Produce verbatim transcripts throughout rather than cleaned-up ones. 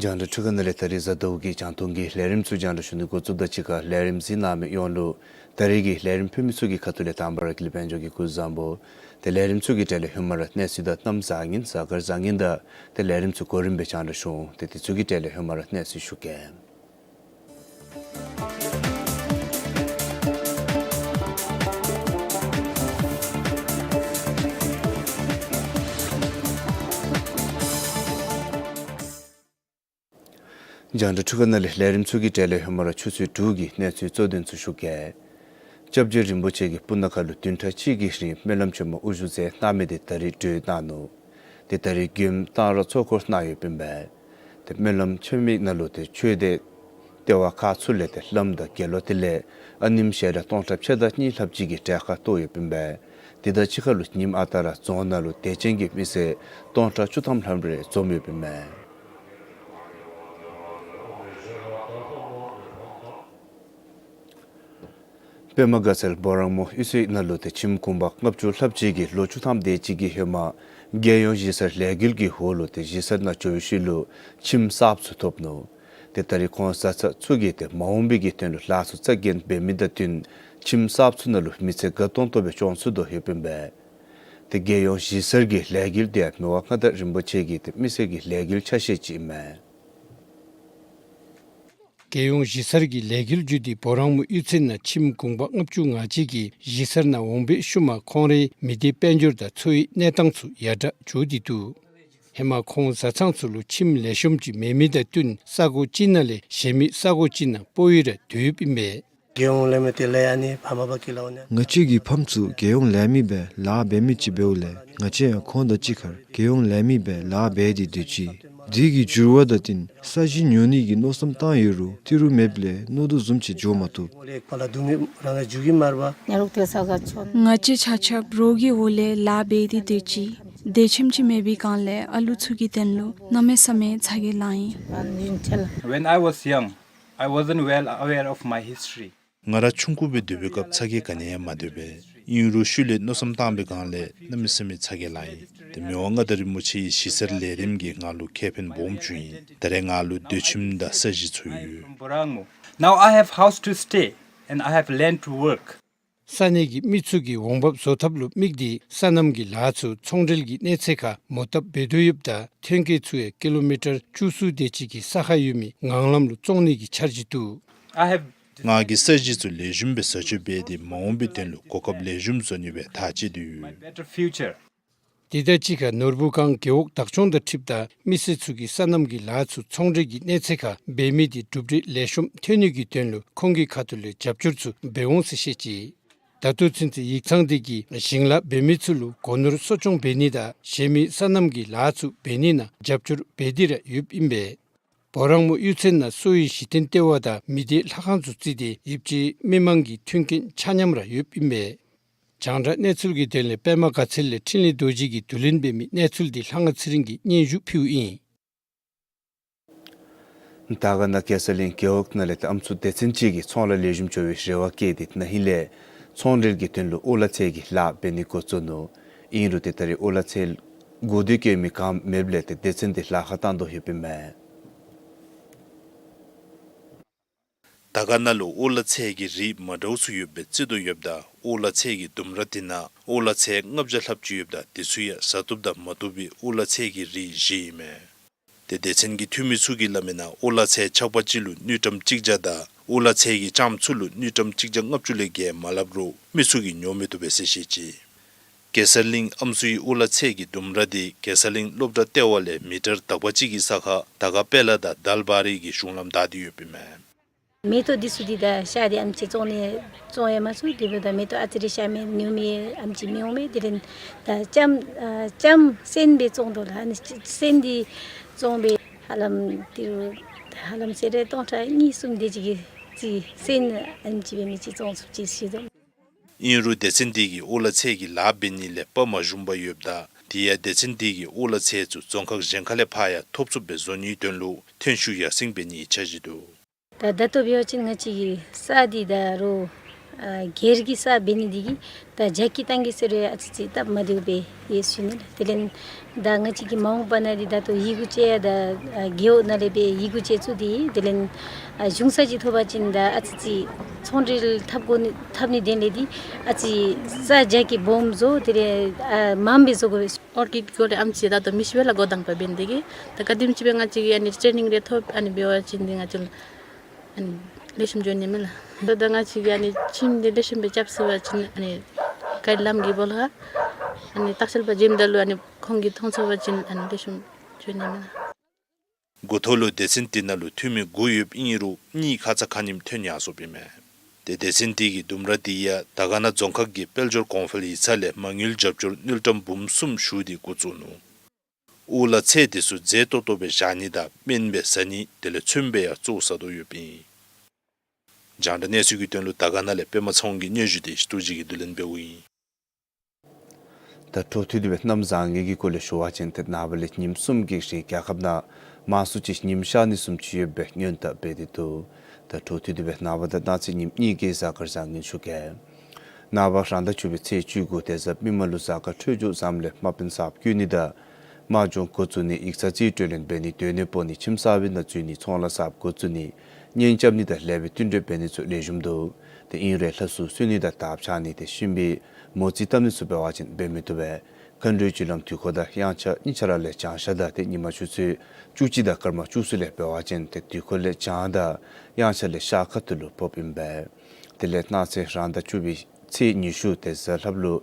རྒྱང་བསྒྲགས་འཕྲུལ་ཁང་ནང་ལས་ད་རིས་གཟའ་ཟླཝ་གི་རྒྱང་མཐོང་གི་ལས་རིམ་ཚུ་རྒྱང་བསྒྲགས་ཞུ་ནི་འགོ་བཙུགསཔ་དང་གཅིག་ཁར་ལས་རིམ་གཟིགས་གནང་མི་ཡོངས་ལུ་ད་རིས་ཀྱི་ལས་རིམ་ཕུལ་མི་ཚུ་གི་ཁ་ཐུག་ལས་དང་པ་ར་ཀུན་ལེགས་དཔལ་འབྱོར་གྱིས་སྐུ་གཟུགས་བཟང་པོ། ཏེ་ལས་རིམ་ཚུ་གི་གྲས་ལས་ཧེ་མ་ར་གནས་ཚུལ་དང་གནམ་བཟང་ངན་གཟའ་སྐར་བཟང་ངན་དང་ཏེ་ལས་རིམ་ཚུ་གོ་རིམ་སྦེ་རྒྱང་བསྒྲགས་ཞུ་འོང་། ཏེ་དེ་ཚུ་གི་གྲས་ལས་ཧེ་མ་ར་གནས་ཚུལ་ཞུ་གེ། རྒྱང་བསྒྲགས་འཕྲུལ་ཁང་ནང་ལས་ལས་རིམ་ཚུ་གི་གྲས་ལས་ཧེ་མ་ར་ཆུ་ཚོད་དྲུག་གི་གནས་ཚུལ་གཙོ་དོན་ཚུ་ཞུ་གེ། སྐྱབས་རྗེ་རིན་པོ་ཆེ་གིས་སྤུ་ན་ཁ་ལུ་བདུན་ཕྲག་གཅིག་གི་རིང་སྨོན་ལམ་ཆེན་མོ་དབུ་བཞུགས་མཛད་གནང་མི་དེ་ད་རིས་གྲོལ་གནང་ནུག། ཏེ་ད་རིས་མགྱོནམ་གཏང་རག་ཚོགས་འཁོར་གནང་ཡོདཔ་ཨིན་པས། ཏེ་སྨོན་ལམ་ཆེན་མོའི་ནང་ལུ་ཏེ་ཆོས་སྡེ་ལྟེ་བ་ཁག་ཚུ་ལས་ཏེ་བླམ་དང་དགེ་སློང་དེ་ལས་ཨ་ནེམོ་ཞལ་གྲངས་སྟོང་ཕྲག་ཕྱེད་དང་གཉིས་ལྷགཔ་ཅིག་གིས་གྲལ་ཁར་གཏོགས་ཡོདཔ་ཨིན་པས། དེ་དང་གཅིག་ཁར་ལུ་ཉིནམ་ཨ་རྟག་ར་རྫོང་ནང་ལུ་དད་ཅན་གྱི་མི་སེར་སྟོང་ཕྲག་བཅུ་ཐམ་ལྷགཔ་རེ་འཛོམས་ཡོདཔ་ཨིན་མས། པདྨ་དགའ་ཚལ་བོ་རང་མོ་གཡུས་ཚན་ནང་ལུ་ཏེ་ཁྱིམ་གུང་པ་ལྔ་བཅུ་ལྷགཔ་ཅིག་གིས་ལོ་བཅུ་ཐམ་དེ་ཅིག་གི་ཧེ་མ་རྒྱལ་ཡོངས་གཞིས་གསར་ལས་འགུལ་གྱི་འོག་ལུ་ཏེ་གཞིས་གསར་ནང་འགྱོ་བའི་ཤུལ་ལུ་ཁྱིམ་གསརཔ་ཚུ་ཐོབ་ནུག། ཏེ་ད་རིས་ཁོང་བཟའ་ཚང་ཚུ་གིས་ཏེ་མ་འོངས་པའི་གི་དོན་ལུ་ལཱ་ཚུ་རྩ་འགེངས་འབད་མི་དང་བསྟུན་ཁྱིམ་གསརཔ་ཚུ་ནང་ལུ་མི་ཚེ་དགའ་ཏོང་ཏོ་སྦེ་སྐྱོང་ཚུགས་དོ་ཡོདཔ་ཨིན་པས། ཏེ་རྒྱལ་ཡོངས་གཞིས་གསར་གྱི་ལས་འགུལ་དེ་ཡང་མི་དབང་མངའ་བདག་རིན་པོ་ཆེ་གི་ཏེ་མི་སེར་གྱི་ལས་འགུལ་ཆ་ཤས་ཅིག་ཨིན་མས། རྒྱལ་ཡོངས་གཞིས་གསར་གྱི་ལས་འགུལ་བརྒྱུད་དེ་བོ་རང་མོ་གཡུས་ཚན་ནང་ཁྱིམ་གུང་པ་ལྔ་བཅུ་ང་གཅིག་གིས་གཞིས་གསར་ནང་འོང་བའི་ཤུལ་མ་ཁོང་རའི་མི་སྡེ་དཔལ་འབྱོར་དང་འཚོ་བའི་གནས་སྟངས་ཚུ་ཡར་དྲག་འགྱོ་སྟེ་འདུག། ཧེ་མ་ཁོང་བཟའ་ཚང་ཚུ་ལུ་ཁྱིམ་ལེགས་ཤོམ་ཅིག་མེད་མི་དང་བསྟུན་ས་གོ་གཅིག་ནང་ལས་གཞན་མི་ས་གོ་གཅིག་ནང་སྤོ་བོ་ར་སྡོད་ཡོདཔ་ཨིན་པས། རྒྱལ་ཡོངས་ལས་མི་དེ་ལས་ཨ་ནི་ཕམ་པ་གི་ལཱ་འོང་ནི། ང་བཅས་ཀྱི་ཕམ་ཚུ་རྒྱལ་ཡོངས་ལས་མི་སྦེ་ལཱ་འབད་མི་ཅིག་འབདཝ་ལས་ང་བཅས་ཡང་ཁོང་དང་གཅིག་ཁར་རྒྱལ་ཡོངས་ལས་མི་སྦེ་ལཱ་འབད་དེ་སྡོད་ཅི། དེ་གི་འགྱུར་བ་དང་བསྟུན་ས་གཞི་ཉོ་ནི་གི་མནོ་བསམ་བཏང་ཡོད་རུང་ཏི་རུ་མེདཔ་ལས་མནོ་དོ་བཟུམ་ཅིག་འགྱོ་མ་བཏུབ། ང་བཅས་ཆ་ཁྱབ་རོགས་ཀྱི་འོག་ལས་ལཱ་འབད་དེ་སྡོད་ཅི། སྡོད་ཁྱིམ་ཅིག་མེད་པའི་སྒང་ལས་ཨ་ལུ་ཚུ་གི་དོན་ལུ་གནམ་མེད་ས་མེད་ཚ་གྱང་ལང་ཡི། When I was young, I wasn't well aware of my history. ང་ར་ཆུང་ཀུ་སྦེ་སྡོད་པའི་སྐབས་ཚ་གྱང་ག་ནི་ཡང་མ་སྡོད་པས། ཨིན་རུང་ཤུལ་ལས་མནོ་བསམ་བཏང་བའི་སྒང་ལས་གནམ་མེད་ས་མེད་ཚ་གྱང་ལང་ཡི། ཏེ་མི་དབང་མངའ་བདག་རིན་པོ་ཆེ་གིས་གཞིས་གསར་ལས་རིམ་གྱིས་ང་ལུ་ཁེ་ཕན་སྦོམ་བྱུང་ཡི། ད་རེས་ང་ལུ་སྡོད་ཁྱིམ་དང་ས་གཞི་ཚུ་ཡོད། Now I have house to stay and I have land to work. ས་གནས་ཀྱི་མི་ཚུ་གིས་འོང་འབབ་བཟོ་ཐབས་ལུ་དམིགས་ཏེ་སོ་ནམ་གྱི་ལཱ་ཚུ་ཚོང་འབྲེལ་གྱི་གནས་ཚད་ཁར་མོ་བཏབ་འབད་དོ་ཡོདཔ་ད་ཐོན་སྐྱེད་ཚུ་ཡང་ཀི་ལོ་མི་ཊར་བཅུ་གསུམ་དེ་ཅིག་གི་ས་ཁར་ཡོད་མི་ངང་ལམ་ལུ་བཙོང་ནི་གི་འཆར་གཞི་འདུག། I have ང་གིས་ས་གཞི་ཚུ་ལེགས་ཤོམ་སྦེ་བཟའ་སྤྱོད་འབད་དེ་མ་འོངས་པའི་དོན་ལུ་གོ་སྐབས་ལེགས་ཤོམ་བཟོ་ནི་སྦེ་ཐག་བཅད་དེ་ཡོད། My better future. དེ་དང་གཅིག་ཁར་ནོར་བུ་སྒང་རྒེད་འོག་བདག་སྐྱོང་དང་འཁྲིལཝ་ད་མི་སེར་ཚུ་གིས་སོ་ནམ་གྱི་ལཱ་ཚུ་ཚོང་འབྲེལ་གྱི་གནས་ཚད་ཁར་འབད་མི་དེ་གྲུབ་འབྲས་ལེགས་ཤོམ་ཐོན་ནི་གི་དོན་ལུ་ཁོང་གི་ཁ་ཐུག་ལས་རྒྱབ་སྐྱོར་ཚུ་འབད་འོང་ཟེར་བཤད་ཅི། ད་ལྟོ་ཚུན་ཚོད་ཡིག་ཚང་དེ་གིས་ཞིང་ལཱ་འབད་མི་ཚུ་ལུ་སྒོ་ནོར་གསོ་སྐྱོང་འབད་ནི་དང་གཞན་མི་སོ་ནམ་གྱི་ལཱ་ཚུ་འབད་ནི་ནང་རྒྱབ་སྐྱོར་འབད་དེ་ར་ཡོདཔ་ཨིན་པས། བོ་རང་མོ་གཡུས་ཚན་ནང་གསོ་བའི་གཞི་རྟེན་ལྟེ་བ་དང་མི་སྡེ་ལྷ་ཁང་ཚུ་བརྩིས་ཏེ་ཡིབ་ཅི་མི་མང་གི་མཐུན་རྐྱེན་ཆ་མཉམ་ར་ཡོདཔ་ཨིན་པས། རྒྱང་བསྒྲགས་གནས་ཚུལ་གྱི་དོན་ལས་པདྨ་དགའ་ཚལ་ལས་འཕྲིན་ལས་རྡོ་རྗེ་གིས་བསྡུ་ལེན་འབད་མི་གནས་ཚུལ་འདི་ལྷ་དབང་ཚེ་རིང་གིས་སྙན་ཞུ་ཕུལཝ་ཨིན། དར་དཀར་ན་གེ་སར་གླིང་རྒེད་འོག་ནང་ལས་ཏེ་ཨམ་སྲུ་སྡེ་ཚན་ཅིག་གིས་ཚོང་ལཱ་ལེགས་ཤོམ་འགྱོ་བའི་རེ་བ་བསྐྱེད་དེ་ན་ཧིང་ལས་ཚོང་འབྲེལ་གྱི་དོན་ལུ་ཨོ་ལ་ཚལ་གྱི་ལཱ་འབད་ནི་འགོ་བཙུགས་ནུག། ཨིན་རུང་ཏེ་ད་རེས་ཨོ་ལ་ཚལ་གོ་བདེ་བཀོད་མི་ག་ཡང་མེདཔ་ལས་ཏེ་སྡེ་ཚན་འདི་ལཱ་ཁག་བཏང་དོ་ཡོདཔ་ཨིན་མས། དར་དཀར་ན་ལུ་ཨོ་ལ་ཚལ་གྱི་རིགས་མ་འདྲཝ་ཚུ་ཡོདཔ་སྦེ་བརྩི་དོ་ཡོདཔ་ད་ཨོ་ལ་ཚལ་གྱི་ལྡུམ་ར་འདི་ནང་ཨོ་ལ་ཚལ་ལྔ་བརྒྱ་ལྷགཔ་ཅིག་ཡོདཔ་ད་དེ་ཚུ་ཡང་བཟའ་བཏུབ་དང་མ་བཏུབ་པའི་ཨོ་ལ་ཚལ་གྱི་རིགས་བཞི་ཨིན་མས། ཏེ་སྡེ་ཚན་གྱི་འཐུས་མི་ཚུ་གིས་སླབ་མི་ནང་ཨོ་ལ་ཚལ་ཆག་པ་གཅིག་ལུ་དངུལ་ཀྲམ་གཅིག་བརྒྱ་དང་ཨོ་ལ་ཚལ་གྱི་ལྕངམ་ཚུ་ལུ་དངུལ་ཀྲམ་གཅིག་བརྒྱ་ལྔ་བཅུ་ལས་བརྒལ་མ་སླབ་རུང་མི་ཚུ་གིས་ཉོ་མི་བཏུབ་པས་ཟེར་བཤད་ཅི། གེ་སར་གླིང་ཨམ་སྲུའི་ཨོ་ལ་ཚལ་གྱི་ལྡུམ་ར་འདི་གེ་སར་གླིང་སློབ་གྲྭ་ལྟེ་བ་ལས་མི་ཊར་དག་པ་ཅིག་གི་ས་ཁར་དར་དཀར་དཔལ་ལ་དང་དལ་བ་རི་གི་གཞུང་ལམ་བདའ་སྟེ་ཡོདཔ་ཨིན་མས། མེ་ཏོག་འདི་ཚུ་འདི་ད་ཤར་ཏེ་ཨེམ་ཅིག་བཙོང་ནི་བཙོང་ཡང་མ་ཚུགས། དེ་འབདཝ་ད་མེ་ཏོག་ཨ་ཙི་རེ་ཤར་མི་ཉོ་མི་ཨེམ་ཅིག་མི་འོང་མས། དེ་ལས་ད་ལྕངམ་ཨ་ལྕངམ་སོན་སྦེ་བཙོང་དོ་ལགས། ཨ་ནི་སོན་འདི་བཙོང་སྦེ་ཧ་ལམ་ཏི་རུ་ཧ་ལམ་སེར་རེ་སྟོང་ཕྲག་གཉིས་གསུམ་དེ་ཅིག་གི་ཅིག་སོན་ཨེམ་ཅིག་སྦེ་མི་ཅིག་བཙོང་ཚུགས་ཅི་ཟེར་དོ། ཨིན་རུང་སྡེ་ཚན་འདི་གིས་ཨོ་ལ་ཚལ་གྱི་ལཱ་འབད་ནི་ལས་དཔའ་མ་ཞུམ་པར་ཡོདཔ་ད་དེ་ཡང་སྡེ་ཚན་འདི་གིས་ཨོ་ལ་ཚལ་ཚུ་རྫོང་ཁག་གཞན་ཁ་ལས་ཕར་ཡང་ཐོབ་ཚུགསཔ་སྦེ་བཟོ་ནིའི་དོན་ལུ་ཐོན་ཤུགས་ཡར་སེང་འབད་ནིའི་འཆར་གཞི་འདུག། ད་ད་ལྟོ་འབད་བ་ཅིན་ང་བཅས་ཀྱི་ས་འདི་ད་རུང་ཨ་སྒེར་གྱི་ས་འབད་ནི་འདི་གིས་ད་རྒྱ་སྐྱེད་བཏང་གེ་ཟེར་རུང་ཨ་ཙི་ཅིག་སྟབས་མ་བདེཝ་སྦེ་ཡོད་ཟེར་ཞུ་ནི་ལགས། དེ་ལས་ད་ང་བཅས་ཀྱི་མ་འོངས་པ་ནང་འདི་ད་ལྟོ་ཡི་གུ་ཅིག་ཡང་ད་ཨ་རྒེད་འོག་ནང་ལས་སྦེ་ཡི་གུ་ཅིག་བཙུགས་ཏེ་དེ་ལས་ཨ་གཞུང་ས་ཅིག་ཐོབ་པ་ཅིན་ད་ཨ་ཙི་ཅིག་ཚོང་འབྲེལ་འཐབ་དགོ་ནི་འཐབ་ནིའི་དོན་ལས་འདི་ཨ་ཙི་ས་རྒྱ་སྐྱེད་སྦོམ་བཟོ་དེ་ལས་ཨ་མངམ་སྦེ་བཟོ་དགོ་པས། ཨོར་ཀིཌ་སྐོར་ལས་ཨེམ་ཅིག་ད་ལྟོ་མི་ཤེས་པས་ལགས། འགོ་དང་པ་འབད་ནི་འདི་གིས་ད་ག་དེམ་ཅིག་སྦེ་ང་བཅས་ཀྱིས་ཨ་ནི་ཊེ་ནིང་རེ་ཐོབ་ཨ་ནི་འབད་བ་ཅིན་འདི་ང་བཅས་ལུ་ཨ་ནི་ལེགས་ཤོམ་འགྱོ་ནི་མས་ལགས། ད་ད་ང་བཅས་ཀྱིས་ཨ་ནི་ཁྱིམ་འདི་ལེགས་ཤོམ་སྦེ་རྐྱབ་ཚུགས་པ་ཅིན་ཨ་ནི་གཱའིཌ་ལམ་གྱི་སྦོ་ལོགས་ཁར་ཨ་ནི་ལྟ་བཤལ་པ་འགྱོཝ་ད་ལུ་ཨ་ནི་ཁོང་གིས་མཐོང་ཚུགས་པ་ཅིན་ཨ་ནི་ལེགས་ཤོམ་འགྱོ་ནི་མས་ལགས། འགོ་ཐོག་ལུ་སྡེ་ཚན་འདི་ནང་ལུ་འཐུས་མི་དགུ་ཡོདཔ་ཨིན་རུང་གཉིས་ཁ་ཙ་ཁ་ཉིནམ་ཐོན་ཡར་སོཔ་ཨིན་མས། ཏེ་སྡེ་ཚན་འདི་གིས་ལྡུམ་ར་འདི་ཡང་དར་དཀར་ན་རྫོང་ཁག་གི་དཔལ་འབྱོར་གོང་འཕེལ་ཡིག་ཚང་ལས་མ་དངུལ་རྒྱབ་སྐྱོར་དངུལ་ཀྲམ་འབུམ་གསུམ་ཞུ་སྟེ་འགོ་བཙུགས་ནུག། ཨོ་ལ་ཚལ་འདི་ཚུ་མཛེས་ཏོག་ཏོ་སྦེ་བཞག་ནི་དང་སྨན་སྦེ་བཟའ་ནི་དེ་ལས་ཚོདམ་སྦེ་ཡང་བཙོ་བཟའ་དོ་ཡོདཔ་ཨིན། རྒྱང་བསྒྲགས་གནས་ཚུལ་གྱི་དོན་ལུ་དར་དཀར་ན་ལས་པདྨ་ཚེ་དབང་གི་སྙན་ཞུ་དེ་སྟོབས་རྒྱས་ཀྱིས་བསྡུ་ལེན་འབདཝ་ཨིན། ད་འཕྲོ་མཐུད་དེ་སྦེ་གནམ་བཟང་ངན་གྱི་སྐོར་ལས་ཞུ་བ་ཅིན་ཏེ་ནངས་པ་ལས་ཉིནམ་གསུམ་གྱི་རིང་རྒྱལ་ཁབ་ནང་མང་སུ་ཅིག་ཉིམ་ཤར་ནི་བཟུམ་ཅིག་ཡོད་པའི་སྔོན་བརྡ་འབད་དེ་འདུག། ད་འཕྲོ་མཐུད་དེ་སྦེ་ནངས་པ་དང་གནངས་ཚེ་ཉིནམ་གཉིས་ཀྱི་གཟའ་སྐར་བཟང་ངན་ཞུ་གེ། ནངས་པ་རང་ཟླ་བཅུ་པའི་ཚེས་བཅུ་དགུ་དེ་གཟའ་མིག་དམར་ལུ་གཟའ་སྐར་འཕྲོད་སྦྱོར་བཟངམ་ལས་དམག་དཔོན་གསརཔ་བསྐོ་ནི་དང་དམག་སྦྱོང་འགོ་བཙུགས་ནི། ཡིག་ཚང་རྩིས་སྤྲོད་ལེན་འབད་ནི། སྡོད་གནས་སྤོ་ནི། ཁྱིམ་གསར་པའི་ནང་འཛུལ་ནི། ཚོང་ལཱ་གསརཔ་འགོ་བཙུགས་ནི། གཉེན་རྐྱབ་ནི་དང་ལེགས་པའི་བསྟུན་གྲོས་འབད་ནི་ཚུ་ལེགས་ཤོམ་འདུག། ཏེ་ཨིན་རུང་ལྷ་གསུར་གསོལ་ནི་དང་དར་ཕྱར་ནི་ཏེ་གཤིན་པོའི་མོ་རྩིས་བཏབ་ནི་ཚུ་འབད་བ་ཅིན་འབད་མི་བཏུབ་པས། མཁའ་འགྲོའི་རྒྱུ་ལམ་དུས་འཁོར་དང་དབྱངས་འཆར་གཉིས་ཆ་ར་ལས་བྱང་ཤར་དང་ཏེ་ཉིན་མ་ཆུ་ཚོད་བཅུ་གཅིག་དང་སྐར་མ་བཅུ་གསུམ་ལས་འབད་བ་ཅིན་ཏེ་དུས་འཁོར་ལས་བྱང་དང་དབྱངས་འཆར་ལས་ཤར་ཁ་ཐུག་ལུ་ཕོགཔ་ཨིན་པས། དེ་ལས་གནངས་ཚེ་རང་ཟླ་བཅུ་པའི་ཚེས་ཉི་ཤུ་དེ་གཟའ་ལྷགཔ་ལུ་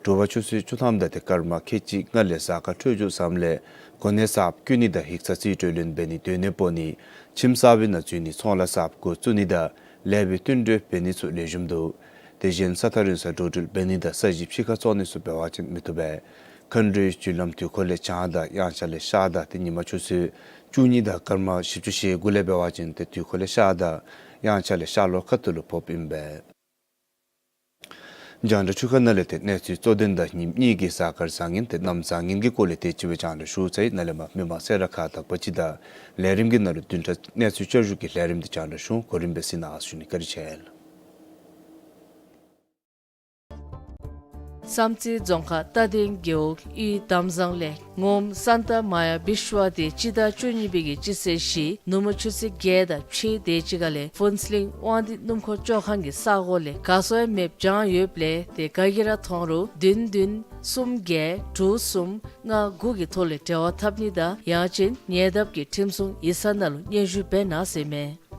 དྲོ་པ་ཆུ་ཚོད་བཅུ་ཐམ་དང་ཏེ་སྐར་མ་ཁལ་གཅིག་ལྔ་ལས་གཟའ་སྐར་འཕྲོད་སྦྱོར་བཟངམ་ལས་གོ་གནས་གསརཔ་བསྐོ་ནི་དང་ཡིག་ཚང་རྩིས་སྤྲོད་ལེན་འབད་ནི། སྡོད་གནས་སྤོ་ནི། ཁྱིམ་གསར་པའི་ནང་འཛུལ་ནི། ཚོང་ལཱ་གསརཔ་འགོ་བཙུགས་ནི་དང་ལེགས་པའི་བསྟུན་གྲོས་འབད་ནི་ཚུ་ལེགས་ཤོམ་འདུག། དེ་བཞིན་ས་ཐག་རིང་སར་འགྲོ་འགྲུལ་འབད་ནི་དང་ས་གཞི་ཕྱི་ཁར་བཙོང་ནི་ཚུ་འབད་བ་ཅིན་མི་བཏུབ་པས། མཁའ་འགྲོའི་རྒྱུ་ལམ་དུས་འཁོར་ལས་བྱང་དང་དབྱངས་འཆར་ལས་ཤར་དང་ཏེ་ཉིན་མ་ཆུ་ཚོད་བཅུ་གཉིས་དང་སྐར་མ་བཞི་བཅུ་ཞེ་དགུ་ལས་འབད་བ་ཅིན་ཏེ་དུས་འཁོར་ལས་ཤར་དང་དབྱངས་འཆར་ལས་ཤར་ལྷོ་ཁ་ཐུག་ལུ་ཕོགཔ་ཨིན་པས། རྒྱང་བསྒྲགས་འཕྲུལ་ཁང་ནང་ལས་ཏེ་གནས་ཚུལ་གཙོ་དོན་དང་ཉིནམ་གཉིས་ཀྱི་གཟའ་སྐར་བཟང་ངན་ཏེ་གནམ་བཟང་ངན་གྱི་སྐོར་ལས་དེ་ཅིག་སྦེ་རྒྱང་བསྒྲགས་ཞུ་ཚར་ཡི། ནཱ་ལས་མར་མི་མང་གསལ་བསྒྲགས་ཁག་དག་པ་ཅིག་དང་ལས་རིམ་གྱི་ནང་ལུ་བདུན་ཕྲག་གནས་ཚུལ་བསྐྱར་ཞུ་གི་ལས་རིམ་དེ་རྒྱང་བསྒྲགས་ཞུ། གོ་རིམ་སྦེ་གཟིགས་གནང་ཞུ་ནི། བཀའ་དྲིན་ཆེ་ལགས། བསམ་རྩེ་རྫོང་ཁག་རྟ་སྡིང་རྒེད་འོག་གཡུས་དམ་བཟང་ལས་ངོམ་སཱན་ཏ་མ་ཡ་བི་ཤུ་ཝ་དེ་སྤྱི་ཟླ་བཅུ་གཉིས་པའི་གི་སྤྱི་ཚེས་བཞི་ནུབ་མོ་ཆུ་ཚོད་བརྒྱད་དང་ཕྱེད་དེ་ཅིག་ཁར་ལས་ཕུན་ཚོགས་གླིང་དབང་འདུས་སྣུམ་འཁོར་བཅོ་ཁང་གི་ས་གོ་ལས་ག་སོང་ཡང་མེདཔ་བྱང་ཡོདཔ་ལས་ཏེ་ག་གིས་ར་མཐོང་རུང་བདུན་བདུན་གསུམ་བརྒྱད་དྲུག་གསུམ་ལྔ་དགུ་གི་ཐོག་ལས་འབྲེལ་བ་འཐབ་ནི་དང་ཡང་ཅིན་ཉེ་འདབས་ཀྱི་ཁྲིམས་སྲུང་ཡིག་ཚང་ནང་ལུ་སྙན་ཞུ་འབད་གནང་ཟེར་མས།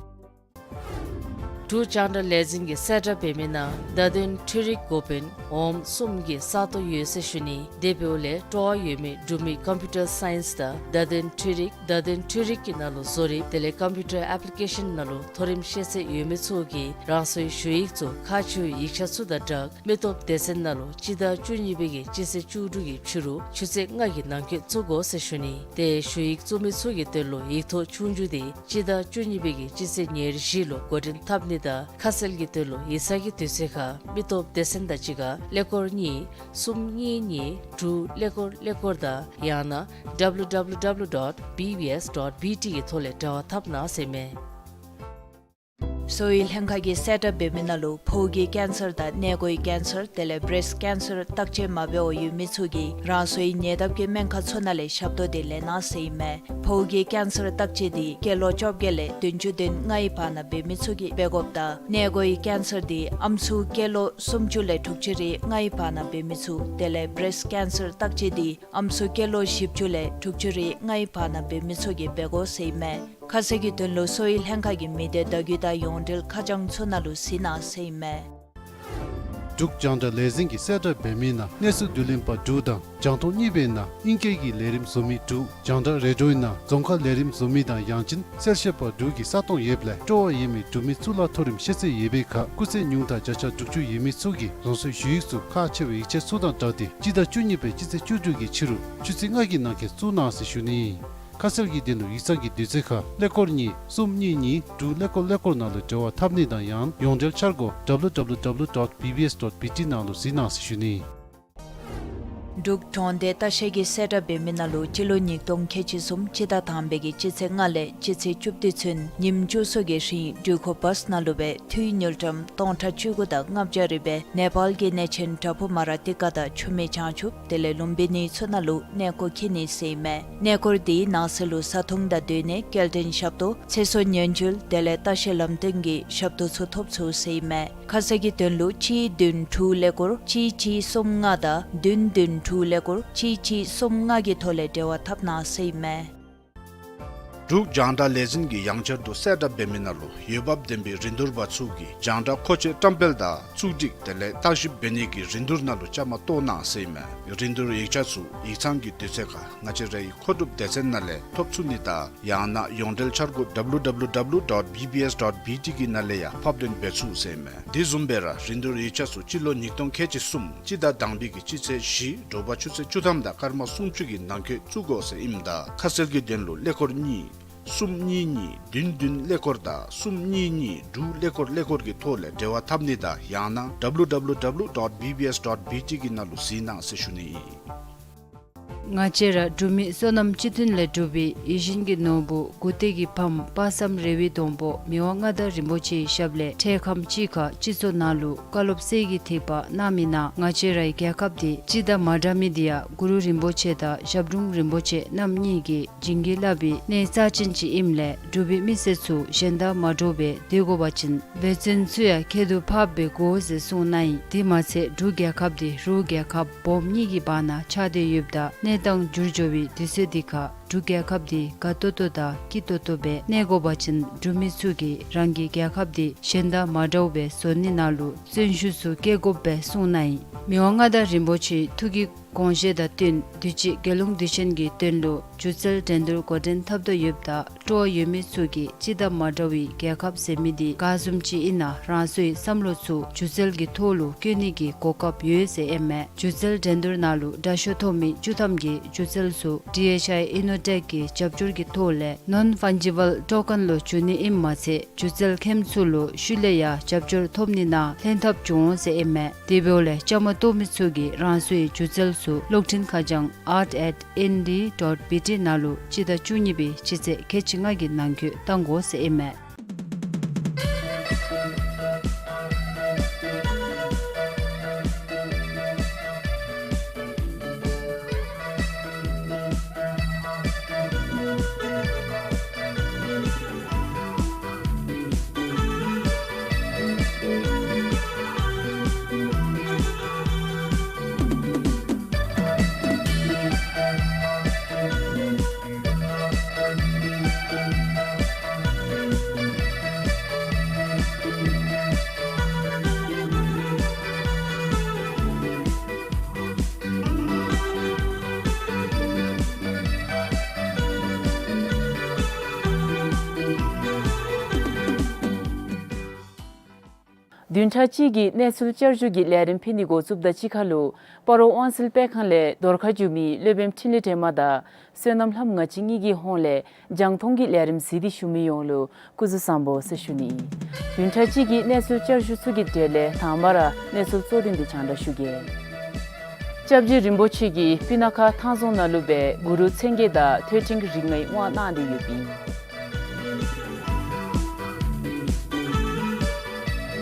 འབྲུག་རྒྱང་བསྒྲགས་ལས་འཛིན་གྱིས་གསལ་བསྒྲགས་འབད་མི་ནང་བརྡ་དོན་འཕྲུལ་རིག་འགོ་དཔོན་འོགམ་གསུམ་གྱི་ས་སྟོང་ཡོད་ཟེར་ཞུ་ནི། དེ་འབདཝ་ལས་སྤྲོ་བ་ཡོད་མི་འབྲུག་མི་ཀམ་པིའུ་ཊར་སའིནསི་དང་བརྡ་དོན་འཕྲུལ་རིག་བརྡ་དོན་འཕྲུལ་རིག་གི་ནང་ལུ་བཟོ་རིག་དེ་ལས་ཀམ་པིའུ་ཊར་ཨེཔ་ལི་ཀེ་ཤཱན་ནང་ལུ་མཐོ་རིམ་ཤེས་ཚད་ཡོད་མི་ཚུ་གིས་རང་སོའི་ཞུ་ཡིག་ཚུ་ཁག་ཆེ་བའི་ཡིག་ཆ་ཚུ་དང་སྦྲགས་མི་སྟོབས་སྡེ་ཚན་ནང་ལུ་སྤྱི་ཟླ་བཅུ་གཉིས་པའི་གི་སྤྱི་ཚེས་བཅུ་དྲུག་གི་ཕྱི་རུ་ཆུ་ཚོད་ལྔ་གི་ནང་འཁོད་བཙུགས་དགོ་ཟེར་ཞུ་ནི། ཏེ་ཞུ་ཡིག་བཙུགས་མི་ཚུ་གི་དོན་ལུ་ཡིག་ཐོག་ཆོས་རྒྱུགས་དེ་སྤྱི་ཟླ་བཅུ་གཉིས་པའི་གི་སྤྱི་ཚེས་ཉེར་བཞི་ལུ་འགོ་འདྲེན་འཐབ་ནི་ དང་ཁ་གསལ་གྱི་དོན་ལུ་ཡིག་ཚང་གི་དུས་ཚོད་ཁར་མི་སྟོབས་སྡེ་ཚན་དང་གཅིག་ཁར་ཀླད་ཀོར་གཉིས་གསུམ་གཉིས་གཉིས་དྲུག་ཀླད་ཀོར་ཀླད་ཀོར་དང་ཡང་ན་ཌབ་ལུ་ཌབ་ལུ་ཌབ་ལུ་ཌོཊ་བི་བི་ཨེསི་ཌོཊ་བི་ཊི་གི་ཐོག་ལས་འབྲེལ་བ་འཐབ་གནང་ཟེར་མས། གསོ་བའི་ལྷན་ཁག་གིས་གསལ་བསྒྲགས་འབད་མི་ནང་ལུ་ཕོཝ་གི་ཀེན་སར་དང་མངལ་སྒོའི་ཀེན་སར་དེ་ལས་བེརེསིཊ་ཀེན་སར་བརྟག་དཔྱད་མ་འབད་བར་ཡོད་མི་ཚུ་གིས་རང་སོའི་ཉེ་འདབས་ཀྱི་སྨན་ཁང་ཚུ་ནང་ལས་ཞབས་ཏོག་དེ་ལེན་གནང་ཟེར་ཨིན་མས། ཕོཝ་གི་ཀེན་སར་བརྟག་དཔྱད་དེ་སྐྱེས་ལོ་བཅོ་བརྒྱད་ལས་བདུན་ཅུ་དོན་ལྔའི་བར་ན་འབད་མི་ཚུ་གིས་འབད་དགོཔ་དང་མངལ་སྒོའི་ཀེན་སར་དེ་ཨམ་སྲུ་སྐྱེས་ལོ་སུམ་ཅུ་ལས་དྲུག་ཅུ་རེ་ལྔའི་བར་ན་འབད་མི་ཚུ་དེ་ལས་བེརེསིཊ་ཀེན་སར་བརྟག་དཔྱད་དེ་ཨམ་སྲུ་སྐྱེས་ལོ་བཞི་བཅུ་ལས་དྲུག་ཅུ་རེ་ལྔའི་བར་ན་འབད་མི་ཚུ་གིས་འབད་དགོ་ཟེར་ཨིན་མས། ཁ་གསལ་གྱི་དོན་ལུ་གསོ་བའི་ལྷན་ཁག་གི་མི་སྡེ་བརྡ་བརྒྱུད་དང་ཡོངས་འབྲེལ་ཁ་བྱང་ཚུ་ནང་ལུ་གཟིགས་གནང་ཟེར་ཨིན་མས། འབྲུག་རྒྱང་བསྒྲགས་ལས་འཛིན་གྱིས་གསལ་བསྒྲགས་འབད་མི་ནང་གནས་ཚུལ་བསྡུ་ལེན་པ་དྲུག་དང་རྒྱང་མཐོང་གཉིས་པའི་ནང་ཨིང་སྐད་ཀྱི་ལས་རིམ་བཟོ་མི་དྲུག་རྒྱང་བསྒྲགས་རེ་ཌིའོའི་ནང་རྫོང་ཁ་ལས་རིམ་བཟོ་མི་དང་ཡང་ཅིན་གསལ་བཤད་པ་དྲུག་གི་ས་སྟོང་ཡོདཔ་ལས་སྤྲོ་བ་ཡོད་མི་འབྲུག་མི་གཙུག་ལག་མཐོ་རིམ་ཤེས་ཚད་ཡོད་པའི་ཁར་སྐུགས་ཚད་ཉུང་མཐའ་བརྒྱ་ཆ་དྲུག་ཅུ་ཡོད་མི་ཚུ་གིས་རང་སོའི་ཞུ་ཡིག་ཚུ་ཁག་ཆེ་བའི་ཡིག་ཆ་ཚུ་དང་སྦྲགས་ཏེ་སྤྱི་ཟླ་བཅུ་གཉིས་པའི་སྤྱི་ཚེས་བཅུ་དྲུག་གི་ཕྱི་རུ་ཆུ་ཚོད་ལྔ་གི་ནང་འཁོད་བཙུགས་གནང་ཟེར་ཞུ་ནི་ཨིན། ཁ་གསལ་གྱི་དོན་ལུ་ཡིག་ཚང་གི་དུས་ཚོད་ཁར་ཀླད་ཀོར་གཉིས་གསུམ་གཉིས་གཉིས་དྲུག་ཀླད་ཀོར་ཀླད་ཀོར་ནང་ལུ་འབྲེལ་བ་འཐབ་ནི་དང་ཡང་ཡོངས་འབྲེལ་འཆར་སྒོ་ཌབ་ལུ་ཌབ་ལུ་ཌབ་ལུ་ཌོཊ་བི་བི་ཨེསི་ཌོཊ་བི་ཊི་ནང་ལུ་གཟིགས་གནང་ཟེར་ཞུ་ནི་ཨིན། འབྲུག་གྲོང་སྡེ་ལྟ་བཤལ་གྱིས་གསལ་བསྒྲགས་འབད་མི་ནང་ལུ་སྤྱི་ལོ་ཉིས་སྟོང་ཁལ་གཅིག་གསུམ་སྤྱི་ཟླ་དང་པའི་གི་སྤྱི་ཚེས་ལྔ་ལས་སྤྱི་ཚེས་བཅུ་བདུན་ཚུན་ཉིནམ་བཅུ་གསུམ་གྱི་རིང་འགྲུལ་འཁོར་བཱསི་ནང་ལུ་སྦེ་འཐུས་དངུལ་ཀྲམ་སྟོང་ཕྲག་བཅུ་དགུ་དང་ལྔ་བརྒྱ་རེ་སྦེ་ནེ་པཱལ་གྱི་གནས་ཆེན་བྲག་ཕུག་མ་ར་ཏི་ཀ་དང་ཆུ་སྨད་བྱང་ཆུབ་དེ་ལས་ལུམ་བི་ནི་ཚུ་ནང་ལུ་གནས་སྐོར་འཁྱིད་ནི་ཟེར་ཨིན་མས། གནས་སྐོར་དེའི་ནང་གསེས་ལུ་བཟའ་འཐུང་དང་སྡོད་གནས་སྐྱེལ་འདྲེན་ཞབས་ཏོག་ཚེ་སྲོག་ཉེན་བཅོལ་དེ་ལས་ལྟ་བཤལ་ལམ་སྟོན་གྱི་ཞབས་ཏོག་ཚུ་ཐོབ་ཚུགས་ཟེར་ཨིན་མས། ཁ་གསལ་གྱི་དོན་ལུ་གཅིག་བདུན་དྲུག་ཀླད་ཀོར་གཅིག་གཅིག་གསུམ་ལྔ་དང་བདུན་བདུན་དྲུག་ཀླད་ཀོར་གཅིག་གཅིག་གསུམ་ལྔ་གི་ཐོག་ལས་འབྲེལ་བ་འཐབ་གནང་ཟེར་ཨིན་མས། འབྲུག་རྒྱང་བསྒྲགས་ལས་འཛིན་གྱིས་ཡང་བསྐྱར་དུ་གསལ་བསྒྲགས་འབད་མི་ནང་ལུ་འོས་འབབ་ལྡན་པའི་རིན་བསྡུར་པ་ཚུ་གིས་རྒྱང་བསྒྲགས་མཁོ་ཆས་བཀྲམ་སྤེལ་དང་བཙུགས་སྒྲིག་དེ་ལས་བརྟག་ཞིབ་འབད་ནི་གི་རིན་བསྡུར་ནང་ལུ་བཅའ་མར་གཏོགས་གནང་ཟེར་ཨིན་མས། རིན་བསྡུར་ཡིག་ཆ་ཚུ་ཡིག་ཚང་གི་དུས་ཚོད་ཁར་ང་བཅས་རའི་མཁོ་སྒྲུབ་སྡེ་ཚན་ནང་ལས་ཐོབ་ཚུགས་ནི་དང་ཡང་ན་ཡོངས་འབྲེལ་འཆར་སྒོ་ཌབ་ལུ་ཌབ་ལུ་ཌབ་ལུ་ཌོཊ་བི་བི་ཨེསི་ཌོཊ་བི་ཊི་གི་ནང་ལས་ཡང་ཕབ་ལེན་འབད་ཚུགས་ཟེར་ཨིན་མས། དེ་བཟུམ་སྦེ་ར་རིན་བསྡུར་ཡིག་ཆ་ཚུ་སྤྱི་ལོ་ཉིས་སྟོང་ཁལ་གཅིག་གསུམ་སྤྱི་ཟླ་དང་པའི་གི་སྤྱི་ཚེས་བཞི་དྲོ་པ་ཆུ་ཚོད་བཅུ་ཐམ་དང་སྐར་མ་སུམ་ཅུ་གི་ནང་འཁོད་བཙུགས་དགོ་ཟེར་ཨིནམ་ད་ཁ་གསལ་གྱི་དོན་ལུ་ཀླད་ཀོར་གཉིས་གསུམ་གཉིས་གཉིས་བདུན་བདུན་ཀླད་ཀོར་དང་གསུམ་གཉིས་གཉིས་དྲུག་ཀླད་ཀོར་ཀླད་ཀོར་གྱི་ཐོག་ལས་འབྲེལ་བ་འཐབ་ནི་དང་ཡང་ན་ཌབ་ལུ་ཌབ་ལུ་ཌབ་ལུ་ཌོཊ་བི་བི་ཨེསི་ཌོཊ་བི་ཊི་གི་ནང་ལུ་གཟིགས་གནང་ཟེར་ཞུ་ནི་ཨིན། ང་བཅས་ར་འབྲུག་མི་སོ་ནམ་སྤྱི་མཐུན་ལས་གྲུབ་པའི་ཡིད་བཞིན་གྱི་ནོར་བུ་མགུ་ཏོག་གི་ཕམ་དཔག་བསམ་རེ་བའི་སྡོང་པོ་མི་དབང་མངའ་བདག་རིན་པོ་ཆེའི་ཞབས་ལས་འཕྲལ་ཁམས་ཅིག་ཁར་སྤྱི་ཚོགས་ནང་ལུ་བཀའ་སློབ་གསེར་གྱི་ཐིགས་པ་གནང་མི་ནང་ང་བཅས་རའི་རྒྱལ་ཁབ་འདི་སྤྱི་དང་མ་འདྲ་མི་འདི་ཡང་གུ་རུ་རིན་པོ་ཆེ་དང་ཞབས་དྲུང་རིན་པོ་ཆེ་རྣམ་གཉིས་ཀྱིས་བྱིན་གྱིས་བརླབས་པའི་གནས་རྩ་ཅན་ཅིག་ཨིནམ་ལས་འབྲུག་པའི་མི་སེར་ཚུ་གཞན་དང་མ་འདྲཝ་སྦེ་སྡོད་དགོ་པ་ཅིན་འབད་བརྩོན་ཚུ་ཡང་ཁྱད་དུ་འཕགསཔ་སྦེ་དགོ་ཟེར་གསུངས་གནང་ཡི། དེ་མ་ཚད་འབྲུག་རྒྱལ་ཁབ་འདི་རུ་རྒྱལ་ཁབ་སྦོམ་གཉིས་ཀྱི་བར་ན་ཆགས་ཏེ་ཡོདཔ་ད་གནས་སྟངས་འགྱུར་འགྱོ་བའི་དུས་ཚོད་འདི་ཁར་འབྲུག་རྒྱལ་ཁབ་འདི་དགའ་ཏོག་ཏོ་དང་སྐྱིད་ཏོག་ཏོ་སྦེ་གནས་དགོ་པ་ཅིན་འབྲུག་མི་ཚུ་གིས་རང་གི་རྒྱལ་ཁབ་འདི་གཞན་དང་མ་འདྲཝ་སྦེ་བཟོ་ནི་ནང་ལུ་བརྩོན་ཤུགས་ཚུ་བསྐྱེད་དགོཔ་སྦེ་གསུངས་གནང་ཡི། མི་དབང་མངའ་བདག་རིན་པོ་ཆེའི་ཐུགས་ཀྱི་དགོངས་བཞེད་དང་བསྟུན་དུས་ཅི་རྒྱལ་ཡོངས་དུས་ཆེན་གྱི་དོན་ལུ་སྒྱུ་རྩལ་འགྲན་བསྡུར་འགོ་འདྲེན་འཐབ་དོ་ཡོདཔ་ད་སྤྲོ་བ་ཡོད་མི་ཚུ་གིས་སྤྱི་དང་མ་འདྲ་བའི་རྒྱལ་ཁབ་ཟེར་མི་འདི་ག་བཟུམ་ཅིག་ཨིན་ན་རང་སོའི་བསམ་བློ་ཚུ་སྒྱུ་རྩལ་གྱི་ཐོག་ལུ་བཀོད་ནི་གི་གོ་སྐབས་ཡོད་ཟེར་ཨིན་མས། སྒྱུ་རྩལ་འགྲན་བསྡུར་ནང་ལུ་དྲག་ཤོས་ཐོབ་མི་བཅུ་ཐམ་གྱི་སྒྱུ་རྩལ་ཚུ་ཌི་ཨེཆ་ཨའི་ཨི་ནོ་ཊེཀ་གི་རྒྱབ་སྐྱོར་གྱི་ཐོག་ལས་ནོན་ཕཱན་ཇི་བཱལ་ཊོ་ཀེན་ལུ་བསྒྱུར་ནི་ཨིནམ་མ་ཚད་སྒྱུ་རྩལ་མཁནམ་ཚུ་ལུ་ཤུལ་ལས་ཡང་རྒྱབ་སྐྱོར་ཐོབ་ནི་ནང་ལྷན་ཐབས་འབྱུང་འོང་ཟེར་ཨིན་མས། དེ་འབདཝ་ལས་བཅའ་མར་གཏོགས་མི་ཚུ་གིས་རང་སོའི་སྒྱུ་རྩལ་ཚུ་གློག་འཕྲིན་ཁ་བྱང་ཨརཊ་ཨེཊ་ཨེན་ཌི་ཌོཊ་བི་ཊི་ནང་ལུ་སྤྱི་ཟླ་བཅུ་གཉིས་པའི་སྤྱི་ཚེས་ཁལ་གཅིག་ལྔ་གི་ནང་འཁོད་བཏང་དགོ་ཟེར་ཨིན་མས། བདུན་ཕྲག་གཅིག་གི་གནས་ཚུལ་བསྐྱར་ཞུ་གི་ལས་རིམ་ཕུལ་ནི་འགོ་བཙུགསཔ་དང་གཅིག་ཁར་ལུ་སྤ་རོ་དབང་སེལ་སྤེལ་ཁང་ལས་བརྡ་ཁ་བསྒྱུར་མི་སློབ་དཔོནམ་འཕྲིན་ལས་སྒྲོལ་མ་དང་བསོད་ནམས་ལྷམོ་ང་བཅས་གཉིས་ཀྱི་ཧོངས་ལས་རྒྱང་མཐོང་གི་ལས་རིམ་གཟིགས་ཏེ་བཞུགས་མི་ཡོངས་ལུ་སྐུ་གཟུགས་བཟང་པོ་ཟེར་ཞུ་ནི། བདུན་ཕྲག་གཅིག་གི་གནས་ཚུལ་བསྐྱར་ཞུ་ཚུ་གི་གྲས་ལས་དང་པ་ར་གནས་ཚུལ་གཙོ་དོན་འདི་རྒྱང་བསྒྲགས་ཞུ་གེ། སྐྱབས་རྗེ་རིན་པོ་ཆེ་གིས་སྤུ་ན་ཁ་ཐང་རྫོང་ནང་ལུ་སྦེ་གུ་རུ་མཚན་བརྒྱད་དང་ཐོད་ཕྲེང་རིགས་ལྔའི་དབང་གནང་སྟེ་ཡོདཔ་ཨིན།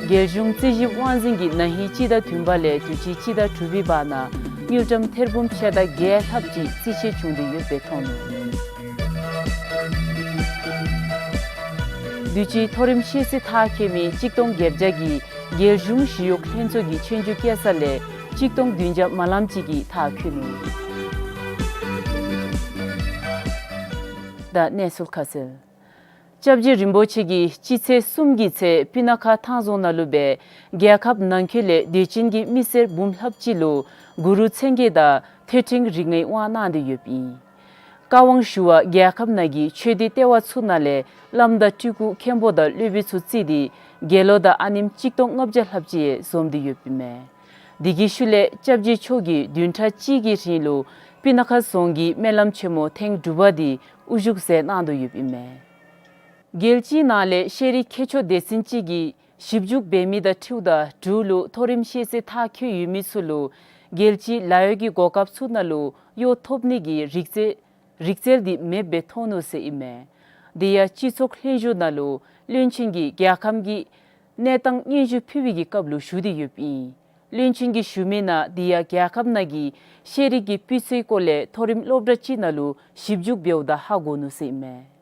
རྒྱལ་གཞུང་རྩིས་ཞིབ་དབང་འཛིན་གྱིས་ན་ཧིང་སྤྱི་ཟླ་བདུན་པ་ལས་དུས་ཅི་སྤྱི་ཟླ་དྲུག་པའི་བར་ན་དངུལ་ཀྲམ་ཐེར་འབུམ་ཕྱེད་དང་བརྒྱད་ལྷགཔ་ཅིག་རྩིས་ཆད་བྱུང་སྟེ་ཡོདཔ་སྦེ་མཐོང་ནུག། དུས་ཅི་མཐོ་རིམ་ཤེས་ཚད་མཐར་འཁྱོལ་མི་གཅིག་སྟོང་བརྒྱད་བརྒྱ་གིས་རྒྱལ་གཞུང་ཞི་གཡོག་ལྷན་ཚོགས་ཀྱི་ཆོས་རྒྱུགས་རྐྱབ་ས་ལས་གཅིག་སྟོང་བདུན་བརྒྱ་མ་ལངམ་ཅིག་གིས་མཐར་འཁྱོལ་ནུག། ད་གནས་ཚུལ་ཁ་གསལ། སྐྱབས་རྗེ་རིན་པོ་ཆེ་གིས་སྤྱི་ཚེས་གསུམ་གྱི་ཚེ་སྤུ་ན་ཁ་ཐང་རྫོང་ནང་ལུ་སྦེ་རྒྱལ་ཁབ་ནང་འཁོད་ལས་དད་ཅན་གྱི་མི་སེར་འབུམ་ལྷགཔ་ཅིག་ལུ་གུ་རུ་མཚན་བརྒྱད་དང་ཐོད་ཕྲེང་རིགས་ལྔའི་དབང་གནང་སྟེ་ཡོདཔ་ཨིན། བཀའ་དབང་ཞུ་བར་རྒྱལ་ཁབ་ནང་གི་ཆོས་སྡེ་ལྟེ་བ་ཚུ་ནང་ལས་བླམ་དང་སྤྲུལ་སྐུ་མཁན་པོ་དང་སློབ་དཔོན་ཚུ་བརྩིས་ཏེ་དགེ་སློང་དང་ཨ་ནེམོ་གཅིག་སྟོང་ལྔ་བརྒྱ་ལྷགཔ་ཅིག་འཛོམས་ཏེ་ཡོདཔ་ཨིན་མས། དེ་གི་ཤུལ་ལས་སྐྱབས་རྗེ་མཆོག་གིས་བདུན་ཕྲག་གཅིག་གི་རིང་ལུ་སྤུ་ན་ཁ་རྫོང་གི་སྨོན་ལམ་ཆེན་མོ་ཐེངས་དྲུག་པ་འདི་དབུ་བཞུགས་མཛད་གནང་དོ་ཡོདཔ་ཨིན་མས། རྒྱལ་སྤྱིའི་ནང་ལས་ཤེས་རིག་མཁས་མཆོག་སྡེ་ཚན་ཅིག་གིས་ཞིབ་འཇུག་འབད་མི་དང་འཁྲིལཝ་ད་འབྲུག་ལུ་མཐོ་རིམ་ཤེས་ཚད་མཐར་འཁྱོལ་ཡོད་མི་ཚུ་ལུ་རྒྱལ་སྤྱིའི་ལཱ་གཡོག་གི་གོ་སྐབས་ཚུ་ནང་ལུ་གཡོག་ཐོབ་ནི་གི་རིག་རྩལ་རིག་རྩལ་འདི་མེདཔ་སྦེ་མཐོང་ནུག་ཟེར་ཨིན་མས། དེ་ཡང་སྤྱི་ཚོགས་ལྷན་བཞུགས་ནང་ལུ་བློན་ཆེན་གྱིས་རྒྱལ་ཁམས་ཀྱི་གནས་སྟངས་སྙན་ཞུ་ཕུལ་བའི་གི་སྐབས་ལུ་ཞུ་སྟེ་ཡོདཔ་ཨིན། བློན་ཆེན་གྱིས་ཞུ་མི་ནང་དེ་ཡང་རྒྱལ་ཁབ་ནང་གི་ཤེས་རིག་གི་སྤུས་ཚད་སྐོར་ལས་མཐོ་རིམ་སློབ་གྲྭ་ཅིག་ནང་ལུ་ཞིབ་འཇུག་འབདཝ་ད་ཧ་གོ་ནུག་ཟེར་ཨིན་མས།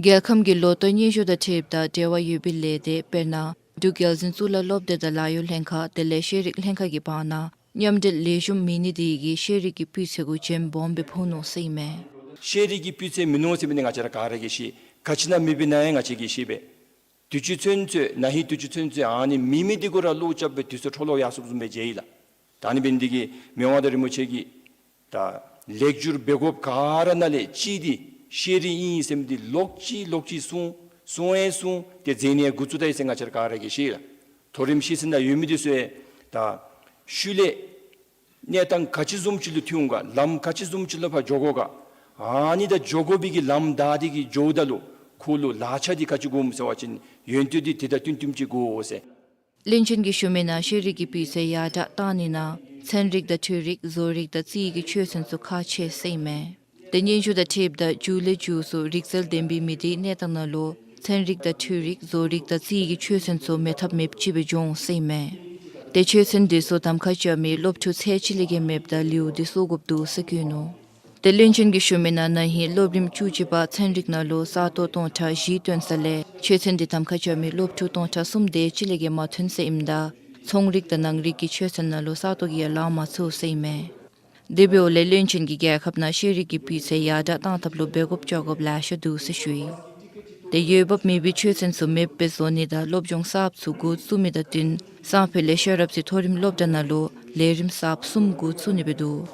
རྒྱལ་ཁམས་ཀྱི་ལོ་ཐོ་སྙན་ཞུ་དང་འཁྲིལཝ་ད་འབྲེལ་བ་ཡོད་པའི་ལས་སྡེ་དཔེར་ན་འབྲུག་རྒྱལ་འཛིན་གཙུག་ལག་སློབ་སྡེ་དང་ལཱ་གཡོག་ལྷན་ཁག་དེ་ལས་ཤེས་རིག་ལྷན་ཁག་གི་བར་ན་མཉམ་འབྲེལ་ལེགས་ཤོམ་མེད་ནི་དེ་གིས་ཤེས་རིག་གི་སྤུས་ཚད་གུ་བྱེམ་སྦོམ་སྦེ་ཕོག་ནུག་ཟེར་ཨིན་མས། ཤེས་རིག་གི་སྤུས་ཚད་མིན་ནུག་ཟེར་མི་འདི་ང་བཅས་ར་ག་ར་གིས་ཤེས། ག་ཅི་ནང་མེདཔ་ཨིན་ན་ཡང་ང་བཅས་ཀྱིས་ཤེས་པས། དུས་ཅི་ཚུན་ཚོད་ན་ཧིང་དུས་ཅི་ཚུན་ཚོད་ཨ་ནི་མེད་མི་འདི་གུ་ར་བློ་རྐྱབ་སྦེ་དུས་ཚོད་འཕྲོ་བརླག་ཡར་སོངམ་བཟུམ་སྦེ་མཇལ་ཡི་ལགས། ད་ཨ་ནི་འབད་ནི་འདི་གིས་མི་དབང་མངའ་བདག་རིན་པོ་ཆེ་གིས་ད་ལེགས་བསྒྱུར་འབད་དགོཔ་ག་ར་ནང་ལས་གཅིག་འདི་ཤེས་རིག་ཨིན་ཟེར་མི་འདི་ལོག་ཅི་ལོག་ཅི་གསུང་གསུང་ཡང་གསུང་ཏེ་མཛད་ནི་ཡང་འགོ་བཙུགས་ད་ཡི་ཟེར་ང་བཅས་ར་ག་ར་གིས་ཤེས་ལགས། མཐོ་རིམ་ཤེས་ཚད་ནང་ཡོད་མི་འདི་ཚུ་ཡང་ད་ཤུལ་ལས་གནས་སྟངས་ག་ཅི་བཟུམ་ཅིག་ལུ་ཐོན་འོང་ག་ལམ་ག་ཅི་བཟུམ་ཅིག་ལུ་ཕར་འགྱོ་དགོ་ག་ཨ་ནི་ད་འགྱོ་དགོ་པའི་གི་ལམ་བདའ་སྟེ་གི་འགྱོཝ་ད་ལུ་ཁོ་ལུ་ལག་ཆ་འདི་ག་ཅི་དགོཔ་སྨོ་ཟེར་བ་ཅིན་ཡོན་ཏན་འདི་དེ་དང་བསྟུན་བསྟུནམ་ཅིག་དགོ་ཟེར། བློན་ཆེན་གྱིས་ཞུ་མི་ནང་ཤེས་རིག་གི་སྤུས་ཚད་ཡར་དྲག་གཏང་ནི་ནང་ཚན་རིག་དང་འཕྲུལ་རིག་བཟོ་རིག་དང་རྩིས་ཀྱི་ཆོས་ཚན་ཚུ་ཁག་ཆེ་ཟེར་ཨིན་མས། ཏེ་སྙན་ཞུ་དང་འཁྲིལཝ་ད་མཇུག་ལས་མཇུག་སུ་རིག་རྩལ་ལྡན་པའི་མི་སྡེའི་གནས་སྟངས་ནང་ལུ་ཚན་རིག་དང་འཕྲུལ་རིག་བཟོ་རིག་དང་རྩིས་ཀྱི་ཆོས་ཚན་ཚུ་མེད་ཐབས་མེདཔ་ཅིག་སྦེ་འགྱོ་འོང་ཟེར་ཨིན་མས། ཏེ་ཆོས་ཚན་འདི་ཚུ་གདམ་ཁ་རྐྱབ་མི་སློབ་ཕྲུག་ཚད་ཅིག་ལས་བརྒལ་མེདཔ་ད་ལེའུ་འདི་སོར་དགོཔ་འདུག་ཟེར་བཀོད་ནུག། ཏེ་བློན་ཆེན་གྱིས་ཞུ་མི་ནང་ན་ཧིང་སློབ་རིམ་བཅུ་གཅིག་པ་ཚན་རིག་ནང་ལུ་ས་སྟོང་སྟོང་ཕྲག་བཞི་བཏོན་ས་ལས་ཆོས་ཚན་འདི་གདམ་ཁ་རྐྱབ་མི་སློབ་ཕྲུག་སྟོང་ཕྲག་གསུམ་དེ་ཅིག་ལས་བརྒལ་མ་ཐོན་ཟེར་ཨིནམ་ད་ཚོང་རིག་དང་ནང་རིག་གི་ཆོས་ཚན་ནང་ལུ་ས་སྟོང་གིས་ཡང་ལང་མ་ཚུགས་ཟེར་ཨིན་མས། དེ་འབདཝ་ལས་བློན་ཆེན་གྱིས་རྒྱལ་ཁབ་ནང་ཤེས་རིག་གི་སྤུས་ཚད་ཡར་དྲག་གཏང་ཐབས་ལུ་འབད་དགོཔ་བཅོ་དགོཔ་ལེ་ཤ་འདུག་ཟེར་ཞུ་ཡི། ཏེ་འོས་འབབ་མེད་པའི་ཆོས་ཚན་ཚུ་མེདཔ་སྦེ་བཟོ་ནི་དང་སློབ་སྦྱོང་གསརཔ་ཚུ་འགོ་བཙུགས་མི་དང་བསྟུན་སང་ཕོད་ལས་ཤེས་རབ་རྩེ་མཐོ་རིམ་སློབ་གྲྭ་ནང་ལུ་ལས་རིམ་གསརཔ་གསུམ་འགོ་བཙུགས་ནི་སྦེ་འདུག།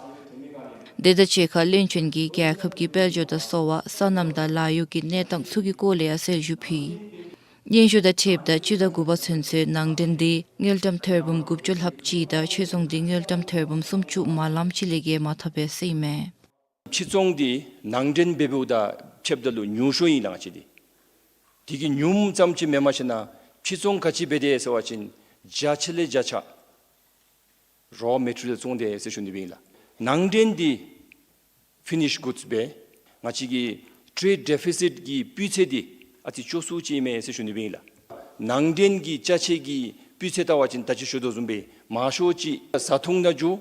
དེ་དང་གཅིག་ཁར་བློན་ཆེན་གྱིས་རྒྱལ་ཁབ་ཀྱི་དཔལ་འབྱོར་དང་གསོ་བ་སོ་ནམ་དང་ལཱ་གཡོག་གི་གནས་སྟངས་ཚུ་གི་སྐོར་ལས་ཡང་གསལ་ཞུ་ཕུལ་ཡི། སྙན་ཞུ་དང་འཁྲིལཝ་ད་སྤྱི་ཟླ་དགུ་པ་ཚུན་ཚོད་ནང་འདྲེན་འདི་དངུལ་ཀྲམ་ཐེར་འབུམ་དགུ་བཅུ་ལྷགཔ་ཅིག་དང་ཆོས་ཚོང་འདི་དངུལ་ཀྲམ་ཐེར་འབུམ་སུམ་ཅུ་མ་ལངམ་ཅིག་ལས་བརྒལ་མ་ཐོབ་པས་ཟེར་ཨིན་མས། ཕྱིར་ཚོང་འདི་ནང་འདྲེན་འབད་འབདཝ་དང་ཕྱདཔ་ད་ལུ་ཉུང་ཤོས་ཨིན་ལགས་ང་བཅས་འདི། དེ་གིས་ཉུངམ་ཙམ་ཅིག་མེནམ་ཞིན་ན་ཕྱིར་ཚོང་ག་ཅི་འབད་དེས་ཟེར་བ་ཅིན་བརྒྱ་ཆ་ལས་བརྒྱ་ཆ་རོ་མེ་ཊི་རི་ཡལ་བཙོང་དེས་ཟེར་ཞུ་ནི་སྦེ་ཨིན་ལགས། ནང་འདྲེན་འདི་ཕི་ནིཤ་གུཌསི་སྦེ་ང་བཅས་ཀྱི་ཊེརེཌ་ཌེ་ཕི་སིཊ་ཀྱི་སྤུས་ཚད་འདི་ཨ་ཙི་སྐྱོ་སུ་ཅིག་ཨིན་མས་ཟེར་ཞུ་ནི་སྦེ་ཨིན་ལགས། ནང་འདྲེན་གྱི་ཅ་ཆས་ཀྱི་སྤུས་ཚད་བལྟ་བ་ཅིན་ད་ཅི་ཞུ་དོ་བཟུམ་སྦེ་མང་ཤོས་ཅིག་བཟའ་འཐུང་ནང་འགྱོ།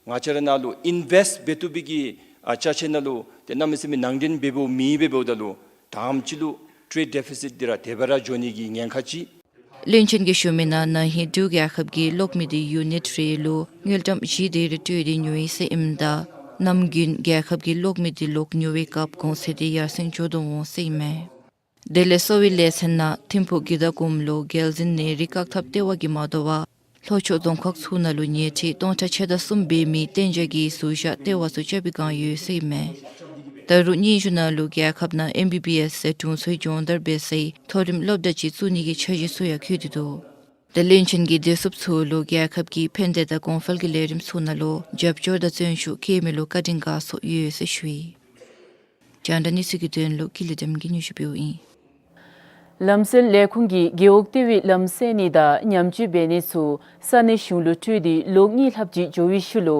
ང་བཅས་ར་ནང་ལུ་ཨིན་ཝེསཊ་འབད་བཏུབ་པའི་གི་ཨ་ཅ་ཆས་ནང་ལུ་ཏེ་གནམ་མེད་ས་མེད་ནང་འདྲེན་འབད་འབདཝ་མེད་པར་འབདཝ་ད་ལུ་དང་པ་ཅིག་ལུ་ཊེརེཌ་ཌེ་ཕི་སིཊ་འདི་ར་དེ་སྦེ་ར་འགྱོ་ནི་གི་ཉེན་ཁ་ཅིག། བློན་ཆེན་གྱིས་ཞུ་མི་ནང་ན་ཧིང་འབྲུག་རྒྱལ་ཁབ་ཀྱི་གློག་མེ་འདི་ཡུ་ནིཊ་རེ་ལུ་དངུལ་ཀྲམ་བཞི་དེ་རེ་སྤྲོད་དེ་ཉོ་ཡི་ཟེར་ཨིནམ་ད་ནམ་རྒྱུན་རྒྱལ་ཁབ་ཀྱི་གློག་མེ་འདི་ལོག་ཉོ་བའི་སྐབས་གོང་ཚད་འདི་ཡར་སེང་འགྱོ་དོ་འོང་ཟེར་ཨིན་མས། དེ་ལས་གསོ་བའི་ལས་ཚན་ནང་ཐིམ་ཕུག་དགེ་ཟླ་གུམ་ལུ་རྒྱལ་འཛིན་ནད་རིགས་བཀག་ཐབས་ལྟེ་བ་གིས་མ་དོ་བར་ལྷོ་ཕྱོགས་རྫོང་ཁག་ཚུ་ནང་ལུ་ཉལ་ཁྲི་སྟོང་ཕྲག་ཕྱེད་དང་གསུམ་འབད་མི་གཏན་འཇགས་ཀྱི་ཟུར་བཞག་ལྟེ་བ་ཚུ་རྐྱབ་པའི་བསྒང་ཡོད་ཟེར་ཨིན་མས། ད་རུང་སྙན་ཞུ་ནང་ལུ་རྒྱལ་ཁབ་ནང་ཨེམ་བི་བི་ཨེསི་ཟེར་དྲུང་འཚོའི་སྦྱོང་བརྡར་འབད་སའི་མཐོ་རིམ་སློབ་གྲྭ་ཅིག་བཙུགས་ནི་གི་འཆར་གཞི་ཚུ་ཡང་བཀོད་དེ་འདུག། ཏེ་བློན་ཆེན་གྱིས་བདེ་སྲུངཔ་ཚུ་ལུ་རྒྱལ་ཁབ་ཀྱི་ཕན་བདེ་དང་གོང་འཕེལ་གྱི་ལས་རིམ་ཚུ་ནང་ལུ་རྒྱབ་སྐྱོར་དང་བརྩོན་ཤུགས་བསྐྱེད་མི་ལུ་བཀའ་དྲིན་དགའ་ཚོར་ཡོད་ཟེར་ཞུ་ཡི། རྒྱང་བསྒྲགས་གནས་ཚུལ་གྱི་དོན་ལུ་ཀུན་ལེགས་བདེམ་གྱིས་སྙན་ཞུ་འབདཝ་ཨིན། ལམ་སེལ་ལས་ཁུངས་ཀྱིས་རྒེད་འོག་ལྟེ་བའི་ལམ་བསལ་ནི་དང་ཉམས་བཅོས་འབད་ནི་ཚུ་ས་གནས་གཞུང་ལུ་སྤྲོད་དེ་ལོ་གཉིས་ལྷགཔ་ཅིག་འགྱོ་བའི་ཤུལ་ལུ་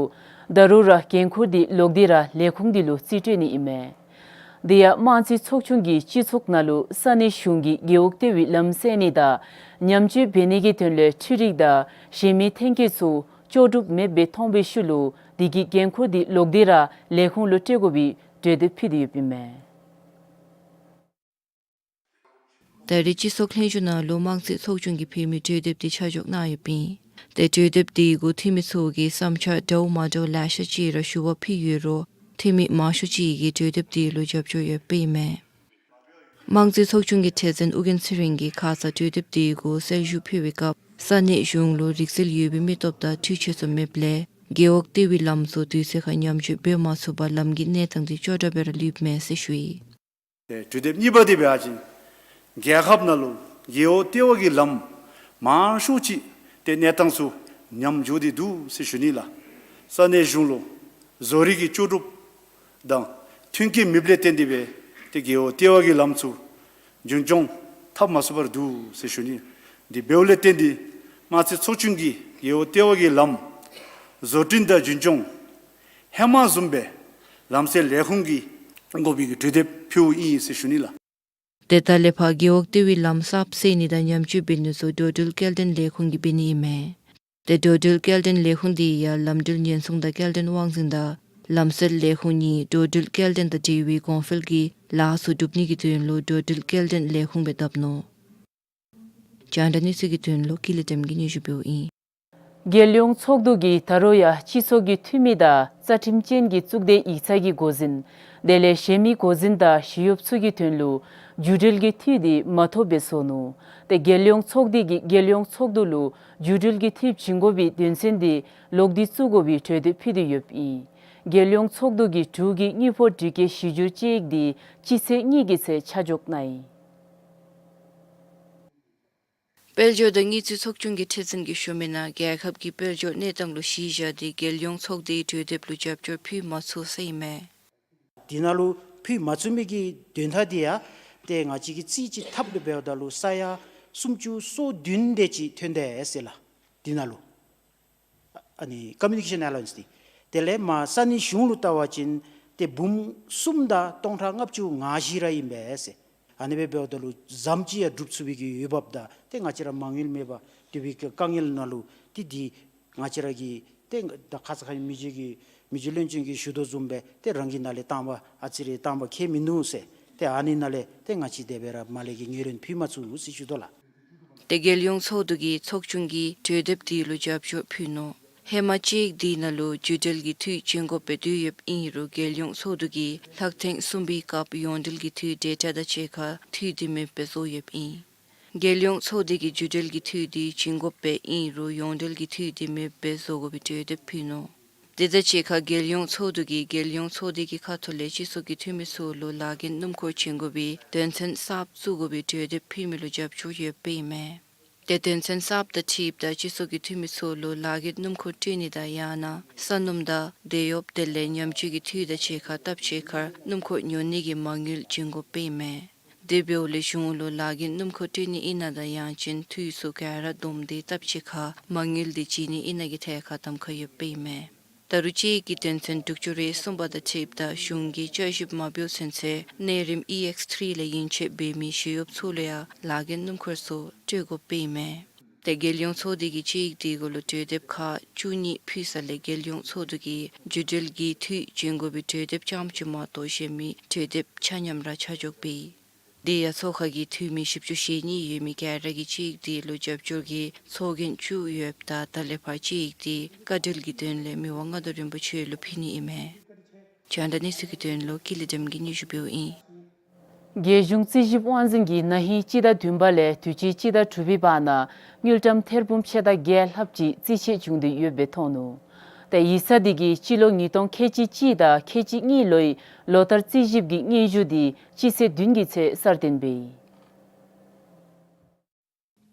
ད་རུང་ར་འགན་ཁུར་འདི་ལོག་སྟེ་ར་ལས་ཁུངས་འདི་ལུ་རྩིས་སྤྲོད་ནི་ཨིན་མས། དེ་ཡང་དམངས་རྩིས་ཚོགས་ཆུང་གིས་སྤྱི་ཚོགས་ནང་ལུ་ས་གནས་གཞུང་གིས་རྒེད་འོག་ལྟེ་བའི་ལམ་བསལ་ནི་དང་ཉམས་བཅོས་འབད་ནི་གི་དོན་ལས་འཕྲུལ་རིག་དང་གཞན་མི་ཐོན་སྐྱེད་ཚུ་ལྕོགས་གྲུབ་མེདཔ་སྦེ་མཐོང་བའི་ཤུལ་ལུ་དེ་གི་འགན་ཁུར་འདི་ལོག་སྟེ་ར་ལས་ཁུངས་ལུ་སྤྲོད་དགོ་པའི་གྲོས་འདེབས་ཕུལ་ཏེ་ཡོདཔ་ཨིན་མས། ད་རེས་སྤྱི་ཚོགས་ལྷན་བཞུགས་ནང་ལུ་དམངས་རྩིས་ཚོགས་ཆུང་གིས་ཕུལ་མི་གྲོས་འདེབས་འདི་ཆ་འཇོག་གནང་ཡོདཔ་ཨིན། ཏེ་གྲོས་འདེབས་འདི་གུ་འཐུས་མི་ཚུ་གིས་བསམ་འཆར་འདྲཝ་མ་འདྲཝ་ལེ་ཤ་ཅིག་ར་ཞུ་བ་ཕུལ་ཡོད་རུང་འཐུས་མི་མང་ཤོས་ཅིག་གིས་གྲོས་འདེབས་འདི་ལུ་རྒྱབ་སྐྱོར་ཡོདཔ་ཨིན་མས། དམངས་རྩིས་ཚོགས་ཆུང་གི་ཁྲི་འཛིན་ཨོ་རྒྱན་ཚེ་རིང་གིས་ཁ་ཙ་གྲོས་འདེབས་འདི་གུ་གསལ་ཞུ་ཕུལ་བའི་སྐབས་ས་གནས་གཞུང་ལུ་རིག་རྩལ་ཡོད་པའི་མི་སྟོབས་དང་འཕྲུལ་ཆས་ཚུ་མེདཔ་ལས་རྒེད་འོག་ལྟེ་བའི་ལམ་ཚུ་དུས་ཚོད་ཁར་ཉམས་བཅོས་འབད་མ་ཚུགས་པར་ལམ་གྱི་གནས་སྟངས་འདི་སྐྱོ་དྲགས་སྦེ་ར་ལུསཔ་མས་ཟེར་ཞུ་ཡི། ཏེ་གྲོས་འདེབས་གཉིས་པ་འདི་འབད་བ་ཅིན་རྒྱལ་ཁབ་ནང་ལུ་རྒེད་འོག་ལྟེ་བ་གི་ལམ་མང་ཤོས་ཅིག་ཏེ་གནས་སྟངས་ཚུ་ཉམས་འགྱོ་སྟེ་འདུག་ཟེར་ཞུ་ནི་ལགས། ས་གནས་གཞུང་ལུ་བཟོ་རིག་གི་ལྕོགས་གྲུབ་དང་མཐུན་རྐྱེན་མེདཔ་ལས་བརྟེན་ཏེ་སྦེ་ཏེ་རྒེད་འོག་ལྟེ་བ་གི་ལམ་ཚུ་རྒྱུན་སྐྱོང་འཐབ་མ་ཚུགས་པར་འདུག་ཟེར་ཞུ་ནི། དེ་འབདཝ་ལས་བརྟེན་ཏེ་དམངས་རྩིས་ཚོགས་ཆུང་གིས་རྒེད་འོག་ལྟེ་བ་གི་ལམ་བཟོ་སྐྲུན་དང་རྒྱུན་སྐྱོང་ཧེ་མ་བཟུམ་སྦེ་ལམ་སེལ་ལས་ཁུངས་ཀྱིས་དགོ་པའི་གི་གྲོས་འདེབས་ཕུལཝ་ཨིན་ཟེར་ཞུ་ནི་ལགས། ཏེ་ད་ལས་ཕར་རྒེད་འོག་ལྟེ་བའི་ལམ་གསརཔ་བསལ་ནི་དང་ཉམས་བཅོས་འབད་ནི་ཚུ་འགྲོ་འགྲུལ་སྐྱེལ་འདྲེན་ལས་ཁུངས་ཀྱིས་འབད་ནི་ཨིན་མས། ཏེ་འགྲོ་འགྲུལ་སྐྱེལ་འདྲེན་ལས་ཁུངས་འདི་ཡང་ལམ་འགྲུལ་ཉེན་སྲུང་དང་སྐྱེལ་འདྲེན་དབང་འཛིན་དང་ལམ་སེལ་ལས་ཁུངས་གཉིས་འགྲོ་འགྲུལ་སྐྱེལ་འདྲེན་དང་འབྲེལ་བའི་གོང་འཕེལ་གྱི་ལཱ་ཚུ་སྒྲུབ་ནི་གི་དོན་ལུ་འགྲོ་འགྲུལ་སྐྱེལ་འདྲེན་ལས་ཁུངས་སྦེ་བཏབ་ནུག། རྒྱང་བསྒྲགས་གནས་ཚུལ་གྱི་དོན་ལུ་ཀུན་ལེགས་བདེམ་གྱིས་སྙན་ཞུ་འབདཝ་ཨིན། རྒྱལ་ཡོངས་ཚོགས་འདུ་གིས་ད་རུང་ཡང་སྤྱི་ཚོགས་ཀྱི་འཐུས་མི་དང་རྩ་ཁྲིམས་ཅན་གྱི་གཙུག་སྡེ་ཡིག་ཚང་གི་འགོ་འཛིན་དེ་ལས་གཞན་མི་འགོ་འཛིན་དང་ཞི་གཡོགཔ་ཚུ་གི་དོན་ལུ་རྒྱུ་འབྲེལ་གྱི་འཐུས་འདི་མ་ཐོབ་པར་བཟོ་ནུག། ཏེ་རྒྱལ་ཡོངས་ཚོགས་སྡེ་གིས་རྒྱལ་ཡོངས་ཚོགས་འདུ་ལུ་རྒྱུ་འབྲེལ་གྱི་འཐུས་བྱིན་དགོ་པའི་དོན་ཚན་འདི་ལོག་སྟེ་བཙུགས་དགོ་པའི་གྲོས་འདེབས་ཕུལ་ཏེ་ཡོདཔ་ཨིན། རྒྱལ་ཡོངས་ཚོགས་འདུ་གིས་འབྲུག་གི་དངུལ་ཕོགས་སྒྲིག་བཀོད་གཞི་འགྱུར་དཔྱད་ཡིག་འདི་སྤྱི་ཚེས་གཉིས་ཀྱི་ཚེ་ཆ་འཇོག་གནང་ཡི། དཔལ་འབྱོར་དང་དངུལ་རྩིས་ཚོགས་ཆུང་གི་ཁྲི་འཛིན་གྱིས་ཞུ་མི་ནང་རྒྱལ་ཁབ་ཀྱི་དཔལ་འབྱོར་གནས་སྟངས་ལུ་གཞི་བཞག་སྟེ་རྒྱལ་ཡོངས་ཚོགས་སྡེའི་གྲོས་འདེབས་ལུ་རྒྱབ་སྐྱོར་ཕུལ་མ་ཚུགས་ཟེར་ཨིན་མས། དེ་ནང་ལུ་ཕུལ་མ་ཚུགས་མི་གི་དོན་དག་འདི་ཡང་ཏེ་ང་བཅས་ཀྱིས་རྩིས་ཅིག་འཐབ་སྟེ་འབདཝ་ད་ལུ་ས་ཡ་སུམ་ཅུ་སོ་བདུན་དེ་ཅིག་ཐོན་དེས་ཟེར་ལགས། དེ་ནང་ལུ་ཨ་ནི་ཀོ་མིའུ་ནི་ཀེ་ཤཱན་ཨ་ལ་ཝན་སི་འདི་དེ་ལས་མར་ས་གནས་གཞུང་ལུ་བལྟ་བ་ཅིན་ཏེ་འབུམ་གསུམ་དང་སྟོང་ཕྲག་ལྔ་བཅུ་ང་བཞི་ར་ཨིན་པས་ཟེར། ཨ་ནི་སྦེ་འབདཝ་ད་ལུ་ཟམ་ཅིག་ཡང་སྒྲུབ་ཚུགས་པའི་གི་འོས་འབབ་དང་ཏེ་ང་བཅས་ར་མ་དངུལ་མེད་པར་སྡོད་པའི་གི་དཀའ་ངལ་ནང་ལུ་ཏེ་འདི་ང་བཅས་ར་གི་ཏེ་ད་ཁ་ཙ་ཁ་ཉིནམ་མི་རྗེ་གི་མི་རྗེ་བློན་ཆེན་གྱིས་ཞུ་དོ་བཟུམ་སྦེ་ཏེ་རང་གི་ནང་ལས་བཏང་པ་ཨ་ཙི་རེ་བཏང་པ་ཁྱད་མིན་ནུག་ཟེར། ཏེ་ཨ་ནི་ནང་ལས་ཏེ་ང་བཅས་དེ་སྦེ་ར་མ་ལས་ཀྱི་ངོས་ལེན་ཕུལ་མ་ཚུགས་ཟེར་ཞུ་དོ་ལགས། ཏེ་རྒྱལ་ཡོངས་ཚོགས་འདུ་གིས་ཚོགས་ཆུང་གི་གྲོས་འདེབས་འདི་ལུ་རྒྱབ་སྐྱོར་ཕུལ་ནུག། ཧེ་མ་དཔྱད་ཡིག་འདི་ནང་ལུ་རྒྱུ་འབྲེལ་གྱི་འཐུས་བྱིན་དགོཔ་སྦེ་འདུག་ཡོདཔ་ཨིན་རུང་རྒྱལ་ཡོངས་ཚོགས་འདུ་གིས་ལྷག་ཐེངས་གསུམ་པའི་སྐབས་ཡོངས་འབྲེལ་གྱི་འཐུས་ཌེ་ཊ་དང་གཅིག་ཁར་འཐུས་འདི་མེདཔ་སྦེ་བཟོ་ཡོདཔ་ཨིན། རྒྱལ་ཡོངས་ཚོགས་སྡེ་གིས་རྒྱུ་འབྲེལ་གྱི་འཐུས་འདི་བྱིན་དགོཔ་སྦེ་ཨིན་རུང་ཡོངས་འབྲེལ་གྱི་འཐུས་འདི་མེདཔ་སྦེ་བཟོ་དགོ་པའི་གྲོས་འདེབས་ཕུལ་ནུག། དེ་དང་གཅིག་ཁར་རྒྱལ་ཡོངས་ཚོགས་འདུ་གིས་རྒྱལ་ཡོངས་ཚོགས་སྡེ་གི་ཁ་ཐུག་ལས་སྤྱི་ཚོགས་ཀྱི་འཐུས་མི་ཚུ་ལུ་ལཱ་འགན་སྣུམ་འཁོར་བྱིན་དགོ་པའི་དོན་ཚན་གསརཔ་བཙུགས་དགོ་པའི་གྲོས་འདེབས་ཕུལ་མི་ལུ་རྒྱབ་སྐྱོར་ཡོདཔ་ཨིན་མས། ཏེ་དོན་ཚན་གསརཔ་དང་འཁྲིལཝ་ད་སྤྱི་ཚོགས་ཀྱི་འཐུས་མི་ཚུ་ལུ་ལཱ་འགན་སྣུམ་འཁོར་སྤྲོད་ནི་དང་ཡང་ན་ས་སྣུམ་དང་དེད་གཡོགཔ་དེ་ལས་ཉམས་བཅོས་ཀྱི་འཐུས་དང་གཅིག་ཁར་སྟབས་གཅིག་ཁར་སྣུམ་འཁོར་ཉོ་ནི་གི་མ་དངུལ་བྱིན་དགོཔ་ཨིན་མས། དེ་འབདཝ་ལས་གཞུང་ལུ་ལཱ་འགན་སྣུམ་འཁོར་སྤྲོད་ནི་ཨིན་ན་དང་ཡང་ཅིན་འཐུས་ཚུ་ག་ར་བསྡོམས་ཏེ་སྟབས་གཅིག་ཁར་མ་དངུལ་འདི་བྱིན་ནི་ཨིན་ན་གི་ཐད་ཁར་གདམ་ཁ་ཡོདཔ་ཨིན་མས། ད་རུང་དཔྱད་ཡིག་གི་དོན་ཚན་དྲུག་ཅུ་རེ་གསུམ་པ་དང་འཁྲིལཝ་ད་གཞུང་གིས་བསྐྱར་ཞིབ་མ་འབད་ཚུན་ཚོད་གནས་རིམ་ཨི་ཨེགསི་ཐི་རི་ལས་ཡན་ཆད་འབད་མི་ཞི་གཡོགཔ་ཚུ་ལུ་ཡང་ལཱ་འགན་སྣུམ་འཁོར་ཚུ་སྤྲོད་དགོཔ་ཨིན་མས། ཏེ་རྒྱལ་ཡོངས་ཚོགས་སྡེ་གིས་དཔྱད་ཡིག་དེ་གུ་ལུ་གྲོས་འདེབས་ཁག་བཅུ་གཉིས་ཕུལ་ས་ལས་རྒྱལ་ཡོངས་ཚོགས་འདུ་གིས་རྒྱུ་འབྲེལ་གྱི་འཐུས་བྱིན་དགོ་པའི་གྲོས་འདེབས་རྐྱངམ་གཅིག་མ་གཏོགས་གཞན་མི་གྲོས་འདེབས་ཆ་མཉམ་ར་ཆ་འཇོག་འབད་ཡི། དེ་ཡང་ཚོགས་ཁང་གི་འཐུས་མི་བཞི་བཅུ་ཞེ་གཉིས་ཡོད་མི་ག་ར་གིས་དཔྱད་ཡིག་དེ་ལུ་རྒྱབ་སྐྱོར་གྱི་ཚོགས་རྒྱན་བཙུགས་ཡོདཔ་ད་ད་ལས་ཕར་དཔྱད་ཡིག་དེ་བཀའ་འཁྲིལ་གྱི་དོན་ལས་མི་དབང་མངའ་བདག་རིན་པོ་ཆེ་ལུ་ཕུལ་ནི་ཨིན་མས། རྒྱང་བསྒྲགས་གནས་ཚུལ་གྱི་དོན་ལུ་ཀུན་ལེགས་བདེམ་གྱིས་སྙན་ཞུ་འབདཝ་ཨིན། རྒྱལ་གཞུང་རྩིས་ཞིབ་དབང་འཛིན་གྱིས་ན་ཧིང་སྤྱི་ཟླ་བདུན་པ་ལས་དུས་ཅི་སྤྱི་ཟླ་དྲུག་པའི་བར་ན་དངུལ་ཀྲམ་ཐེར་འབུམ་ཕྱེད་དང་བརྒྱད་ལྷགཔ་ཅིག་རྩིས་ཆད་བྱུང་སྟེ་ཡོདཔ་སྦེ་མཐོང་ནུག། ཏེ་ཡིག་ཚང་འདི་གིས་སྤྱི་ལོ་ཉིས་སྟོང་ཁལ་གཅིག་གཅིག་དང་ཁལ་གཅིག་གཉིས་ལོའི་ལོ་ལྟར་རྩིས་ཞིབ་ཀྱི་སྙན་ཞུ་འདི་སྤྱི་ཚེས་བདུན་གྱི་ཚེ་གསར་བཏོན་འབད་ཡི།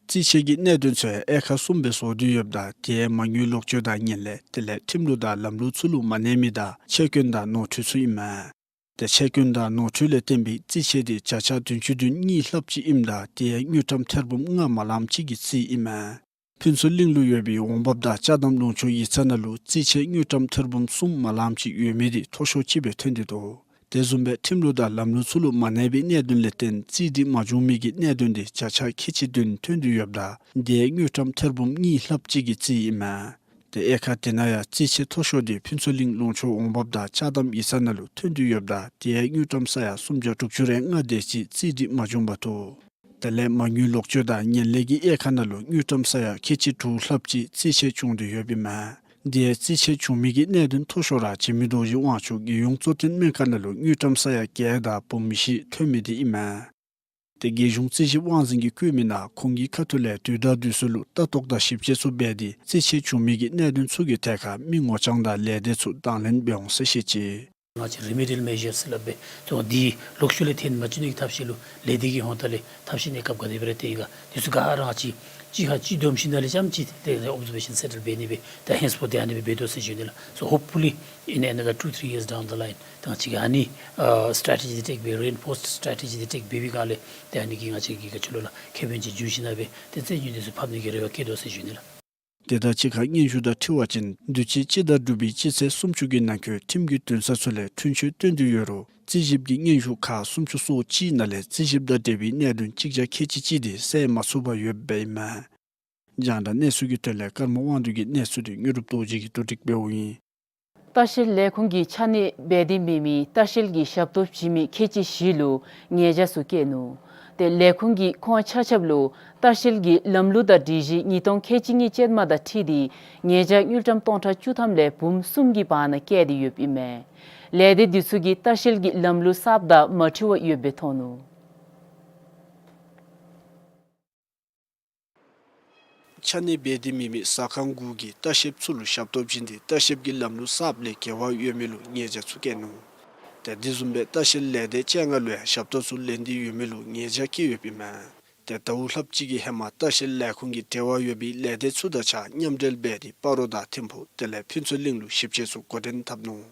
རྩིས་ཆད་ཀྱི་གནད་དོན་ཚུ་དབྱེ་ཁག་གསུམ་སྦེ་བཟོ་སྟེ་ཡོདཔ་ད་དེ་ཡང་མ་དངུལ་ལོག་སྤྱོད་དང་ངན་ལྷད་དེ་ལས་ཁྲིམས་ལུགས་དང་ལམ་ལུགས་ཚུ་ལུ་མ་གནས་མི་དང་ཆད་སྐྱོན་དང་ནོར་འཁྲུལ་ཚུ་ཨིན་མས། ཏེ་ཆད་སྐྱོན་དང་ནོར་འཁྲུལ་ལས་བརྟེན་པའི་རྩིས་ཆད་དེ་བརྒྱ་ཆ་བདུན་ཅུ་དོན་གཉིས་ལྷགཔ་ཅིག་ཨིནམ་ད་དེ་ཡང་དངུལ་ཀྲམ་ཐེར་འབུམ་ལྔ་མ་ལངམ་ཅིག་གི་རྩིས་ཨིན་མས། ཕུན་ཚོགས་གླིང་ལུ་ཡོད་པའི་འོང་འབབ་དང་ཅ་དམ་ལུང་ཕྱོགས་ཡིག་ཚང་ནང་ལུ་རྩིས་ཆད་དངུལ་ཀྲམ་ཐེར་འབུམ་གསུམ་མ་ལངམ་ཅིག་ཡོད་མི་དེ་མཐོ་ཤོས་ཅིག་སྦེ་ཐོན་ཏེ་འདུག། དེ་བཟུམ་སྦེ་ཁྲིམས་ལུགས་དང་ལམ་ལུགས་ཚུ་ལུ་མ་གནས་པའི་གནད་དོན་ལས་བརྟེན་རྩིས་སྒྲིག་མ་བྱུང་མི་གི་གནད་དོན་དེ་བརྒྱ་ཆ་ཁལ་གཅིག་བདུན་ཐོན་ཏེ་ཡོདཔ་ད་དེ་ཡང་དངུལ་ཀྲམ་ཐེར་འབུམ་གཉིས་ལྷགཔ་ཅིག་གི་རྩིས་ཨིན་མས། ཏེ་དབྱེ་ཁག་དེ་ནང་ཡང་རྩིས་ཆད་མཐོ་ཤོས་དེ་ཕུན་ཚོགས་གླིང་ལུང་ཕྱོགས་འོང་འབབ་དང་ཅ་དམ་ཡིག་ཚང་ནང་ལུ་ཐོན་ཏེ་ཡོདཔ་ད་དེ་ཡང་དངུལ་ཀྲམ་ས་ཡ་སུམ་བརྒྱ་དྲུག་ཅུ་རེ་ལྔ་དེ་ཅིག་རྩིས་སྒྲིག་མ་བྱུང་བར་འདུག། དེ་ལས་མ་དངུལ་ལོག་སྤྱོད་དང་ངན་ལྷད་ཀྱི་དབྱེ་ཁག་ནང་ལུ་དངུལ་ཀྲམ་ས་ཡ་ཁལ་གཅིག་དྲུག་ལྷགཔ་ཅིག་རྩིས་ཆད་བྱུང་སྟེ་ཡོདཔ་ཨིན་མས། དེ་ཡང་རྩིས་ཆད་བྱུང་མི་གི་གནད་དོན་མཐོ་ཤོས་ར་འཇིགས་མེད་རྡོ་རྗེ་དབང་ཕྱུག་རྒྱལ་ཡོངས་གཙོ་བསྟེན་སྨན་ཁང་ནང་ལུ་དངུལ་ཀྲམ་ས་ཡ་བརྒྱད་དང་འབུམ་བཞི་ཐོན་མི་དེ་ཨིན་མས། ཏེ་རྒྱལ་གཞུང་རྩིས་ཞིབ་དབང་འཛིན་གྱིས་བཀོད་མི་ནང་ཁོང་གི་ཁ་ཐུག་ལས་དུས་དང་དུས་སུ་ལུ་ལྟ་རྟོག་དང་ཞིབ་དཔྱད་ཚུ་འབད་དེ་རྩིས་ཆད་བྱུང་མི་གི་གནད་དོན་ཚུ་གི་ཐད་ཁར་མི་ངོ་རྐྱང་དང་ལས་སྡེ་ཚུ་དང་ལེན་འབད་འོང་ཟེར་བཤད་ཅི། ང་བཅས་རི་མི་ཌི་ཡལ་མེ་ཞརསི་སླབ་སྦེ་ཚུ་འདི་ལོག་ཤུལ་ལས་ཐོན་མ་བཅུག་ནི་གི་ཐབས་ཤེས་ལུ་ལས་སྡེ་གི་ཧོངས་ལྟག་ལས་ཐབས་ཤེས་གནས་སྐབས་ག་དེ་སྦེ་ར་སྟོན་ཡི་ག་འདི་ཚུ་ག་ར་ང་བཅས་གཅིག་ཁར་གཅིག་བསྡོམས་ཞིནམ་ལས་རྐྱངམ་གཅིག་ཏེ་ཨོབ་ཛར་ཝེ་ཤཱན་སེ་ཊལ་འབད་ནི་སྦེ་ད་ཧེནསི་ཕོརཐ་དེ་ཨ་ནི་སྦེ་འབད་དོ་ཟེར་ཞུ་ནི་ལགས། So hopefully in another two three years down the line ད་ང་བཅས་ཀྱིས་ཨ་ནི་ཨ་སི་ཊེ་ཊི་ཇི་འདི་ཊེག་འབད་རི་ཨེན་ཕོརསཌ་སི་ཊེ་ཊི་ཇི་འདི་ཊེག་འབད་བའི་སྒང་ལས་ཏེ་ཨ་ནི་གིས་ང་བཅས་ཀྱི་ག་ཅི་ལོ་ལགས་ཁེ་ཕན་ཅིག་འབྱུང་ཞིན་ན་སྦེ་ཏེ་རྩིས་ཉུང་འདི་ཚུ་ཕབ་ནི་གི་རེ་བ་བསྐྱེད་དོ་ཟེར་ཞུ་ནི་ལགས། དེ་དང་གཅིག་ཁར་སྙན་ཞུ་དང་འཁྲིལ་བ་ཅིན་དུས་ཅི་སྤྱི་ཟླ་དྲུག་པའི་སྤྱི་ཚེས་སུམ་ཅུ་གི་ནང་འཁོད་ཁྲིམས་ཀྱི་འདུན་ས་ཚུ་ལས་འཁྲུན་ཆོད་བཏོན་ཏེ་ཡོད་རུང་རྩིས་ཞིབ་ཀྱི་སྙན་ཞུ་ཁག་སུམ་ཅུ་སོ་གཅིག་ནང་ལས་རྩིས་ཞིབ་དང་འབྲེལ་བའི་གནད་དོན་གཅིག་བརྒྱ་ཁལ་གཅིག་གཅིག་དེ་སེལ་མ་ཚུགས་པར་ཡོདཔ་ཨིན་མས། རྒྱང་བསྒྲགས་གནས་ཚུལ་གྱི་དོན་ལས་ཀརྨ་དབང་འདུས་ཀྱི་གནས་ཚུལ་དེ་དངོས་གྲུབ་རྡོ་རྗེ་གིས་བསྡུ་སྒྲིག་འབདཝ་ཨིན། ལྟ་བཤལ་ལས་ཁུངས་ཀྱིས་ཆ་གནས་འབད་དེ་མེད་མི་ལྟ་བཤལ་གྱི་ཞབས་ཏོག་བྱིན་མི་ཁལ་གཅིག་བཞི་ལུ་ཉེས་བྱ་ཚུ་བཀལ་ནུག། ཏེ་ལས་ཁུངས་ཀྱིས་ཁོང་ཆ་ཁྱབ་ལུ་ལྟ་བཤལ་གྱི་ལམ་ལུགས་དང་སྒྲིག་གཞི་ཉིས་སྟོང་ཁལ་གཅིག་གཉིས་ཅན་མ་དང་འཁྲིལ་ཏེ་ཉེས་བྱ་དངུལ་ཀྲམ་སྟོང་ཕྲག་བཅུ་ཐམ་ལས་འབུམ་གསུམ་གྱི་བར་ན་བཀལ་ཏེ་ཡོདཔ་ཨིན་མས། ལས་སྡེ་འདི་ཚུ་གིས་ལྟ་བཤལ་གྱི་ལམ་ལུགས་གསརཔ་དང་མ་འཁྲིལ་བར་ཡོདཔ་སྦེ་མཐོང་ནུག། ཆ་གནས་འབད་དེ་མེད་མི་ཟ་ཁང་དགུ་གིས་ལྟ་བཤལཔ་ཚུ་ལུ་ཞབས་ཏོག་བྱིན་ཏེ་ལྟ་བཤལཔ་གི་ལམ་ལུགས་གསརཔ་ལས་འགལ་བ་ཡོད་མི་ལུ་ཉེས་བྱ་ཚུ་བཀལ་ནུག། ཏེ་དེ་བཟུམ་སྦེ་ལྟ་བཤལ་ལས་སྡེ་བཅོ་ལྔ་ལུ་ཡང་ཞབས་ཏོག་ཚུ་ལེན་ཏེ་ཡོད་མི་ལུ་ཉེས་བྱ་བཀལ་ཡོདཔ་ཨིན་མས། ཏེ་ཟླཝ་ལྷགཔ་ཅིག་གི་ཧེ་མ་ལྟ་བཤལ་ལས་ཁུངས་ཀྱི་འབྲེལ་བ་ཡོད་པའི་ལས་སྡེ་ཚུ་དང་གཅིག་ཁར་མཉམ་འབྲེལ་འབད་དེ་སྤ་རོ་དང་ཐིམ་ཕུག་དེ་ལས་ཕུན་ཚོགས་གླིང་ལུ་ཞིབ་དཔྱད་ཚུ་འགོ་འདྲེན་འཐབ་ནུག།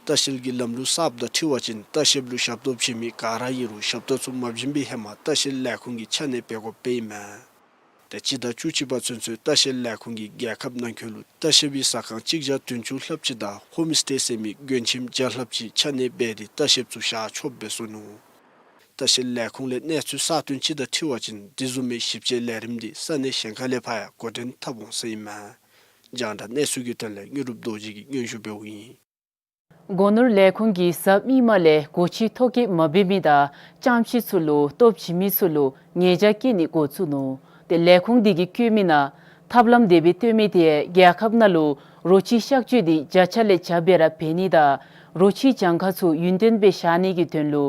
ལྟ་བཤལ་གྱི་ལམ་ལུགས་གསརཔ་དང་འཁྲིལ་བ་ཅིན་ལྟ་བཤལཔ་ལུ་ཞབས་ཏོག་བྱིན་མི་ག་ར་ཨིན་རུང་ཞབས་ཏོག་ཚུ་མ་བྱིན་པའི་ཧེ་མ་ལྟ་བཤལ་ལས་ཁུངས་ཀྱིས་ཆ་གནས་འབད་དགོཔ་ཨིན་མས། ཏེ་སྤྱི་ཟླ་བཅུ་གཅིག་པ་ཚུན་ཚོད་ལྟ་བཤལ་ལས་ཁུངས་ཀྱིས་རྒྱལ་ཁབ་ནང་འཁོད་ལུ་ལྟ་བཤལ་པའི་ཟ་ཁང་གཅིག་བརྒྱ་བདུན་ཅུ་ལྷགཔ་ཅིག་དང་ཧོམ་སི་ཊེ་ཟེར་མི་མགྱོན་ཁྱིམ་བརྒྱ་ལྷགཔ་ཅིག་ཆ་གནས་འབད་དེ་ལྟ་བཤལཔ་ཚུ་བཞག་ཆོགཔ་སྦེ་བཟོ་ནུག། ལྟ་བཤལ་ལས་ཁུངས་ལས་གནས་ཚུལ་གསར་བཏོན་ཅིག་དང་འཁྲིལ་བ་ཅིན་དེ་བཟུམ་མའི་ཞིབ་དཔྱད་ལས་རིམ་འདི་ས་གནས་གཞན་ཁ་ལས་ཕར་ཡང་འགོ་འདྲེན་འཐབ་འོང་ཟེར་ཨིན་མས། རྒྱང་བསྒྲགས་གནས་ཚུལ་གྱི་དོན་ལས་དངོས་གྲུབ་རྡོ་རྗེ་གིས་སྙན་ཞུ་འབདཝ་ཨིན། སྒོ་ནོར་ལས་ཁུངས་ཀྱིས་གཟའ་མིག་དམར་ལས་སྒོ་ཁྱི་ཐོ་བཀོད་མ་འབད་མི་དང་ལྕང་ཁྱི་ཚུ་ལུ་ལྟོ་བྱིན་མི་ཚུ་ལུ་ཉེས་བྱ་བཀལ་ནི་འགོ་བཙུགས་ནུག། ཏེ་ལས་ཁུངས་དེ་གིས་བཀོད་མི་ནང་ཐབས་ལམ་དེ་སྦེ་བཏོན་མི་དེ་རྒྱལ་ཁབ་ནང་ལུ་རོ་ཁྱི་གཤག་བཅོས་དེ་བརྒྱ་ཆ་ལས་བརྒྱ་སྦེ་ར་འབད་ནི་དང་རོ་ཁྱི་གྱངས་ཁ་ཚུ་ཡུན་བརྟན་སྦེ་བཞག་ནི་གི་དོན་ལུ་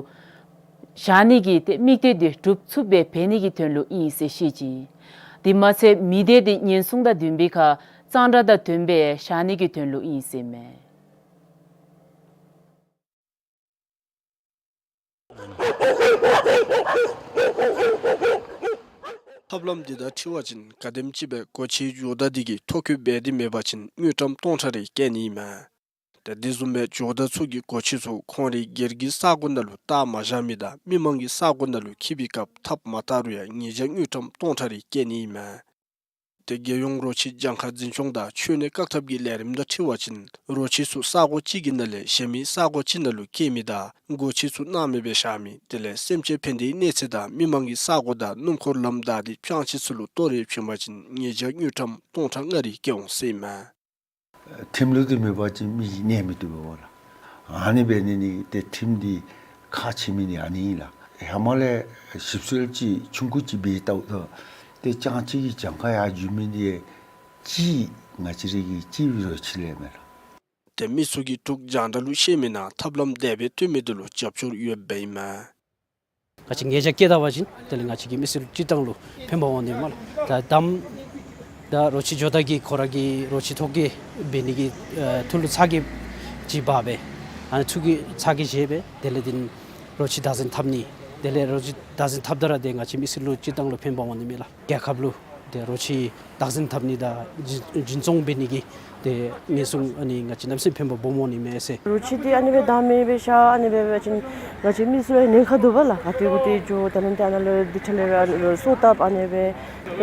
བཞག་ནི་གི་ཏེ་དམིགས་གཏད་དེ་འགྲུབ་ཚུགསཔ་སྦེ་འབད་ནི་གི་དོན་ལུ་ཨིན་ཟེར་བཤད་ཅི། དེ་མ་ཚད་མི་སྡེ་དེ་ཉེན་སྲུང་དང་ལྡན་པའི་ཁར་གཙང་སྦྲ་དང་ལྡནམ་སྦེ་བཞག་ནི་གི་དོན་ལུ་ཨིན་ཟེར་མས། ཐབས་ལམ་འདི་དང་འཁྲིལ་བ་ཅིན་ག་དེམ་ཅིག་སྦེ་སྒོ་ཁྱིའི་སྒྱུར་རྟ་འདི་གིས་ཐོ་བཀོད་འབད་དེ་མེད་པ་ཅིན་དངུལ་ཀྲམ་སྟོང་ཕྲག་རེ་བཀལ་ནི་ཨིན་མས། ཏེ་དེ་བཟུམ་སྦེ་སྒྱུར་རྟ་ཚུ་གིས་སྒོ་ཁྱི་ཚུ་ཁོང་རའི་སྒེར་གྱི་ས་གོ་ནང་ལུ་བཏགས་མ་བཞག་མི་དང་མི་མང་གི་ས་གོ་ནང་ལུ་འཁྱིད་པའི་སྐབས་ཐགཔ་མ་བཏགས་རུང་ཡང་ཉེས་བྱ་དངུལ་ཀྲམ་སྟོང་ཕྲག་རེ་བཀལ་ནི་ཨིན་མས། ཏེ་རྒྱལ་ཡོངས་རོ་ཁྱི་གྱངས་ཁ་འཛིན་སྐྱོང་དང་འཆོལ་ནད་བཀག་ཐབས་ཀྱི་ལས་རིམ་དང་འཁྲིལ་བ་ཅིན་རོ་ཁྱི་ཚུ་ས་གོ་གཅིག་གི་ནང་ལས་གཞན་མི་ས་གོ་ཅིག་ནང་ལུ་བསྐྱལ་མི་དང་སྒོ་ཁྱི་ཚུ་སྣང་མེད་སྦེ་བཞག་མི་དེ་ལས་སེམས་ཅན་ཕན་བདེའི་གནས་ཚད་དང་མི་མང་གི་ས་གོ་དང་སྣུམ་འཁོར་ལམ་བདའ་སྟེ་སྤྱང་ཁྱི་ཚུ་ལུ་གཏོར་རེ་བྱིན་པ་ཅིན་ཉེས་བྱ་དངུལ་ཀྲམ་སྟོང་ཕྲག་ལྔ་རེ་བཀལ་འོང་ཟེར་ཨིན་མས། ཁྲིམས་ལུགས་འདི་མེད་པ་ཅིན་མི་གིས་གནས་མི་བཏུབ་པས་ལགས། ཨ་ནི་འབད་ནི་འདི་གིས་ཏེ་ཁྲིམས་འདི་ཁག་ཆེ་མི་འདི་ཨ་ནི་ཨིན་ལགས། ཧེ་མ་ལས་ཞིབ་འཚོལ་ཅིག་ཆུང་ཀུ་ཅིག་འབད་ལྟཝ་ད་ཏེ་སྤྱང་ཁྱི་གི་གྱངས་ཁ་ཡར་འགྱོ་མི་འདི་གཅིག་ང་བཅས་ར་གི་གཅིག་འབད་རོ་ཁྱི་ལས་མས་ལགས། ཏེ་མི་ཚུ་གིས་འབྲུག་རྒྱང་བསྒྲགས་ལུ་བཤད་མི་ནང་ཐབས་ལམ་དེ་སྦེ་བཏོན་མི་འདི་ལུ་རྒྱབ་སྐྱོར་ཡོདཔ་ཨིན་མས། ང་བཅས་ཉེས་བྱ་བཀལ་ད་པ་ཅིན་དེ་ལས་ང་བཅས་ཀྱི་མི་སེར་སྤྱིར་བཏང་ལུ་ཕན་པ་འོང་ནི་མས་ལགས། ད་དམ་ ད་རོ་ཁྱི་འགྱོ་ད་གི་ཁོ་ར་གི་རོ་ཁྱི་ཐོ་བཀོད་འབད་ནི་གི་ཨ་ཐུགས་ལུ་ཚ་གྱང་ཅིག་འབག་སྦེ། ཨ་ནི་ཚུ་གི་ཚ་གྱང་བཞེས་སྦེ་དེ་ལས་འདི་རོ་ཁྱི་བདག་འཛིན་འཐབ་ནི། དེ་ལས་རོ་ཁྱི་བདག་འཛིན་འཐབ་ད་ར་ཏེ་ང་བཅས་མི་སེར་ལུ་སྤྱིར་བཏང་ལུ་ཕན་པ་འོང་ནི་མས་ལགས། རྒྱལ་ཁབ་ལུ་ཏེ་རོ་ཁྱི་བདག་འཛིན་འཐབ་ནི་དང་འཛིན་འཛིན་སྐྱོང་འབད་ནི་གི་ཏེ་ཉེན་སྲུང་ཨ་ནི་ང་བཅས་གནམ་མེད་ས་མེད་ཕན་པ་སྦོམ་འོང་ནི་མས་ཟེར། རོ་ཁྱི་འདི་ཨ་ནི་སྦེ་བདག་མེད་སྦེ་བཞག་ཨ་ནི་སྦེ་འབད་བ་ཅིན་ང་བཅས་མི་སེར་ལུ་ཉེན་ཁ་འདུག་པ་ལགས། ག་ཏེ་གུ་ཏེ་འགྱོ་ད་ལན་ཏེ་ཨ་ནཱ་ལུ་འདི་འཕྲལ་ལས་ར་ཨ་ནི་སྦེ་སོ་བཏབ་ཨ་ནི་སྦེ་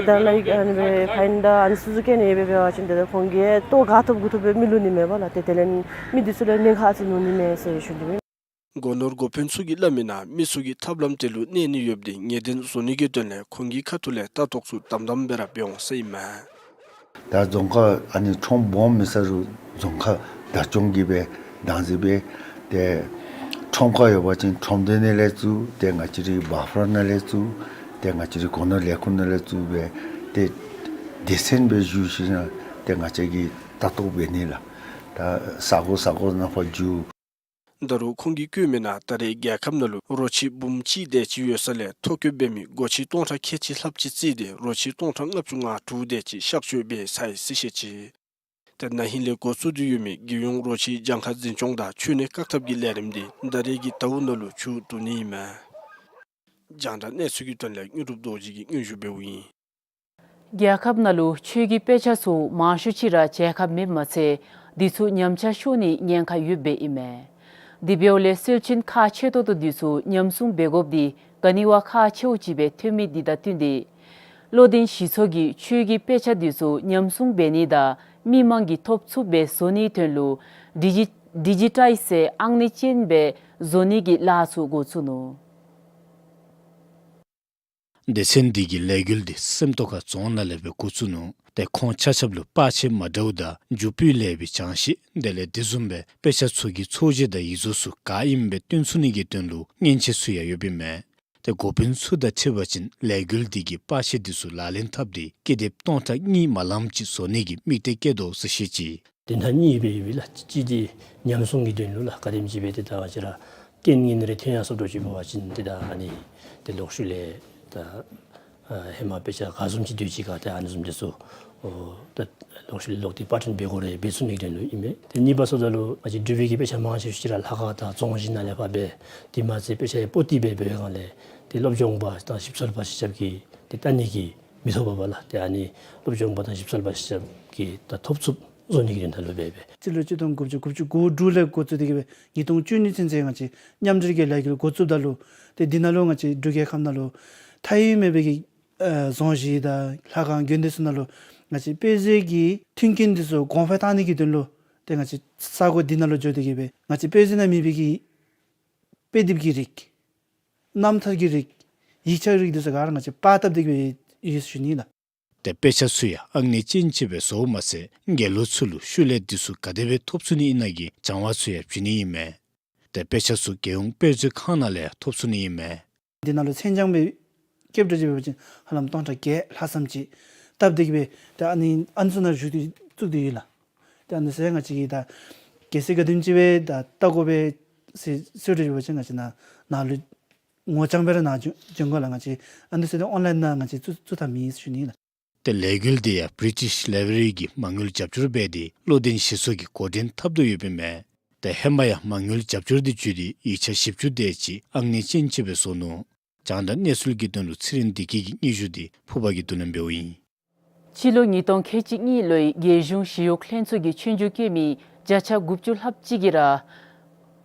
ད་ལ་ཡི་ཨ་ནི་སྦེ་ཕའིན་དང་ཨ་ནི་ཚུ་ཚུ་བཀལ་ནི་སྦེ་འབད་བ་ཅིན་ཏེ་ད་ཁོང་གིས་ལྟོ་ག་ཐོབ་གུ་ཐོབ་སྦེ་མི་ལུས་ནི་མས་པ་ལགས། ཏེ་དེ་ལས་མི་འདི་ཚུ་ལུ་ཉེན་ཁ་ཨ་ཙི་འོང་ནི་མས་ཟེར་ཞུ་ནི་མས། སྒོ་ནོར་འགོ་དཔོན་ཚུ་གིས་སླབ་མིའི་ནང་མི་ཚུ་གིས་ཐབས་ལམ་དེ་ལུ་གནས་ནི་ཡོདཔ་འདི་ངེས་གཏན་བཟོ་ནི་གི་དོན་ལས་ཁོང་གི་ཁ་ཐུག་ལས་ལྟ་རྟོག་ཚུ་དམ་དམ་སྦེ་ར་འབད་འོང་ཟེར་ཨིན་མས། ད་རྫོང་ཁག་ཨ་ནི་ཁྲོམ་སྦོམ་མེད་ས་རུ་རྫོང་ཁག་བདག་སྐྱོང་གིས་སྦེ་བདག་འཛིན་འབད། ཏེ་ཁྲོམ་ཁ་ཡོད་པ་ཅིན་ཁྲོམ་སྡེ་ནང་ལས་བཙུགས། ཏེ་ང་བཅས་རའི་བཱ་ཕར་ནང་ལས་བཙུགས། ཏེ་ང་བཅས་རའི་སྒོ་ནོར་ལས་ཁུངས་ནང་ལས་བཙུགས་སྦེ་ཏེ་སྡེ་ཚན་སྦེ་བཙུགས་ཞིནམ་ལས་ཏེ་ང་བཅས་ཀྱིས་ལྟ་རྟོག་འབད་ནི་ལགས། ད་ས་གོ་ས་གོ་ནང་ཕར་འགྱོ། ད་རུང་ཁོང་གིས་བཀོད་མིའི་ནང་ད་རེས་རྒྱལ་ཁབ་ནང་ལུ་རོ་ཁྱི་འབུམ་གཅིག་དེ་ཅིག་ཡོད་ས་ལས་ཐོ་བཀོད་འབད་མི་སྒོ་ཁྱི་སྟོང་ཕྲག་ཁལ་གཅིག་ལྷགཔ་ཅིག་བརྩིས་ཏེ་རོ་ཁྱི་སྟོང་ཕྲག་ལྔ་བཅུ་ང་དྲུག་དེ་ཅིག་གཤག་བཅོས་འབད་ཚར་ཡི་ཟེར་བཤད་ཅི། ཏེ་ན་ཧིང་ལས་འགོ་བཙུགས་ཏེ་ཡོད་མི་རྒྱལ་ཡོངས་རོ་ཁྱི་གྱངས་ཁ་འཛིན་སྐྱོང་དང་འཆོལ་ནད་བཀག་ཐབས་ཀྱི་ལས་རིམ་འདི་ད་རེས་ཀྱི་ཟླཝ་ནང་ལུ་མཇུག་བསྡུ་ནི་ཨིན་མས། རྒྱང་བསྒྲགས་གནས་ཚུལ་གྱི་དོན་ལས་དངོས་གྲུབ་རྡོ་རྗེ་གིས་སྙན་ཞུ་འབདཝ་ཨིན། རྒྱལ་ཁབ་ནང་ལུ་ཆོས་ཀྱི་དཔེ་ཆ་ཚུ་མང་ཤོས་ཅིག་ར་མཇལ་ཁ་མེདཔ་མ་ཚད་འདི་ཚུ་ཉམས་ཆག་ཤོར་ནིའི་ཉེན་ཁ་ཡོདཔ་ཨིན་མས། དེ་འབདཝ་ལས་སྲོལ་རྒྱུན་ཁག་ཆེ་ཏོག་ཏོ་འདི་ཚུ་ཉམས་སྲུང་འབད་དགོཔ་འདི་ག་ནི་བ་ཁག་ཆེཝ་ཅིག་སྦེ་ཐོན་མི་འདི་དང་བསྟུན་ཏེ་བློ་ལྡན་ཞི་ཚོགས་ཀྱིས་ཆོས་ཀྱི་དཔེ་ཆ་འདི་ཚུ་ཉམས་སྲུང་འབད་ནི་དང་མི་མང་གིས་ཐོབ་ཚུགསཔ་སྦེ་བཟོ་ནིའི་དོན་ལུ་ཌི་ཇི་ཌི་ཇི་ཊའིཛ་ཟེར་ཨང་གནས་ཅན་སྦེ་བཟོ་ནི་གི་ལཱ་ཚུ་འགོ་བཙུགས་ནུག། སྡེ་ཚན་འདི་གི་ལས་འགུལ་འདི་སེམས་རྟོགས་ཁ་རྫོང་ནང་ལས་སྦེ་འགོ་བཙུགས་ནུག། ཏེ་ཁོང་ཆ་ཁྱབ་ལུ་པར་ཆས་མ་འདྲཝ་དང་རྒྱུ་སྤུས་ལེགས་པའི་ཆང་ཤིང་དེ་ལས་དེ་བཟུམ་སྦེ་དཔེ་ཆ་ཚུ་གི་ཚོས་གཞི་དང་ཡིག་གཟུགས་ཚུ་ག་ཨིནམ་སྦེ་སྟོན་ཚུགས་ནི་གི་དོན་ལུ་མཉེན་ཆས་ཚུ་ཡང་ཡོདཔ་ཨིན་མས། ཏེ་འགོ་དཔོན་ཚུ་དང་འཁྲིལ་བ་ཅིན་ལས་འགུལ་འདི་གིས་པར་ཆས་འདི་ཚུ་ལག་ལེན་འཐབ་སྟེ་ཀི་དེབ་སྟོང་ཕྲག་གཉིས་མ་ལངམ་ཅིག་བཟོ་ནི་གི་དམིགས་གཏད་བསྐྱེད་དོ་ཟེར་བཤད་ཅི། དེ་ནང་གཉིས་སྦེ་ཡོད་པས་ལགས། གཅིག་འདི་ཉམས་སྲུང་གི་དོན་ལུ་ལགས། ག་དེམ་ཅིག་སྦེ་ཏེ་ད་ང་བཅས་ར་རྐྱེན་ངན་རེ་ཐོན་ཡར་སོངམ་འདྲཝ་ཅིག་འབད་བ་ཅིན་ཏེ་ད་ཨ་ནི་ཏེ་ལོག་ཤུལ་ལས་ད་ཨ་ཧེ་མ་དཔེ་ཆ་ག་བཟུམ་ཅིག་སྡོད་ཅི་ག་ཏེ་ཨ་ནི་བཟུམ་འདི་ཚུ་ཨོ་ད་ལོག་ཤུལ་ལས་ལོག་སྟེ་པར་སྐྲུན་འབད་དགོ་རུང་འབད་ཚུགས་ནི་གི་དོན་ལུ་ཨིན་མས། ཏེ་གཉིས་པ་སོངམ་ད་ལུ་ང་བཅས་འབྲུག་པའི་གི་དཔེ་ཆ་མང་ཤོས་ཅིག་ར་ལྷ་ཁང་དང་རྫོང་གཞི་ནང་ལས་ཕར་འབད། དེ་མ་ཚད་དཔེ་ཆ་ཡང་པོ་ཏི་སྦེ་འབད་བའི་སྒང་ལས་ཏེ་སློབ་སྦྱོང་པ་དང་ཞིབ་འཚོལ་པ་ཆ་ཁྱབ་ཀྱིས་ཏེ་ལྟ་ནི་གི་མི་ཐོབ་པས་ལགས། ཏེ་ཨ་ནི་སློབ་སྦྱོང་པ་དང་ཞིབ་འཚོལ་པ་ཆ་ཁྱབ་ཀྱིས་ད་ཐོབ་ཚུགསཔ་བཟོ་ནི་གི་དོན་དག་ལུ་འབད་འབད། སྤྱི་ལོ་གཅིག་སྟོང་དགུ་བརྒྱ་དགུ་བཅུ་གོ་དྲུག་ལས་འགོ་བཙུགས་ཏེ་གི་སྦེ་ཉིས་སྟོང་བཅུ་གཉིས་ཚུན་ཚོད་ང་བཅས་མཉམ་འབྲེལ་གྱི་ལས་འགུལ་འགོ་བཙུགསཔ་ད་ལུ་ཏེ་འདི་ནང་ལུ་ང་བཅས་འབྲུག་རྒྱལ་ཁབ་ནང་ལུ་མཐའ་དབུས་མེད་པའི་གི་ཨ་རྫོང་གཞི་དང་ལྷ་ཁང་དགོན་སྡེ་ཚུ་ནང་ལུ་ང་བཅས་དཔེ་མཛོད་ཀྱི་མཐུན་རྐྱེན་འདི་ཚུ་གོང་འཕེལ་བཏང་ནི་གི་དོན་ལུ་ཏེ་ང་བཅས་ས་གོ་འདི་ནང་ལུ་འགྱོ་སྟེ་གི་སྦེ་ང་བཅས་དཔེ་མཛོད་ནང་མེད་པའི་གི་དཔེ་དེབ་ཀྱི་རིགས་རྣམ་ཐར་གྱི་རིགས་ཡིག་ཆ་རིགས་འདི་ཚུ་ག་ར་ང་བཅས་པར་བཏབ་སྟེ་གི་སྦེ་ཡོད་ཟེར་ཞུ་ནི་ལགས། ཏེ་དཔེ་ཆ་ཚུ་ཡང་ཨང་གནས་ཅན་ཅིག་སྦེ་བཟོཝ་མ་ཚད་དགེ་སློང་ཚུ་ལུ་ཤུལ་ལས་འདི་ཚུ་ག་དེ་སྦེ་ཐོབ་ཚུགས་ནི་ཨིན་ན་གི་སྦྱང་བ་ཚུ་ཡང་བྱིན་ནི་ཨིན་མས། ཏེ་དཔེ་ཆ་ཚུ་རྒྱལ་ཡོངས་དཔེ་མཛོད་ཁང་ནང་ལས་ཡང་ཐོབ་ཚུགས་ནི་ཨིན་མས། འདི་ནང་ལུ་མཚན་བྱང་སྦེ་བཀོདཔ་འདྲཝ་ཅིག་འབད་བ་ཅིན་ཧ་ལམ་སྟོང་ཕྲག་བརྒྱད་ལྷག་ཙམ་ཅིག་བཏབ་སྟེ་གི་སྦེ་ཏེ་ཨ་ནི་ཨ་ནི་ཚུ་ནང་བཙུགས་ཏེ་བཙུགས་ཏེ་ཡོད་ལགས། ཏེ་ཨ་ནི་ཚུ་ཡང་ང་བཅས་ཀྱིས་ད་གལ་སྲིད་ག་དེམ་ཅིག་སྦེ་ད་བལྟ་དགོ་པས་ཟེར་ཟེར་འདྲཝ་ཅིག་འབད་བ་ཅིན་ང་བཅས་ནཱ་ནཱ་ལུ་ངོ་རྐྱང་སྦེ་ར་ནཱ་འབྱོན་འབྱོན་དགོ་ལགས། ང་བཅས་ཨ་ནི་ཚུ་ཏེ་ཨོན་ལའིན་ནང་ང་བཅས་བཙུགས་བཙུགས་ཐབས་མེད་ཟེར་ཞུ་ནི་ལགས། ཏེ་ལས་འགུལ་འདི་ཡང་བི་རི་ཊིཤ་ལའི་བྲ་རི་གིས་མ་དངུལ་རྒྱབ་སྐྱོར་འབད་དེ་བློ་ལྡན་ཞི་ཚོགས་ཀྱིས་འགོ་འདྲེན་འཐབ་དོ་ཡོདཔ་ཨིན་མས། ཏེ་ཧེ་མ་ཡང་མ་དངུལ་རྒྱབ་སྐྱོར་འདི་བརྒྱུད་དེ་ཡིག་ཆ་བཞི་བཅུ་དེ་ཅིག་ཨང་གནས་ཅན་ཅིག་སྦེ་བཟོ་ནུག། རྒྱང་བསྒྲགས་གནས་ཚུལ་གྱི་དོན་ལུ་ཚེ་རིང་བདེ་སྐྱིད་ཀྱི་སྙན་ཞུ་འདི་ཕུར་པ་གིས་བསྡུ་ལེན་འབདཝ་ཨིན། སྤྱི་ལོ་ཉིས་སྟོང་ཁལ་གཅིག་གཉིས་ལོའི་རྒྱལ་གཞུང་ཞི་གཡོག་ལྷན་ཚོགས་ཀྱི་ཆོས་རྒྱུགས་བཀོད་མི་བརྒྱ་ཆ་དགུ་བཅུ་ལྷགཔ་ཅིག་གིས་ར་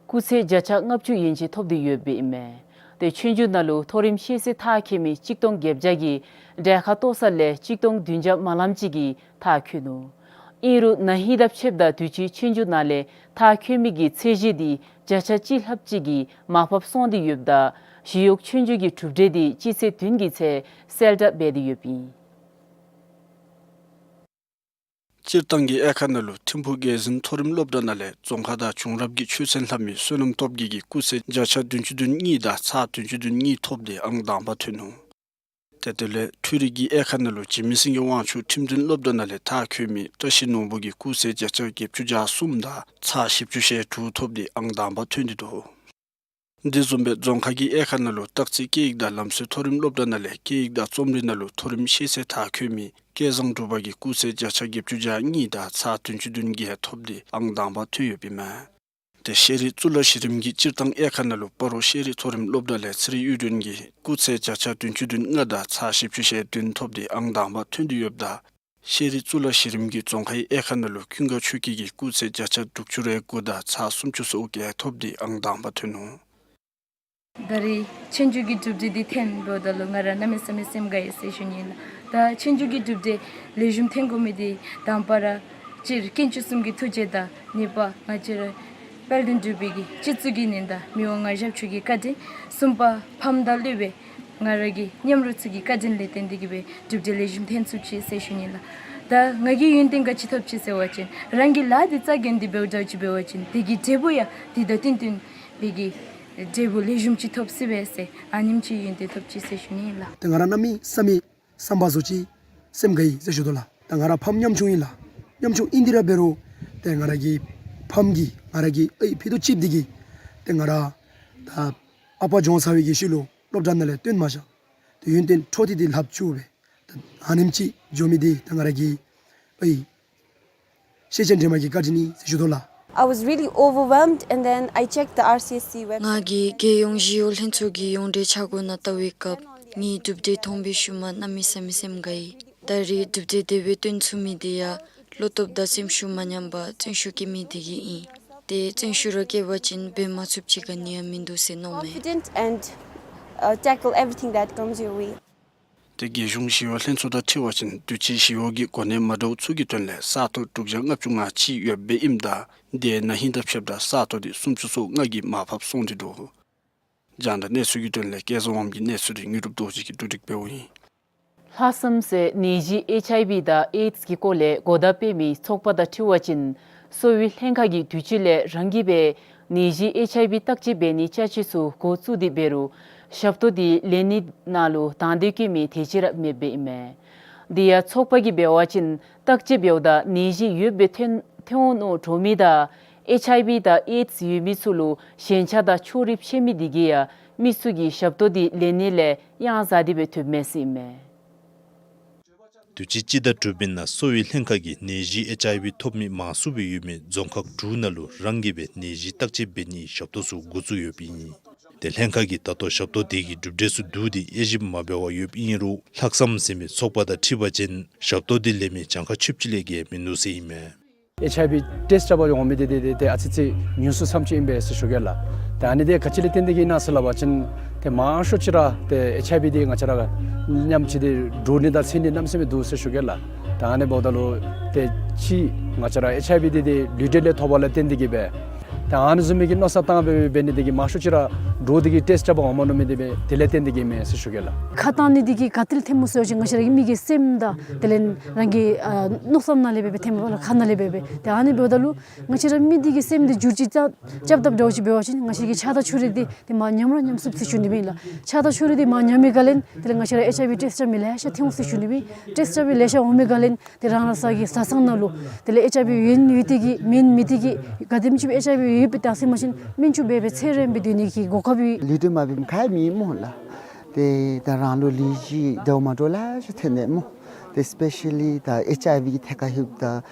སྐུགས་ཚད་བརྒྱ་ཆ་ལྔ་བཅུ་ཡན་ཆད་ཐོབ་སྟེ་ཡོདཔ་ཨིན་མས། ཏེ་ཆོས་རྒྱུགས་ནང་ལུ་མཐོ་རིམ་ཤེས་ཚད་མཐར་འཁྱོལ་མི་གཅིག་སྟོང་བརྒྱད་བརྒྱ་གིས་གྲལ་ཁར་གཏོགས་ས་ལས་གཅིག་སྟོང་བདུན་བརྒྱ་མ་ལངམ་ཅིག་གིས་མཐར་འཁྱོལ་ནུག། ཨིན་རུང་ན་ཧིང་དང་ཕྱདཔ་ད་དུས་ཅི་ཆོས་རྒྱུགས་ནང་ལས་མཐར་འཁྱོལ་མི་གི་ཚད་གཞི་འདི་བརྒྱ་ཆ་གཅིག་ལྷགཔ་ཅིག་གིས་མར་ཕབ་སོང་སྟེ་ཡོདཔ་ད་ཞི་གཡོག་ཆོས་རྒྱུགས་ཀྱི་གྲུབ་འབྲས་འདི་སྤྱི་ཚེས་བདུན་གྱི་ཚེ་གསལ་བསྒྲགས་འབད་དེ་ཡོདཔ་ཨིན། སྤྱིར་བཏང་གི་དབྱེ་ཁག་ནང་ལུ་ཐིམ་ཕུག་རྒྱལ་འཛིན་མཐོ་རིམ་སློབ་གྲྭ་ནང་ལས་རྫོང་ཁ་དང་བྱུང་རབས་ཀྱི་ཆོས་ཚན་ལྷབ་མི་བསོད་ནམས་སྟོབས་རྒྱས་ཀྱིས་སྐུགས་ཚད་བརྒྱ་ཆ་བདུན་ཅུ་དོན་གཉིས་དང་ཚག་བདུན་ཅུ་དོན་གཉིས་ཐོབ་སྟེ་ཨང་དང་པ་ཐོན་ནུག། ཏེ་དེ་ལས་འཕྲུལ་རིག་གི་དབྱེ་ཁག་ནང་ལུ་འཇིགས་མེད་སེང་གེ་དབང་ཕྱུག་ཁྲིམས་དོན་སློབ་གྲྭ་ནང་ལས་མཐར་འཁྱོལ་མི་བཀྲ་ཤིས་ནོར་བུ་གིས་སྐུགས་ཚད་བརྒྱ་ཆ་བརྒྱད་ཅུ་གྱ་གསུམ་དང་ཚག་བཞི་བཅུ་ཞེ་དྲུག་ཐོབ་སྟེ་ཨང་དང་པ་ཐོན་ཏེ་འདུག། དེ་བཟུམ་སྦེ་རྫོང་ཁག་གི་དབྱེ་ཁག་ནང་ལུ་སྟག་རྩེ་སྐད་ཡིག་དང་ལམ་སྲོལ་མཐོ་རིམ་སློབ་གྲྭ་ནང་ལས་སྐད་ཡིག་དང་རྩོམ་རིག་ནང་ལུ་མཐོ་རིམ་ཤེས་ཚད་མཐར་འཁྱོལ་མི་སྐལ་བཟང་འབྲུག་པ་གིས་སྐུགས་ཚད་བརྒྱ་ཆ་བརྒྱད་ཅུ་གྱ་གཉིས་དང་ཚག་བདུན་ཅུ་དོན་བརྒྱད་ཐོབ་སྟེ་ཨང་དང་པ་ཐོན་ཡོདཔ་ཨིན་མས། ཏེ་ཤེས་རིག་གཙུག་ལག་གཞི་རིམ་གྱི་སྤྱིར་བཏང་དབྱེ་ཁག་ནང་ལུ་སྤ་རོ་ཤེས་རིག་མཐོ་རིམ་སློབ་གྲྭ་ལས་ཚེ་རིང་གཡུ་སྒྲོན་གྱིས་སྐུགས་ཚད་བརྒྱ་ཆ་བདུན་ཅུ་དོན་ལྔ་དང་ཚག་བཞི་བཅུ་ཞེ་བདུན་ཐོབ་སྟེ་ཨང་དང་པ་ཐོན་ཏེ་ཡོདཔ་ད། ཤེས་རིག་གཙུག་ལག་གཞི་རིམ་གྱི་རྫོང་ཁའི་དབྱེ་ཁག་ནང་ལུ་ཀུན་དགའ་ཆོས་སྐྱིད་ཀྱིས་སྐུགས་ཚད་བརྒྱ་ཆ་དྲུག་ཅུ་རེ་དགུ་དང་ཚག་སུམ་ཅུ་སོ་བརྒྱད་ཐོབ་སྟེ་ཨང་དང་པ་ཐོན་ནུག། ད་རེས་ཆོས་འབྱུང་གི་གྲུབ་འབྲས་འདི་ཐོནམ་ད་ལུ་ང་ར་གནམ་མེད་ས་མེད་སེམས་དགའ་ཡི་ཟེར་ཞུ་ནི་ལགས། ད་ཆོས་འབྱུང་གི་གྲུབ་འབྲས་ལེགས་ཤོམ་ཐོན་དགོ་མི་འདི་དང་པ་ར་སྤྱིར་དཀོན་མཆོག་གསུམ་གྱི་ཐུགས་རྗེ་དང་། གཉིས་པ་ང་བཅས་ར་དཔལ་ལྡན་འབྲུག་པའི་གི་སྤྱི་གཙུག་གི་གནས་དང་མི་དབང་མངའ་ཞབས་མཆོག་གི་བཀའ་དྲིན། གསུམ་པ་ཕམ་དང་སློབ་དཔོན་ང་ར་གི་མཉམ་རོགས་ཚུ་གི་བཀའ་དྲིན་ལས་བརྟེན་ཏེ་གིས་སྦེ་གྲུབ་འབྲས་ལེགས་ཤོམ་ཐོན་ཚུགས་ཅི་ཟེར་ཞུ་ནི་ལགས། ད་ང་གིས་ཡོན་ཏན་ག་ཅི་ཐོབ་ཅི་ཟེར་བ་ཅིན་རང་གིས་ལཱ་འདི་རྩ་འགེངས་ཏེ་འབདཝ་འདྲཝ་ཅིག་འབད་བ་ཅིན་དེ་གི་འབྲས་བུ་ཡང་དེ་དང་བསྟུན་བསྟུན་པའི་གི་འབྲས་བུ་ལེགས་ཤོམ་ཅིག་ཐོབ་སྲིད་པས་ཟེར་ཨ་ནེམ་ཅིག་ཡོན་ཏན་ཐོབ་ཅི་ཟེར་ཞུ་ནི་ལགས། ཏེ་ང་ར་གནམ་མེད་ས་མེད་བསམ་པ་བཟོ་ཅི་སེམས་དགའ་ཡི་ཟེར་ཞུ་དོ་ལགས། ད་ང་ར་ཕམ་ཉམ་ཆུང་ཨིན་ལགས། ཉམ་ཆུང་ཨིན་ཏེ་ར་འབད་རུང་ཏེ་ང་ར་གི་ཕམ་གིས་ང་ར་གི་ཨའི་ཕྱེད་དོ་ཅིག་འདི་གིས་ཏེ་ང་ར་ད་ཨ་པ་གྱོངས་ཚར་བའི་གི་ཤུལ་ལུ་སློབ་གྲྭ་ནང་ལས་བཏོན་མ་བཞག། ཏེ་ཡོན་ཏན་འཕྲོ་མཐུད་དེ་ལྷབ་བཅུག་སྦེ་ད་ཨ་ནེམ་ཅིག་འགྱོ་མི་འདི་ད་ང་ར་གི་ཨའི་ཤེས་ཅན་སྒྲོལ་མ་གི་བཀའ་དྲིན་ཨིན་ཟེར་ཞུ་དོ་ལགས། I was really overwhelmed, and then I checked the R C S C website. ང་གིས་རྒྱལ་ཡོངས་ཞི་གཡོག་ལྷན་ཚོགས་ཀྱི་ཡོངས་འབྲེལ་འཆར་སྒོ་ནང་བལྟ་བའི་སྐབས་ངེའི་གྲུབ་འབྲས་མཐོང་བའི་ཤུལ་མ་གནམ་མེད་ས་མེད་སེམས་དགའ་ཡི། ད་རེས་གྲུབ་འབྲས་དེ་སྦེ་བཏོན་ཚུགས་མི་འདི་ཡང་བློ་སྟོབས་དང་སེམས་ཤུགས་མ་ཉམས་པར་བརྩོན་ཤུགས་བསྐྱེད་མི་འདི་གིས་ཨིན། ཏེ་བརྩོན་ཤུགས་ར་བསྐྱེད་པ་ཅིན་འབད་མ་ཚུགསཔ་ཅིག་ག་ནི་ཡང་མིན་འདུག་ཟེར་མནོཝ་མས། Confident and, uh, tackle everything that comes your way. ཏེ་རྒྱལ་གཞུང་ཞི་གཡོག་ལྷན་ཚོགས་དང་འཁྲིལ་བ་ཅིན་དུས་ཅི་ཞི་གཡོག་གི་གོ་གནས་མ་འདྲཝ་ཚུ་གི་དོན་ལས་ས་སྟོང་དྲུག་བརྒྱ་ལྔ་བཅུ་ང་གཅིག་ཡོདཔ་ཨིནམ་ད་དེ་ན་ཧིང་དང་ཕྱདཔ་ད་ས་སྟོང་འདི་སུམ་ཅུ་སོ་ལྔ་གིས་མར་ཕབ་སོང་སྟེ་འདུག། རྒྱང་བསྒྲགས་གནས་ཚུལ་གྱི་དོན་ལས་སྐལ་བཟང་དབང་མོ་གི་གནས་ཚུལ་འདི་དངོས་གྲུབ་རྡོ་རྗེ་གིས་བསྡུ་སྒྲིག་འབདཝ་ཨིན། ལྷག་བསམ་ཟེར་ནད་གཞི་ཨེཆ་ཨའི་ཝི་དང་ཨེཌསི་གི་སྐོར་ལས་གོ་བརྡ་སྤེལ་མི་ཚོགས་པ་དང་འཁྲིལ་བ་ཅིན་གསོ་བའི་ལྷན་ཁག་གིས་དུས་ཅི་ལས་རང་གིས་སྦེ་ནད་གཞི་ཨེཆ་ཨའི་ཝི་བརྟག་དཔྱད་འབད་ནིའི་ཅ་ཆས་ཚུ་འགོ་བཙུགས་ཏེ་འབད་རུང་ཞབས་ཏོག་འདི་ལེན་ནི་ནང་ལུ་དང་འདོད་བསྐྱེད་མི་དེ་ཅིག་ར་མེདཔ་ཨིན་མས། དེ་ཡང་ཚོགས་པ་གིས་འབད་བ་ཅིན་བརྟག་དཔྱད་འབདཝ་ད་ནད་གཞི་ཡོདཔ་སྦེ་ཐོན་ཐོན་འོང་མནོ་འདྲོག་མི་དང་ཨེཆ་ཨའི་ཝི་དང་ཨེཌསི་ཡོད་མི་ཚུ་ལུ་ཞེན་ཆགས་དང་ཕྱོགས་རིས་ཕྱེ་མི་དེ་གིས་ཡང་མི་ཚུ་གིས་ཞབས་ཏོག་འདི་ལེན་ནི་ལས་གཡང་ཟ་སྟེ་སྦེ་སྡོདཔ་མས་ཟེར་ཨིན་མས། དུས་ཅི་སྤྱི་ཟླ་དྲུག་པའི་ནང་གསོ་བའི་ལྷན་ཁག་གིས་ནད་གཞི་ཨེཆ་ཨའི་ཝི་ཐོབ་མི་མང་སུ་སྦེ་ཡོད་མི་རྫོང་ཁག་དྲུག་ནང་ལུ་རང་གིས་སྦེ་ནད་གཞི་བརྟག་དཔྱད་འབད་ནིའི་ཞབས་ཏོག་ཚུ་འགོ་བཙུགས་ཡོདཔ་ཨིན། ཏེ་ལྷན་ཁག་གིས་ད་ལྟོ་ཞབས་ཏོག་དེ་གི་གྲུབ་འབྲས་ཚུ་བསྡུ་སྟེ་དབྱེ་ཞིབ་མ་འབད་བར་ཡོདཔ་ཨིན་རུང་ལྷག་བསམ་ཟེར་མི་ཚོགས་པ་དང་འཁྲིལ་བ་ཅིན་ཞབས་ཏོག་འདི་ལེན་མི་གྱངས་ཁ་ཆོདཔ་ཅིག་ལས་བརྒལ་མིན་འདུག་ཟེར་ཨིན་མས། ཨེཆ་ཨའི་ཝི་ཊེསཊ་རྐྱབ་པར་འོང་མི་འདི་འདི་འདི་ཏེ་ཨ་ཙི་ཙི་ཉུང་སུ་ཙམ་ཅིག་ཨིན་པས་ཟེར་ཞུ་གེ་ལགས། ཏེ་ཨ་ནི་འདི་ག་ཅི་ལས་བརྟེན་ཏེ་གིས་ཨིན་ན་ཟེར་སླབ་པ་ཅིན་ཏེ་མང་ཤོས་ཅིག་ར་ཏེ་ཨེཆ་ཨའི་ཝི་འདི་ང་བཅས་ར་མཉམ་གཅིག་ཏེ་འདྲོག་ནི་དང་འཚེར་ནི་གནམ་མེད་ས་མེད་འདུག་ཟེར་ཞུ་གེ་ལགས། ཏེ་ཨ་ནི་འབདཝ་ད་ལུ་ཏེ་ཅིག་ང་བཅས་ར་ཨེཆ་ཨའི་ཝི་འདི་ཏེ་ལུས་འབྲེལ་ལས་ཐོབ་པ་ལས་བརྟེན་ཏེ་གིས་སྦེ་ཏེ་ཨ་ནི་བཟུམ་མའི་གི་མནོ་བསམ་བཏང་སྦེ་འབད་ནི་འདི་གིས་མང་ཤོས་ཅིག་ར་འདྲོག་སྟེ་གིས་ཊེསཊ་རྐྱབ་པར་འོང་མ་མནོ་མི་འདི་འབད་དེ་ལས་བརྟེན་ཏེ་གིས་ཨིན་མས་ཟེར་ཞུ་གེ་ལགས། ཁ་གཏང་ནི་འདི་གིས་ག་ཏེ་ལས་ཐོནམ་སྨོ་ཟེར་བ་ཅིན་ང་བཅས་ར་གི་མི་གི་སེམས་དང་དེ་ལས་རང་གི་ཨ་མནོ་བསམ་ནང་ལས་སྦེ་སྦེ་ཐོནམ་མས་པ་ལགས། ཁ་ནང་ལས་སྦེ་སྦེ། ཏེ་ཨ་ནི་འབདཝ་ད་ལུ་ང་བཅས་ར་མི་འདི་གི་སེམས་འདི་འགྱུར་བཅོས་རྐྱབ་རྐྱབ་བཏངམ་འདྲཝ་ཅིག་འབད་བ་ཅིན་ང་བཅས་ར་གི་ཆགས་སྡང་ཕྱོགས་རིས་འདི་ཏེ་མར་ཉམས་ར་ཉམས་ཚུགས་ཟེར་ཞུ་ནི་ཨིན་ལགས། ཆགས་སྡང་ཕྱོགས་རིས་འདི་མར་ཉམས་པའི་སྒང་ལས་དེ་ལས་ང་བཅས་ར་ཨེཆ་ཨའི་ཝི་ཊེསཊ་རྐྱབ་མི་ལེ་ཤ་ཐོན་འོང་ཟེར་ཞུ་ནི་ཨིན། ཊེསཊ་རྐྱབ་མི་ལེ་ཤ་འོང་པའི་སྒང་ལས་ཏེ་རང་རང་སོའི་གི་བཟའ་ཚང་ནང་ལུ་དེ་ལས་ཨེཆ་ཨའི་ཝི་ཡོད་ཡོད་དེ་གིས་མེད་མེད་དེ་གིས་ག་དེམ་ཅིག་སྦེ་ཨེཆ་ཨའི་ཝི་ཡོདཔ་སྦེ་བཏང་ཟེར་མ་ཤེས་ན་སྨན་བཅོས་འབད་སྦེ་ཚེ་རིངམོ་སྦེ་སྡོད་ནི་གི་གོ་སྐབས་ཡོད། ལུས་འབྲེལ་མ་འབད་མི་ག་ཡང་མེད་སྨོ་ལགས། ཏེ་ད་རང་ལུ་ལས་གཞི་འདྲཝ་མ་འདྲཝ་ལེ་ཤ་ཐོན་ནི་སྨོ། ཏེ་སི་པེ་ཤ་ལི་ད་ཨེཆ་ཨའི་ཝི་གི་ཐད་ཁར་ལྷོདཔ་ད་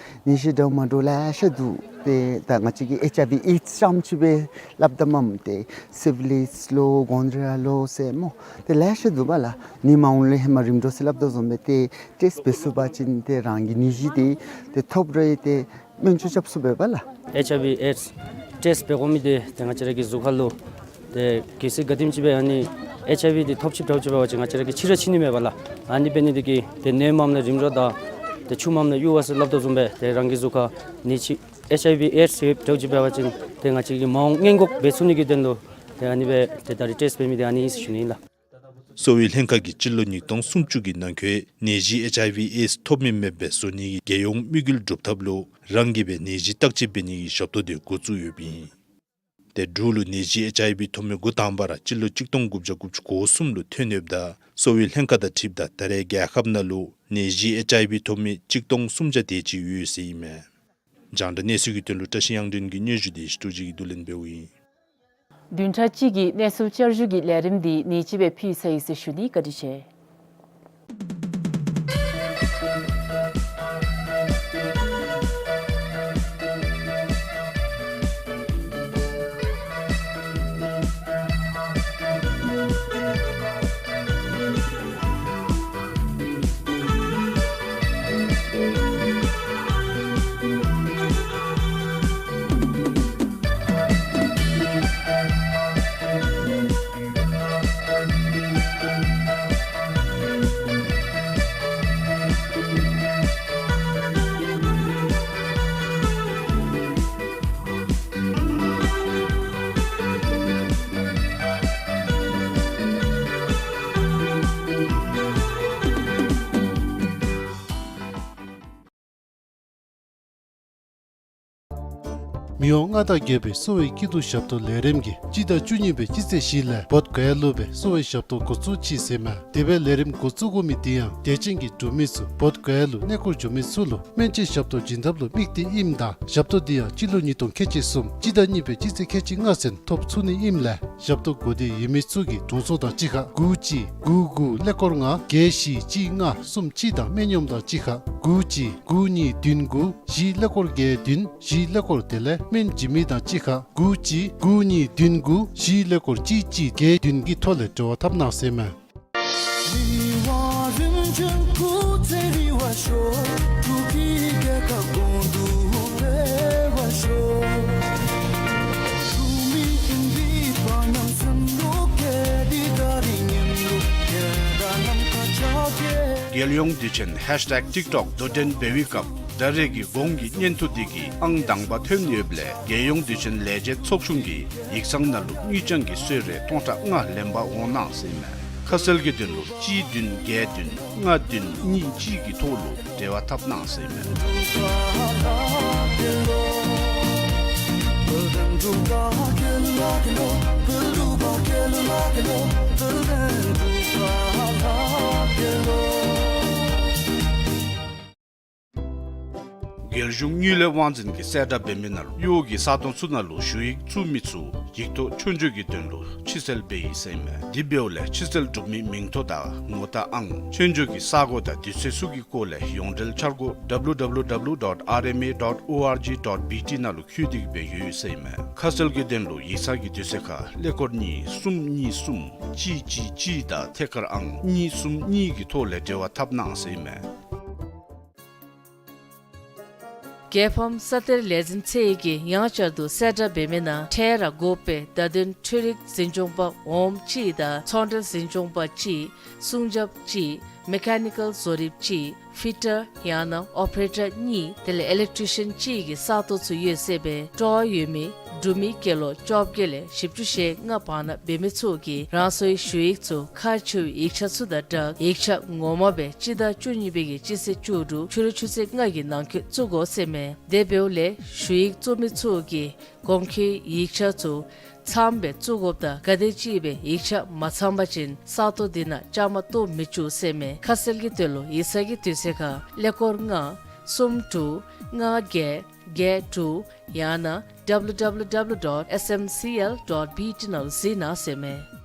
ནད་གཞི་འདྲཝ་མ་འདྲཝ་ལེ་ཤ་འདུག། ཏེ་ད་ང་བཅས་ཀྱིས་ཨེཆ་ཨའི་ཝི་ཨེཌསི་རྐྱངམ་ཅིག་སྦེ་སླབ་ད་མེན། ཏེ་སི་ཕི་ལིསི་ལོ་གོ་ནོ་རི་ཡ་ལོ་ཟེར་སྨོ། ཏེ་ལེ་ཤ་འདུག་པ་ལགས། ནད་མ་འོངམ་ལས་ཧེ་མ་རིམ་གྲོ་ཟེར་སླབ་དོ་བཟུམ་སྦེ་ཏེ་ཊེསཊ་འབད་ཚུགས་པ་ཅིན་ཏེ་རང་གི་ནད་གཞི་འདི་ཏེ་ཐོབ་རུང་ཏེ་སྨན་བཅོས་རྐྱབ་ཚུགས་པས་པ་ལགས། ཨེཆ་ཨའི་ཝི་ཨེཌསི་ཊེསཊ་འབད་དགོ་མི་འདི་ཏེ་ང་བཅས་ར་གི་གཟུགས་ཁར་ལུ་ཏེ་གལ་སྲིད་ག་དེམ་ཅིག་སྦེ་ཨ་ནི་ཨེཆ་ཨའི་ཝི་འདི་ཐོབ་ཅི་འདྲཝ་ཅིག་འབད་བ་ཅིན་ང་བཅས་ར་གི་ཕྱི་ར་ཕྱི་ནི་མས་པ་ལགས། ཨ་ནི་འབད་ནི་འདི་གིས་ཏེ་ནད་མངམ་ལས་རིམ་གྲོ་དང་ཏེ་ཆུ་མངམ་ལས་གཡུར་བ་ཟེར་སླབ་དོ་བཟུམ་སྦེ་ཏེ་རང་གི་གཟུགས་ཁར་ནད་གཞི་ཨེཆ་ཨའི་ཝི་ཨེཌསི་ཡོདཔ་འདྲཝ་ཅིག་འབད་བ་ཅིན་ཏེ་ང་བཅས་ཀྱིས་མ་འོངས་སྔོན་འགོག་འབད་ཚུགས་ནི་གི་དོན་ལུ་ཏེ་ཨ་ནི་སྦེ་ཏེ་ད་རིས་ཊེསཊ་འབད་མི་འདི་ཨ་ནི་ཨིན་ཟེར་ཞུ་ནི་ཨིན་ལགས། གསོ་བའི་ལྷན་ཁག་གིས་སྤྱི་ལོ་ཉིས་སྟོང་སུམ་ཅུ་གི་ནང་འཁོད་ནད་གཞི་ཨེཆ་ཨའི་ཝི་ཨེཌསི་ཐོབ་མི་མེདཔ་སྦེ་བཟོ་ནི་གི་རྒྱལ་ཡོངས་དམིགས་ཡུལ་སྒྲུབ་ཐབས་ལུ་རང་གིས་སྦེ་ནད་གཞི་བརྟག་དཔྱད་འབད་ནི་གི་ཞབས་ཏོག་འདི་འགོ་བཙུགས་ཡོདཔ་ཨིན། ཏེ་འབྲུག་ལུ་ནད་གཞི་ཨེཆ་ཨའི་ཝི་ཐོབ་མི་འགོ་དང་པ་ར་སྤྱི་ལོ་གཅིག་སྟོང་དགུ་བརྒྱ་དགུ་བཅུ་གོ་གསུམ་ལུ་ཐོན་ཡོདཔ་ད་གསོ་བའི་ལྷན་ཁག་དང་འཁྲིལཝ་ད་ད་རེས་རྒྱལ་ཁབ་ནང་ལུ་ནད་གཞི་ཨེཆ་ཨའི་ཝི་ཐོབ་མི་གཅིག་སྟོང་སུམ་བརྒྱ་དེ་ཅིག་ཡོད་ཟེར་ཨིན་མས། རྒྱང་བསྒྲགས་གནས་ཚུལ་གྱི་དོན་ལུ་བཀྲ་ཤིས་དབྱངས་སྒྲོན་གྱི་སྙན་ཞུ་འདི་ཞི་ཀྲུག་ཅིག་གིས་བསྡུ་ལེན་འབདཝ་ཨིན། བདུན་ཕྲག་གཅིག་གི་གནས་ཚུལ་བསྐྱར་ཞུ་གི་ལས་རིམ་འདི་ནི་ཅིག་སྦེ་ཕུལ་ཚར་ཡི་ཟེར་ཞུ་ནི། བཀའ་དྲིན་ཆེ། མི་དབང་མངའ་བདག་རྒྱལ་པོའི་གསོ་བའི་སྐྱིད་སྡུག་ཞབས་ཏོག་ལས་རིམ་གྱིས་སྤྱི་ཟླ་བཅུ་གཉིས་པའི་སྤྱི་ཚེས་བཞི་ལས་བོདྷ་ག་ཡ་ལུ་སྦེ་གསོ་བའི་ཞབས་ཏོག་འགོ་བཙུགས་ཅི་ཟེར་མས། དེ་སྦེ་ལས་རིམ་འགོ་བཙུགས་དགོ་མི་དེ་ཡང་དད་ཅན་གྱི་འབྲུག་མི་ཚུ་བོདྷ་ག་ཡ་ལུ་གནས་སྐོར་འགྱོ་མི་ཚུ་ལུ་སྨན་བཅོས་ཞབས་ཏོག་བྱིན་ཐབས་ལུ་དམིགས་ཏེ་ཨིནམ་ད་ཞབས་ཏོག་དེ་ཡང་སྤྱི་ལོ་ཉིས་སྟོང་ཁལ་གཅིག་གསུམ་སྤྱི་ཟླ་གཉིས་པའི་སྤྱི་ཚེས་ཁལ་གཅིག་ལྔ་ཚུན་ཐོབ་ཚུགས་ནི་ཨིནམ་ལས་ཞབས་ཏོག་དགོས་འདོད་ཡོད་མི་ཚུ་གིས་དྲུང་འཚོ་དང་གཅིག་ཁར་དགུ་གཅིག་དགུ་དགུ་ཀླད་ཀོར་ལྔ་བརྒྱད་བཞི་གཅིག་ལྔ་གསུམ་གཅིག་དང་སྨན་གཡོགམ་དང་གཅིག་ཁར་དགུ་གཅིག་དགུ་གཉིས་བདུན་དགུ་བཞི་ཀླད་ཀོར་བརྒྱད་བདུན་བཞི་ཀླད་ཀོར་དེ་ལས་སྨན་བྱིན་མི་དང་གཅིག་ཁར་དགུ་གཅིག་དགུ་གཉིས་བདུན་དགུ་བཞི་ཀླད་ཀོར་གཅིག་གཅིག་བརྒྱད་བདུན་གྱི་ཐོག་ལས་འབྲེལ་བ་འཐབ་གནང་ཟེར་མས། རྒྱལ་ཡོངས་དུས་ཆེན་ཧེཤ་ཊེག་ཊིག་ཊོག་དོ་འགྲན་འབད་བའི་སྐབས་ད་རེས་ཀྱི་གོང་གི་སྙན་ཐོ་འདི་གིས་ཨང་དང་པ་ཐོན་ཡོདཔ་ལས་རྒྱལ་ཡོངས་དུས་ཆེན་ལས་བྱེད་ཚོགས་ཆུང་གི་ཡིག་ཚང་ནང་ལུ་དངུལ་རྐྱང་གི་གསོལ་རས་སྟོང་ཕྲག་ལྔ་ལེན་པར་འོང་གནང་ཟེར་མས། ཁ་གསལ་གྱི་དོན་ལུ་གཅིག་བདུན་བརྒྱད་བདུན་ལྔ་བདུན་གཉིས་གཅིག་གི་ཐོག་ལུ་འབྲེལ་བ་འཐབ་གནང་ཟེར་མས། རྒྱལ་གཞུང་དངུལ་ལས་དབང་འཛིན་གྱིས་གསལ་བསྒྲགས་འབད་མི་ནང་ལུ་གཡོག་གི་ས་སྟོང་ཚུ་ནང་ལུ་ཞུ་ཡིག་བཙུགས་མི་ཚུ་ཡིག་ཐོག་ཆོས་རྒྱུགས་ཀྱི་དོན་ལུ་ཕྱིར་སེལ་འབད་ཡི་ཟེར་མས། དེ་འབདཝ་ལས་ཕྱིར་སེལ་གྲུབ་མི་མིང་ཐོ་དང་ངོ་རྟགས་ཨང་ཆོས་རྒྱུགས་ཀྱི་ས་གོ་དང་དུས་ཚོད་ཚུ་གི་སྐོར་ལས་ཡོངས་འབྲེལ་འཆར་སྒོ་W W W dot R M A dot O R G dot B T ནང་ལུ་བཀོད་སྒྲིག་འབད་ཡོད་ཟེར་མས། ཁ་གསལ་གྱི་དོན་ལུ་ཡིག་ཚང་གི་དུས་ཚོད་ཁར་ཀླད་ཀོར་གཉིས་གསུམ་གཉིས་གསུམ་གཅིག་གཅིག་གཅིག་དང་ཐད་ཀར་ཨང་གཉིས་གསུམ་གཉིས་ཀྱི་ཐོག་ལས་འབྲེལ་བ་འཐབ་གནང་ཟེར་མས། རྒྱལ་ཕམ་ས་གཏེར་ལས་འཛིན་ཚད་ཀྱིས་ཡང་བསྐྱར་དུ་གསལ་བསྒྲགས་འབད་མི་ནང་འཕྲལ་ར་དགོ་པའི་བརྡ་དོན་འཕྲུལ་རིག་འཛིན་སྐྱོང་པ་འོགམ་གཅིག་དང་ཚོང་འབྲེལ་འཛིན་སྐྱོང་པ་གཅིག་སྲུང་རྒྱབ་གཅིག་མེ་ཀ་ནི་ཀཱལ་བཟོ་རིགཔ་གཅིག་ཕི་ཊར་ཡང་ན་ཨོ་པེ་རེ་ཊར་གཉིས་དེ་ལས་ཨི་ལེག་ཊི་རི་ཤཱན་གཅིག་གི་ས་སྟོང་ཚུ་ཡོད་ཟེར་བས། སྤྲོ་བ་ཡོད་མི་འབྲུག་མི་སྐྱེས་ལོ་བཅོ་བརྒྱད་ལས་བཞི་བཅུ་ཞེ་ལྔ་བར་ན་འབད་མི་ཚུ་གིས་རང་སོའི་ཞུ་ཡིག་ཚུ་ཁག་ཆེ་བའི་ཡིག་ཆ་ཚུ་དང་སྦྲགས་ཡིག་ཆ་ངོ་མ་སྦེ་སྤྱི་ཟླ་བཅུ་གཉིས་པའི་གི་སྤྱི་ཚེས་བཅུ་དྲུག་ཕྱི་རུ་ཆུ་ཚོད་ལྔ་གི་ནང་འཁོད་བཙུགས་དགོ་ཟེར་མས། དེ་འབདཝ་ལས་ཞུ་ཡིག་བཙུགས་མི་ཚུ་གིས་གོང་འཁོད་ཡིག་ཆ་ཚུ་ཚངམ་སྦེ་བཙུགས་དགོཔ་དང་ག་དེམ་ཅིག་སྦེ་ཡིག་ཆ་མ་ཚང་པ་ཅིན་ས་སྟོང་འདི་ནང་བཅའ་མར་གཏོགས་མི་བཅུག་ཟེར་མས། ཁ་གསལ་གྱི་དོན་ལུ་ཡིག་ཚང་གི་དུས་ཚོད་ཁར་ཀླད་ཀོར་ལྔ་གསུམ་དྲུག་ལྔ་བརྒྱད་བརྒྱད་དྲུག་ཡང་ན་W W W dot S M C L dot B T ནང་ལུ་གཟིགས་གནང་ཟེར་མས།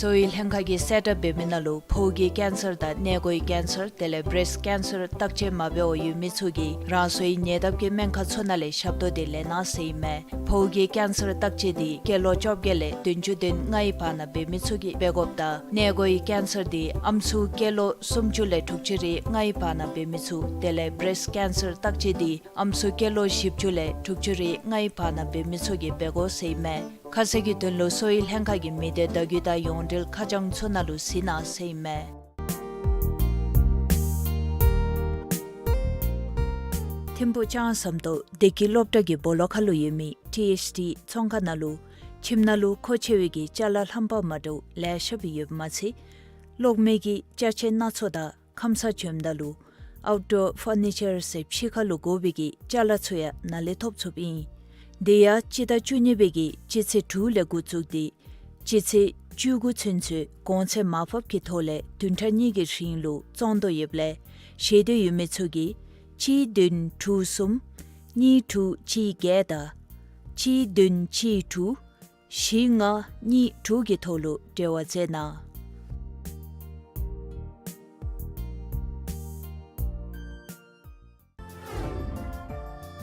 གསོ་བའི་ལྷན་ཁག་གིས་གསལ་བསྒྲགས་འབད་མི་ནང་ལུ་ཕོཝ་གི་ཀེན་སར་དང་མངལ་སྒོའི་ཀེན་སར་དེ་ལས་བེརེསཊ་ཀེན་སར་བརྟག་དཔྱད་མ་འབད་བར་ཡོད་མི་ཚུ་གིས་རང་སོའི་ཉེ་འདབས་ཀྱི་སྨན་ཁང་ཚུ་ནང་ལས་ཞབས་ཏོག་དེ་ལེན་གནང་ཟེར་ཨིན་མས། ཕོཝ་གི་ཀེན་སར་བརྟག་དཔྱད་འདི་སྐྱེས་ལོ་བཅོ་བརྒྱད་ལས་བདུན་ཅུ་དོན་ལྔའི་བར་ན་འབད་མི་ཚུ་གིས་འབད་དགོཔ་དང་མངལ་སྒོའི་ཀེན་སར་འདི་ཨམ་སྲུ་སྐྱེས་ལོ་སུམ་ཅུ་ལས་དྲུག་ཅུ་རེ་ལྔའི་བར་ན་འབད་མི་ཚུ་དེ་ལས་བེརེསཊ་ཀེན་སར་བརྟག་དཔྱད་འདི་ཨམ་སྲུ་སྐྱེས་ལོ་བཞི་བཅུ་ལས་དྲུག་ཅུ་རེ་ལྔའི་བར་ན་འབད་མི་ཚུ་གིས་འབད་དགོ་ཟེར་ཨིན་མས། ཁ་གསལ་གྱི་དོན་ལུ་གསོ་བའི་ལྷན་ཁག་གི་མི་སྡེ་བརྡ་བརྒྱུད་དང་ཡོངས་འབྲེལ་ཁ་བྱང་ཚུ་ནང་ལུ་གཟིགས་གནང་ཟེར་ཨིན་མས། ཐིམ་ཕུག་ལྕང་ཟམ་ཏོག་བདེ་སྐྱིད་སློབ་གྲྭ་གི་སྦོ་ལོགས་ཁ་ལུ་ཡོད་མི་ཊི་ཨེཆ་ཌི་ཚོང་ཁང་ནང་ལུ་ཁྱིམ་ནང་ལུ་མཁོ་ཆེ་བའི་གི་ཅ་ལ་རྣམ་པ་མ་འདྲཝ་ལེ་ཤ་སྦེ་ཡོདཔ་མ་ཚད་གློག་མེ་གི་ཅ་ཆས་སྣ་ཚོགས་དང་ཁམས་སངས་བྱོནམ་ད་ལུ་ཨའུཊ་ཌོར་ཕར་ནི་ཅར་ཟེར་ཕྱི་ཁ་ལུ་དགོ་པའི་གི་ཅ་ལ་ཚུ་ཡང་ནཱ་ལས་ཐོབ་ཚུགསཔ་ཨིན། དེ་ཡང་སྤྱི་ཟླ་བཅུ་གཉིས་པའི་གི་སྤྱི་ཚེས་དྲུག་ལས་འགོ་བཙུགས་ཏེ་སྤྱི་ཚེས་བཅུ་དགུ་ཚུན་ཚོད་གོང་ཚད་མར་ཕབ་ཀྱི་ཐོག་ལས་བདུན་ཕྲག་གཉིས་ཀྱི་རིང་ལུ་བཙོང་དོ་ཡོདཔ་ལས་ཤེས་འདོད་ཡོད་མི་ཚུ་གིས་གཅིག་བདུན་དྲུག་གསུམ་གཉིས་དྲུག་གཅིག་བརྒྱད་དང་གཅིག་བདུན་གཅིག་དྲུག་བཞི་ལྔ་གཉིས་དྲུག་གི་ཐོག་ལུ་འབྲེལ་བ་མཛད་གནང་།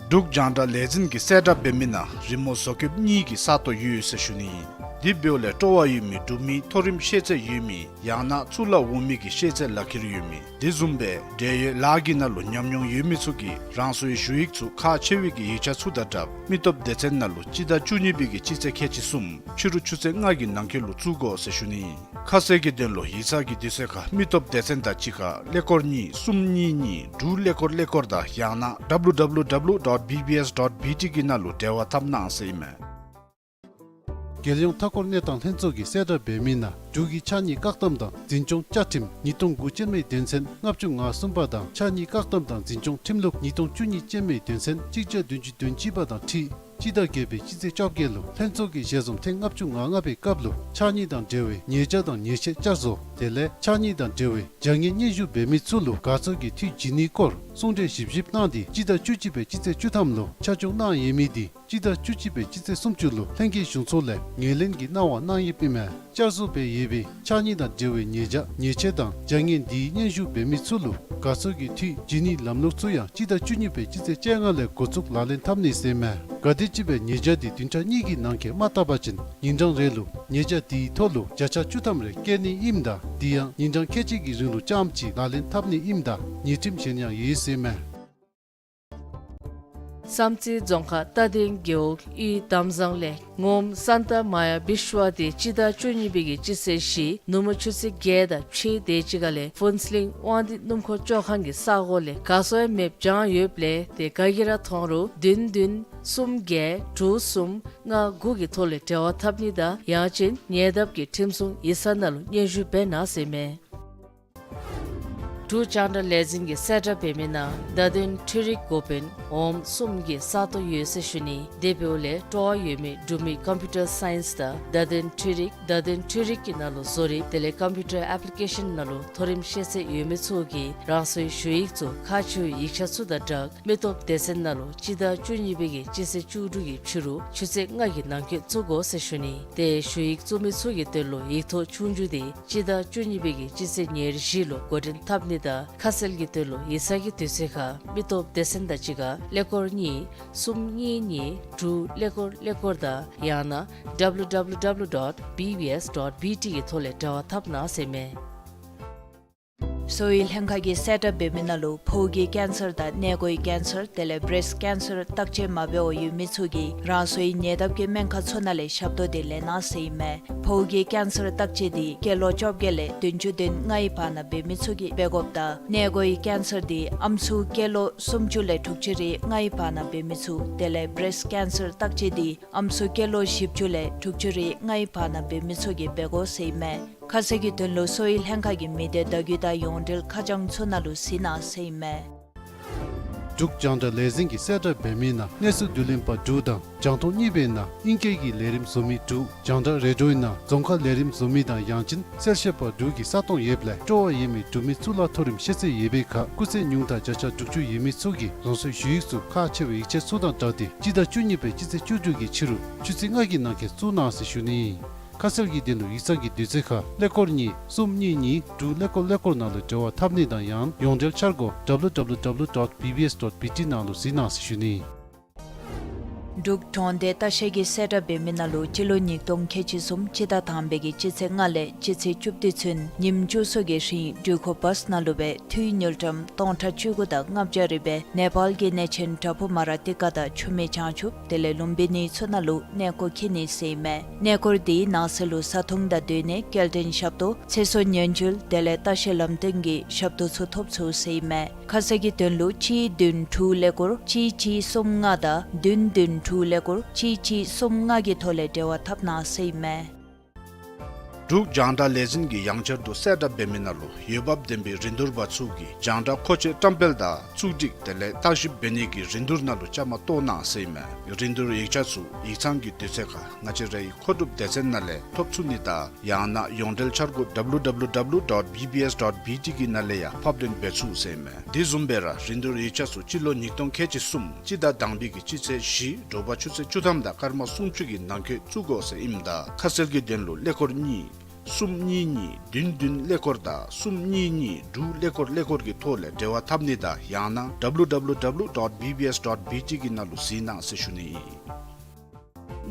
འབྲུག་རྒྱང་བསྒྲགས་ལས་འཛིན་གྱིས་གསལ་བསྒྲགས་འབད་མི་ནང་རི་མོ་བཟོ་བཀོདཔ་གཉིས་ཀྱི་ས་སྟོང་ཡོད་ཟེར་ཞུ་ནི་ཨིན། དེ་འབདཝ་ལས་སྤྲོ་བ་ཡོད་མི་འབྲུག་མི་མཐོ་རིམ་ཤེས་ཚད་ཡོད་མི་ཡང་ན་གཙུག་ལག་འོག་མའི་གི་ཤེས་ཚད་ལག་ཁྱེར་ཡོད་མི་དེ་བཟུམ་སྦེ་འབྲེལ་ཡོད་ལཱ་གི་ནང་ལུ་ཉམས་མྱོང་ཡོད་མི་ཚུ་གིས་རང་སོའི་ཞུ་ཡིག་ཚུ་ཁག་ཆེ་བའི་གི་ཡིག་ཆ་ཚུ་དང་སྦྲགས་མི་སྟོབས་སྡེ་ཚན་ནང་ལུ་སྤྱི་ཟླ་བཅུ་གཉིས་པའི་གི་སྤྱི་ཚེས་ཁལ་གཅིག་གསུམ་ཕྱི་རུ་ཆུ་ཚོད་ལྔ་གི་ནང་འཁོད་ལུ་བཙུགས་དགོ་ཟེར་ཞུ་ནི་ཨིན། ཁ་གསལ་གྱི་དོན་ལུ་ཡིག་ཚང་གི་དུས་ཚོད་ཁར་མི་སྟོབས་སྡེ་ཚན་དང་གཅིག་ཁར་ཀླད་ཀོར་གཉིས་གསུམ་གཉིས་གཉིས་དྲུག་ཀླད་ཀོར་ཀླད་ཀོར་དང་ཡང་ན་www dot bbs dot bt གི་ནང་ལུ་འབྲེལ་བ་འཐབ་གནང་ཟེར་ཨིན་མས། རྒྱལ་ཡོངས་མཐའ་འཁོར་གནས་སྟངས་ལྷན་ཚོགས་ཀྱིས་གསལ་བསྒྲགས་འབད་མི་ནང་འབྲུག་གི་ཕྱགས་སྙིགས་བཀག་སྡོམ་དང་འཛིན་སྐྱོང་བཅའ་ཁྲིམས་ཉིས་སྟོང་དགུ་ཅན་མའི་དོན་ཚན་ལྔ་བཅུ་ང་གསུམ་པ་དང་ཕྱགས་སྙིགས་བཀག་སྡོམ་དང་འཛིན་སྐྱོང་ཁྲིམས་ལུགས་ཉིས་སྟོང་བཅུ་གཉིས་ཅན་མའི་དོན་ཚན་གཅིག་བརྒྱ་བདུན་ཅུ་དོན་གཅིག་པ་དང་འཁྲིལ་སྤྱི་ཟླ་བརྒྱད་པའི་སྤྱི་ཚེས་བཅོ་བརྒྱད་ལུ་ལྷན་ཚོགས་ཀྱི་ཞལ་འཛོམས་ཐེངས་ལྔ་བཅུ་ང་ལྔ་པའི་སྐབས་ལུ་ཕྱགས་སྙིགས་དང་འབྲེལ་བའི་ཉེས་བྱ་དང་ཉེས་ཆད་བསྐྱར་བཟོ་དེ་ལས་ཕྱགས་སྙིགས་དང་འབྲེལ་བའི་བྱ་ངན་སྙན་ཞུ་འབད་མི་ཚུ་ལུ་དགའ་ཚོར་གྱི་འཐུས་བྱིན་ནིའི་སྐོར་གསུང་གྲོས་ཞིབ་ཞིབ་གནང་སྟེ་སྤྱི་ཟླ་བཅུ་གཅིག་པའི་སྤྱི་ཚེས་བཅུ་ཐམ་ལུ་ཆ་འཇོག་གནང་ཡོད་མི་དེ་སྤྱི་ཟླ་བཅུ་གཅིག་པའི་སྤྱི་ཚེས་སུམ་ཅུ་ལུ་ལྷན་རྒྱས་གཞུང་ཚོགས་ལས་ངོས་ལེན་གྱི་གནང་བ་གནང་ཡོདཔ་ཨིན་མས། བསྐྱར་བཟོ་འབད་ཡོད་པའི་ཕྱགས་སྙིགས་དང་འབྲེལ་བའི་ཉེས་བྱ་ཉེས་ཆད་དང་བྱ་ངན་དེའི་སྙན་ཞུ་འབད་མི་ཚུ་ལུ་དགའ་ཚོར་གྱི་འཐུས་བྱིན་ནིའི་ལམ་ལུགས་ཚུ་ཡང་སྤྱི་ཟླ་བཅུ་གཉིས་པའི་སྤྱི་ཚེས་བཅོ་ལྔ་ལས་འགོ་བཙུགས་ལག་ལེན་འཐབ་ནི་ཟེར་ཨིན་མས། ག་དེམ་ཅིག་སྦེ་ཉེས་བྱ་དེ་བདུན་ཕྲག་གཉིས་ཀྱི་ནང་འཁོད་མ་བཏབ་པ་ཅིན་ཉིན་གྲངས་རེ་ལུ་ཉེས་བྱ་དེའི་ཐོག་ལུ་བརྒྱ་ཆ་བཅུ་ཐམ་རེ་བཀལ་ནི་ཨིནམ་ད་དེ་ཡང་ཉིན་གྲངས་ཁལ་གཅིག་གི་རིང་ལུ་རྐྱངམ་ཅིག་ལག་ལེན་འཐབ་ནི་ཨིནམ་ད་ཉེས་ཁྲིམས་གཞན་ཡང་ཡོད་ཟེར་ཨིན་མས། བསམ་རྩེ་རྫོང་ཁག་རྟ་སྡིང་རྒེད་འོག་གཡུས་དམ་བཟང་ལས་ངོམ་སཱན་ཏ་མ་ཡ་བི་ཤུ་ཝ་དེ་སྤྱི་ཟླ་བཅུ་གཉིས་པའི་གི་སྤྱི་ཚེས་བཞི་ནུབ་མོ་ཆུ་ཚོད་བརྒྱད་དང་ཕྱེད་དེ་ཅིག་ཁ་ལས་ཕུན་ཚོགས་གླིང་དབང་འདུས་སྣུམ་འཁོར་བཅོ་ཁང་གི་ས་གོ་ལས་ག་སོང་ཡང་མེདཔ་བྱང་ཡོདཔ་ལས་དེ་ག་གིས་ར་མཐོང་རུང་བདུན་བདུན་གསུམ་བརྒྱད་དྲུག་གསུམ་ལྔ་དགུ་གི་ཐོག་ལས་འབྲེལ་བ་འཐབ་ནི་དང་ཡང་ཅིན་ཉེ་འདབས་ཀྱི་ཁྲིམས་སྲུང་ཡིག་ཚང་ནང་ལུ་སྙན་ཞུ་འབད་གནང་ཟེར་ཨིན་མས། འབྲུག་རྒྱང་བསྒྲགས་ལས་འཛིན་གྱིས་གསལ་བསྒྲགས་འབད་མི་ནང་བརྡ་དོན་འཕྲུལ་རིག་འགོ་དཔོན་འོགམ་གསུམ་གྱི་ས་སྟོང་ཡོད་ཟེར་ཞུ་ནི། དེ་འབདཝ་ལས་སྤྲོ་བ་ཡོད་མི་འབྲུག་མི་ཀམ་པིའུ་ཊར་སའིནསི་དང་བརྡ་དོན་འཕྲུལ་རིག་བརྡ་དོན་འཕྲུལ་རིག་གི་ནང་ལུ་བཟོ་རིག་དེ་ལས་ཀམ་པིའུ་ཊར་ཨེཔ་ལི་ཀེ་ཤཱན་ནང་ལུ་མཐོ་རིམ་ཤེས་ཚད་ཡོད་མི་ཚུ་གིས་རང་སོའི་ཞུ་ཡིག་ཚུ་ཁག་ཆེ་བའི་ཡིག་ཆ་ཚུ་དང་སྦྲགས་མི་སྟོབས་སྡེ་ཚན་ནང་ལུ་སྤྱི་ཟླ་བཅུ་གཉིས་པའི་གི་སྤྱི་ཚེས་བཅུ་དྲུག་གི་ཕྱི་རུ་ཆུ་ཚོད་ལྔ་གི་ནང་འཁོད་བཙུགས་དགོ་ཟེར་ཞུ་ནི། དེ་ཞུ་ཡིག་བཙུགས་མི་ཚུ་གི་དོན་ལུ་ཡིག་ཐོག་ཆོས་རྒྱུགས་དེ་སྤྱི་ཟླ་བཅུ་གཉིས་པའི་གི་སྤྱི་ཚེས་ཉེར་བཞི་ལུ་འགོ་འདྲེན་འཐབ་ནི་དང་ཁ་གསལ་གྱི་དོན་ལུ་ཡིག་ཚང་གི་དུས་ཚོད་ཁར་མི་སྟོབས་སྡེ་ཚན་དང་གཅིག་ཁར་ཀླད་ཀོར་གཉིས་གསུམ་གཉིས་གཉིས་དྲུག་ཀླད་ཀོར་ཀླད་ཀོར་དང་ཡང་ན་www dot bbs dot bt གི་ཐོག་ལས་འབྲེལ་བ་འཐབ་གནང་ཟེར་ཨིན་མས། གསོ་བའི་ལྷན་ཁག་གིས་གསལ་བསྒྲགས་འབད་མི་ནང་ལུ་ཕོཝ་གི་ཀེན་སར་དང་མངལ་སྒོའི་ཀེན་སར་དེ་ལས་བེརེསཊ་ཀེན་སར་བརྟག་དཔྱད་མ་འབད་བར་ཡོད་མི་ཚུ་གིས་རང་སོའི་ཉེ་འདབས་ཀྱི་སྨན་ཁང་ཚུ་ནང་ལས་ཞབས་ཏོག་དེ་ལེན་གནང་ཟེར་ཨིན་མས། ཕོཝ་གི་ཀེན་སར་བརྟག་དཔྱད་དེ་སྐྱེས་ལོ་བཅོ་བརྒྱད་ལས་བདུན་ཅུ་དོན་ལྔའི་བར་ན་འབད་མི་ཚུ་གིས་འབད་དགོཔ་དང་མངལ་སྒོའི་ཀེན་སར་དེ་ཨམ་སྲུ་སྐྱེས་ལོ་སུམ་ཅུ་ལས་དྲུག་ཅུ་རེ་ལྔའི་བར་ན་འབད་མི་ཚུ་དེ་ལས་བེརེསཊ་ཀེན་སར་བརྟག་དཔྱད་དེ་ཨམ་སྲུ་སྐྱེས་ལོ་བཞི་བཅུ་ལས་དྲུག་ཅུ་རེ་ལྔའི་བར་ན་འབད་མི་ཚུ་གིས་འབད་དགོ་ཟེར་ཨིན་མས། ཁ་གསལ་གྱི་དོན་ལུ་གསོ་བའི་ལྷན་ཁག་གི་མི་སྡེ་བརྡ་བརྒྱུད་དང་ཡོངས་འབྲེལ་ཁ་བྱང་ཚུ་ནང་ལུ་གཟིགས་གནང་ཟེར་ཨིན་མས། འབྲུག་རྒྱང་བསྒྲགས་ལས་འཛིན་གྱིས་གསལ་བསྒྲགས་འབད་མི་ནང་གནས་ཚུལ་བསྡུ་ལེན་པ་དྲུག་དང་རྒྱང་མཐོང་གཉིས་པའི་ནང་ཨིང་སྐད་ཀྱི་ལས་རིམ་བཟོ་མི་དྲུག་རྒྱང་བསྒྲགས་རེ་ཌིའོའི་ནང་རྫོང་ཁ་ལས་རིམ་བཟོ་མི་དང་ཡང་ཅིན་གསལ་བཤད་པ་དྲུག་གི་ས་སྟོང་ཡོདཔ་ལས་སྤྲོ་བ་ཡོད་མི་འབྲུག་མི་གཙུག་ལག་མཐོ་རིམ་ཤེས་ཚད་ཡོད་པའི་ཁར་སྐུགས་ཚད་ཉུང་མཐའ་བརྒྱ་ཆ་དྲུག་ཅུ་ཡོད་མི་ཚུ་གིས་རང་སོའི་ཞུ་ཡིག་ཚུ་ཁག་ཆེ་བའི་ཡིག་ཆ་ཚུ་དང་སྦྲགས་ཏེ་སྤྱི་ཟླ་བཅུ་གཉིས་པའི་སྤྱི་ཚེས་བཅུ་དྲུག་གི་ཕྱི་རུ་ཆུ་ཚོད་ལྔ་གི་ནང་འཁོད་བཙུགས་གནང་ཟེར་ཞུ་ནི། ཁ་གསལ་གྱི་དོན་ལུ་ཡིག་ཚང་གི་དུས་ཚོད་ཁར་ཀླད་ཀོར་གཉིས་གསུམ་གཉིས་གཉིས་དྲུག་ཀླད་ཀོར་ཀླད་ཀོར་ནང་ལུ་འབྲེལ་བ་འཐབ་ནི་དང་ཡང་ཡོངས་འབྲེལ་འཆར་སྒོ་www dot bbs dot bt ནང་ལུ་གཟིགས་གནང་ཟེར་ཞུ་ནི། འབྲུག་གྲོང་སྡེ་ལྟ་བཤལ་གྱིས་གསལ་བསྒྲགས་འབད་མི་ནང་ལུ་སྤྱི་ལོ་ཉིས་སྟོང་ཁལ་གཅིག་གསུམ་སྤྱི་ཟླ་དང་པའི་གི་སྤྱི་ཚེས་ལྔ་ལས་སྤྱི་ཚེས་བཅུ་བདུན་ཚུན་ཉིནམ་བཅུ་གསུམ་གྱི་རིང་འགྲུལ་འཁོར་བཱསི་ནང་ལུ་སྦེ་འཐུས་དངུལ་ཀྲམ་སྟོང་ཕྲག་བཅུ་དགུ་དང་ལྔ་བརྒྱ་རེ་སྦེ་ནེ་པཱལ་གྱི་གནས་ཆེན་བྲག་ཕུག་མ་ར་ཏི་ཀ་དང་ཆུ་སྨད་བྱང་ཆུབ་དེ་ལས་ལུམྦི་ནི་ཚུ་ནང་ལུ་གནས་སྐོར་འཁྱིད་ནི་ཟེར་ཨིན་མས། གནས་སྐོར་དེའི་ནང་གསེས་ལུ་བཟའ་འཐུང་དང་སྡོད་གནས་སྐྱེལ་འདྲེན་ཞབས་ཏོག་ཚེ་སྲོག་ཉེན་བཅོལ་དེ་ལས་ལྟ་བཤལ་ལམ་སྟོན་གྱི་ཞབས་ཏོག་ཚུ་ཐོབ་ཚུགས་ཟེར་ཨིན་མས། ཁ་གསལ་གྱི་དོན་ལུ་གཅིག་བདུན་དྲུག་ཀླད་ཀོར་གཅིག་གཅིག་གསུམ་ལྔ་དང་བདུན་བདུན་དྲུག་ཀླད་ཀོར་གཅིག་གཅིག་གསུམ་ལྔ་གི་ཐོག་ལས་འབྲེལ་བ་འཐབ་གནང་ཟེར་ཨིན་མས། འབྲུག་རྒྱང་བསྒྲགས་ལས་འཛིན་གྱིས་ཡང་བསྐྱར་དུ་གསལ་བསྒྲགས་འབད་མི་ནང་ལུ་འོས་འབབ་ལྡན་པའི་རིན་བསྡུར་པ་ཚུ་གིས་རྒྱང་བསྒྲགས་མཁོ་ཆས་བཀྲམ་སྤེལ་དང་བཙུགས་སྒྲིག་དེ་ལས་བརྟག་ཞིབ་འབད་ནི་གི་རིན་བསྡུར་ནང་ལུ་བཅའ་མར་གཏོགས་གནང་ཟེར་ཨིན་མས། རིན་བསྡུར་ཡིག་ཆ་ཚུ་ཡིག་ཚང་གི་དུས་ཚོད་ཁར་ང་བཅས་རའི་མཁོ་སྒྲུབ་སྡེ་ཚན་ནང་ལས་ཐོབ་ཚུགས་ནི་དང་ཡང་ན་ཡོངས་འབྲེལ་འཆར་སྒོ་W W W dot B B S dot B T གི་ནང་ལས་ཡང་ཕབ་ལེན་འབད་ཚུགས་ཟེར་ཨིན་མས། དེ་བཟུམ་སྦེ་ར་རིན་བསྡུར་ཡིག་ཆ་ཚུ་སྤྱི་ལོ་ཉིས་སྟོང་ཁལ་གཅིག་གསུམ་སྤྱི་ཟླ་དང་པའི་གི་སྤྱི་ཚེས་བཞི་དྲོ་པ་ཆུ་ཚོད་བཅུ་ཐམ་དང་སྐར་མ་སུམ་ཅུ་གི་ནང་འཁོད་བཙུགས་དགོ་ཟེར་ཨིནམ་ད་ཁ་གསལ་གྱི་དོན་ལུ་ཀླད་ཀོར་གཉིས་གསུམ་གཉིས་གཉིས་བདུན་བདུན་ཀླད་ཀོར་དང་གསུམ་གཉིས་གཉིས་དྲུག་ཀླད་ཀོར་ཀླད་ཀོར་གྱི་ཐོག་ལས་འབྲེལ་བ་འཐབ་ནི་དང་ཡང་ན་W W W dot B B S dot B T གི་ནང་ལུ་གཟིགས་གནང་ཟེར་ཞུ་ནི་ཨིན།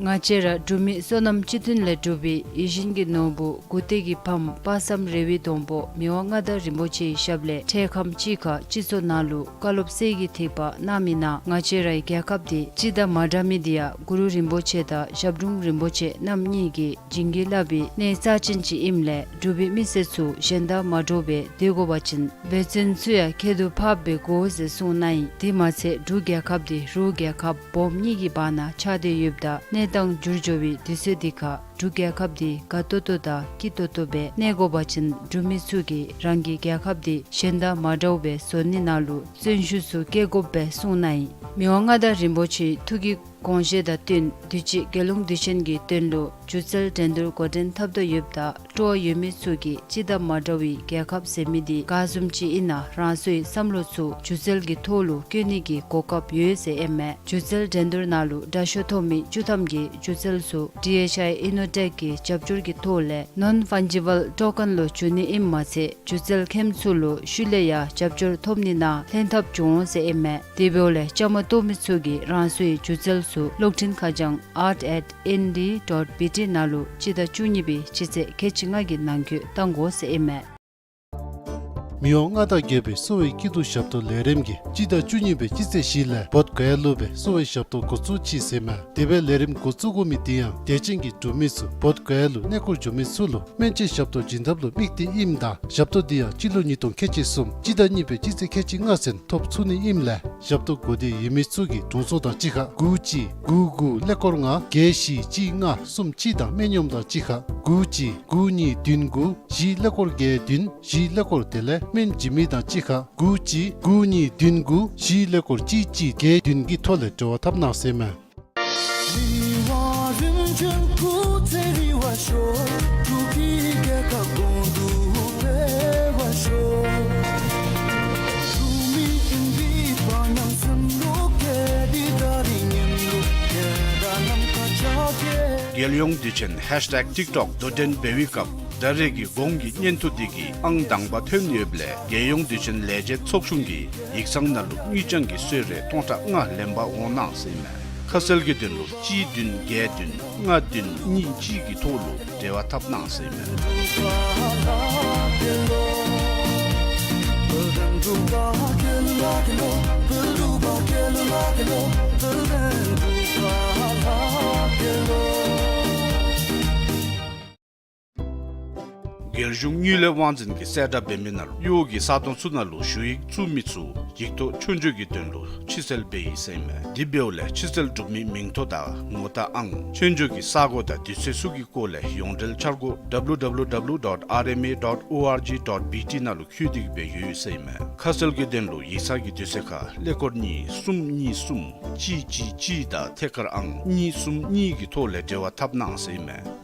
ང་བཅས་ར་འབྲུག་མི་བསོད་ནམས་སྤྱི་མཐུན་ལས་གྲུབ་པའི་ཡིད་བཞིན་གྱི་ནོར་བུ་མགུ་ཏོག་གི་ཕམ་དཔག་བསམ་རེ་བའི་སྡོང་པོ་མི་དབང་མངའ་བདག་རིན་པོ་ཆེའི་ཞབས་ལས་འཕྲལ་ཁམས་ཅིག་ཁར་སྤྱི་ཚོགས་ནང་ལུ་བཀའ་སློབ་གསེར་གྱི་ཐིགས་པ་གནང་མི་ནང་ང་བཅས་རའི་རྒྱལ་ཁབ་འདི་སྤྱི་དང་མ་འདྲ་མི་འདི་ཡང་གུ་རུ་རིན་པོ་ཆེ་དང་ཞབས་དྲུང་རིན་པོ་ཆེ་རྣམ་གཉིས་ཀྱིས་བྱིན་གྱིས་བརླབས་པའི་གནས་རྩ་ཅན་ཅིག་ཨིནམ་ལས་འབྲུག་པའི་མི་སེར་ཚུ་གཞན་དང་མ་འདྲཝ་སྦེ་སྡོད་དགོ་པ་ཅིན་འབད་བརྩོན་ཚུ་ཡང་ཁྱད་དུ་འཕགསཔ་སྦེ་དགོ་ཟེར་གསུངས་གནང་ཡི། དེ་མ་ཚད་འབྲུག་རྒྱལ་ཁབ་འདི་རུ་རྒྱལ་ཁབ་སྦོམ་གཉིས་ཀྱི་བར་ན་ཆགས་ཏེ་ཡོདཔ་ད་གནས་སྟངས་འགྱུར་འགྱོ་བའི་དུས་ཚོད་འདི་ཁར་འབྲུག་རྒྱལ་ཁབ་འདི་དགའ་ཏོག་ཏོ་དང་སྐྱིད་ཏོག་ཏོ་སྦེ་གནས་དགོ་པ་ཅིན་འབྲུག་མི་ཚུ་གིས་རང་གི་རྒྱལ་ཁབ་འདི་གཞན་དང་མ་འདྲཝ་སྦེ་བཟོ་ནི་ནང་ལུ་བརྩོན་ཤུགས་ཚུ་བསྐྱེད་དགོཔ་སྦེ་གསུངས་གནང་ཡི། མི་དབང་མངའ་བདག་རིན་པོ་ཆེའི་ཐུགས་ཀྱི་དགོངས་བཞེད་དང་བསྟུན་དུས་ཅི་རྒྱལ་ཡོངས་དུས་ཆེན་གྱི་དོན་ལུ་སྒྱུ་རྩལ་འགྲན་བསྡུར་འགོ་འདྲེན་འཐབ་དོ་ཡོདཔ་ད་སྤྲོ་བ་ཡོད་མི་ཚུ་གིས་སྤྱི་དང་མ་འདྲ་བའི་རྒྱལ་ཁབ་ཟེར་མི་འདི་ག་བཟུམ་ཅིག་ཨིན་ན་རང་སོའི་བསམ་བློ་ཚུ་སྒྱུ་རྩལ་གྱི་ཐོག་ལུ་བཀོད་ནི་གི་གོ་སྐབས་ཡོད་ཟེར་ཨིན་མས། སྒྱུ་རྩལ་འགྲན་བསྡུར་ནང་ལུ་དྲག་ཤོས་ཐོབ་མི་བཅུ་ཐམ་གྱི་སྒྱུ་རྩལ་ཚུ་D H I Innotech གི་རྒྱབ་སྐྱོར་གྱི་ཐོག་ལས་ནོན་ཕཱན་ཇི་བཱལ་ཊོ་ཀེན་ལུ་བསྒྱུར་ནི་ཨིནམ་མ་ཚད་སྒྱུ་རྩལ་མཁནམ་ཚུ་ལུ་ཤུལ་ལས་ཡང་རྒྱབ་སྐྱོར་ཐོབ་ནི་ནང་ལྷན་ཐབས་འབྱུང་འོང་ཟེར་ཨིན་མས། དེ་འབདཝ་ལས་བཅའ་མར་གཏོགས་མི་ཚུ་གིས་རང་སོའི་སྒྱུ་རྩལ་ཚུ་གློག་འཕྲིན་ཁ་བྱང་art at N D dot B T ནང་ལུ་སྤྱི་ཟླ་བཅུ་གཉིས་པའི་སྤྱི་ཚེས་ཁལ་གཅིག་ལྔ་གི་ནང་འཁོད་བཏང་དགོ་ཟེར་ཨིན་མས། མི་དབང་མངའ་བདག་རྒྱལ་པོའི་གསོ་བའི་སྐྱིད་སྡུག་ཞབས་ཏོག་ལས་རིམ་གྱིས་སྤྱི་ཟླ་བཅུ་གཉིས་པའི་སྤྱི་ཚེས་བཞི་ལས་བོདྷ་ག་ཡ་ལུ་སྦེ་གསོ་བའི་ཞབས་ཏོག་འགོ་བཙུགས་ཅི་ཟེར་མས། དེ་སྦེ་ལས་རིམ་འགོ་བཙུགས་དགོ་མི་དེ་ཡང་དད་ཅན་གྱི་འབྲུག་མི་ཚུ་བོདྷ་ག་ཡ་ལུ་གནས་སྐོར་འགྱོ་མི་ཚུ་ལུ་སྨན་བཅོས་ཞབས་ཏོག་བྱིན་ཐབས་ལུ་དམིགས་ཏེ་ཨིནམ་ད་ཞབས་ཏོག་འདི་ཡང་སྤྱི་ལོ་ཉིས་སྟོང་ཁལ་གཅིག་གསུམ་སྤྱི་ཟླ་གཉིས་པའི་སྤྱི་ཚེས་ཁལ་གཅིག་ལྔ་ཚུན་ཐོབ་ཚུགས་ནི་ཨིནམ་ལས་ཞབས་ཏོག་དགོས་འདོད་ཡོད་མི་ཚུ་གིས་དྲུང་འཚོ་དང་གཅིག་ཁར་དགུ་གཅིག་དགུ་དགུ་ཀླད་ཀོར་ལྔ་བརྒྱད་བཞི་གཅིག་ལྔ་གསུམ་གཅིག་དང་སྨན་གཡོགམ་དང་གཅིག་ཁར་དགུ་གཅིག་དགུ་གཉིས་བདུན་དགུ་བཞི་ཀླད་ཀོར་བརྒྱད་བདུན་བཞི་ཀླད་ཀོར་དེ་ལས་སྨན་བྱིན་མི་དང་གཅིག་ཁར་དགུ་གཅིག་དགུ་གཉིས་བདུན་དགུ་བཞི་ཀླད་ཀོར་གཅིག་གཅིག་བརྒྱད་བདུན་གྱི་ཐོག་ལས་འབྲེལ་བ་འཐབ་གནང་ཟེར་མས། རྒྱལ་ཡོངས་དུས་ཆེན་ཧེཤ་ཊེག་ཊིཀ་ཊོག་དོ་འགྲན་འབད་བའི་སྐབས་ད་རེས་ཀྱི་གོང་གི་སྙན་ཐོ་འདི་གིས་ཨང་དང་པ་ཐོན་ཡོདཔ་ལས་རྒྱལ་ཡོངས་དུས་ཆེན་ལས་བྱེད་ཚོགས་ཆུང་གི་ཡིག་ཚང་ནང་ལུ་དངུལ་རྐྱང་གི་གསོལ་རས་སྟོང་ཕྲག་ལྔ་ལེན་པར་འོང་གནང་ཟེར་ཨིན་མས། ཁ་གསལ་གྱི་དོན་ལུ་གཅིག་བདུན་བརྒྱད་བདུན་ལྔ་བདུན་གཉིས་གཅིག་གི་ཐོག་ལུ་འབྲེལ་བ་འཐབ་གནང་ཟེར་ཨིན་མས། རྒྱལ་གཞུང་དངུལ་ལས་དབང་འཛིན་གྱིས་གསལ་བསྒྲགས་འབད་མི་ནང་ལུ་གཡོག་གི་ས་སྟོང་ཚུ་ནང་ལུ་ཞུ་ཡིག་བཙུགས་མི་ཚུ་ཡིག་ཐོག་ཆོས་རྒྱུགས་ཀྱི་དོན་ལུ་ཕྱིར་བསལ་འབད་ཡི་ཟེར་ཨིན་མས། དེ་འབདཝ་ལས་ཕྱིར་བསལ་གྲུབ་མི་མིང་ཐོ་དང་ངོ་རྟགས་ཨང་ཆོས་རྒྱུགས་ཀྱི་ས་གོ་དང་དུས་ཚོད་ཚུ་གི་སྐོར་ལས་ཡོངས་འབྲེལ་འཆར་སྒོ་W W W dot R M A dot O R G dot B T ནང་ལུ་བཀོད་སྒྲིག་འབད་ཡོད་ཟེར་ཨིན་མས། ཁ་གསལ་གྱི་དོན་ལུ་ཡིག་ཚང་གི་དུས་ཚོད་ཁར་ཀླད་ཀོར་གཉིས་གསུམ་གཉིས་གསུམ་གཅིག་གཅིག་གཅིག་དང་ཐད་ཀར་ཨང་གཉིས་གསུམ་གཉིས་ཀྱི་ཐོག་ལས་འབྲེལ་བ་འཐབ་གནང་ཟེར་ཨིན་མས།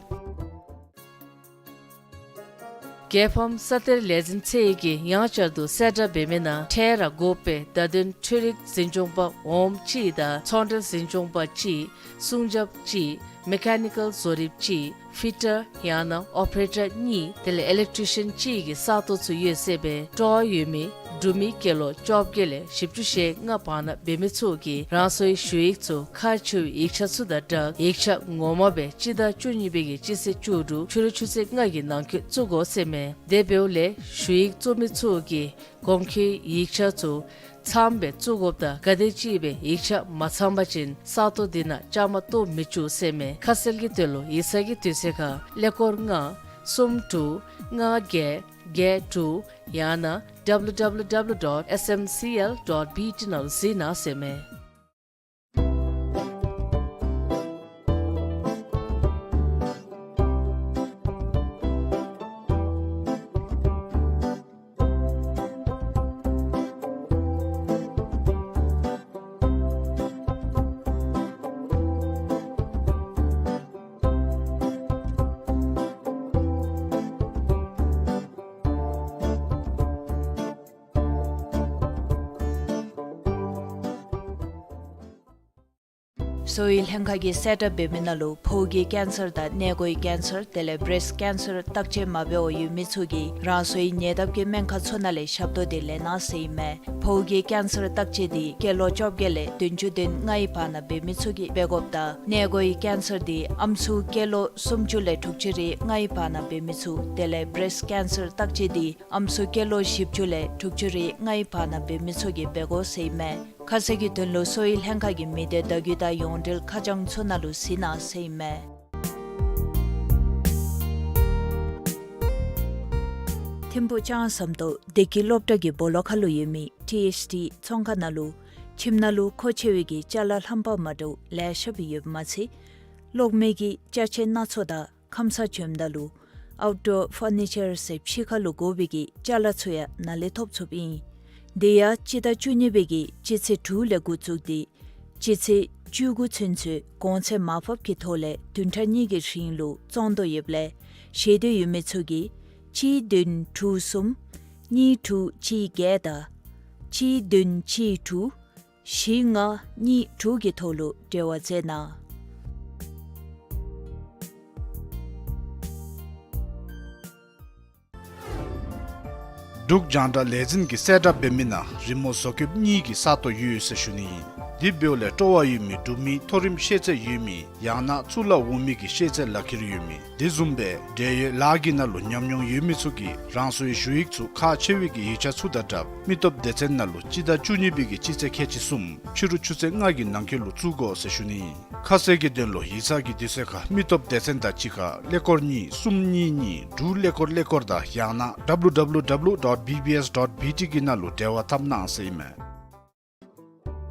རྒྱལ་ཕམ་ས་གཏེར་ལས་འཛིན་ཚད་ཀྱིས་ཡང་བསྐྱར་དུ་གསལ་བསྒྲགས་འབད་མི་ནང་འཕྲལ་ར་དགོ་པའི་བརྡ་དོན་འཕྲུལ་རིག་འཛིན་སྐྱོང་པ་འོགམ་གཅིག་དང་ཚོང་འབྲེལ་འཛིན་སྐྱོང་པ་གཅིག་སྲུང་རྒྱབ་གཅིག་མེ་ཀ་ནི་ཀཱལ་བཟོ་རིགཔ་གཅིག་ཕི་ཊར་ཡང་ན་ཨོ་པེ་རེ་ཊར་གཉིས་དེ་ལས་ཨི་ལེག་ཊི་རི་ཤན་གཅིག་གི་ས་སྟོང་ཚུ་ཡོད་ཟེར་བའི་སྤྲོ་བ་ཡོད་མི་ འབྲུག་མི་སྐྱེས་ལོ་བཅོ་བརྒྱད་ལས་བཞི་བཅུ་ཞེ་ལྔ་བར་ན་འབད་མི་ཚུ་གིས་རང་སོའི་ཞུ་ཡིག་ཚུ་ཁག་ཆེ་བའི་ཡིག་ཆ་ཚུ་དང་སྦྲགས་ཡིག་ཆ་ངོ་མ་སྦེ་སྤྱི་ཟླ་བཅུ་གཉིས་པའི་གི་སྤྱི་ཚེས་བཅུ་དྲུག་ཕྱི་རུ་ཆུ་ཚོད་ལྔ་གི་ནང་འཁོད་བཙུགས་དགོ་ཟེར་མས། དེ་འབདཝ་ལས་ཞུ་ཡིག་བཙུགས་མི་ཚུ་གིས་གོང་འཁོད་ཡིག་ཆ་ཚུ་ཚངམ་སྦེ་བཙུགས་དགོཔ་དང་ག་དེམ་ཅིག་སྦེ་ཡིག་ཆ་མ་ཚང་པ་ཅིན་ས་སྟོང་འདི་ནང་བཅའ་མར་གཏོགས་མི་བཅུག་ཟེར་མས། ཁ་གསལ་གྱི་དོན་ལུ་ཡིག་ཚང་གི་དུས་ཚོད་ཁར་ཀླད་ཀོར་ལྔ་གསུམ་དྲུག་ལྔ་བརྒྱད་བརྒྱད་དྲུག་ཡང་ན་W W W dot S M C L dot B T ནང་ལུ་གཟིགས་གནང་ཟེར་མས། གསོ་བའི་ལྷན་ཁག་གིས་གསལ་བསྒྲགས་འབད་མི་ནང་ལུ་ཕོཝ་གི་ཀེན་སར་དང་མངལ་སྒོའི་ཀེན་སར་དེ་ལས་བྲེསཊ་ཀེན་སར་བརྟག་དཔྱད་མ་འབད་བར་ཡོད་མི་ཚུ་གིས་རང་སོའི་ཉེ་འདབས་ཀྱི་སྨན་ཁང་ཚུ་ནང་ལས་ཞབས་ཏོག་འདི་ལེན་གནང་ཟེར་ཨིན་མས། ཕོཝ་གི་ཀེན་སར་བརྟག་དཔྱད་འདི་སྐྱེས་ལོ་བཅོ་བརྒྱད་ལས་བདུན་ཅུ་དོན་ལྔའི་བར་ན་འབད་མི་ཚུ་གིས་འབད་དགོཔ་དང་མངལ་སྒོའི་ཀེན་སར་འདི་ཨམ་སྲུ་སྐྱེས་ལོ་སུམ་ཅུ་ལས་དྲུག་ཅུ་རེ་ལྔའི་བར་ན་འབད་མི་ཚུ་དེ་ལས་བྲེསཊ་ཀེན་སར་བརྟག་དཔྱད་འདི་ཨམ་སྲུ་སྐྱེས་ལོ་བཞི་བཅུ་ལས་དྲུག་ཅུ་རེ་ལྔའི་བར་ན་འབད་མི་ཚུ་གིས་འབད་དགོ་ཟེར་ཨིན་མས། ཁ་གསལ་གྱི་དོན་ལུ་གསོ་བའི་ལྷན་ཁག་གི་མི་སྡེ་བརྡ་བརྒྱུད་དང་ཡོངས་འབྲེལ་ཁ་བྱང་ཚུ་ནང་ལུ་གཟིགས་གནང་ཟེར་ཨིན་མས། ཐིམ་ཕུག་ལྕང་ཟམ་ཏོག་བདེ་སྐྱིད་སློབ་གྲྭ་གི་སྦོ་ལོགས་ཁར་ལུ་ཡོད་མི་ཊི་ཨེཆ་ཌི་ཚོང་ཁང་ནང་ལུ་ཁྱིམ་ནང་ལུ་མཁོ་ཆེ་བའི་གི་ཅ་ལ་རྣམ་པ་མ་འདྲཝ་ལེ་ཤ་སྦེ་ཡོདཔ་མ་ཚད་གློག་མེ་གི་ཅ་ཆས་སྣ་ཚོགས་དང་ཁམས་སངས་བྱོནམ་ད་ལུ་ཨའུཊ་ཌོར་ཕར་ནི་ཅར་ཟེར་ཕྱི་ཁར་ལུ་དགོ་པའི་གི་ཅ་ལ་ཚུ་ཡང་ནཱ་ལས་ཐོབ་ཚུགསཔ་ཨིན། དེ་ཡང་སྤྱི་ཟླ་བཅུ་གཉིས་པའི་གི་སྤྱི་ཚེས་དྲུག་ལས་འགོ་བཙུགས་ཏེ་སྤྱི་ཚེས་བཅུ་དགུ་ཚུན་ཚོད་གོང་ཚད་མར་ཕབ་ཀྱི་ཐོག་ལས་བདུན་ཕྲག་གཉིས་ཀྱི་རིང་ལུ་བཙོང་དོ་ཡོདཔ་ལས་བཞེས་འདོད་ཡོད་མི་ཚུ་གིས་གཅིག་བདུན་དྲུག་གསུམ་གཉིས་དྲུག་གཅིག་བརྒྱད་དང་གཅིག་བདུན་གཅིག་དྲུག་བཞི་ལྔ་གཉིས་དྲུག་གི་ཐོག་ལུ་འབྲེལ་བ་མཛད་གནང་། འབྲུག་རྒྱང་བསྒྲགས་ལས་འཛིན་གྱིས་གསལ་བསྒྲགས་འབད་མི་ནང་རི་མོ་བཟོ་བཀོདཔ་གཉིས་ཀྱི་ས་སྟོང་ཡོད་ཟེར་ཞུ་ནི་ཨིན། དེ་འབདཝ་ལས་སྤྲོ་བ་ཡོད་མི་འབྲུག་མི་མཐོ་རིམ་ཤེས་ཚད་ཡོད་མི་ཡང་ན་གཙུག་ལག་འོག་མའི་གི་ཤེས་ཚད་ལག་ཁྱེར་ཡོད་མི་དེ་བཟུམ་སྦེ་འབྲེལ་ཡོད་ལཱ་གི་ནང་ལུ་ཉམས་མྱོང་ཡོད་མི་ཚུ་གིས་རང་སོའི་ཞུ་ཡིག་ཚུ་ཁག་ཆེ་བའི་གི་ཡིག་ཆ་ཚུ་དང་སྦྲགས་མི་སྟོབས་སྡེ་ཚན་ནང་ལུ་སྤྱི་ཟླ་བཅུ་གཉིས་པའི་གི་སྤྱི་ཚེས་ཁལ་གཅིག་གསུམ་ཕྱི་རུ་ཆུ་ཚོད་ལྔ་གི་ནང་འཁོད་ལུ་བཙུགས་དགོ་ཟེར་ཞུ་ནི་ཨིན། ཁ་གསལ་གྱི་དོན་ལུ་ཡིག་ཚང་གི་དུས་ཚོད་ཁར་མི་སྟོབས་སྡེ་ཚན་དང་གཅིག་ཁར་ཀླད་ཀོར་གཉིས་གསུམ་གཉིས་གཉིས་དྲུག་ཀླད་ཀོར་ཀླད་ཀོར་དང་ཡང་ན་W W W dot B B S dot B T གི་ནང་ལུ་འབྲེལ་བ་འཐབ་གནང་ཟེར་ཨིན་མས།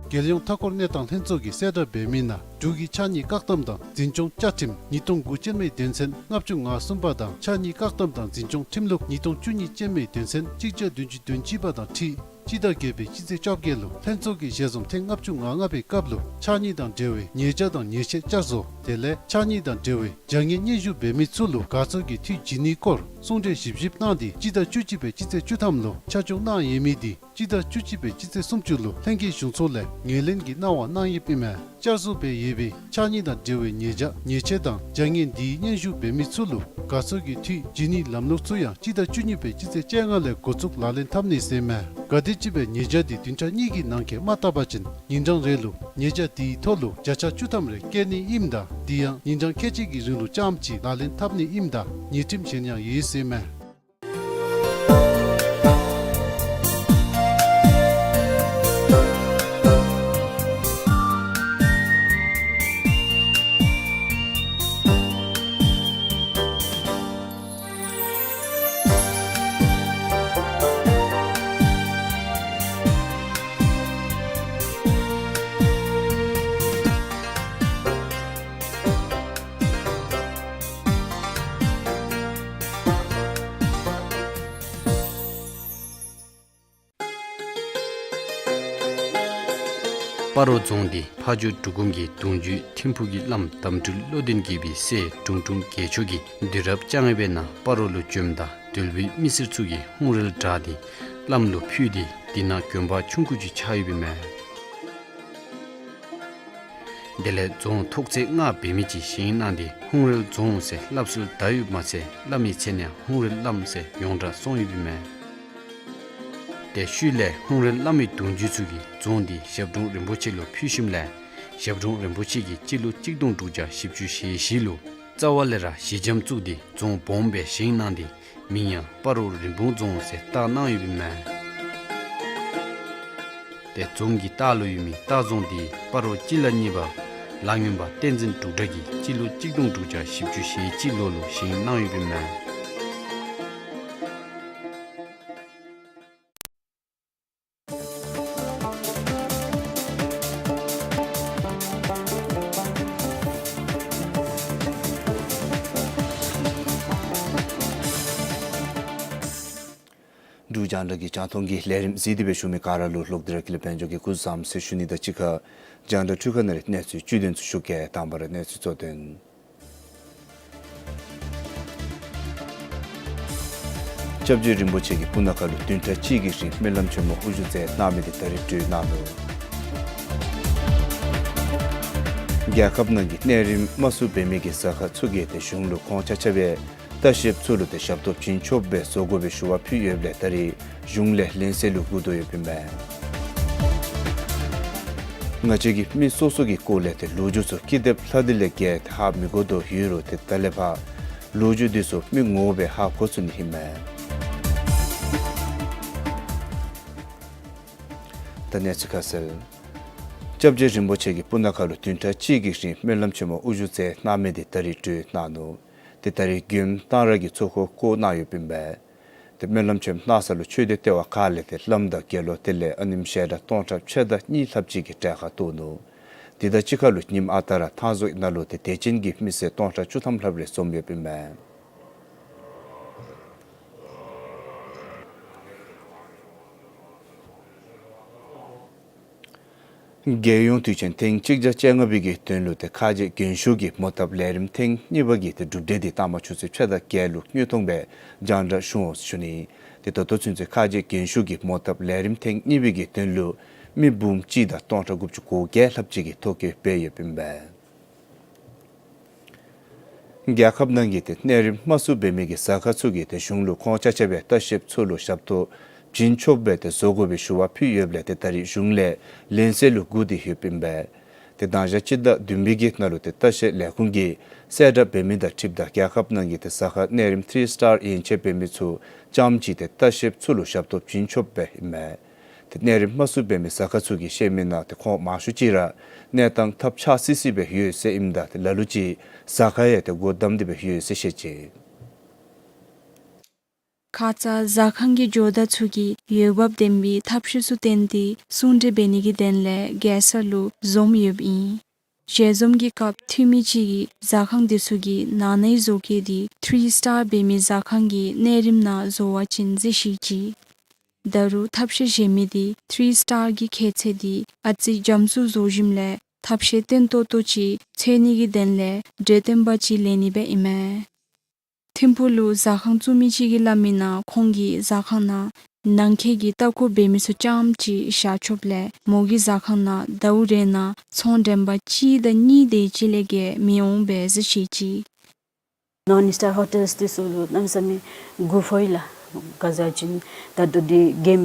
རྒྱལ་ཡོངས་མཐའ་འཁོར་གནས་སྟངས་ལྷན་ཚོགས་ཀྱིས་གསལ་བསྒྲགས་འབད་མི་ནང་འབྲུག་གི་ཕྱགས་སྙིགས་བཀག་སྡོམ་དང་འཛིན་སྐྱོང་བཅའ་ཁྲིམས་ཉིས་སྟོང་དགུ་ཅན་མའི་དོན་ཚན་ལྔ་བཅུ་ང་གསུམ་པ་དང་ཕྱགས་སྙིགས་བཀག་སྡོམ་དང་འཛིན་སྐྱོང་ཁྲིམས་ལུགས་ཉིས་སྟོང་བཅུ་གཉིས་ཅན་མའི་དོན་ཚན་གཅིག་བརྒྱ་བདུན་ཅུ་དོན་གཅིག་པ་དང་འཁྲིལ་སྤྱི་ཟླ་བརྒྱད་པའི་སྤྱི་ཚེས་བཅོ་བརྒྱད་ལུ་ལྷན་ཚོགས་ཀྱི་ཞལ་འཛོམས་ཐེངས་ལྔ་བཅུ་ང་ལྔ་པའི་སྐབས་ལུ་ཕྱགས་སྙིགས་དང་འབྲེལ་བའི་ཉེས་བྱ་དང་ཉེས་ཆད་བསྐྱར་བཟོ་དེ་ལས་ཕྱགས་སྙིགས་དང་འབྲེལ་བའི་བྱ་ངན་སྙན་ཞུ་འབད་མི་ཚུ་ལུ་དགའ་ཚོར་གྱི་འཐུས་བྱིན་ནིའི་སྐོར་གསུང་གྲོས་ཞིབ་ཞིབ་གནང་སྟེ་སྤྱི་ཟླ་བཅུ་གཅིག་པའི་སྤྱི་ཚེས་བཅུ་ཐམ་ལུ་ཆ་འཇོག་གནང་ཡོད་མི་དེ་སྤྱི་ཟླ་བཅུ་གཅིག་པའི་སྤྱི་ཚེས་སུམ་ཅུ་ལུ་ལྷན་རྒྱས་གཞུང་ཚོགས་ལས་ངོས་ལེན་གྱི་གནང་བ་གནང་ཡོདཔ་ཨིན་མས། བསྐྱར་བཟོ་འབད་ཡོད་པའི་ཕྱགས་སྙིགས་དང་འབྲེལ་བའི་ཉེས་བྱ་ཉེས་ཆད་དང་བྱ་ངན་འདིའི་སྙན་ཞུ་འབད་མི་ཚུ་ལུ་དགའ་ཚོར་གྱི་འཐུས་བྱིན་ནིའི་ལམ་ལུགས་ཚུ་ཡང་སྤྱི་ཟླ་བཅུ་གཉིས་པའི་སྤྱི་ཚེས་བཅོ་ལྔ་ལས་འགོ་བཙུགས་ལག་ལེན་འཐབ་ནི་ཟེར་ཨིན་མས། ག་དེམ་ཅིག་སྦེ་ཉེས་བྱ་འདི་བདུན་ཕྲག་གཉིས་ཀྱི་ནང་འཁོད་མ་བཏབ་པ་ཅིན་ཉིན་གྲངས་རེ་ལུ་ཉེས་བྱ་དེའི་ཐོག་ལུ་བརྒྱ་ཆ་བཅུ་ཐམ་རེ་བཀལ་ནི་ཨིནམ་ད་དེ་ཡང་ཉིན་གྲངས་ཁལ་གཅིག་གི་རིང་ལུ་རྐྱངམ་ཅིག་ལག་ལེན་འཐབ་ནི་ཨིནམ་ད་ཉེས་ཁྲིམས་གཞན་ཡང་ཡོད་ཟེར་ཨིན་མས། སྤ་རོ་རྫོང་འདི་ཕ་ཇོ་འབྲུག་སྒོམ་གྱི་གདུང་བརྒྱུད་ཐིམ་ཕུག་གི་བླམ་དམ་སྤྲུལ་བློ་ལྡན་དགྱེས་པའི་སྲས་དྲུང་དྲུང་རྒྱལ་མཆོག་གིས་དུས་རབས་བཅོ་ལྔ་པའི་ནང་སྤ་རོ་ལུ་བྱོནམ་ད་དོལ་པོའི་མི་སེར་ཚུ་གིས་ཧཱུྃ་རལ་བྲག་འདི་བླམ་ལུ་ཕུལ་ཏེ་དེ་ནང་དགོན་པ་ཆུང་ཀུ་ཅིག་ཆགས་ཡོདཔ་ཨིན་མས། དེ་ལས་རྫོང་ཐོག་ཚད་ལྔ་འབད་མི་ཅིག་བཞེངས་གནང་སྟེ་ཧཱུྃ་རལ་རྫོང་ཟེར་སླབ་སྲོལ་དར་ཡོདཔ་མ་ཚད་བླམ་གྱི་མཚན་ཡང་ཧཱུྃ་རལ་བླམ་ཟེར་ཡོངས་གྲགས་སོང་ཡོདཔ་ཨིན་མས། ཏེ་ཤུལ་ལས་ཧཱུྃ་རལ་བླ་མའི་གདུང་རྒྱུད་ཚུ་གིས་རྫོང་འདི་ཞབས་དྲུང་རིན་པོ་ཆེ་ལུ་ཕུལ་ཞིནམ་ལས་ཞབས་དྲུང་རིན་པོ་ཆེ་གིས་སྤྱི་ལོ་གཅིག་སྟོང་དྲུག་བརྒྱ་བཞི་བཅུ་ཞེ་བཞི་ལུ་རྩ་བ་ལས་ར་ཞི་འཇམ་བཙུགས་ཏེ་རྫོང་སྦོམ་སྦེ་བཞེངས་གནང་སྟེ་མིང་ཡང་སྤ་རོ་རིན་སྤུངས་རྫོང་ཟེར་བཏགས་གནང་ཡོདཔ་ཨིན་མས། ཏེ་རྫོང་གི་ལྟག་ལུ་ཡོད་མི་ལྟ་རྫོང་འདི་སྤ་རོ་སྤྱི་བླ་གཉིས་པ་ལ་སྔོན་པ་བསྟན་འཛིན་འབྲུག་སྒྲ་གིས་སྤྱི་ལོ་གཅིག་སྟོང་དྲུག་བརྒྱ་བཞི་བཅུ་ཞེ་གཅིག་ལོ་ལུ་བཞེངས་གནང་ཡོདཔ་ཨིན་མས། འབྲུག་རྒྱང་བསྒྲགས་ཀྱི་རྒྱང་མཐོང་གི་ལས་རིམ་གཟིགས་ཏེ་སྦེ་བཞུགས་མི་ག་ར་ལུ་ལོག་སྟེ་ར་ཀུན་ལེགས་དཔལ་འབྱོར་གྱིས་སྐུ་གཟུགས་བཟང་ཟེར་ཞུ་ནི་དང་གཅིག་ཁར་རྒྱང་བསྒྲགས་འཕྲུལ་ཁང་ནང་ལས་གནས་ཚུལ་བཅུད་དོན་ཚུ་ཞུ་གེ། དང་པ་ར་གནས་ཚུལ་གཙོ་དོན། སྐྱབས་རྗེ་རིན་པོ་ཆེ་གིས་སྤུ་ན་ཁ་ལུ་བདུན་ཕྲག་གཅིག་གི་རིང་སྨོན་ལམ་ཆེན་མོ་དབུ་བཞུགས་མཛད་གནང་མི་དེ་ད་རིས་གྲོལ་གནང་ནུག། རྒྱལ་ཁབ་ནང་གི་གནས་རིམ་དམའ་སུ་འབད་མི་གི་ཟ་ཁང་ཚུ་གིས་ཏེ་གཞུང་ལུ་ཁོང་ཆ་ཁྱབ་སྦེ་ལྟ་བཤལཔ་ཚུ་ལུ་ཏེ་ཞབས་ཏོག་བྱིན་ཆོགཔ་སྦེ་བཟོ་དགོ་པའི་ཞུ་བ་ཕུལ་ཡོདཔ་ལས་ད་རིས་གཞུང་ལས་ལན་གསལ་ལུ་སྒུག་དོ་ཡོདཔ་ཨིན་པས། ང་བཅས་ཀྱིས་མི་སོ་སོ་གི་སྐོར་ལས་ཏེ་ལོ་རྒྱུས་ཚུ་ཀི་དེབ་ལྷག་སྟེ་ལས་བརྒལ་ཏེ་ཧ་མི་གོ་དོ་ཡོད་རུང་ཏེ་ད་ལས་ཕར་ལོ་རྒྱུས་འདི་ཚུ་མི་ངོ་མ་སྦེ་ཧ་གོ་ཚུགས་ནི་ཨིན་མས། ད་གནས་ཚུལ་ཁ་གསལ། སྐྱབས་རྗེ་རིན་པོ་ཆེ་གིས་སྤུ་ན་ཁ་ལུ་བདུན་ཕྲག་གཅིག་གི་རིང་སྨོན་ལམ་ཆེན་མོ་དབུ་བཞུགས་མཛད་གནང་མི་དེ་ད་རིས་གྲོལ་གནང་ནུག། ཏེ་ད་རིས་མགོན་པོ་གཏང་རག་གི་ཚོགས་འཁོར་བསྐོར་གནང་ཡོདཔ་ཨིན་པས། ཏེ་སྨོན་ལམ་ཆེན་མོ་གནང་ས་ལུ་ཆོས་སྡེ་ལྟེ་བ་ཁག་ལས་ཏེ་བླམ་དང་དགེ་སློང་དེ་ལས་ཨ་ནེམ་ཞལ་གྲངས་སྟོང་ཕྲག་ཕྱེད་དང་གཉིས་ལྷགཔ་ཅིག་གིས་གྲལ་ཁར་གཏོགས་ནུག། དེ་དང་གཅིག་ཁར་ལུ་ཉིནམ་ཨ་རྟག་ར་ཐང་རྫོང་ནང་ལུ་ཏེ་དད་ཅན་གྱི་མི་སེར་སྟོང་ཕྲག་བཅུ་ཐམ་ལྷགཔ་རེ་འཛོམས་ཡོདཔ་ཨིན་པས། རྒྱལ་ཡོངས་དུས་ཆེན་ཐེངས་གཅིག་བརྒྱ་བཅོ་ལྔ་པའི་གི་དོན་ལུ་ཏེ་ཁ་རྗེ་རྒྱན་ཤོག་གི་མོ་བཏབ་ལས་རིམ་ཐེངས་གཉིས་པ་གི་ཏེ་གྲུབ་འབྲས་འདི་ལྟ་མ་ཆུ་ཚོད་ཕྱེད་དང་བརྒྱད་ལུ་དངོས་མཐོང་སྦེ་རྒྱང་བསྒྲགས་ཞུ་འོང་ཞུ་ནི། ཏེ་ད་ལྟོ་ཚུན་ཚོད་ཁ་རྗེ་རྒྱན་ཤོག་གི་མོ་བཏབ་ལས་རིམ་ཐེངས་གཉིས་པའི་གི་དོན་ལུ་མི་འབུམ་གཅིག་དང་སྟོང་ཕྲག་དགུ་བཅུ་གོ་བརྒྱད་ལྷགཔ་ཅིག་གིས་ཐོ་བཀོད་འབད་ཡོདཔ་ཨིན་པས། རྒྱལ་ཁབ་ནང་གི་ཏེ་གནས་རིམ་དམའ་སུ་འབད་མི་གི་ཟ་ཁང་ཚུ་གིས་ཏེ་གཞུང་ལུ་ཁོང་ཆ་ཁྱབ་སྦེ་ལྟ་བཤལཔ་ཚུ་ལུ་ཞབས་ཏོག་བྱིན་ཆོགཔ་སྦེ་ཏེ་བཟོ་དགོ་པའི་ཞུ་བ་ཕུལ་ཡོདཔ་ལས་ཏེ་ད་རིས་གཞུང་ལས་ལན་གསལ་ལུ་སྒུག་སྟེ་ཡོདཔ་ཨིན་པས། ཏེ་མདང་ཞག་སྤྱི་ཟླ་བདུན་པའི་གི་ནང་ལུ་ཏེ་ལྟ་བཤལ་ལས་ཁུངས་ཀྱིས་གསལ་བསྒྲགས་འབད་མི་དང་འཁྲིལཝ་ད་རྒྱལ་ཁབ་ནང་གི་ཏེ་ཟ་ཁང་གནས་རིམ་ཐིརི་སི་ཊར་ཡན་ཆད་འབད་མི་ཚུ་རྐྱངམ་ཅིག་ཏེ་ལྟ་བཤལཔ་ཚུ་ལུ་ཞབས་ཏོག་བྱིན་ཆོགཔ་སྦེ་ཨིན་མས། ཏེ་གནས་རིམ་དམའ་སུ་འབད་མི་ཟ་ཁང་ཚུ་གིས་བཤད་མི་ནང་ཏེ་ཁོང་མང་ཤོས་ཅིག་ར་གནས་སྟངས་ཐབས་ཆག་སི་སི་སྦེ་ཡོད་ཟེར་ཨིནམ་ད་ཏེ་ལ་ལུ་ཅིག་ཟ་ཁང་ཡང་ཏེ་སྒོ་བསྡམས་ཏེ་སྦེ་ཡོད་ཟེར་བཤད་ཅི། ཁ་ཙ་ཟ་ཁང་གི་ཇོ་བདག་ཚུ་གིས་འོས་འབབ་ལྡན་པའི་ཐབས་ཤེས་ཚུ་བཏོན་ཏེ་གསུང་གྲོས་འབད་ནི་གི་དོན་ལས་རྒྱལ་ས་ལུ་འཛོམས་ཡོདཔ་ཨིན། ཞལ་འཛོམས་ཀྱི་སྐབས་འཐུས་མི་ཅིག་གིས་ཟ་ཁང་འདི་ཚུ་གི་ནང་ནའི་བཟོ་བཀོད་འདི་ཐིརི་སི་ཊར་འབད་མི་ཟ་ཁང་གི་གནས་རིམ་ནང་བཟོ་བ་ཅིན་ཟེར་བཤད་ཅི། ད་རུང་ཐབས་ཤེས་བཞེས་མི་འདི་ཐིརི་སི་ཊར་གྱི་ཁྱད་ཚད་འདི་ཨ་ཙི་འཇམ་སུ་བཟོ་ཞིནམ་ལས་ཐབས་ཤེས་བརྟན་ཏོག་ཏོ་ཅིག་འཚོལ་ནི་གི་དོན་ལས་གྲོས་བསྟུན་པ་ཅིག་ལེན་ནི་སྦེ་ཨིན་མས། ཐིམ་ཕུག་ལུ་ཟ་ཁང་བཙུགས་མི་ཅིག་གིས་སླབ་མི་ནང་ཁོང་གིས་ཟ་ཁང་ནང་ནང་འཁོད་ཀྱི་ལྟ་སྐོར་འབད་མི་ཚུ་རྐྱངམ་ཅིག་བཞག་ཆོགཔ་ལས་མོ་གི་ཟ་ཁང་ནང་ཟླཝ་རེ་ནང་ཚོང་འགྲེམས་པ་གཅིག་དང་གཉིས་དེ་ཅིག་ལས་བརྒལ་མི་འོང་པས་ཟེར་བཤད་ཅི། ནཱོན་སི་ཊར་ཧོ་ཊེལསི་འདི་ཚུ་ལུ་གནམ་མེད་ས་མེད་དགོཔ་ཨིན་ལགས། ག་ཟེར་བ་ཅིན་ད་ལྟོ་འདི་གེམ་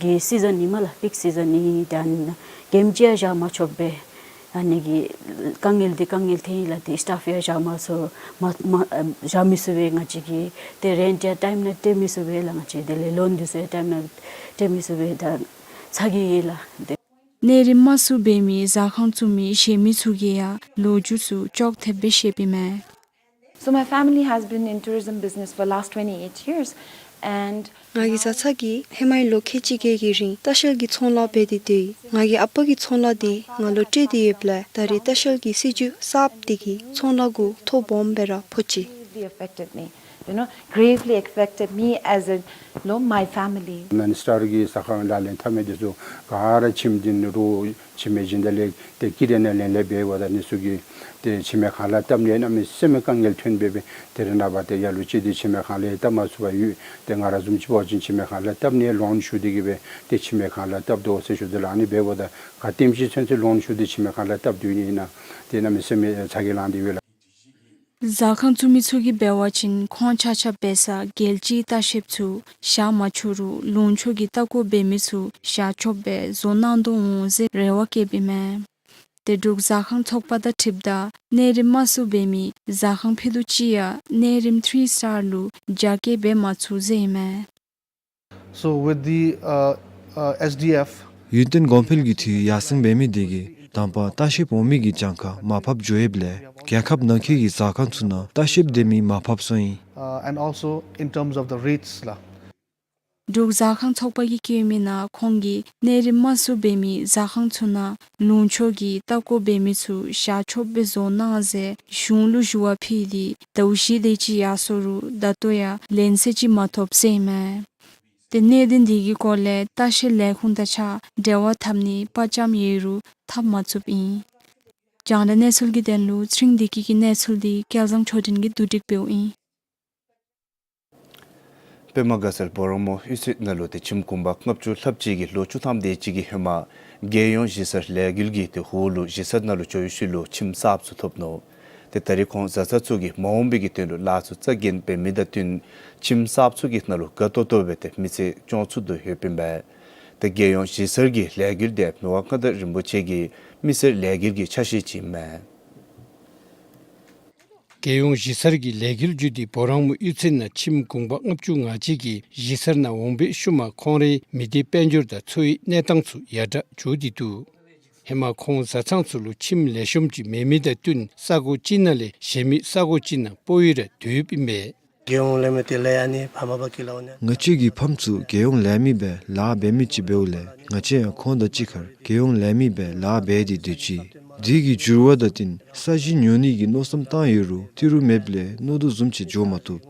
གི་སི་ཛན་ཨིན་མས་ལགས། པིཀ་སི་ཛན་ཨིན། ད་ཨ་ནི་གེམ་ཅིག་ཡང་བཞག་མ་ཆོགཔ་སྦེ་ཨ་ནི་གི་དཀའ་ངལ་འདི་དཀའ་ངལ་ཐོན་ཡི་ལགས། ཏེ་སི་ཊཕ་ཡང་བཞག་མ་ཚུགས་མ་མ་བཞག་མི་ཚུགས་པས། ང་བཅས་ཀྱིས་ཏེ་རེནཊ་ཡང་ཊའིམ་ནང་སྤྲོད་མི་ཚུགས་པས་ལགས། ང་བཅས་དེ་ལས་ལོན་འདི་ཚུ་ཡང་ཊའིམ་ནང་སྤྲོད་མི་ཚུགས་པས། ད་ཚ་གྱང་ཡོད་ལགས། ཏེ་གནས་རིམ་དམའ་སུ་འབད་མི་ཟ་ཁང་བཙུགས་མི་གཞན་མི་ཚུ་གིས་ཡང་ལོ་རྒྱུས་ཚུ་ཅོག་འཐདཔ་སྦེ་བཤདཔ་ཨིན་མས། So my family has been in tourism business for last twenty-eight years and ང་གི་བཟའ་ཚང་གིས་ཧེ་མའི་ལོ་ཁལ་གཅིག་བརྒྱད་ཀྱི་རིང་ལྟ་བཤལ་གྱི་ཚོང་ལཱ་འབད་དེ་སྡོད་ཡི། ང་གི་ཨ་པ་གི་ཚོང་ལཱ་འདི་ང་ལུ་སྤྲོད་དེ་ཡོདཔ་ལས་ད་རེས་ལྟ་བཤལ་གྱི་སྲིད་བྱུས་གསརཔ་འདི་གིས་ཚོང་ལཱ་གུ་ཐོ་སྦོམ་སྦེ་ར་ཕོག་ཅི། Gravely affected me, you know, gravely affected me as a, you know, my family. ནཱོན་སི་ཊར་གྱི་ཟ་ཁང་ལག་ལེན་འཐབ་མི་འདི་ཚུ་ག་ར་ཁྱིམ་འདི་ནང་ར་ཁྱིམ་མེད་ཅིག་ད་ལས་ཏེ་ཀི་རེ་ནང་ལེན་ལས་འབདཝ་ད་ཨ་ནི་ཚུ་གིས་ཏེ་ཁྱིམ་མེད་ཁང་གླ་བཏབ་ནི་གནམ་མེད་ས་མེད་དཀའ་ངལ་ཐོན་སྦེ་སྦེ་ཏེ་རེ་ནངས་པ་ཏེ་ལ་ལུ་ཅིག་འདི་ཁྱིམ་མེད་ཁང་གླ་བཏབ་མ་ཚུགས་པར་ཡོད། ཏེ་ང་ར་བཟུམ་ཅིག་འབད་བ་ཅིན་ཁྱིམ་མེད་ཁང་གླ་བཏབ་ནི་ལོན་ཞུ་སྟེ་གིས་སྦེ་ཏེ་ཁྱིམ་མེད་ཁང་གླ་བཏབ་དོ་ཟེར་ཞུ་དོ་ལགས། ཨ་ནི་འབདཝ་ད་ག་དེམ་ཅིག་ཚུན་ཚོད་ལོན་ཞུ་སྟེ་ཁྱིམ་མེད་ཁང་གླ་བཏབ་སྡོད་ནི་ཨིན་ན་ཏེ་གནམ་མེད་ས་མེད་ཚ་གྱང་ལང་སྟེ་ཡོད་ལགས། ཟ་ཁང་བཙུགས་མི་ཚུ་གིས་འབད་བ་ཅིན་ཁོང་ཆ་ཁྱབ་འབད་ས་རྒྱལ་སྤྱིའི་ལྟ་བཤལཔ་ཚུ་བཞག་མ་ཆོག་རུང་ལུང་ཕྱོགས་ཀྱི་ལྟ་སྐོར་འབད་མི་ཚུ་བཞག་ཆོགཔ་སྦེ་བཟོ་གནང་དོ་འོང་ཟེར་རེ་བ་བསྐྱེདཔ་ཨིན་མས། ཏེ་འབྲུག་ཟ་ཁང་ཚོགས་པ་དང་འཁྲིལཝ་ད་གནས་རིམ་དམའ་སུ་འབད་མི་ཟ་ཁང་ཕུད་རྡོག་ཅིག་ཡང་གནས་རིམ་ཐི་རི་སི་ཊར་ལུ་རྒྱ་སྐྱེད་འབད་མ་ཚུགས་ཟེར་ཨིན་མས། So with the, uh, uh, S D F, ཡུན་བརྟན་གོང་འཕེལ་གྱི་འཐུས་ཡར་སེང་འབད་མི་དེ་གིས་དང་པ་ལྟ་བཤལཔ་འོང་མི་གི་གྱངས་ཁ་མར་ཕབ་འགྱོ་ཡོདཔ་ལས་རྒྱལ་ཁབ་ནང་འཁོད་ཀྱི་ཟ་ཁང་ཚུ་ནང་ལྟ་བཤལཔ་སྡོད་མི་མར་ཕབ་སོང་ཡི། Uh, and also in terms of the rates ལགས། འབྲུག་ཟ་ཁང་ཚོགས་པ་གིས་བཀོད་མི་ནང་ཁོང་གིས་གནས་རིམ་དམའ་སུ་འབད་མི་ཟ་ཁང་ཚུ་ནང་ལུང་ཕྱོགས་ཀྱི་ལྟ་སྐོར་འབད་མི་ཚུ་བཞག་ཆོགཔ་སྦེ་བཟོ་གནང་ཟེར་གཞུང་ལུ་ཞུ་བ་ཕུལ་ཏེ་ཟླཝ་བཞི་དེ་ཅིག་ཡར་སོང་རུང་ད་ལྟོ་ཡང་ལན་གསལ་ཅིག་མ་ཐོབ་ཟེར་ཨིན་མས། ཏེ་གནད་དོན་དེ་གི་སྐོར་ལས་ལྟ་བཤལ་ལས་ཁུངས་དང་གཅིག་ཁར་འབྲེལ་བ་འཐབ་ནིའི་དཔའ་བཅམ་ཡོད་རུང་འཐབ་མ་ཚུགསཔ་ཨིན། རྒྱང་བསྒྲགས་གནས་ཚུལ་གྱི་དོན་ལུ་ཚེ་རིང་བདེ་སྐྱིད་ཀྱི་གནས་ཚུལ་དེ་སྐལ་བཟང་ཆོས་སྒྲོན་གྱིས་བསྡུ་སྒྲིག་འབདཝ་ཨིན། པདྨ་དགའ་ཚལ་བོ་རང་མོ་གཡུས་ཚན་ནང་ལུ་ཏེ་ཁྱིམ་གུང་པ་ལྔ་བཅུ་ལྷགཔ་ཅིག་གིས་ལོ་བཅུ་ཐམ་དེ་ཅིག་གི་ཧེ་མ་རྒྱལ་ཡོངས་གཞིས་གསར་ལས་འགུལ་གྱི་ཏེ་འོག་ལུ་གཞིས་གསར་ནང་ལུ་འགྱོ་བའི་ཤུལ་ལུ་ཁྱིམ་གསརཔ་ཚུ་ཐོབ་ནུག། ཏེ་ད་རེས་ཁོང་བཟའ་ཚང་ཚུ་གིས་མ་འོངས་པའི་གི་དོན་ལུ་ལཱ་ཚུ་རྩ་འགེངས་འབད་མི་དང་བསྟུན་ཁྱིམ་གསརཔ་ཚུ་གི་ནང་ལུ་དགའ་ཏོག་ཏོ་སྦེ་ཏེ་མི་ཚེ་སྐྱོང་ཚུགས་དོ་ཡོདཔ་ཨིན་པས། ཏེ་རྒྱལ་ཡོངས་གཞིས་གསར་གྱི་ལས་འགུལ་དེ་མི་དབང་མངའ་བདག་རིན་པོ་ཆེ་གི་མི་སེར་ལས་འགུལ་གྱི་ཆ་ཤས་ཅིག་ཨིན་མས། རྒྱལ་ཡོངས་གཞིས་གསར་གྱི་ལས་འགུལ་བརྒྱུད་དེ་བོ་རང་མོ་གཡུས་ཚན་ནང་ཁྱིམ་གུང་པ་ལྔ་བཅུ་ང་གཅིག་གིས་གཞིས་གསར་ནང་འོང་པའི་ཤུལ་མ་ཁོང་རའི་མི་སྡེ་དཔལ་འབྱོར་དང་འཚོ་བའི་གནས་སྟངས་ཚུ་ཡར་དྲག་འགྱོ་སྟེ་འདུག། ཧེ་མ་ཁོང་བཟའ་ཚང་ཚུ་ལུ་ཁྱིམ་ལེགས་ཤོམ་ཅིག་མེད་མི་དང་བསྟུན་ས་གོ་གཅིག་ནང་ལས་གཞན་མི་ས་གོ་གཅིག་ནང་སྤོ་བོ་ར་སྡོདཔ་ཨིན་པས། རྒྱལ་ཡོངས་ལས་མི་དེ་ལས་ཨ་ནི་ཕ་མ་པ་ཀི་ལ་འོ་ནི། ང་བཅས་ཀྱི་ཕམ་ཚུ་རྒྱལ་ཡོངས་ལས་མི་སྦེ་ལཱ་འབད་མི་ཅིག་འབདཝ་ལས་ང་བཅས་ཡང་ཁོང་དང་གཅིག་ཁར་རྒྱལ་ཡོངས་ལས་མི་སྦེ་ལཱ་འབད་དེ་སྡོད་ཅི། དེ་གི་འགྱུར་བ་དང་བསྟུན་ས་གཞི་ཉོ་ནི་གི་མནོ་བསམ་བཏང་ཡོད་རུང་ཏི་རུ་མེདཔ་ལས་མནོ་དོ་བཟུམ་ཅིག་འགྱོ་མ་བཏུབ།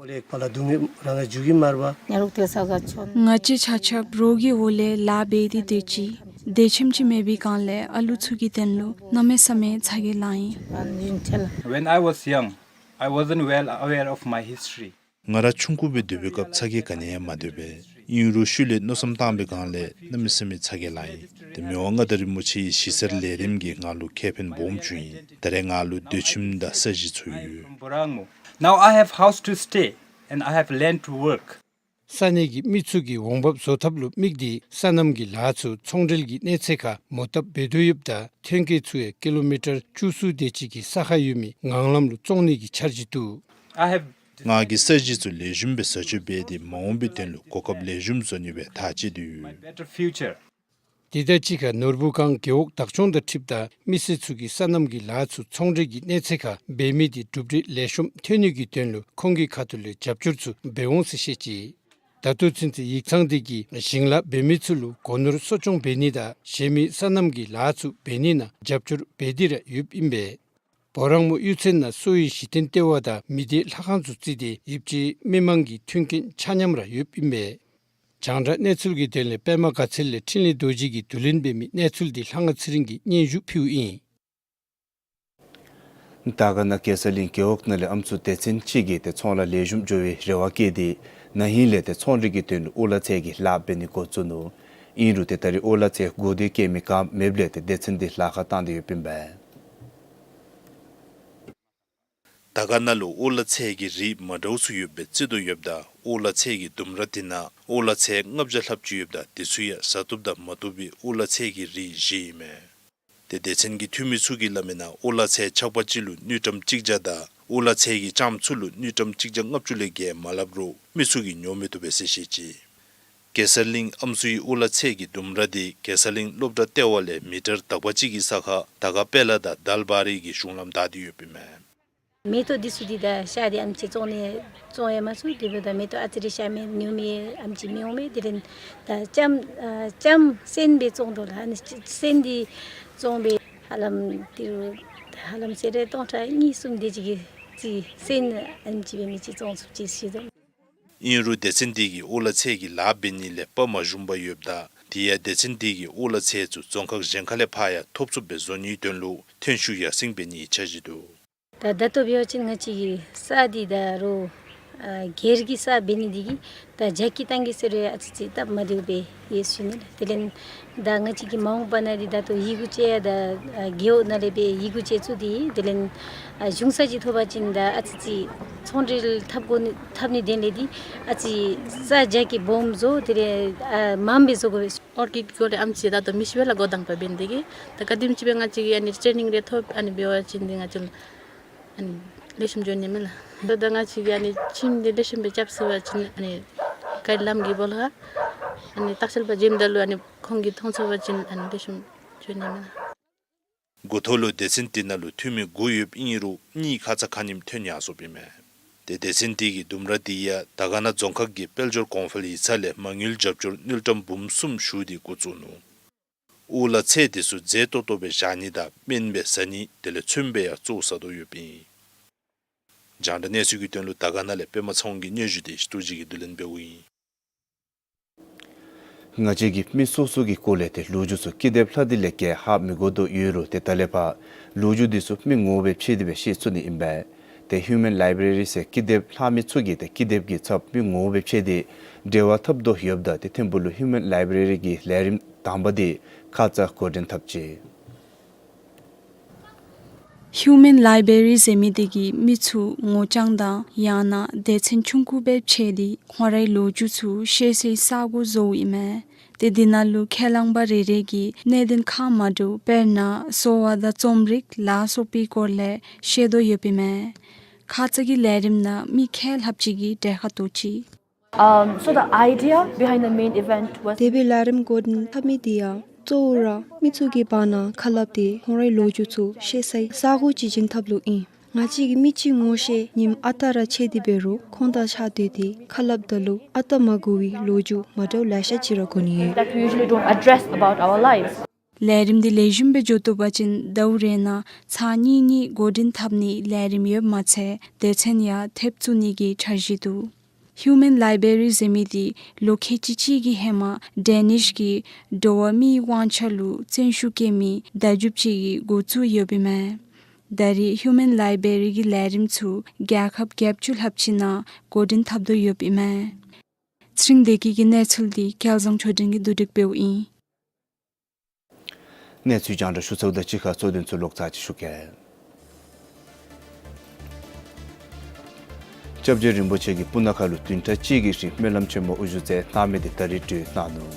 ང་བཅས་ཆ་ཁྱབ་རོགས་ཀྱི་འོག་ལས་ལཱ་འབད་དེ་སྡོད་ཅི། སྡོད་ཁྱིམ་ཅིག་མེད་པའི་སྒང་ལས་ཨ་ལུ་ཚུ་གི་དོན་ལུ་གནམ་མེད་ས་མེད་ཚ་གྱང་ལང་ཡི། When I was young, I wasn't well aware of my history. ང་ར་ཆུང་ཀུ་སྦེ་སྡོད་པའི་སྐབས་ཚ་གྱང་ག་ནི་ཡང་མ་སྡོད་པས། ཨིན་རུང་ཤུལ་ལས་མནོ་བསམ་བཏང་པའི་སྒང་ལས་གནམ་མེད་ས་མེད་ཚ་གྱང་ལང་ཡི། ཏེ་མི་དབང་མངའ་བདག་རིན་པོ་ཆེའི་གཞིས་གསར་ལས་རིམ་གྱིས་ང་ལུ་ཁེ་ཕན་སྦོམ་བྱུང་ཡི། ད་རེས་ང་ལུ་སྡོད་ཁྱིམ་དང་ས་གཞི་ཚུ་ཡོད། Now I have house to stay and I have land to work. ས་གནས་ཀྱི་མི་ཚུ་གིས་འོང་འབབ་བཟོ་ཐབས་ལུ་དམིགས་ཏེ་སོ་ནམ་གྱི་ལཱ་ཚུ་ཚོང་འབྲེལ་གྱི་གནས་ཚད་ཁར་མོ་བཏབ་འབད་དོ་ཡོདཔ་ད་ཐོན་སྐྱེད་ཚུ་ཡང་ཀི་ལོ་མི་ཊར་བཅུ་གསུམ་དེ་ཅིག་གི་ས་ཁར་ཡོད་མི་ངང་ལམ་ལུ་བཙོང་ནི་གི་འཆར་གཞི་འདུག། ང་གིས་ས་གཞི་ཚུ་ལེགས་ཤོམ་སྦེ་བཟའ་སྤྱོད་འབད་དེ་མ་འོངས་པའི་དོན་ལུ་གོ་སྐབས་ལེགས་ཤོམ་བཟོ་ནི་སྦེ་ཐག་བཅད་དེ་ཡོད། དེ་དང་གཅིག་ཁར་ནོར་བུ་སྒང་རྒེད་འོག་བདག་སྐྱོང་དང་འཁྲིལཝ་ད་མི་སེར་ཚུ་གིས་སོ་ནམ་གྱི་ལཱ་ཚུ་ཚོང་འབྲེལ་གྱི་གནས་ཚད་ཁར་འབད་མི་དེ་གྲུབ་འབྲས་ལེགས་ཤོམ་ཐོན་ནི་གི་དོན་ལུ་ཁོང་གི་ཁ་ཐུག་ལས་རྒྱབ་སྐྱོར་ཚུ་འབད་འོང་ཟེར་བཤད་ཅི། ད་ལྟོ་ཚུན་ཚོད་ཡིག་ཚང་དེ་གིས་ཞིང་ལཱ་འབད་མི་ཚུ་ལུ་སྒོ་ནོར་གསོ་སྐྱོང་འབད་ནི་དང་གཞན་མི་སོ་ནམ་གྱི་ལཱ་ཚུ་འབད་ནི་ནང་རྒྱབ་སྐྱོར་འབད་དེ་ར་ཡོདཔ་ཨིན་པས། བོ་རང་མོ་གཡུས་ཚན་ནང་གསོ་བའི་གཞི་རྟེན་ལྟེ་བ་དང་མི་སྡེའི་ལྷ་ཁང་ཚུ་བརྩིས་ཏེ་ཡུདཔ་ཅིག་མི་མང་གི་མཐུན་རྐྱེན་ཆ་མཉམ་ར་ཡོདཔ་ཨིན་པས། རྒྱང་བསྒྲགས་གནས་ཚུལ་གྱི་དོན་ལས་པདྨ་དགའ་ཚལ་ལས་འཕྲིན་ལས་རྡོ་རྗེ་གིས་བསྡུ་ལེན་འབད་མི་གནས་ཚུལ་འདི་ལྷ་དབང་ཚེ་རིང་གིས་སྙན་ཞུ་ཕུལཝ་ཨིན། དར་དཀར་ན་གེ་སར་གླིང་རྒེད་འོག་ནང་ལས་ཨམ་སྲུ་སྡེ་ཚན་ཅིག་གིས་ཏེ་ཚོང་ལཱ་ལེགས་ཤོམ་འགྱོ་བའི་རེ་བ་བསྐྱེད་དེ་ན་ཧིང་ལས་ཏེ་ཚོང་འབྲེལ་གྱི་དོན་ལུ་ཨོ་ལ་ཚལ་གྱི་ལཱ་འབད་ནི་འགོ་བཙུགས་ནུག། ཨིན་རུང་ཏེ་ད་རེས་ཨོ་ལ་ཚལ་གོ་བདེ་སྐྱེལ་མི་ག་མེདཔ་ལས་ཏེ་སྡེ་ཚན་འདི་ལཱ་ཁག་བཏང་སྟེ་ཡོདཔ་ཨིན་པས། དར་དཀར་ན་ལུ་ཨོ་ལ་ཚལ་གྱི་རིགས་མ་འདྲཝ་ཚུ་ཡོདཔ་སྦེ་བརྩི་དོ་ཡོདཔ་ད་ཨོ་ལ་ཚལ་གྱི་ལྡུམ་ར་དེ་ནང་ཨོ་ལ་ཚལ་ལྔ་བརྒྱ་ལྷགཔ་ཅིག་ཡོདཔ་ད་དེ་ཚུ་ཡང་བཟའ་བཏུབ་དང་མ་བཏུབ་པའི་ཨོ་ལ་ཚལ་གྱི་རིགས་བཞི་ཨིན་མས། ཏེ་སྡེ་ཚན་གྱི་འཐུས་མི་ཚུ་གིས་སླབ་མི་ནང་ཨོ་ལ་ཚལ་ཆག་པ་གཅིག་ལུ་དངུལ་ཀྲམ་གཅིག་བརྒྱ་དང་ཨོ་ལ་ཚལ་གྱི་ལྕངམ་ཚུ་ལུ་དངུལ་ཀྲམ་གཅིག་བརྒྱ་ལྔ་བཅུ་ལས་བརྒལ་མ་སླབ་རུང་མི་ཚུ་གིས་ཉོ་མི་བཏུབ་པས་ཟེར་བཤད་ཅི། གེ་སར་གླིང་ཨམ་སྲུའི་ཨོ་ལ་ཚལ་གྱི་ལྡུམ་ར་དེ་གེ་སར་གླིང་སློབ་གྲྭ་ལྟེ་བ་ལས་མི་ཊར་དག་པ་གཅིག་གི་ས་ཁར་དར་དཀར་དཔལ་ལ་དང་དཱལ་བ་རི་གི་གཞུང་ལམ་བདའ་སྟེ་ཡོདཔ་ཨིན་མས། མེ་ཏོག་འདི་ཚུ་འདི་ད་ཤར་ཏེ་ཨེམ་ཅིག་བཙོང་ནི་བཙོང་ཡང་མ་ཚུགས། དེ་འབདཝ་ད་མེ་ཏོག་ཨ་ཙི་རེ་ཤར་མི་ཉོ་མི་ཨེམ་ཅིག་མི་འོང་མས། དེ་རིང་ད་ལྕངམ་ཨ་ལྕངམ་སོན་སྦེ་བཙོང་དོ་ལགས། ཨ་ནི་སོན་འདི་བཙོང་སྦེ་ཧ་ལམ་ཏི་རུ་ཧ་ལམ་ཟེར་རུང་སྟོང་ཕྲག་གཉིས་གསུམ་དེ་ཅིག་གི་རྩིས་སོན་ཨེམ་ཅིག་སྦེ་མི་ཅིག་བཙོང་ཚུགས་ཅི་ཟེར་དོ། ཨིན་རུང་སྡེ་ཚན་དེ་གིས་ཨོ་ལ་ཚལ་གྱི་ལཱ་འབད་ནི་ལས་དཔའ་མ་ཞུམ་པར་ཡོདཔ་ད་དེ་ཡང་སྡེ་ཚན་དེ་གིས་ཨོ་ལ་ཚལ་ཚུ་རྫོང་ཁག་གཞན་ཁ་ལས་ཕར་ཡང་ཐོབ་ཚུགསཔ་སྦེ་བཟོ་ནིའི་དོན་ལུ་ཐོན་ཤུགས་ཡར་སེང་འབད་ནིའི་འཆར་གཞི་འདུག། ད་ད་ལྟོ་འབད་བ་ཅིན་ང་བཅས་ཀྱི་ས་འདི་ད་རུང་ ཨ་སྒེར་གྱི་ས་འབད་ནི་འདི་གིས་ད་རྒྱ་སྐྱེད་བཏང་གེ་ཟེར་རུང་ཨ་ཙི་ཅིག་སྟབས་མ་བདེཝ་སྦེ་ཡོད་ཟེར་ཞུ་ནི་ལགས། དེ་ལས་ད་ང་བཅས་ཀྱི་མ་འོངས་པ་ནང་འདི་ད་ལྟོ་ཡི་གུ་ཅིག་ཡང་ད་ཨ་རྒེད་འོག་ནང་ལས་སྦེ་ཡི་གུ་ཅིག་བཙུགས་ཏེ་དེ་ལས་ཨ་གཞུང་ས་ཅིག་ཐོབ་པ་ཅིན་ད་ཨ་ཙི་ཅིག་ཚོང་འབྲེལ་འཐབ་དགོ་ནི་འཐབ་ནིའི་དོན་ལས་འདི་ཨ་ཙི་ས་རྒྱ་སྐྱེད་སྦོམ་བཟོ་དེ་ལས་ཨ་མངམ་སྦེ་བཟོ་དགོ་པས། ཨོར་ཀིཌ་གི་སྐོར་ལས་ཨེམ་ཆི་ད་ལྟོ་མི་ཤེས་པས་ལགས། འགོ་དང་པ་འབད་ནི་འདི་གིས་ད་ག་དེམ་ཅིག་སྦེ་ང་བཅས་ཀྱིས་ཨ་ནི་ཊེ་ནིང་རེ་ཐོབ་ཨ་ནི་འབད་བ་ཅིན་འདི་ང་བཅས་ལུ་ཨ་ནི་ལེགས་ཤོམ་འགྱོ་ནི་མས་ལགས། ད་ལྟོ་ང་བཅས་ཀྱིས་ཨ་ནི་ཁྱིམ་འདི་ལེགས་ཤོམ་སྦེ་རྐྱབ་ཚུགས་པ་ཅིན་ཨ་ནི་གཱའིཌ་ལམ་གྱི་སྦོ་ལོགས་ཁར་ཨ་ནི་བརྟག་དཔྱད་པ་འབྱོནམ་ད་ལུ་ཨ་ནི་ཁོང་གིས་མཐོང་ཚུགས་པ་ཅིན་ཨ་ནི་ལེགས་ཤོམ་འགྱོ་ནི་མས་ལགས། འགོ་ཐོག་ལུ་སྡེ་ཚན་འདི་ནང་ལུ་འཐུས་མི་དགུ་ཡོདཔ་ཨིན་རུང་གཉིས་ཁ་ཙ་ཁ་ཉིནམ་ཐོན་ཡར་སོཔ་ཨིན་མས། ཏེ་སྡེ་ཚན་འདི་གི་ལྡུམ་ར་འདི་ཡང་དར་དཀར་ན་རྫོང་ཁག་གི་དཔལ་འབྱོར་གོང་འཕེལ་ཡིག་ཚང་ལས་མ་དངུལ་རྒྱབ་སྐྱོར་དངུལ་ཀྲམ་འབུམ་གསུམ་ཞུ་སྟེ་འགོ་བཙུགས་ནུག། དབུ་བླ་ཚལ་འདི་ཚུ་མཛེས་ཏོག་ཏོ་སྦེ་བཞག་ནི་དང་སྨན་སྦེ་ཟ་ནི་དེ་ལས་ཚོདམ་སྦེ་ཡང་བཙོ་ཟ་དོ་ཡོདཔ་ཨིན། རྒྱང་བསྒྲགས་གནས་ཚུལ་གྱི་དོན་ལུ་དར་དཀར་ན་ལས་པདྨ་ཚེ་དབང་གི་སྙན་ཞུ་འདི་ཞི་ཏུ་ཇི་གིས་བསྡུ་ལེན་འབདཝ་ཨིན། ང་བཅས་ཀྱིས་མི་སོ་སོ་གི་སྐོར་ལས་ཏེ་ལོ་རྒྱུས་ཚུ་ཀི་དེབ་ལྷག་སྟེ་ལས་བརྒལ་ཧ་མི་གོ་དོ་ཡོད་རུང་ཏེ་ད་ལས་ཕར་ལོ་རྒྱུས་འདི་ཚུ་མི་ངོ་མ་སྦེ་ཕྱེ་སྟེ་སྦེ་ཤེས་ཚུགས་ནི་ཨིན་པས། ཏེ་ཧིའུ་མཱན་ལའི་བྲེ་རི་ཟེར་ཀི་དེབ་ལྷག་མི་ཚུ་གིས་ཏེ་ཀི་དེབ་ཀྱི་ཚབ་མི་ངོ་མ་སྦེ་ཕྱེ་སྟེ་འབྲེལ་བ་འཐབ་དོ་ཡོདཔ་ད་ཏེ་ཐིམ་ཕུག་ལུ་ཧིའུ་མཱན་ལའི་བྲེ་རི་གི་ལས་རིམ་དང་པ་འདི་ཁ་ཙ་འགོ་འདྲེན་འཐབ་ཅི། ཧིའུ་མཱན་ལའི་བྲེ་རི་ཟེར་མི་འདི་གིས་མི་ཚུ་ངོ་རྐྱང་དང་ཡང་ན་སྡེ་ཚན་ཆུང་ཀུ་སྦེ་ཕྱེ་སྟེ་ཁོང་རའི་ལོ་རྒྱུས་ཚུ་བཤད་སའི་ས་གོ་བཟོཝ་ཨིན་མས། ཏེ་འདི་ནང་ལུ་ཁས་བླངས་པ་རེ་རེ་གི་གནད་དོན་ཁག་མ་འདྲཝ་དཔེར་ན་གསོ་བ་དང་རྩོམ་རིག་ལ་སོགས་པའི་སྐོར་ལས་བཤད་དོ་ཡོདཔ་ཨིན་མས། ཁ་ཙ་གི་ལས་རིམ་ནང་མི་ཁལ་ལྷགཔ་ཅིག་གིས་གྲལ་ཁར་གཏོགས་ཅི། Um, so the idea behind the main event was དེ་སྦེ་ལས་རིམ་འགོ་འདྲེན་འཐབ་མི་འདི་ཡང་གཙོ་བོ་ར་མི་ཚུ་གི་བར་ན་ཁ་སླབ་སྟེ་ཁོང་རའི་ལོ་རྒྱུས་ཚུ་བཤད་སའི་ས་གོ་ཅིག་བྱིན་ཐབས་ལུ་ཨིན། ང་བཅས་ཀྱིས་མི་གཅིག་ངོ་ཤེས་ཉིནམ་ཨ་རྟག་ར་ཕྱད་དེ་འབད་རུང་ཁོང་དང་གཅིག་ཁར་སྡོད་དེ་ཁ་སླབ་ད་ལུ་ཨ་རྟག་མ་གོ་བའི་ལོ་རྒྱུས་མ་འདྲཝ་ལེ་ཤ་ཅིག་ར་གོ་ནི་ཡོད། That we usually don't address about our lives. ལས་རིམ་འདི་ལེགས་ཤོམ་སྦེ་འགྱོ་བཏུབ་པ་ཅིན་ཟླཝ་རེ་ནང་ཚར་གཉིས་གཉིས་འགོ་འདྲེན་འཐབ་ནིའི་ལས་རིམ་ཡོདཔ་མ་ཚད་སྡེ་ཚན་ཡང་ཐེབས་བཙུགས་ནི་གི་འཆར་གཞི་འདུག། ཧིའུ་མཱན་ལའི་བྲེ་རི་ཟེར་མི་འདི་ལོ་ཁལ་གཅིག་གཅིག་གི་ཧེ་མ་ཌེ་ནིཤ་གི་འགྲོ་བ་མིའི་དབང་ཆ་ལུ་བརྩོན་ཤུགས་བསྐྱེད་མི་བརྡ་བརྒྱུདཔ་ཅིག་གིས་འགོ་བཙུགས་ཡོདཔ་ཨིན་མས། ད་རེས་ཧིའུ་མཱན་ལའི་བྲེ་རི་གི་ལས་རིམ་ཚུ་རྒྱལ་ཁབ་བརྒྱད་ཅུ་ལྷགཔ་ཅིག་ནང་འགོ་འདྲེན་འཐབ་དོ་ཡོདཔ་ཨིན་མས། ཚེ་རིང་བདེ་སྐྱིད་ཀྱི་གནས་ཚུལ་འདི་སྐལ་བཟང་ཆོས་སྒྲོན་གྱིས་བསྡུ་སྒྲིག་འབདཝ་ཨིན། གནས་ཚུལ་རྒྱང་བསྒྲགས་ཞུ་ཚརཝ་དང་གཅིག་ཁར་གཙོ་དོན་ཚུ་ལོག་ཚར་ཅིག་ཞུ་གེ། སྐྱབས་རྗེ་རིན་པོ་ཆེ་གིས་སྤུ་ན་ཁ་ལུ་བདུན་ཕྲག་གཅིག་གི་རིང་སྨོན་ལམ་ཆེན་མོ་དབུ་བཞུགས་མཛད་གནང་མི་འདི་ད་རིས་གྲོལ་གནང་ནུག།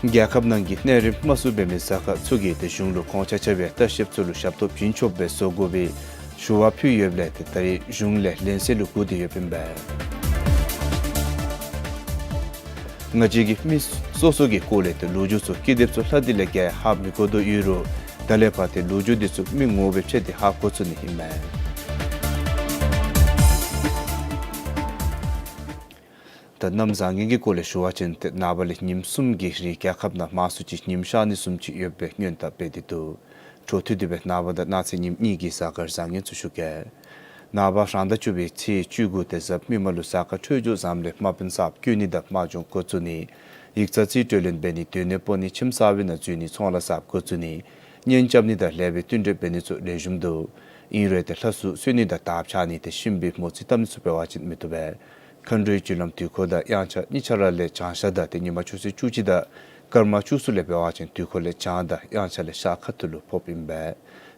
རྒྱལ་ཁབ་ནང་གི་གནས་རིམ་དམའ་སུ་འབད་མི་གཟའ་སྐར་ཚུ་གིས་ཏེ་གཞུང་ལུ་ཁོང་ཆ་ཁྱབ་ཡང་ལྟ་བཤལཔ་ཚུ་ལུ་ཞབས་ཏོག་བྱིན་ཆོགཔ་སྦེ་བཟོ་དགོ་པའི་ཞུ་བ་ཕུལ་ཡོདཔ་ལས་ཏེ་ད་རིས་གཞུང་ལས་ལན་གསལ་ལུ་བསྒུགས་ཏེ་ཡོདཔ་ཨིན་པས། ང་བཅས་ཀྱིས་མི་སོ་སོ་གི་སྐོར་ལས་ཏེ་ལོ་རྒྱུས་ཚུ་ཀི་དེབ་ཚུ་ལྷག་སྟེ་ལས་བརྒལ་ཧ་མི་གོ་དོ་ཡོད་རུང་ད་ལས་ཕར་ཏེ་ལོ་རྒྱུས་འདི་ཚུ་མི་ངོ་མ་སྦེ་ཕྱད་དེ་ཧ་གོ་ཚུགས་ནི་ཨིན་མས། ད་གནམ་བཟང་ངན་གྱི་སྐོར་ལས་ཞུ་བ་ཅིན་ཏེ་ནངས་པ་ལས་ཉིནམ་གསུམ་གྱི་རིང་རྒྱལ་ཁབ་ནང་མང་སུ་ཅིག་ཉིམ་ཤར་ནི་བཟུམ་ཅིག་ཡོད་པའི་སྔོན་བརྡ་འབད་དེ་འདུག། འཕྲོ་མཐུད་དེ་སྦེ་ནངས་པ་དང་གནངས་ཚེ་ཉིནམ་གཉིས་ཀྱི་གཟའ་སྐར་བཟང་ངན་ཚུ་ཞུ་གེ། ནངས་པ་རང་ཟླ་བཅུ་པའི་ཚེས་བཅུ་དགུ་ཏེ་གཟའ་མིག་དམར་ལུ་གཟའ་སྐར་འཕྲོད་སྦྱོར་བཟངམ་ལས་དམག་དཔོན་གསརཔ་བསྐོ་ནི་དང་དམག་སྦྱོང་འགོ་བཙུགས་ནི། ཡིག་ཚང་རྩིས་སྤྲོད་ལེན་འབད་ནི་སྡོད་གནས་སྤོ་ནི་ཁྱིམ་གསར་པའི་ནང་འཛུལ་ནི་ཚོང་ལཱ་གསརཔ་འགོ་བཙུགས་ནི། གཉེན་རྐྱབ་ནི་དང་ལེགས་པའི་བསྟུན་གྲོས་འབད་ནི་ཚུ་ལེགས་ཤོམ་འདུག། ཨིན་རུང་ཏེ་ལྷ་སྲུ་གསོལ་ནི་དང་དར་འཕྱར་ནི་ཏེ་གཤིན་པོའི་མོ་རྩིས་བཏབ་ནི་ཚུ་འབད་བ་ཅིན་མི་བཏུབ་པས། མཁའ་འགྲོའི་རྒྱུ་ལམ་དུས་འཁོར་དང་དབྱངས་འཆར་གཉིས་ཆ་ར་ལས་བྱང་ཤར་དང་ཏེ་ཉི་མ་ཆུ་ཚོད་བཅུ་གཅིག་དང་སྐར་མ་བཅུ་གསུམ་ལས་འབད་བ་ཅིན་དུས་འཁོར་ལས་བྱང་དང་དབྱངས་འཆར་ལས་ཤར་ཁ་ཐུག་ལུ་ཕོགཔ་ཨིན་པས།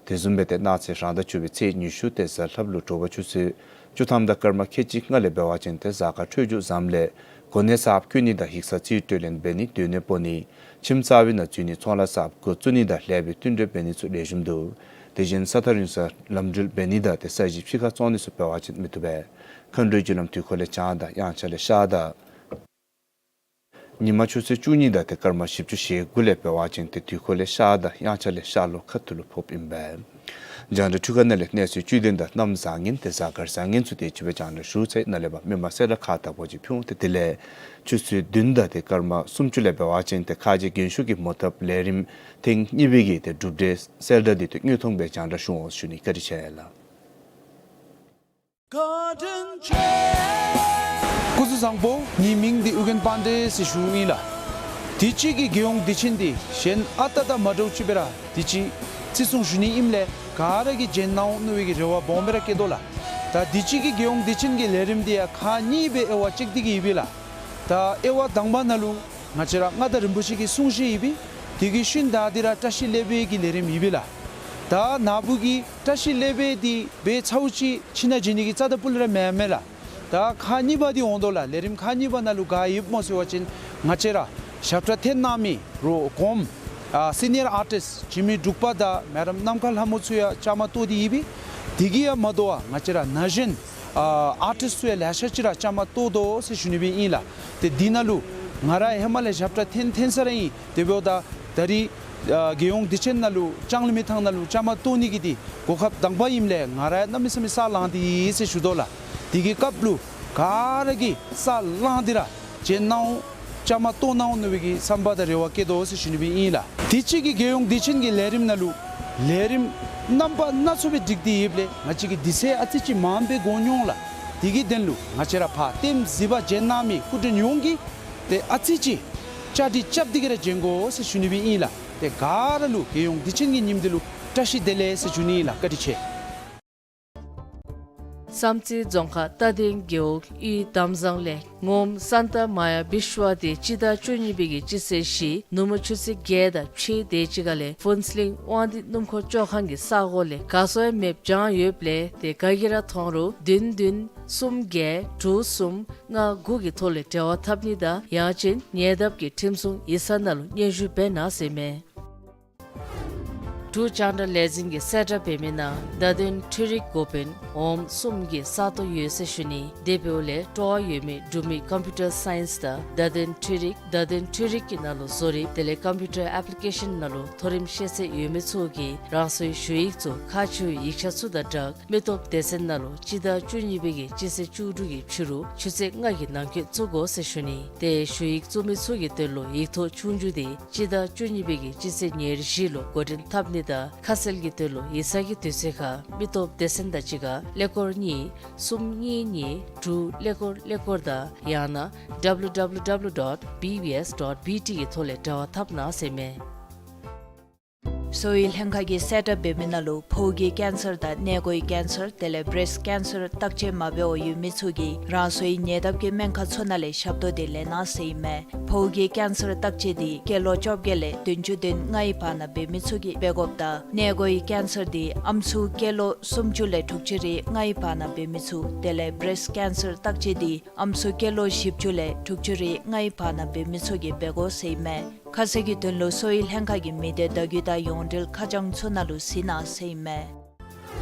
དེ་བཟུམ་སྦེ་ཏེ་གནངས་ཚེ་རང་ཟླ་བཅུ་པའི་ཚེས་ཉི་ཤུ་ཏེ་གཟའ་ལྷགཔ་ལུ་དྲོ་པ་ཆུ་ཚོད་བཅུ་ཐམ་དང་སྐར་མ་ཁལ་གཅིག་ལྔ་ལས་འབད་བ་ཅིན་ཏེ་གཟའ་སྐར་འཕྲོད་སྦྱོར་བཟངམ་ལས་གོ་གནས་གསརཔ་བསྐོ་ནི་དང་ཡིག་ཚང་རྩིས་སྤྲོད་ལེན་འབད་ནི་སྡོད་གནས་སྤོ་ནི་ཁྱིམ་གསར་པའི་ནང་འཛུལ་ནི་ཚོང་ལཱ་གསརཔ་འགོ་བཙུགས་ནི་དང་ལེགས་པའི་བསྟུན་གྲོས་འབད་ནི་ཚུ་ལེགས་ཤོམ་འདུག། དེ་བཞིན་ས་ཐག་རིང་སར་ལམ་འགྲུལ་འབད་ནི་དང་ཏེ་ས་གཞི་ཕྱི་ཁར་བཙོང་ནི་ཚུ་འབད་བ་ཅིན་མི་བཏུབ་པས། མཁའ་འགྲོའི་རྒྱུ་ལམ་དུས་འཁོར་ལས་བྱང་དང་དབྱངས་འཆར་ལས་ཤར་དང་ཉི་མ་ཆུ་ཚོད་བཅུ་གཉིས་དང་ཏེ་སྐར་མ་བཞི་བཅུ་ཞེ་དགུ་ལས་འབད་བ་ཅིན་ཏེ་དུས་འཁོར་ལས་ཤར་དང་དབྱངས་འཆར་ལས་ཤར་ལྷོ་ཁ་ཐུག་ལུ་ཕོགཔ་ཨིན་པས། རྒྱང་བསྒྲགས་འཕྲུལ་ཁང་ནང་ལས་གནས་ཚུལ་བཅུད་ལྡན་དང་གནམ་བཟང་ངན་ཏེ་གཟའ་སྐར་བཟང་ངན་ཚུ་དེ་ཅིག་སྦེ་རྒྱང་བསྒྲགས་ཞུ་ཚར། ནཱ་ལས་ཕར་མི་མང་གསལ་བསྒྲགས་ཁག་དག་པ་ཅིག་ཕུལ་འོང་། ཏེ་དེ་ལས་ཆུ་ཚོད་བདུན་དང་ཏེ་སྐར་མ་སུམ་ཅུ་ལས་འབད་བ་ཅིན་ཏེ་ཁ་རྗེ་རྒྱན་ཤོག་གི་མོ་བཏབ་ལས་རིམ་ཐེངས་གཉིས་པའི་གི་ཏེ་གྲུབ་འབྲས་གསལ་བསྒྲགས་འདི་ཏེ་དངོས་མཐོང་སྦེ་རྒྱང་བསྒྲགས་ཞུ་འོང་ཞུ་ནི། བཀའ་དྲིན་ཆེ་ལགས། སྐུ་གཟུགས་བཟང་པོ། ངེའི་མིང་འདི་ཨོ་རྒྱན་པཱན་ཌེ་ཟེར་ཞུཝ་ཨིན་ལགས། དུས་ཅི་གི་རྒྱལ་ཡོངས་དུས་ཆེན་འདི་གཞན་ཨ་རྟག་དང་མ་འདྲཝ་ཅིག་སྦེ་ར་དུས་ཅི་བརྩི་སྲུང་ཞུ་ནི་ཨིནམ་ལས་ག་ར་གིས་བྱོན་གནང་འོང་མནོ་བའི་གི་རེ་བ་སྦོམ་སྦེ་ར་བསྐྱེད་དོ་ལགས། ད་དུས་ཅི་གི་རྒྱལ་ཡོངས་དུས་ཆེན་གྱི་ལས་རིམ་འདི་ཡང་ཁག་གཉིས་སྦེ་དབྱེ་བ་ཕྱེ་སྟེ་གི་ཡོདཔ་ཨིན་ལགས། ད་དབྱེ་བ་དང་པ་ནང་ལུ་ང་བཅས་ར་མངའ་བདག་རིན་པོ་ཆེ་གི་གསུང་བཤད་ཡོདཔ་ཨིན། དེ་གི་ཤུལ་ད་འདི་ར་བཀྲ་ཤིས་ལེགས་པའི་གི་ལས་རིམ་ཡོདཔ་ཨིན་ལགས། ད་ནཱ་བུ་གིས་བཀྲ་ཤིས་ལེགས་པའི་འདི་སྦེ་ཚརཝ་ཅིག་ཁྱིམ་ནང་བྱོན་ནི་གི་རྩ་དང་སྤུ་ལས་ར་མེན་མས་ལགས། ད་ཁག་གཉིས་པ་འདི་འོང་དོ་ལགས། ལས་རིམ་ཁག་གཉིས་པ་ནང་ལུ་ག་ཡོདཔ་སྨོ་ཟེར་བ་ཅིན་ང་བཅས་ར་ཞབས་ཁྲ་འཐེན་གནང་མི་རོགས་གོངམ་ཨ་སི་ནི་ཡར་ཨར་ཊིསཊ་འཇིགས་མེད་འབྲུག་པ་དང་མེ་ཌམ་ནམ་མཁའ་ལྷ་མོ་ཚུ་ཡང་བཅའ་མར་གཏོགས་ཏེ་ཡོདཔ་ཨིན། དེ་གིས་ཡང་མ་དོ་བར་ང་བཅས་ར་ན་གཞོན་ཨ་ཨར་ཊིསཊ་ཚུ་ཡང་ལེ་ཤ་ཅིག་ར་བཅའ་མར་གཏོགས་དོ་ཟེར་ཞུ་ནི་སྦེ་ཨིན་ལགས། ཏེ་འདི་ནང་ལུ་ང་ར་ཧེ་མ་ལས་ཞབས་ཁྲ་འཐེན་འཐེན་ས་ར་ཨིན། དེ་འབདཝ་ད་ད་རིས་ཨ་རྒྱལ་ཡོངས་དུས་ཆེན་ནང་ལུ་ལྕང་གླིང་མི་ཐང་ནང་ལུ་བཅའ་མར་གཏོགས་ནི་གི་འདི་གོ་སྐབས་དང་པ་ཨིནམ་ལས་ང་ར་ཡང་གནམ་མེད་ས་མེད་ས་ལངས་ཏེ་ཡོད་ཟེར་ཞུ་དོ་ལགས། དེ་གི་སྐབས་ལུ་ག་ར་གིས་ས་ལངས་ཏེ་ར་བྱོན་གནང་འོང་བཅའ་མར་གཏོགས་གནང་འོང་མནོ་བའི་གི་བསམ་པ་དང་རེ་བ་བསྐྱེད་དོ་ཟེར་ཞུ་ནི་སྦེ་ཨིན་ལགས། དུས་ཅི་གི་རྒྱལ་ཡོངས་དུས་ཆེན་གྱི་ལས་རིམ་ནང་ལུ་ལས་རིམ་རྣམ་པ་སྣ་ཚོགས་སྦེ་བསྒྲིགས་ཏེ་ཡོདཔ་ལས་ང་བཅས་ཀྱིས་དུས་ཚོད་ཨ་ཙི་ཅིག་མངམ་སྦེ་འགོར་འོང་ལགས། དེ་གི་དོན་ལུ་ང་བཅས་ར་ཕར་ལྟདམོ་གཟིགས་པར་བྱོན་གནང་མི་སྐུ་མགྲོན་ཡོངས་ཀྱིས་ཏེ་ཨ་ཙི་ཅིག་བཅའ་སྒྲིག་རྐྱབ་སྟེ་གི་ར་བྱོན་དགོ་ཟེར་ཞུ་ནི་སྦེ་ཨིན་ལགས། ཏེ་ག་ར་ལུ་རྒྱལ་ཡོངས་དུས་ཆེན་གྱི་ཉིནམ་འདི་ལུ་བཀྲ་ཤིས་བདེ་ལེགས་ཟེར་ཞུ་ནི་ཨིན་ལགས། བཀའ་དྲིན་ཆེ། བསམ་རྩེ་རྫོང་ཁག་རྟ་སྡིང་རྒེད་འོག་གཡུས་དམ་བཟང་ལས་ངོམ་སཱན་ཏ་མ་ཡ་བི་ཤྭ་འདི་སྤྱི་ཟླ་བཅུ་གཉིས་པའི་གི་སྤྱི་ཚེས་བཞི་ནུབ་མོ་ཆུ་ཚོད་བརྒྱད་དང་ཕྱེད་དེ་ཅིག་ཁ་ལས་ཕུན་ཚོགས་གླིང་དབང་འདུས་སྣུམ་འཁོར་བཅོ་ཁང་གི་ས་གོ་ལས་ག་སོང་ཡང་མེདཔ་བྱུང་ཡོདཔ་ལས་ཏེ་ག་གིས་ར་མཐོང་རུང་བདུན་བདུན་གསུམ་བརྒྱད་དྲུག་གསུམ་ལྔ་དགུ་གི་ཐོག་ལས་འབྲེལ་བ་འཐབ་ནི་དང་ཡང་ཅིན་ཉེ་འདབས་ཀྱི་ཁྲིམས་སྲུང་ཡིག་ཚང་ནང་ལུ་སྙན་ཞུ་འབད་གནང་ཟེར་ཨིན་མས། འབྲུག་རྒྱང་བསྒྲགས་ལས་འཛིན་གྱིས་གསལ་བསྒྲགས་འབད་མི་ནང་བརྡ་དོན་འཕྲུལ་རིག་འགོ་དཔོན་འོགམ་གསུམ་གྱི་ས་སྟོང་ཡོད་ཟེར་ཞུ་ནི། དེ་འབདཝ་ལས་སྤྲོ་བ་ཡོད་མི་འབྲུག་མི་ཀམ་པིའུ་ཊར་སའིནསི་དང་བརྡ་དོན་འཕྲུལ་རིག་བརྡ་དོན་འཕྲུལ་རིག་གི་ནང་ལུ་བཟོ་རིག་དེ་ལས་ཀམ་པིའུ་ཊར་ཨེཔ་ལི་ཀེ་ཤཱན་ནང་ལུ་མཐོ་རིམ་ཤེས་ཚད་ཡོད་མི་ཚུ་གིས་རང་སོའི་ཞུ་ཡིག་ཚུ་ཁག་ཆེ་བའི་ཡིག་ཆ་ཚུ་དང་སྦྲགས་མི་སྟོབས་སྡེ་ཚན་ནང་ལུ་སྤྱི་ཟླ་བཅུ་གཉིས་པའི་གི་སྤྱི་ཚེས་བཅུ་དྲུག་གི་ཕྱི་རུ་ཆུ་ཚོད་ལྔ་གི་ནང་འཁོད་བཙུགས་དགོ་ཟེར་ཞུ་ནི། ཏེ་ཞུ་ཡིག་བཙུགས་མི་ཚུ་གི་དོན་ལུ་ཡིག་ཐོག་ཆོས་རྒྱུགས་འདི་སྤྱི་ཟླ་བཅུ་གཉིས་པའི་གི་སྤྱི་ཚེས་ཉེར་བཞི་ལུ་འགོ་འདྲེན་འཐབ་ནི་དང་ཁ་གསལ་གྱི་དོན་ལུ་ཡིག་ཚང་གི་དུས་ཚོད་ཁར་མི་སྟོབས་སྡེ་ཚན་དང་གཅིག་ཁར་ཀླད་ཀོར་གཉིས་གསུམ་གཉིས་གཉིས་དྲུག་ཀླད་ཀོར་ཀླད་ཀོར་དང་ཡང་ན་ཌབ་ལུ་ཌབ་ལུ་ཌབ་ལུ་ཌོཊ་བི་བི་ཨེསི་ཌོཊ་བི་ཊི་གི་ཐོག་ལས་འབྲེལ་བ་འཐབ་གནང་ཟེར་ཨིན་མས། གསོ་བའི་ལྷན་ཁག་གིས་གསལ་བསྒྲགས་འབད་མི་ནང་ལུ་ཕོཝ་གི་ཀེན་སར་དང་མངལ་སྒོའི་ཀེན་སར་དེ་ལས་བེརེསཊ་ཀེན་སར་བརྟག་དཔྱད་མ་འབད་བར་ཡོད་མི་ཚུ་གིས་རང་སོའི་ཉེ་འདབས་ཀྱི་སྨན་ཁང་ཚུ་ནང་ལས་ཞབས་ཏོག་འདི་ལེན་གནང་ཟེར་ཨིན་མས། ཕོཝ་གི་ཀེན་སར་བརྟག་དཔྱད་འདི་སྐྱེས་ལོ་བཅོ་བརྒྱད་ལས་བདུན་ཅུ་དོན་ལྔའི་བར་ན་འབད་མི་ཚུ་གིས་འབད་དགོཔ་དང་མངལ་སྒོའི་ཀེན་སར་འདི་ཨམ་སྲུ་སྐྱེས་ལོ་སུམ་ཅུ་ལས་དྲུག་ཅུ་རེ་ལྔའི་བར་ན་འབད་མི་ཚུ་དེ་ལས་བེརེསཊ་ཀེན་སར་བརྟག་དཔྱད་འདི་ཨམ་སྲུ་སྐྱེས་ལོ་བཞི་བཅུ་ལས་དྲུག་ཅུ་རེ་ལྔའི་བར་ན་འབད་མི་ཚུ་གིས་འབད་དགོ་ཟེར་ཨིན་མས། ཁ་གསལ་གྱི་དོན་ལུ་གསོ་བའི་ལྷན་ཁག་གི་མི་སྡེ་བརྡ་བརྒྱུད་དང་ཡོངས་འབྲེལ་ཁ་བྱང་ཚུ་ནང་ལུ་གཟིགས་གནང་ཟེར་ཨིན་མས།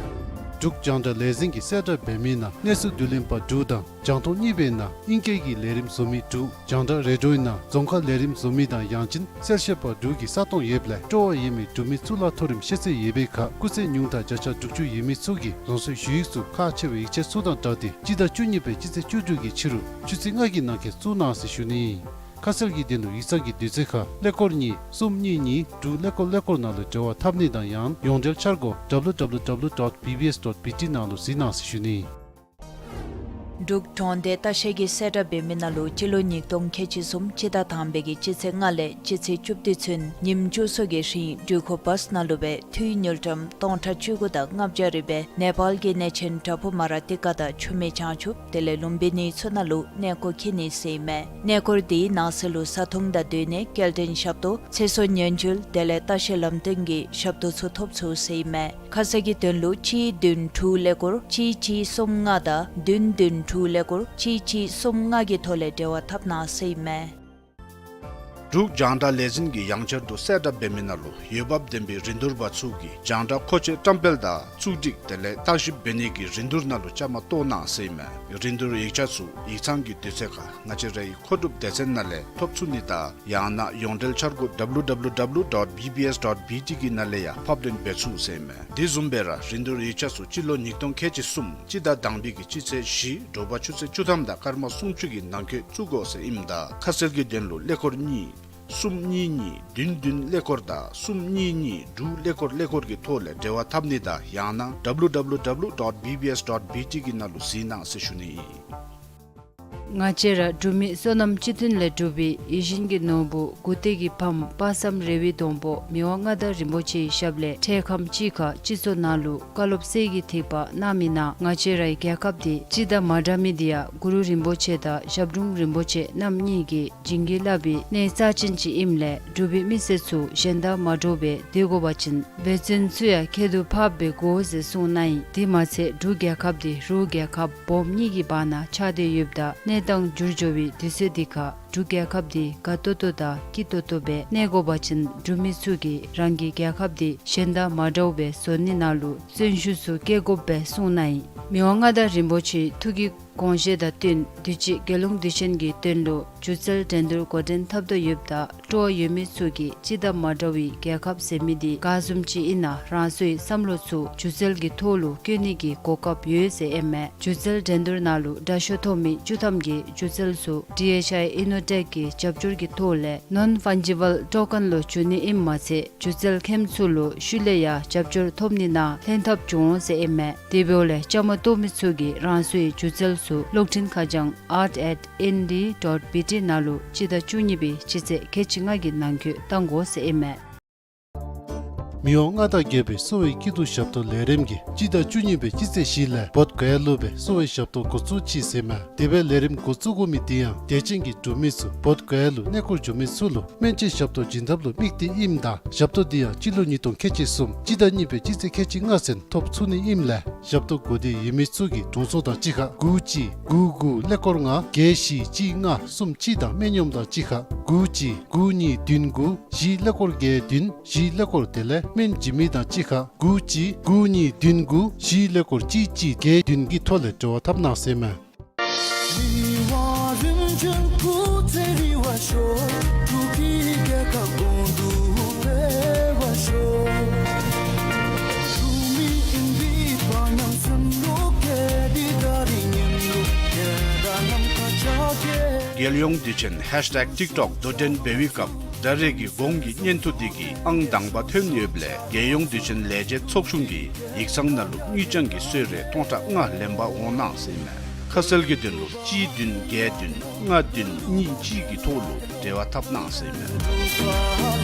འབྲུག་རྒྱང་བསྒྲགས་ལས་འཛིན་གྱིས་གསལ་བསྒྲགས་འབད་མི་ནང་གནས་ཚུལ་བསྡུ་ལེན་པ་དྲུག་དང་རྒྱང་མཐོང་གཉིས་པའི་ནང་དབྱིན་སྐད་ཀྱི་ལས་རིམ་བཟོ་མི་དྲུག་རྒྱང་བསྒྲགས་རེ་ཌིའོའི་ནང་རྫོང་ཁ་ལས་རིམ་བཟོ་མི་དང་ཡང་ཅིན་གསལ་བཤད་པ་དྲུག་གི་ས་སྟོང་ཡོདཔ་ལས་སྤྲོ་བ་ཡོད་མི་འབྲུག་མི་གཙུག་ལག་མཐོ་རིམ་ཤེས་ཚད་ཡོད་པའི་ཁར་སྐུགས་ཚད་ཉུང་མཐའ་བརྒྱ་ཆ་དྲུག་ཅུ་ཡོད་མི་ཚུ་གིས་རང་སོའི་ཞུ་ཡིག་ཚུ་ཁག་ཆེ་བའི་ཡིག་ཆ་ཚུ་དང་སྦྲགས་ཏེ་སྤྱི་ཟླ་བཅུ་གཉིས་པའི་སྤྱི་ཚེས་བཅུ་དྲུག་གི་ཕྱི་རུ་ཆུ་ཚོད་ལྔ་གི་ནང་འཁོད་བཙུགས་གནང་ཟེར་ཞུ་ནི་ཨིན། ཁ་གསལ་གྱི་དོན་ལུ་ཡིག་ཚང་གི་དུས་ཚོད་ཁར་ཀླད་ཀོར་གཉིས་གསུམ་གཉིས་གཉིས་དྲུག་ཀླད་ཀོར་ཀླད་ཀོར་ནང་ལུ་འབྲེལ་བ་འཐབ་ནི་དང་ཡང་ཡོངས་འབྲེལ་འཆར་སྒོ་ཌབ་ལུ་ཌབ་ལུ་ཌབ་ལུ་ཌོཊ་བི་བི་ཨེསི་ཌོཊ་བི་ཊི་ནང་ལུ་གཟིགས་གནང་ཟེར་ཞུ་ནི་ཨིན། འབྲུག་གྲོང་སྡེ་ལྟ་བཤལ་གྱིས་གསལ་བསྒྲགས་འབད་མི་ནང་ལུ་སྤྱི་ལོ་ཉིས་སྟོང་ཁལ་གཅིག་གསུམ་སྤྱི་ཟླ་དང་པའི་གི་སྤྱི་ཚེས་ལྔ་ལས་སྤྱི་ཚེས་བཅུ་བདུན་ཚུན་ཉིནམ་བཅུ་གསུམ་གྱི་རིང་འགྲུལ་འཁོར་བཱསི་ནང་ལུ་སྦེ་འཐུས་དངུལ་ཀྲམ་སྟོང་ཕྲག་བཅུ་དགུ་དང་ལྔ་བརྒྱ་རེ་སྦེ་ནེ་པཱལ་གྱི་གནས་ཆེན་བྲག་ཕུག་མ་ར་ཏི་ཀ་དང་ཆུ་སྨད་བྱང་ཆུབ་དེ་ལས་ལུམ་བི་ནི་ཚུ་ནང་ལུ་གནས་སྐོར་འཁྱིད་ནི་ཟེར་ཨིན་མས། གནས་སྐོར་འདི་ནང་གསེས་ལུ་བཟའ་འཐུང་དང་སྡོད་གནས་སྐྱེལ་འདྲེན་ཞབས་ཏོག་ཚེ་སྲོག་ཉེན་བཅོལ་དེ་ལས་ལྟ་བཤལ་ལམ་སྟོན་གྱི་ཞབས་ཏོག་ཚུ་ཐོབ་ཚུགས་ཟེར་ཨིན་མས། ཁ་གསལ་གྱི་དོན་ལུ་གཅིག་བདུན་དྲུག་ཀླད་ཀོར་གཅིག་གཅིག་གསུམ་ལྔ་དང་བདུན་བདུན་དྲུག་ཀླད་ཀོར་གཅིག་གཅིག་གསུམ་ལྔ་གི་ཐོག་ལས་འབྲེལ་བ་འཐབ་གནང་ཟེར་ཨིན་མས། འབྲུག་རྒྱང་བསྒྲགས་ལས་འཛིན་གྱིས་ཡང་བསྐྱར་དུ་གསལ་བསྒྲགས་འབད་མི་ནང་ལུ་འོས་འབབ་ལྡན་པའི་རིན་བསྡུར་པ་ཚུ་གིས་རྒྱང་བསྒྲགས་མཁོ་ཆས་བཀྲམ་སྤེལ་དང་བཙུགས་སྒྲིག་དེ་ལས་བརྟག་ཞིབ་འབད་ནི་གི་རིན་བསྡུར་ནང་ལུ་བཅའ་མར་གཏོགས་གནང་ཟེར་ཨིན་མས། རིན་བསྡུར་ཡིག་ཆ་ཚུ་ཡིག་ཚང་གི་དུས་ཚོད་ཁར་ང་བཅས་རའི་མཁོ་སྒྲུབ་སྡེ་ཚན་ནང་ལས་ཐོབ་ཚུགས་ནི་དང་ཡང་ན་ཡོངས་འབྲེལ་འཆར་སྒོ་ཌབ་ལུ་ཌབ་ལུ་ཌབ་ལུ་ཌོཊ་བི་བི་ཨེསི་ཌོཊ་བི་ཊི་གི་ནང་ལས་ཡང་ཕབ་ལེན་འབད་ཚུགས་ཟེར་ཨིན་མས། དེ་བཟུམ་སྦེ་ར་རིན་བསྡུར་ཡིག་ཆ་ཚུ་སྤྱི་ལོ་ཉིས་སྟོང་ཁལ་གཅིག་གསུམ་སྤྱི་ཟླ་དང་པའི་གི་སྤྱི་ཚེས་བཞི་དྲོ་པ་ཆུ་ཚོད་བཅུ་ཐམ་དང་སྐར་མ་སུམ་ཅུ་གི་ནང་འཁོད་བཙུགས་དགོ་ཟེར་ཨིནམ་ད་ཁ་གསལ་གྱི་དོན་ལུ་ཀླད་ཀོར་གཉིས་གསུམ་གཉིས་གཉིས་བདུན་བདུན་ཀླད་ཀོར་དང་གསུམ་གཉིས་གཉིས་དྲུག་ཀླད་ཀོར་ཀླད་ཀོར་གྱི་ཐོག་ལས་འབྲེལ་བ་འཐབ་ནི་དང་ཡང་ན་ཌབ་ལུ་ཌབ་ལུ་ཌབ་ལུ་ཌོཊ་བི་བི་ཨེསི་ཌོཊ་བི་ཊི་གི་ནང་ལུ་གཟིགས་གནང་ཟེར་ཞུ་ནི་ཨིན། ང་བཅས་ར་འབྲུག་མི་བསོད་ནམས་སྤྱི་མཐུན་ལས་གྲུབ་པའི་ཡིད་བཞིན་གྱི་ནོར་བུ་མགུ་ཏོག་གི་ཕམ་དཔག་བསམ་རི་བོའི་སྡོང་པོ་མི་དབང་མངའ་བདག་རིན་པོ་ཆེའི་ཞབས་ལས་འཕྲལ་ཁམས་ཅིག་ཁར་སྤྱི་ཚོགས་ནང་ལུ་བཀའ་སློབ་གསེར་གྱི་ཐིགས་པ་གནང་མི་ནང་ང་བཅས་རའི་རྒྱལ་ཁབ་འདི་སྤྱི་དང་མ་འདྲ་མི་འདི་ཡང་གུ་རུ་རིན་པོ་ཆེ་དང་ཞབས་དྲུང་རིན་པོ་ཆེ་རྣམ་གཉིས་ཀྱིས་བྱིན་གྱིས་བརླབས་པའི་གནས་རྩ་ཅན་ཅིག་ཨིནམ་ལས་འབྲུག་པའི་མི་སེར་ཚུ་གཞན་དང་མ་འདྲཝ་སྦེ་སྡོད་དགོ་པ་ཅིན་འབད་བརྩོན་ཚུ་ཡང་ཁྱད་དུ་འཕགསཔ་སྦེ་དགོ་ཟེར་གསུངས་གནང་ཡི། དེ་མ་ཚད་འབྲུག་རྒྱལ་ཁབ་འདི་རུ་རྒྱལ་ཁབ་སྦོམ་གཉིས་ཀྱི་བར་ན་ཆགས་ཏེ་ཡོདཔ་ད་གནས་སྟངས་འགྱུར་འགྱོ་བའི་དུས་ཚོད་འདི་ཁར་འབྲུག་རྒྱལ་ཁབ་འདི་དགའ་ཏོག་ཏོ་དང་སྐྱིད་ཏོག་ཏོ་སྦེ་གནས་དགོ་པ་ཅིན་འབྲུག་མི་ཚུ་གིས་རང་གི་རྒྱལ་ཁབ་འདི་གཞན་དང་མ་འདྲཝ་སྦེ་བཟོ་ནི་ནང་ལུ་བརྩོན་ཤུགས་ཚུ་བསྐྱེད་དགོཔ་སྦེ་གསུངས་གནང་ཡི། མི་དབང་མངའ་བདག་རིན་པོ་ཆེའི་ཐུགས་ཀྱི་དགོངས་བཞེད་དང་བསྟུན་དུས་ཅི་རྒྱལ་ཡོངས་དུས་ཆེན་གྱི་དོན་ལུ་སྒྱུ་རྩལ་འགྲན་བསྡུར་འགོ་འདྲེན་འཐབ་དོ་ཡོདཔ་ད་སྤྲོ་བ་ཡོད་མི་ཚུ་གིས་སྤྱི་དང་མ་འདྲ་བའི་རྒྱལ་ཁབ་ཟེར་མི་འདི་ག་བཟུམ་ཅིག་ཨིན་ན་རང་སོའི་བསམ་བློ་ཚུ་སྒྱུ་རྩལ་གྱི་ཐོག་ལུ་བཀོད་ནི་གི་གོ་སྐབས་ཡོད་ཟེར་ཨིན་མས། སྒྱུ་རྩལ་འགྲན་བསྡུར་ནང་ལུ་དྲག་ཤོས་ཐོབ་མི་བཅུ་ཐམ་གྱི་སྒྱུ་རྩལ་ཚུ་ཌི་ཨེཆ་ཨའི་ཨི་ནོ་ཊེཀ་གི་རྒྱབ་སྐྱོར་གྱི་ཐོག་ལས་ནོན་ཕཱན་ཇི་བཱལ་ཊོ་ཀེན་ལུ་བསྒྱུར་ནི་ཨིནམ་མ་ཚད་སྒྱུ་རྩལ་མཁནམ་ཚུ་ལུ་ཤུལ་ལས་ཡང་རྒྱབ་སྐྱོར་ཐོབ་ནི་ནང་ལྷན་ཐབས་འབྱུང་འོང་ཟེར་ཨིན་མས། དེ་འབདཝ་ལས་བཅའ་མར་གཏོགས་མི་ཚུ་གིས་རང་སོའི་སྒྱུ་རྩལ་ཚུ་གློག་འཕྲིན་ཁ་བྱང་art at N D dot B T ནང་ལུ་སྤྱི་ཟླ་བཅུ་གཉིས་པའི་སྤྱི་ཚེས་ཁལ་གཅིག་ལྔ་གི་ནང་འཁོད་བཏང་དགོ་ཟེར་ཨིན་མས། མི་དབང་མངའ་བདག་རྒྱལ་པོའི་གསོ་བའི་སྐྱིད་སྡུག་ཞབས་ཏོག་ལས་རིམ་གྱིས་སྤྱི་ཟླ་བཅུ་གཉིས་པའི་སྤྱི་ཚེས་བཞི་ལས་བོདྷ་ག་ཡ་ལུ་སྦེ་གསོ་བའི་ཞབས་ཏོག་འགོ་བཙུགས་ཅི་ཟེར་མས། དེ་སྦེ་ལས་རིམ་འགོ་བཙུགས་དགོ་མི་དེ་ཡང་དད་ཅན་གྱི་འབྲུག་མི་ཚུ་བོདྷ་ག་ཡ་ལུ་གནས་སྐོར་འགྱོ་མི་ཚུ་ལུ་སྨན་བཅོས་ཞབས་ཏོག་བྱིན་ཐབས་ལུ་དམིགས་ཏེ་ཨིནམ་ད་ཞབས་ཏོག་འདི་ཡང་སྤྱི་ལོ་ཉིས་སྟོང་ཁལ་གཅིག་གསུམ་སྤྱི་ཟླ་གཉིས་པའི་སྤྱི་ཚེས་ཁལ་གཅིག་ལྔ་ཚུན་ཐོབ་ཚུགས་ནི་ཨིནམ་ལས་ཞབས་ཏོག་དགོས་འདོད་ཡོད་མི་ཚུ་གིས་དྲུང་འཚོ་དང་གཅིག་ཁར་དགུ་གཅིག་དགུ་དགུ་ཀླད་ཀོར་ལྔ་བརྒྱད་བཞི་གཅིག་ལྔ་གསུམ་གཅིག་དང་སྨན་གཡོགམ་དང་གཅིག་ཁར་དགུ་གཅིག་དགུ་གཉིས་བདུན་དགུ་བཞི་ཀླད་ཀོར་བརྒྱད་བདུན་བཞི་ཀླད་ཀོར་དེ་ལས་སྨན་བྱིན་མི་དང་གཅིག་ཁར་དགུ་གཅིག་དགུ་གཉིས་བདུན་དགུ་བཞི་ཀླད་ཀོར་གཅིག་གཅིག་བརྒྱད་བདུན་གྱི་ཐོག་ལས་འབྲེལ་བ་འཐབ་གནང་ཟེར་མས། རྒྱལ་ཡོངས་དུས་ཆེན་ཧེཤ་ཊེག་ཊིཀ་ཊོཀ་དོ་འགྲན་འབད་བའི་སྐབས་ཟླ་རེ་གི་གོང་གི་སྙན་ཐོ་འདི་གིས་ཨང་དང་པ་ཐོན་ཡོདཔ་ལས་རྒྱལ་ཡོངས་དུས་ཆེན་ལས་བྱེད་ཚོགས་ཆུང་གིས་ཡིག་ཚང་ནང་ལུ་དངུལ་རྐྱང་གི་གསོལ་རས་སྟོང་ཕྲག་ལྔ་ལེན་པར་འོང་གནང་ཟེར་ཨིན་མས། ཁ་གསལ་གྱི་དོན་ལུ་གཅིག་བདུན་བརྒྱད་བདུན་ལྔ་བདུན་གཉིས་གཅིག་གི་ཐོག་ལུ་འབྲེལ་བ་འཐབ་གནང་ཟེར་ཨིན་མས།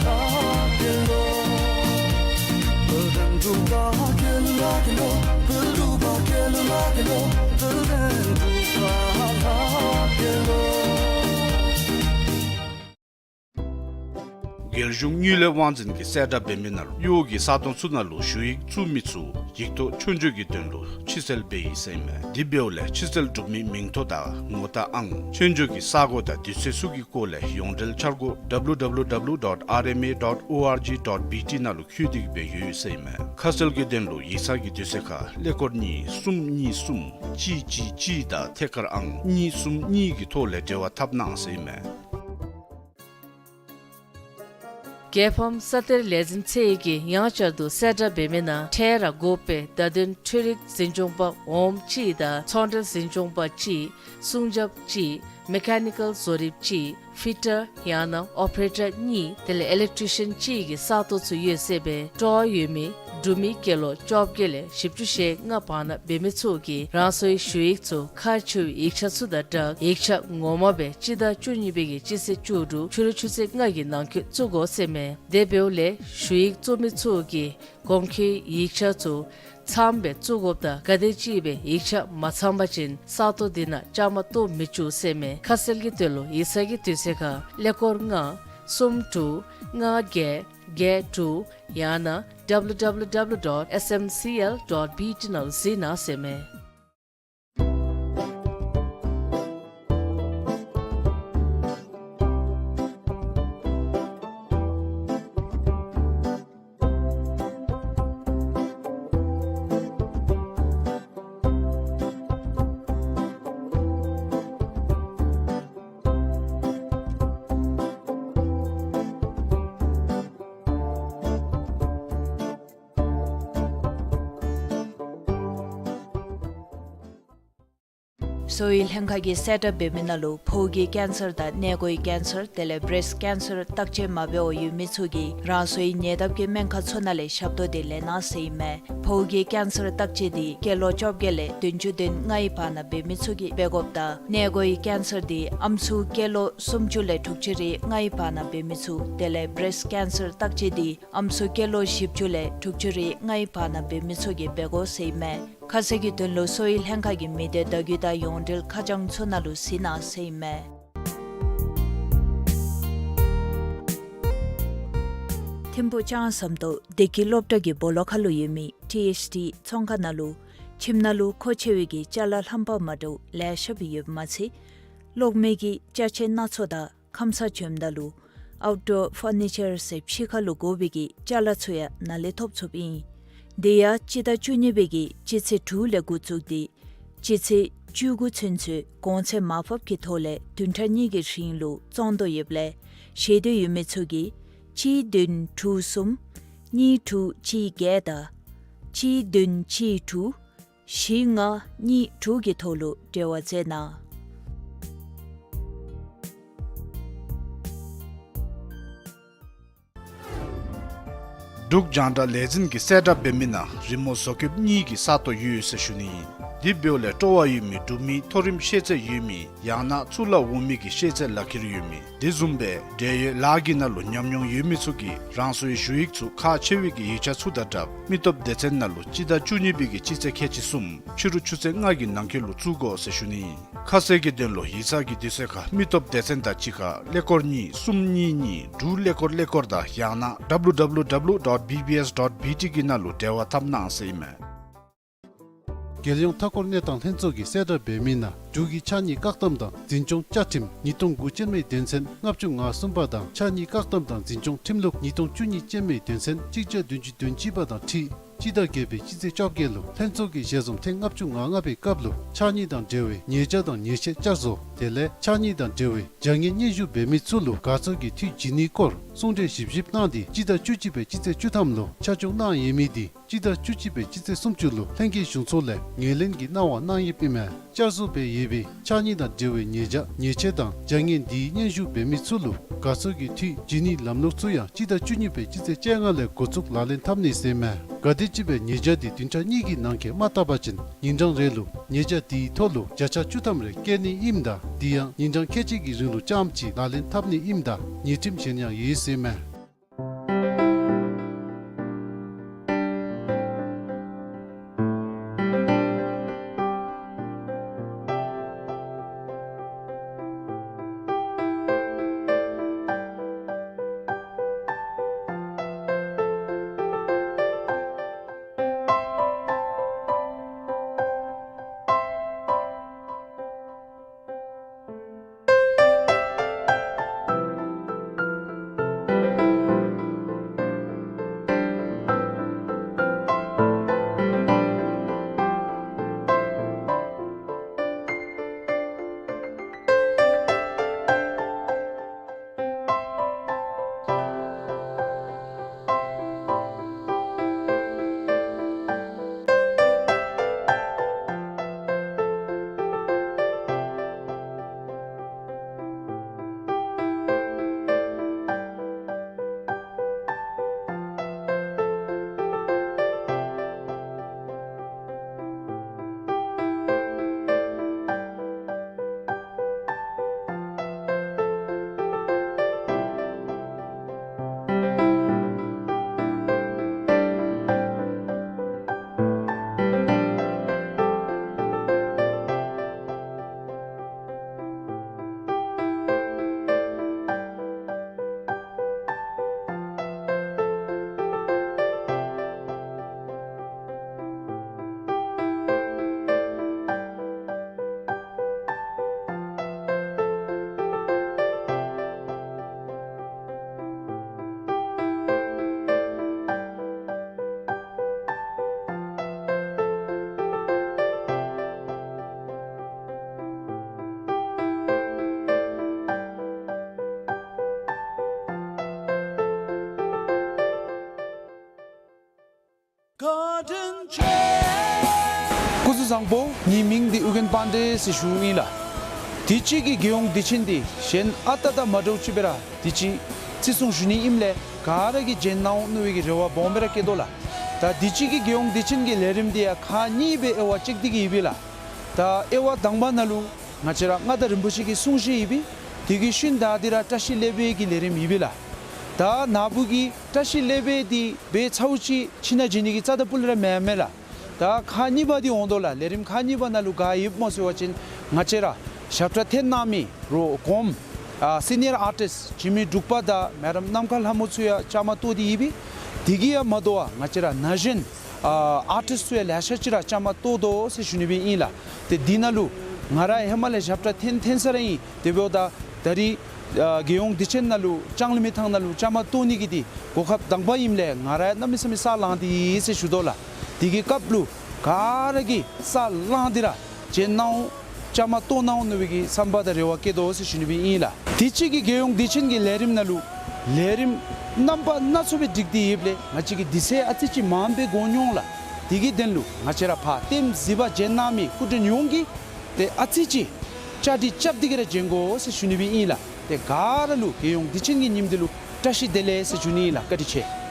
རྒྱལ་གཞུང་དངུལ་ལས་དབང་འཛིན་གྱིས་གསལ་བསྒྲགས་འབད་མི་ནང་ལུ་གཡོག་གི་ས་སྟོང་ཚུ་ནང་ལུ་ཞུ་ཡིག་བཙུགས་མི་ཚུ་ཡིག་ཐོག་ཆོས་རྒྱུགས་ཀྱི་དོན་ལུ་ཕྱིར་བསལ་འབད་ཡི་ཟེར་ཨིན་མས། དེ་འབདཝ་ལས་ཕྱིར་བསལ་གྲུབ་མི་མིང་ཐོ་དང་ངོ་རྟགས་ཨང་ཆོས་རྒྱུགས་ཀྱི་ས་གོ་དང་དུས་ཚོད་ཚུ་གི་སྐོར་ལས་ཡོངས་འབྲེལ་འཆར་སྒོ་W W W dot R M A dot O R G dot B T ནང་ལུ་བཀོད་སྒྲིག་འབད་ཡོད་ཟེར་ཨིན་མས། ཁ་གསལ་གྱི་དོན་ལུ་ཡིག་ཚང་གི་དུས་ཚོད་ཁར་ཀླད་ཀོར་གཉིས་གསུམ་གཉིས་གསུམ་གཅིག་གཅིག་གཅིག་དང་ཐད་ཀར་ཨང་གཉིས་གསུམ་གཉིས་ཀྱི་ཐོག་ལས་འབྲེལ་བ་འཐབ་གནང་ཟེར་ཨིན་མས། རྒྱལ་ཕམ་ས་གཏེར་ལས་འཛིན་ཚད་ཀྱིས་ཡང་བསྐྱར་དུ་གསལ་བསྒྲགས་འབད་མི་ནང་འཕྲལ་ར་དགོ་པའི་བརྡ་དོན་འཕྲུལ་རིག་འཛིན་སྐྱོང་པ་འོགམ་གཅིག་དང་ཚོང་འབྲེལ་འཛིན་སྐྱོང་པ་གཅིག་སྲུང་སྐྱོབ་གཅིག་མེ་ཀ་ནི་ཀཱལ་བཟོ་རིགཔ་གཅིག་ཕི་ཊར་ཡང་ན་ཨོ་པེ་རེ་ཊར་གཉིས་དེ་ལས་ཨི་ལེག་ཊི་ཤན་གཅིག་གི་ས་སྟོང་ཚུ་ཡོད་ཟེར་ཨིན་པས། སྤྲོ་བ་ཡོད་མི་འབྲུག་མི་སྐྱེས་ལོ་བཅོ་བརྒྱད་ལས་བཞི་བཅུ་ཞེ་ལྔ་བར་ན་འབད་མི་ཚུ་གིས་རང་སོའི་ཞུ་ཡིག་ཚུ་ཁག་ཆེ་བའི་ཡིག་ཆ་ཚུ་དང་སྦྲགས་ཡིག་ཆ་ངོ་མ་སྦེ་སྤྱི་ཟླ་བཅུ་གཉིས་པའི་གི་སྤྱི་ཚེས་བཅུ་དྲུག་ཕྱི་རུ་ཆུ་ཚོད་ལྔ་གི་ནང་འཁོད་བཙུགས་དགོ་ཟེར་ཨིན་མས། དེ་འབདཝ་ལས་ཞུ་ཡིག་བཙུགས་མི་ཚུ་གིས་གོང་འཁོད་ཡིག་ཆ་ཚུ་ཚངམ་སྦེ་བཙུགས་དགོཔ་དང་ག་དེམ་ཅིག་སྦེ་ཡིག་ཆ་མ་ཚང་པ་ཅིན་ས་སྟོང་འདི་ནང་བཅའ་མར་གཏོགས་མི་བཅུག་ཟེར་ཨིན་མས། ཁ་གསལ་གྱི་དོན་ལུ་ཡིག་ཚང་གི་དུས་ཚོད་ཁར་ཀླད་ཀོར་ལྔ་གསུམ་དྲུག་ལྔ་བརྒྱད་བརྒྱད་དྲུག་ཡང་ན་W W W dot S M C L dot B T ནང་ལུ་གཟིགས་གནང་ཟེར་ཨིན་མས། གསོ་བའི་ལྷན་ཁག་གིས་གསལ་བསྒྲགས་འབད་མི་ནང་ལུ་ཕོཝ་གི་ཀེན་སར་དང་མངལ་སྒོའི་ཀེན་སར་དེ་ལས་བེརེསཊ་ཀེན་སར་བརྟག་དཔྱད་མ་འབད་བར་ཡོད་མི་ཚུ་གིས་རང་སོའི་ཉེ་འདབས་ཀྱི་སྨན་ཁང་ཚུ་ནང་ལས་ཞབས་ཏོག་འདི་ལེན་གནང་ཟེར་ཨིན་མས། ཕོཝ་གི་ཀེན་སར་བརྟག་དཔྱད་འདི་སྐྱེས་ལོ་བཅོ་བརྒྱད་ལས་བདུན་ཅུ་དོན་ལྔའི་བར་ན་འབད་མི་ཚུ་གིས་འབད་དགོཔ་དང་མངལ་སྒོའི་ཀེན་སར་འདི་ཨམ་སྲུ་སྐྱེས་ལོ་སུམ་ཅུ་ལས་དྲུག་ཅུ་རེ་ལྔའི་བར་ན་འབད་མི་ཚུ་དེ་ལས་བེརེསཊ་ཀེན་སར་བརྟག་དཔྱད་འདི་ཨམ་སྲུ་སྐྱེས་ལོ་བཞི་བཅུ་ལས་དྲུག་ཅུ་རེ་ལྔའི་བར་ན་འབད་མི་ཚུ་གིས་འབད་དགོ་ཟེར་ཨིན་མས། ཁ་གསལ་གྱི་དོན་ལུ་གསོ་བའི་ལྷན་ཁག་གི་མི་སྡེ་བརྡ་བརྒྱུད་དང་ཡོངས་འབྲེལ་ཁ་བྱང་ཚུ་ནང་ལུ་གཟིགས་གནང་ཟེར་ཨིན་མས། ཐིམ་ཕུག་ལྕང་ཟམ་ཏོག་བདེ་སྐྱིད་སློབ་གྲྭ་གི་སྦོ་ལོགས་ཁར་ལུ་ཡོད་མི་ཊི་ཨེཆ་ཌི་ཚོང་ཁང་ནང་ལུ་ཁྱིམ་ནང་ལུ་མཁོ་ཆེ་བའི་གི་ཅ་ལ་རྣམ་པ་མ་འདྲཝ་ལེ་ཤ་སྦེ་ཡོདཔ་མ་ཚད་གློག་མེ་གི་ཅ་ཆས་སྣ་ཚོགས་དང་ཁམས་སངས་བྱོནམ་ད་ལུ་ཨའུཊ་ཌོར་ཕར་ནི་ཅར་ཟེར་ཕྱི་ཁར་ལུ་དགོ་པའི་གི་ཅ་ལ་ཚུ་ཡང་ནཱ་ལས་ཐོབ་ཚུགསཔ་ཨིན། དེ་ཡང་སྤྱི་ཟླ་བཅུ་གཉིས་པའི་གི་སྤྱི་ཚེས་དྲུག་ལས་འགོ་བཙུགས་ཏེ་སྤྱི་ཚེས་བཅུ་དགུ་ཚུན་ཚོད་གོང་ཚད་མར་ཕབ་ཀྱི་ཐོག་ལས་བདུན་ཕྲག་གཉིས་ཀྱི་རིང་ལུ་བཙོང་དོ་ཡོདཔ་ལས་ཤེས་འདོད་ཡོད་མི་ཚུ་གིས་གཅིག་བདུན་དྲུག་གསུམ་གཉིས་དྲུག་གཅིག་བརྒྱད་དང་གཅིག་བདུན་གཅིག་དྲུག་བཞི་ལྔ་གཉིས་དྲུག་གི་ཐོག་ལུ་འབྲེལ་བ་མཛད་གནང་། འབྲུག་རྒྱང་བསྒྲགས་ལས་འཛིན་གྱིས་གསལ་བསྒྲགས་འབད་མི་ནང་རི་མོ་བཟོ་བཀོདཔ་གཉིས་ཀྱི་ས་སྟོང་ཡོད་ཟེར་ཞུ་ནི་ཨིན། དེ་འབདཝ་ལས་སྤྲོ་བ་ཡོད་མི་འབྲུག་མི་མཐོ་རིམ་ཤེས་ཚད་ཡོད་མི་ཡང་ན་གཙུག་ལག་འོག་མའི་གི་ཤེས་ཚད་ལག་ཁྱེར་ཡོད་མི་དེ་བཟུམ་སྦེ་འབྲེལ་ཡོད་ལཱ་གི་ནང་ལུ་ཉམས་མྱོང་ཡོད་མི་ཚུ་གིས་རང་སོའི་ཞུ་ཡིག་ཚུ་ཁག་ཆེ་བའི་གི་ཡིག་ཆ་ཚུ་དང་སྦྲགས་མི་སྟོབས་སྡེ་ཚན་ནང་ལུ་སྤྱི་ཟླ་བཅུ་གཉིས་པའི་གི་སྤྱི་ཚེས་ཁལ་གཅིག་གསུམ་ཕྱི་རུ་ཆུ་ཚོད་ལྔ་གི་ནང་འཁོད་ལུ་བཙུགས་དགོ་ཟེར་ཞུ་ནི་ཨིན། ཁ་གསལ་གྱི་དོན་ལུ་ཡིག་ཚང་གི་དུས་ཚོད་ཁར་མི་སྟོབས་སྡེ་ཚན་དང་གཅིག་ཁར་ཀླད་ཀོར་གཉིས་གསུམ་གཉིས་གཉིས་དྲུག་ཀླད་ཀོར་ཀླད་ཀོར་དང་ཡང་ན་W W W dot B B S dot B T གི་ནང་ལུ་འབྲེལ་བ་འཐབ་གནང་ཟེར་ཨིན་མས། རྒྱལ་ཡོངས་མཐའ་འཁོར་གནས་སྟངས་ལྷན་ཚོགས་ཀྱིས་གསལ་བསྒྲགས་འབད་མི་ནང་འབྲུག་གི་ཕྱགས་སྙིགས་བཀག་སྡོམ་དང་འཛིན་སྐྱོང་བཅའ་ཁྲིམས་ཉིས་སྟོང་དགུ་ཅན་མའི་དོན་ཚན་ལྔ་བཅུ་ང་གསུམ་པ་དང་ཕྱགས་སྙིགས་བཀག་སྡོམ་དང་འཛིན་སྐྱོང་ཁྲིམས་ལུགས་ཉིས་སྟོང་བཅུ་གཉིས་ཅན་མའི་དོན་ཚན་གཅིག་བརྒྱ་བདུན་ཅུ་དོན་གཅིག་པ་དང་འཁྲིལ་སྤྱི་ཟླ་བརྒྱད་པའི་སྤྱི་ཚེས་བཅོ་བརྒྱད་ལུ་ལྷན་ཚོགས་ཀྱི་ཞལ་འཛོམས་ཐེངས་ལྔ་བཅུ་ང་ལྔ་པའི་སྐབས་ལུ་ཕྱགས་སྙིགས་དང་འབྲེལ་བའི་ཉེས་བྱ་དང་ཉེས་ཆད་བསྐྱར་བཟོ་དེ་ལས་ཕྱགས་སྙིགས་དང་འབྲེལ་བའི་བྱ་ངན་སྙན་ཞུ་འབད་མི་ཚུ་ལུ་དགའ་ཚོར་གྱི་འཐུས་བྱིན་ནིའི་སྐོར་གསུང་གྲོས་ཞིབ་ཞིབ་གནང་སྟེ་སྤྱི་ཟླ་བཅུ་གཅིག་པའི་སྤྱི་ཚེས་བཅུ་ཐམ་ལུ་ཆ་འཇོག་གནང་ཡོད་མི་དེ་སྤྱི་ཟླ་བཅུ་གཅིག་པའི་སྤྱི་ཚེས་སུམ་ཅུ་ལུ་ལྷན་རྒྱས་གཞུང་ཚོགས་ལས་ངོས་ལེན་གྱི་གནང་བ་གནང་ཡོདཔ་ཨིན་མས། བསྐྱར་བཟོ་འབད་ཡོད་པའི་ཕྱགས་སྙིགས་དང་འབྲེལ་བའི་ཉེས་བྱ་ཉེས་ཆད་དང་བྱ་ངན་དེའི་སྙན་ཞུ་འབད་མི་ཚུ་ལུ་དགའ་ཚོར་གྱི་འཐུས་བྱིན་ནིའི་ལམ་ལུགས་ཚུ་ཡང་སྤྱི་ཟླ་བཅུ་གཉིས་པའི་སྤྱི་ཚེས་བཅོ་ལྔ་ལས་འགོ་བཙུགས་ལག་ལེན་འཐབ་ནི་ཟེར་ཨིན་མས། གལ་ཏེ་ཅིག་སྦེ་ཉེས་བྱ་དེ་བདུན་ཕྲག་གཉིས་ཀྱི་ནང་འཁོད་མ་བཏབ་པ་ཅིན་ཉིན་གྲངས་རེ་ལུ་ཉེས་བྱ་དེའི་ཐོག་ལུ་བརྒྱ་ཆ་བཅུ་ཐམ་རེ་བཀལ་ནི་ཨིནམ་ད་དེ་ཡང་ཉིན་གྲངས་ཁལ་གཅིག་གི་རིང་ལུ་རྐྱངམ་ཅིག་ལག་ལེན་འཐབ་ནི་ཨིནམ་ད་ཉེས་ཁྲིམས་གཞན་ཡང་ཡོད་ཟེར་ཨིན་མས། Golden Chair. སྐུ་གཟུགས་བཟང་པོ། ངེའི་མིང་འདི་ཨོ་རྒྱན་པཱན་ཌེ་ཟེར་ཞུཝ་ཨིན་ལགས། དུས་ཅི་གི་རྒྱལ་ཡོངས་དུས་ཆེན་འདི་གཞན་ཨ་རྟག་དང་མ་འདྲཝ་ཅིག་སྦེ་ར་དུས་ཅི་བརྩི་སྲུང་ཞུ་ནི་ཨིནམ་ལས་ག་ར་གིས་བྱོན་གནང་འོང་མནོ་བའི་གི་རེ་བ་སྦོམ་སྦེ་ར་བསྐྱེད་དོ་ལགས། ད་དུས་ཅི་གི་རྒྱལ་ཡོངས་དུས་ཆེན་གྱི་ལས་རིམ་འདི་ཡང་ཁག་གཉིས་སྦེ་དབྱེ་བ་ཕྱེ་སྟེ་གི་ཡོད་པས་ལགས། ད་དབྱེ་བ་དང་པ་ནང་ལུ་ང་བཅས་ར་མངའ་བདག་རིན་པོ་ཆེ་གི་གསུང་བཤད་ཡོད་པས། དེ་གི་ཤུལ་ད་འདི་ར་བཀྲ་ཤིས་ལེགས་པའི་གི་ལས་རིམ་ཡོད་པས་ལགས། ད་ན་བུ་གི་བཀྲ་ཤིས་ལེགས་པའི་འདི་སྦེ་ཚརཝ་ཅིག་ཁྱིམ་ནང་བྱོན་ནི་གི་རྩ་དང་སྤུ་ལས་ར་མེན་མས་ལགས། ད་ཁག་གཉིས་པ་འདི་འོང་དོ་ལགས། ལས་རིམ་ཁག་གཉིས་པ་ནང་ལུ་ག་ཡོདཔ་སྨོ་ཟེར་བ་ཅིན་ང་བཅས་ར་ཞབས་ཁྲ་འཐེན་གནང་མི་རོགས་གོངམ་ཨ་སི་ནི་ཡར་ཨར་ཊིསཊ་འཇིགས་མེད་འབྲུག་པ་དང་མེ་ཌམ་ནམ་མཁའ་ལྷ་མོ་ཚུ་ཡང་བཅའ་མར་གཏོགས་ཏེ་ཡོད་པས། དེ་གིས་ཡང་མ་དོ་བར་ང་བཅས་ར་ན་གཞོན་ཨ་ཨར་ཊིསཊ་ཚུ་ཡང་ལེ་ཤ་ཅིག་ར་བཅའ་མར་གཏོགས་དོ་ཟེར་ཞུ་ནི་སྦེ་ཨིན་ལགས། ཏེ་འདི་ནང་ལུ་ང་ར་ཧེ་མ་ལས་ཞབས་ཁྲ་འཐེན་འཐེན་ས་ར་ཨིན། དེ་འབདཝ་ད་ད་རིས་ཨ་རྒྱལ་ཡོངས་དུས་ཆེན་ནང་ལུ་ལྕང་གླིང་མི་ཐང་ནང་ལུ་བཅའ་མར་གཏོགས་ནི་གི་འདི་གོ་སྐབས་དང་པ་ཨིནམ་ལས་ང་ར་ཡང་གནམ་མེད་ས་མེད་ས་ལངས་ཏེ་ཡོད་ཟེར་ཞུ་དོ་ལགས། དེ་གི་སྐབས་ལུ་ག་ར་གིས་ས་ལངས་ཏེ་ར་བྱོན་གནང་འོང་བཅའ་མར་གཏོགས་གནང་འོང་མནོ་བའི་གི་བསམ་པ་དང་རེ་བ་བསྐྱེད་དོ་ཟེར་ཞུ་ནི་སྦེ་ཨིན་ལགས། དུས་ཅི་གི་རྒྱལ་ཡོངས་དུས་ཆེན་གྱི་ལས་རིམ་ནང་ལུ་ལས་རིམ་རྣམ་པ་སྣ་ཚོགས་སྦེ་སྒྲིག་སྟེ་ཡོདཔ་ལས་ང་བཅས་ཀྱིས་དུས་ཚོད་ཨ་ཙི་ཅིག་མངམ་སྦེ་དགོ་མྱོང་ལགས། དེ་གི་དོན་ལུ་ང་བཅས་ར་ཕར་ལྟདམོ་གཟིགས་པར་བྱོན་གནང་མི་སྐུ་མགྲོན་ཡོངས་ཀྱིས་ཏེ་ཨ་ཙི་ཅིག་བཅའ་སྒྲིག་རྐྱབ་སྟེ་གི་ར་བྱོན་དགོ་ཟེར་ཞུ་ནི་སྦེ་ཨིན་ལགས། ཏེ་ག་ར་ལུ་རྒྱལ་ཡོངས་དུས་ཆེན་གྱི་ཉིནམ་འདི་ལུ་བཀྲ་ཤིས་བདེ་ལེགས་ཟེར་ཞུ་ནི་ཨིན་ལགས། བཀའ་དྲིན་ཆེ།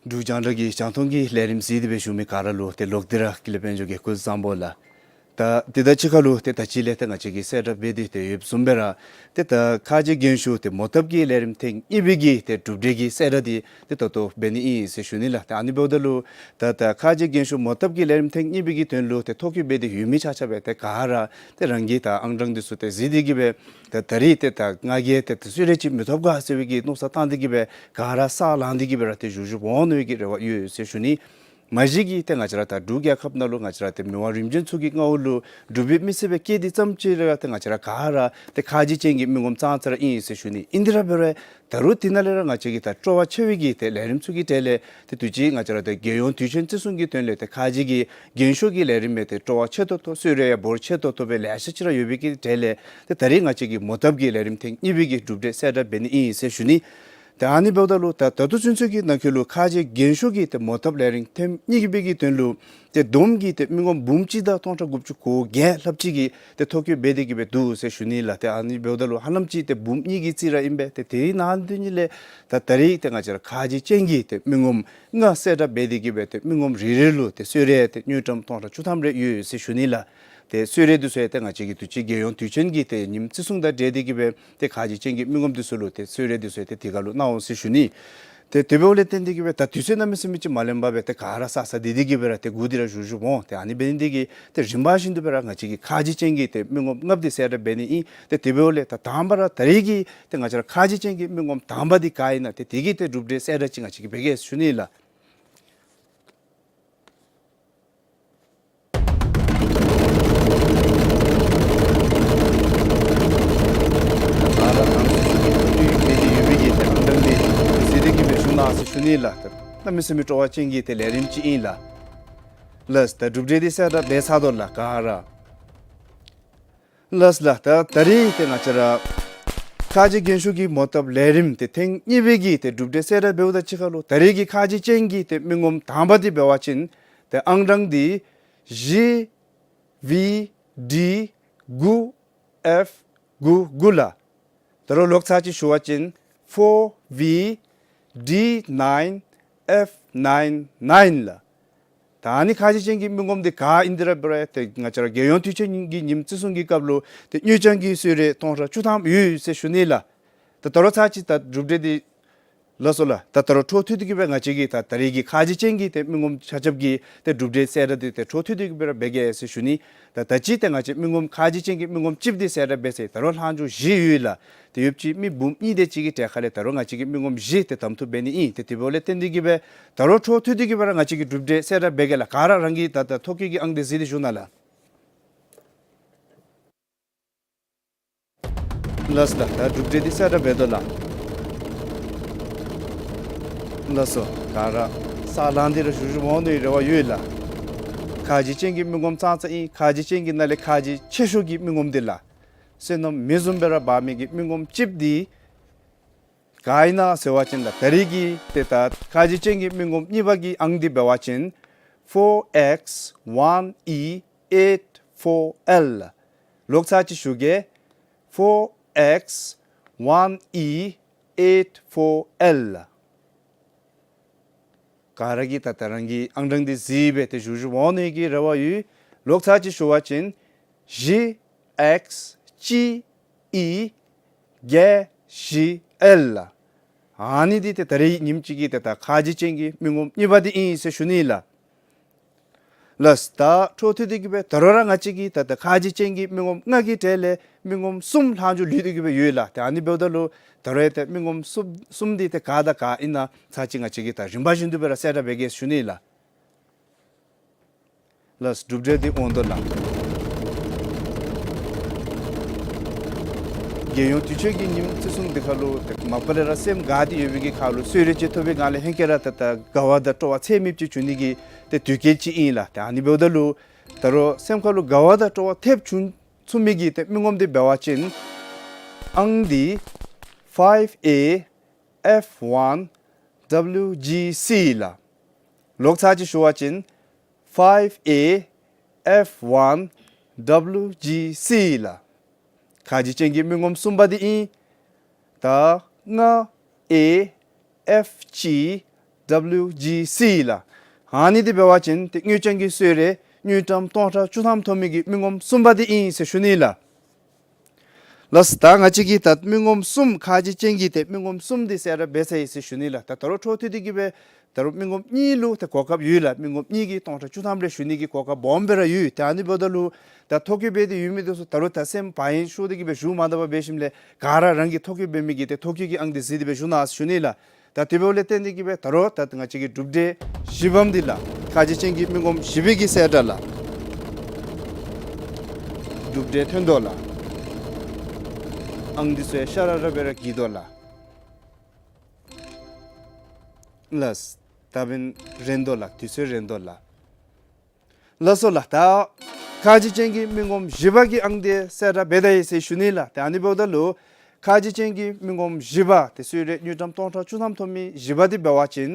འབྲུག་རྒྱང་བསྒྲགས་ཀྱི་རྒྱང་མཐོང་གི་ལས་རིམ་གཟིགས་ཏེ་སྦེ་བཞུགས་མི་ག་ར་ལུ་ཏེ་ལོག་སྟེ་ར་ཀུན་ལེགས་དཔལ་འབྱོར་གྱིས་སྐུ་གཟུགས་བཟང་པོ་ལགས། ད་དེ་དང་གཅིག་ཁར་ལུ་ཏེ་ད་ཅི་ལས་ཏེ་ང་བཅས་ཀྱིས་གསལ་བསྒྲགས་འབད་དེ་ཏེ་ཡོདཔ་བཟུམ་སྦེ་ར་ཏེ་ད་ཁ་རྗེ་རྒྱན་ཤོག་ཏེ་མོ་བཏབ་ཀྱི་ལས་རིམ་ཐེངས་གཉིས་པའི་གི་ཏེ་གྲུབ་འབྲས་ཀྱི་གསལ་བསྒྲགས་འདི་ཏེ་ད་ལྟོ་འབད་ནི་ཨིན་ཟེར་ཞུ་ནི་ལགས། ཏེ་ཨ་ནི་འབདཝ་ད་ལུ་ད་ད་ཁ་རྗེ་རྒྱན་ཤོག་མོ་བཏབ་ཀྱི་ལས་རིམ་ཐེངས་གཉིས་པའི་གི་དོན་ལུ་ཏེ་ཐོ་བཀོད་འབད་དེ་ཡོད་མི་ཆ་ཁྱབ་སྦེ་ཏེ་ག་ར་ཏེ་རང་གི་ད་ཨང་གྲངས་འདི་ཚུ་ཏེ་གཟིགས་ཏེ་གི་སྦེ་ད་ད་རིས་ཏེ་ད་ང་གིས་ཏེ་ད་གསོལ་རས་ཅིག་མི་ཐོབ་ག་ཟེར་བའི་གི་མནོ་བསམ་བཏང་སྟེ་གི་སྦེ་ག་ར་ས་ལངས་ཏེ་གི་སྦེ་ར་ཏེ་བཞུགས་བཞུགསཔ་འོང་མནོ་བའི་གི་རེ་བ་ཡོད་ཟེར་ཞུ་ནི། མ་གཞི་གིས་ཏེ་ང་བཅས་ར་ད་འབྲུག་རྒྱལ་ཁབ་ནང་ལུ་ང་བཅས་ར་ཏེ་མི་དབང་རིམ་བྱོན་ཚུ་གི་མངའ་འོག་ལུ་འབྲུག་པའི་མི་སེར་སྦེ་སྐྱེས་ཏེ་ཙམ་ཅིག་ལས་ར་ཏེ་ང་བཅས་ར་ག་ར་ཏེ་ཁ་རྗེ་ཅན་གྱི་མི་ངོམ་ཙང་ཙ་ར་ཨིན་ཟེར་ཞུ་ནི། ཨིན་དེ་ར་འབད་རུང་ད་རུང་དེ་ནང་ལས་ར་ང་བཅས་ཀྱི་ད་སྤྲོ་བ་ཆེ་བའི་གི་ཏེ་ལས་རིམ་ཚུ་གི་གྲས་ལས་ཏེ་དུས་ཅི་ང་བཅས་ར་ད་རྒྱལ་ཡོངས་དུས་ཆེན་བརྩི་སྲུང་གི་དོན་ལས་ཏེ་ཁ་རྗེ་གི་རྒྱན་ཤོག་གི་ལས་རིམ་སྦེ་ཏེ་སྤྲོ་བ་ཆེ་ཏོག་ཏོ་གསོལ་རས་ཡང་འབོར་ཆེ་ཏོག་ཏོ་སྦེ་ལེ་ཤ་ཅིག་ར་ཡོད་པའི་གི་གྲས་ལས་ཏེ་ད་རིས་ང་བཅས་ཀྱི་མོ་བཏབ་ཀྱི་ལས་རིམ་ཐེངས་གཉིས་པའི་གི་གྲུབ་འབྲས་གསལ་བསྒྲགས་འབད་ནི་ཨིན་ཟེར་ཞུ་ནི། ཏེ་ཨ་ནི་འབདཝ་ད་ལུ་ད་ད་ལྟོ་ཚུན་ཚོད་ཀྱི་ནང་འཁོད་ལུ་ཁ་རྗེ་རྒྱན་ཤོག་གི་ཏེ་མོ་བཏབ་ལས་རིམ་ཐེངས་གཉིས་པའི་གི་དོན་ལུ་ཏེ་བསྡོམས་ཀྱིས་ཏེ་མི་ངོམ་འབུམ་གཅིག་དང་སྟོང་ཕྲག་དགུ་བཅུ་གོ་བརྒྱད་ལྷགཔ་ཅིག་གིས་ཏེ་ཐོ་བཀོད་འབད་དེ་གི་སྦེ་འདུག་ཟེར་ཞུ་ནི་ལགས། ཏེ་ཨ་ནི་འབདཝ་ད་ལུ་ཧ་ལམ་ཅིག་ཏེ་འབུམ་གཉིས་ཀྱི་རྩིས་ར་ཨིན་པས། ཏེ་དེའི་ནང་དོན་ཉིད་ལས་ད་ད་རིས་ཏེ་ང་བཅས་ར་ཁ་རྗེ་ཅན་གྱི་ཏེ་མི་ངོམ་ལྔ་གསལ་བསྒྲགས་འབད་དེ་གི་སྦེ་ཏེ་མི་ངོམ་རེ་རེ་ལུ་ཏེ་གསོལ་རས་ཏེ་དངུལ་ཀྲམ་སྟོང་ཕྲག་བཅུ་ཐམ་རེ་ཡོད་ཟེར་ཞུ་ནི་ལགས། ཏེ་གསོལ་རས་འདི་ཚུ་ཡང་ཏེ་ང་བཅས་ཀྱི་དུས་ཅི་རྒྱལ་ཡོངས་དུས་ཆེན་གྱི་ཏེ་ཉིནམ་བརྩི་སྲུང་དང་འབྲེལ་ཏེ་གི་སྦེ་ཏེ་ཁ་རྗེ་ཅན་གྱི་མི་ངོམ་འདི་ཚུ་ལུ་ཏེ་གསོལ་རས་འདི་ཚུ་ཡང་ཏེ་དེ་ཁར་ལུ་གནང་འོང་ཟེར་ཞུ་ནི། ཏེ་དེ་འབདཝ་ལས་བརྟེན་ཏེ་གི་སྦེ་ད་དུས་ཚོད་གནམ་མེད་ས་མེད་ཅིག་མ་ལེན་པར་སྦེ་ཏེ་ག་ར་ས་ས་དེ་དེ་གི་སྦེ་ར་ཏེ་སྒུག་སྟེ་ར་བཞུགས་བཞུགསཔ་འོང་། ཏེ་ཨ་ནི་འབད་ནི་འདི་གིས་ཏེ་རིམ་པ་བཞིན་དུ་སྦེ་ར་ང་བཅས་ཀྱི་ཁ་རྗེ་ཅན་གྱི་ཏེ་མི་ངོམ་ལྔ་པོ་འདི་གསལ་བསྒྲགས་འབད་ནི་ཨིན། ཏེ་དེ་འབདཝ་ལས་ད་དང་པ་ར་ད་རིས་ཀྱི་ཏེ་ང་བཅས་ར་ཁ་རྗེ་ཅན་གྱི་མི་ངོམ་དང་པ་འདི་ག་ཨིན་ན་ཏེ་དེ་གི་ཏེ་གྲུབ་འབྲས་གསལ་བསྒྲགས་ཅིག་ང་བཅས་ཀྱིས་འབད་གེ་ཟེར་ཞུ་ནི་ལགས། ད་ང་ར་ང་ཚོ་ཚུ་གི་ཐོ་བཀོད་འབད་དེ་ཡོད་པའི་གི་ཏེ་ཨང་གྲངས་འདི་གཟིགས་ཏེ་གི་སྦེ་བཞུགས་གནང་ཟེར་ཞུ་ནི་ལགས། ད་གནམ་མེད་ས་མེད་སྤྲོ་བ་ཅན་གྱི་ཏེ་ལས་རིམ་ཅིག་ཨིན་ལགས། ལགས་ད་གྲུབ་འབྲས་འདི་གསལ་བསྒྲགས་འབད་ཚར་དོ་ལགས་ག་ར། ལགས་ལགས་ད་ད་རིས་ཏེ་ང་བཅས་ར་ ཁ་རྗེ་རྒྱན་ཤོག་གི་མོ་བཏབ་ལས་རིམ་ཏེ་ཐེངས་གཉིས་པའི་གི་ཏེ་གྲུབ་འབྲས་གསལ་བསྒྲགས་འབདཝ་ད་གཅིག་ཁར་ལུ་ད་རེས་ཀྱི་ཁ་རྗེ་ཅན་གྱི་ཏེ་མི་ངོམ་དང་པ་འདི་འབད་བ་ཅིན་ཏེ་ཨང་གྲངས་འདི་བཞི་བི་ཌི་དགུ་ཨེཕ་དགུ་དགུ་ལགས། ད་རུང་ལོག་ཚར་གཅིག་ཞུ་བ་ཅིན་ཕོར་བི་ཌི་ནའིན་ཨེཕ་ནའིན་ནའིན་ལགས། ད་ཨ་ནི་ཁ་རྗེ་ཅན་གྱི་མི་ངོམ་འདི་ག་ཨིན་ཏེ་ར་འབད་རུང་ཏེ་ང་བཅས་ར་རྒྱལ་ཡོངས་དུས་ཆེན་གྱི་ཉིནམ་བརྩི་སྲུང་གི་སྐབས་ལུ་ཏེ་དངུལ་རྐྱང་གི་གསོལ་རས་སྟོང་ཕྲག་བཅུ་ཐམ་ཡོད་ཟེར་ཞུ་ནི་ལགས། ད་ད་རུང་ཚར་གཅིག་ད་གྲུབ་འབྲས་འདི་ལགས་སོ་ལགས། ད་ད་རུང་འཕྲོ་མཐུད་དེ་གི་སྦེ་ང་བཅས་ཀྱིས་ད་ད་རེས་ཀྱི་ཁ་རྗེ་ཅན་གྱི་ཏེ་མི་ངོམ་ཆ་ཁྱབ་ཀྱི་ཏེ་གྲུབ་འབྲས་གསལ་བསྒྲགས་འདི་ཏེ་འཕྲོ་མཐུད་དེ་གི་སྦེ་ར་འབད་གེ་ཟེར་ཞུ་ནི། ད་ད་ཅི་ཏེ་ང་བཅས་མི་ངོམ་ཁ་རྗེ་ཅན་གྱི་མི་ངོམ་གཅིག་འདི་གསལ་བསྒྲགས་འབད་ཚར་ཡི། ད་རུང་ལྷག་འཕྲོ་བཞི་ཡོད་ལགས། ཏེ་ཡོདཔ་ཅིག་མི་འབུམ་གཉིས་དེ་ཅིག་གི་གྲས་ཁ་ལས་ད་རུང་ང་བཅས་ཀྱི་མི་ངོམ་བཞི་ཏེ་གདམ་འཐུ་འབད་ནི་ཨིན། ཏེ་དེ་འབདཝ་ལས་བརྟེན་ཏེ་གི་སྦེ་ད་རུང་འཕྲོ་མཐུད་དེ་གི་སྦེ་ར་ང་བཅས་ཀྱིས་གྲུབ་འབྲས་གསལ་བསྒྲགས་འབད་གེ་ལགས། ག་ར་རང་གི་ད་ད་ཐོ་བཀོད་ཀྱི་ཨང་འདི་གཟིགས་ཏེ་བཞུགས་གནང་ལགས། ལགས་ལགས། ད་གྲུབ་འབྲས་འདི་གསལ་བསྒྲགས་འབད་དོ་ལགས། ལགས་སོ། ག་ར་ས་ལང་སྟེ་ར་བཞུགས་བཞུགསཔ་འོང་ནིའི་རེ་བ་ཡོད་ལགས། ཁ་རྗེ་ཅན་གྱི་མི་ངོམ་ཙང་ཙང་ཨིན། ཁ་རྗེ་ཅན་གྱི་ནང་ལས་ཁ་རྗེ་ཆེ་ཤོས་ཀྱི་མི་ངོམ་འདི་ལགས། བསོད་ནམས་མེ་བཟུམ་སྦེ་ར་འབར་མི་གི་མི་ངོམ་གཅིག་འདི་ག་ཨིན་ན་ཟེར་བ་ཅིན་ལགས། ད་རེས་ཀྱི་ཏེ་ད་ཁ་རྗེ་ཅན་གྱི་མི་ངོམ་གཉིས་པ་གི་ཨང་འདི་འབད་བ་ཅིན་ཕོར་ཨེགསི་ཝན་ཨི་ཨེཊ་ཕོར་ཨེལ་ལགས། ལོག་ཚར་གཅིག་ཞུ་གེ། ཕོར་ཨེགསི་ཝན་ཨི་ཨེཊ་ཕོར་ཨེལ་ལགས། ག་ར་གིས་ད་ད་རང་གི་ཨང་གྲངས་འདི་གཟིགས་སྦེ་ཏེ་བཞུགས་བཞུགསཔ་འོང་ནིའི་རེ་བ་ཡོད། ལོག་ཚར་གཅིག་ཞུ་བ་ཅིན་བཞི་ཨེགསི་གཅིག་ཨི་བརྒྱད་བཞི་ཨེལ་ལགས། ཨ་ནི་འདི་ཏེ་ད་རེས་ཉིནམ་གཅིག་གི་ཏེ་ད་ཁ་རྗེ་ཅན་གྱི་མི་ངོམ་གཉིས་པ་འདི་ཨིན་ཟེར་ཞུ་ནི་ལགས། ལགས། ད་འཕྲོ་མཐུད་དེ་གི་སྦེ་ད་རུང་ར་ང་བཅས་ཀྱི་ད་ད་ཁ་རྗེ་ཅན་གྱི་མི་ངོམ་ལྔ་གི་གྲས་ལས་མི་ངོམ་གསུམ་ལྷག་འཕྲོ་ལུས་ཏེ་གི་སྦེ་ཡོད་ལགས། ཏེ་ཨ་ནི་འབདཝ་ད་ལུ་ད་རུང་ཏེ་མི་ངོམ་གསུམ་གསུམ་འདི་ཏེ་ག་དང་ག་ཨིན་ན་ཚར་གཅིག་ང་བཅས་ཀྱིས་ད་རིམ་པ་བཞིན་དུ་སྦེ་ར་གསལ་བསྒྲགས་འབད་གེ་ཞུ་ནི་ལགས། ལགས། གྲུབ་འབྲས་འདི་འོང་དོ་ལགས། རྒྱལ་ཡོངས་དུས་ཆེན་གྱི་ཉིནམ་བརྩི་སྲུང་འདི་ཁར་ལུ་ཏེ་མ་པ་ལས་ར་སེམས་དགའ་སྟེ་ཡོད་པའི་གི་ཁར་ལུ་གསོལ་རས་ཅིག་ཐོབ་པའི་ངང་ལས་ཧེང་སྐལ་ར་ད་ད་དགའ་བ་དང་སྤྲོ་བ་ཚད་མེདཔ་ཅིག་བྱུང་ནི་གི་ཏེ་དུས་སྐབས་ཅིག་ཨིན་ལགས། ཏེ་ཨ་ནི་འབདཝ་ད་ལུ་ད་རུང་སེམས་ཁར་ལུ་དགའ་བ་དང་སྤྲོ་བ་ཐེབས་བྱུང་ཚུགས་མི་གི་ཏེ་མི་ངོམ་འདི་འབད་བ་ཅིན་ཨང་འདི་ཕའིབ་ཨེ་ཨེཕ་ཝན་ཌབ་ལིའུ་ཇི་སི་ལགས། ལོག་ཚར་གཅིག་ཞུ་བ་ཅིན་ཕའིབ་ཨེ་ཨེཕ་ཝན་ཌབ་ལིའུ་ཇི་སི་ལགས། ཁ་རྗེ་ཅན་གྱི་མི་ངོམ་གསུམ་པ་འདི་ཨིན། ད་ལྔ་ཨེ་ཨེཕ་གཅིག་ཌབ་ལིའུ་ཇི་སི་ལགས། ཨ་ནི་འདི་འབད་བ་ཅིན་ཏེ་དངུལ་རྐྱང་གི་གསོལ་རས་དངུལ་ཀྲམ་སྟོང་ཕྲག་བཅུ་ཐམ་ཐོབ་མི་གི་མི་ངོམ་གསུམ་པ་འདི་ཨིན་ཟེར་ཞུ་ནི་ལགས། ལགས། ད་ང་བཅས་ཀྱིས་ད་མི་ངོམ་གསུམ་ཁ་རྗེ་ཅན་གྱི་ཏེ་མི་ངོམ་གསུམ་འདི་གསལ་བསྒྲགས་འབད་ཚར་ཡི་ཟེར་ཞུ་ནི་ལགས། ད་ད་རུང་འཕྲོ་མཐུད་དེ་གི་སྦེ་ད་རུང་མི་ངོམ་གཉིས་ལུ་ཏེ་གོ་སྐབས་ཡོད་ལགས། མི་ངོམ་གཉིས་ཀྱིས་སྟོང་ཕྲག་བཅུ་ཐམ་རེ་ཞུ་ནི་གི་གོ་སྐབས་སྦོམ་སྦེ་ར་ཡོད། ཏེ་ཨ་ནི་འབདཝ་ད་ལུ་ད་ཐོ་བཀོད་འབད་དེ་ཡོད་མི་འདི་ཚུ་ད་རུང་ད་སེམས་བག་ཡངས་ཤོར་ཏེ་གི་སྦེ་བཞུགས་མ་ད་པར་འབད་ཞིནམ་ལས་ག་ར་རང་གི་ཐོ་བཀོད་འབད་མི་གི་ཏེ་ཐོ་བཀོད་ཀྱི་ཨང་འདི་གཟིགས་ཏེ་སྦེ་བཞུགས་གནང་ཟེར་ཞུ་ནི་ལགས། ད་དེ་འབདཝ་ལས་བརྟེན་ཏེ་གི་སྦེ་ད་རུང་ད་ང་བཅས་ཀྱི་གྲུབ་འབྲས་བཞི་པམ་འདི་ལགས། ཁ་རྗེ་ཅན་གྱི་མི་ངོམ་བཞི་པའི་གི་གསལ་བསྒྲགས་ལགས། གྲུབ་འབྲས་ཐོན་དོ་ལགས། ཨང་འདི་ཚུ་ཡང་ཤ་ར་ར་སྦེ་ར་འགྱིར་དོ་ལགས། ལགས། ད་འབདན་རན་དོ་ལགས། དུས་ཚོད་རན་དོ་ལགས། ལགས་སོ་ལགས། ད་ཁ་རྗེ་ཅན་གྱི་མི་ངོམ་བཞི་པ་གི་ཨང་འདི་གསལ་བསྒྲགས་འབད་ད་ཡི་ཟེར་ཞུ་ནི་ལགས། ཏེ་ཨ་ནི་འབདཝ་ད་ལུ་ཁ་རྗེ་ཅན་གྱི་མི་ངོམ་བཞི་པ་ཏེ་གསོལ་རས་དངུལ་ཀྲམ་སྟོང་ཕྲག་བཅུ་ཐམ་ཐོབ་མི་བཞི་པ་འདི་འབད་བ་ཅིན་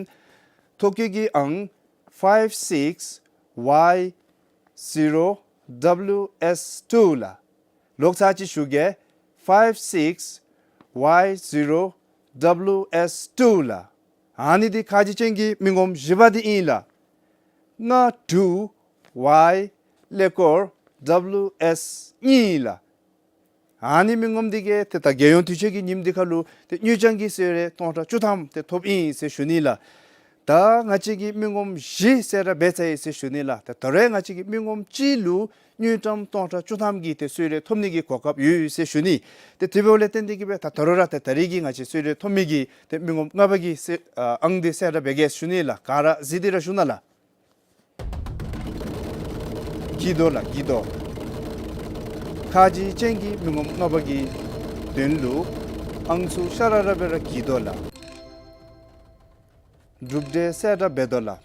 ཐོ་བཀོད་ཀྱི་ཨང་ཕའིབ་སིགསི་ཝའི་ཟི་རོ་ཌབ་ལིའུ་ཨེསི་ཊུ་ལགས། ལོག་ཚར་གཅིག་ཞུ་གེ། ཕའིབ་སིགསི་ཝའི་ཟི་རོ་ཌབ་ལིའུ་ཨེསི་ཊུ་ལགས། ཨ་ནི་འདི་ཁ་རྗེ་ཅན་གྱི་མི་ངོམ་བཞི་པ་འདི་ཨིན་ལགས། ལྔ་དྲུག་ཝའི་ཀླད་ཀོར་ཌབ་ལིའུ་ཨེསི་གཉིས་ལགས། ཨ་ནི་མི་ངོམ་འདི་གིས་ཏེ་ད་རྒྱལ་ཡོངས་དུས་ཆེན་གྱི་ཉིནམ་འདི་ཁར་ལུ་ཏེ་དངུལ་རྐྱང་གི་གསོལ་རས་སྟོང་ཕྲག་བཅུ་ཐམ་ཏེ་ཐོབ་ཨིན་ཟེར་ཞུ་ནི་ལགས། ད་ང་བཅས་ཀྱི་མི་ངོམ་བཞི་གསལ་བསྒྲགས་འབད་ཚར་ཡི་ཟེར་ཞུ་ནི་ལགས། ད་ད་རུང་ང་བཅས་ཀྱི་མི་ངོམ་གཅིག་ལུ་དངུལ་ཀྲམ་སྟོང་ཕྲག་བཅུ་ཐམ་གྱི་ཏེ་གསོལ་རས་ཐོབ་ནི་གི་གོ་སྐབས་ཡོད་ཟེར་ཞུ་ནི། ཏེ་དེ་འབདཝ་ལས་བརྟེན་ཏེ་གི་སྦེ་ད་ད་རུང་ར་ད་ད་རེས་ཀྱི་ང་བཅས་གསོལ་རས་ཐོབ་མི་གི་ཏེ་མི་ངོམ་ལྔ་པ་གི་གསལ་ཨ་ཨང་འདི་གསལ་བསྒྲགས་འབད་གེ་ཞུ་ནི་ལགས། ག་ར་གཟིགས་ཏེ་ར་བཞུགས་གནང་ལགས། འགྱིར་དོ་ལགས། འགྱིར་དོ། ཁ་རྗེ་ཅན་གྱི་མི་ངོམ་ལྔ་པ་གི་དོན་ལུ་ཨང་ཚུ་ཤ་ར་ར་སྦེ་ར་འགྱིར་དོ་ལགས། གྲུབ་འབྲས་གསལ་བསྒྲགས་འབད་དོ་ལགས།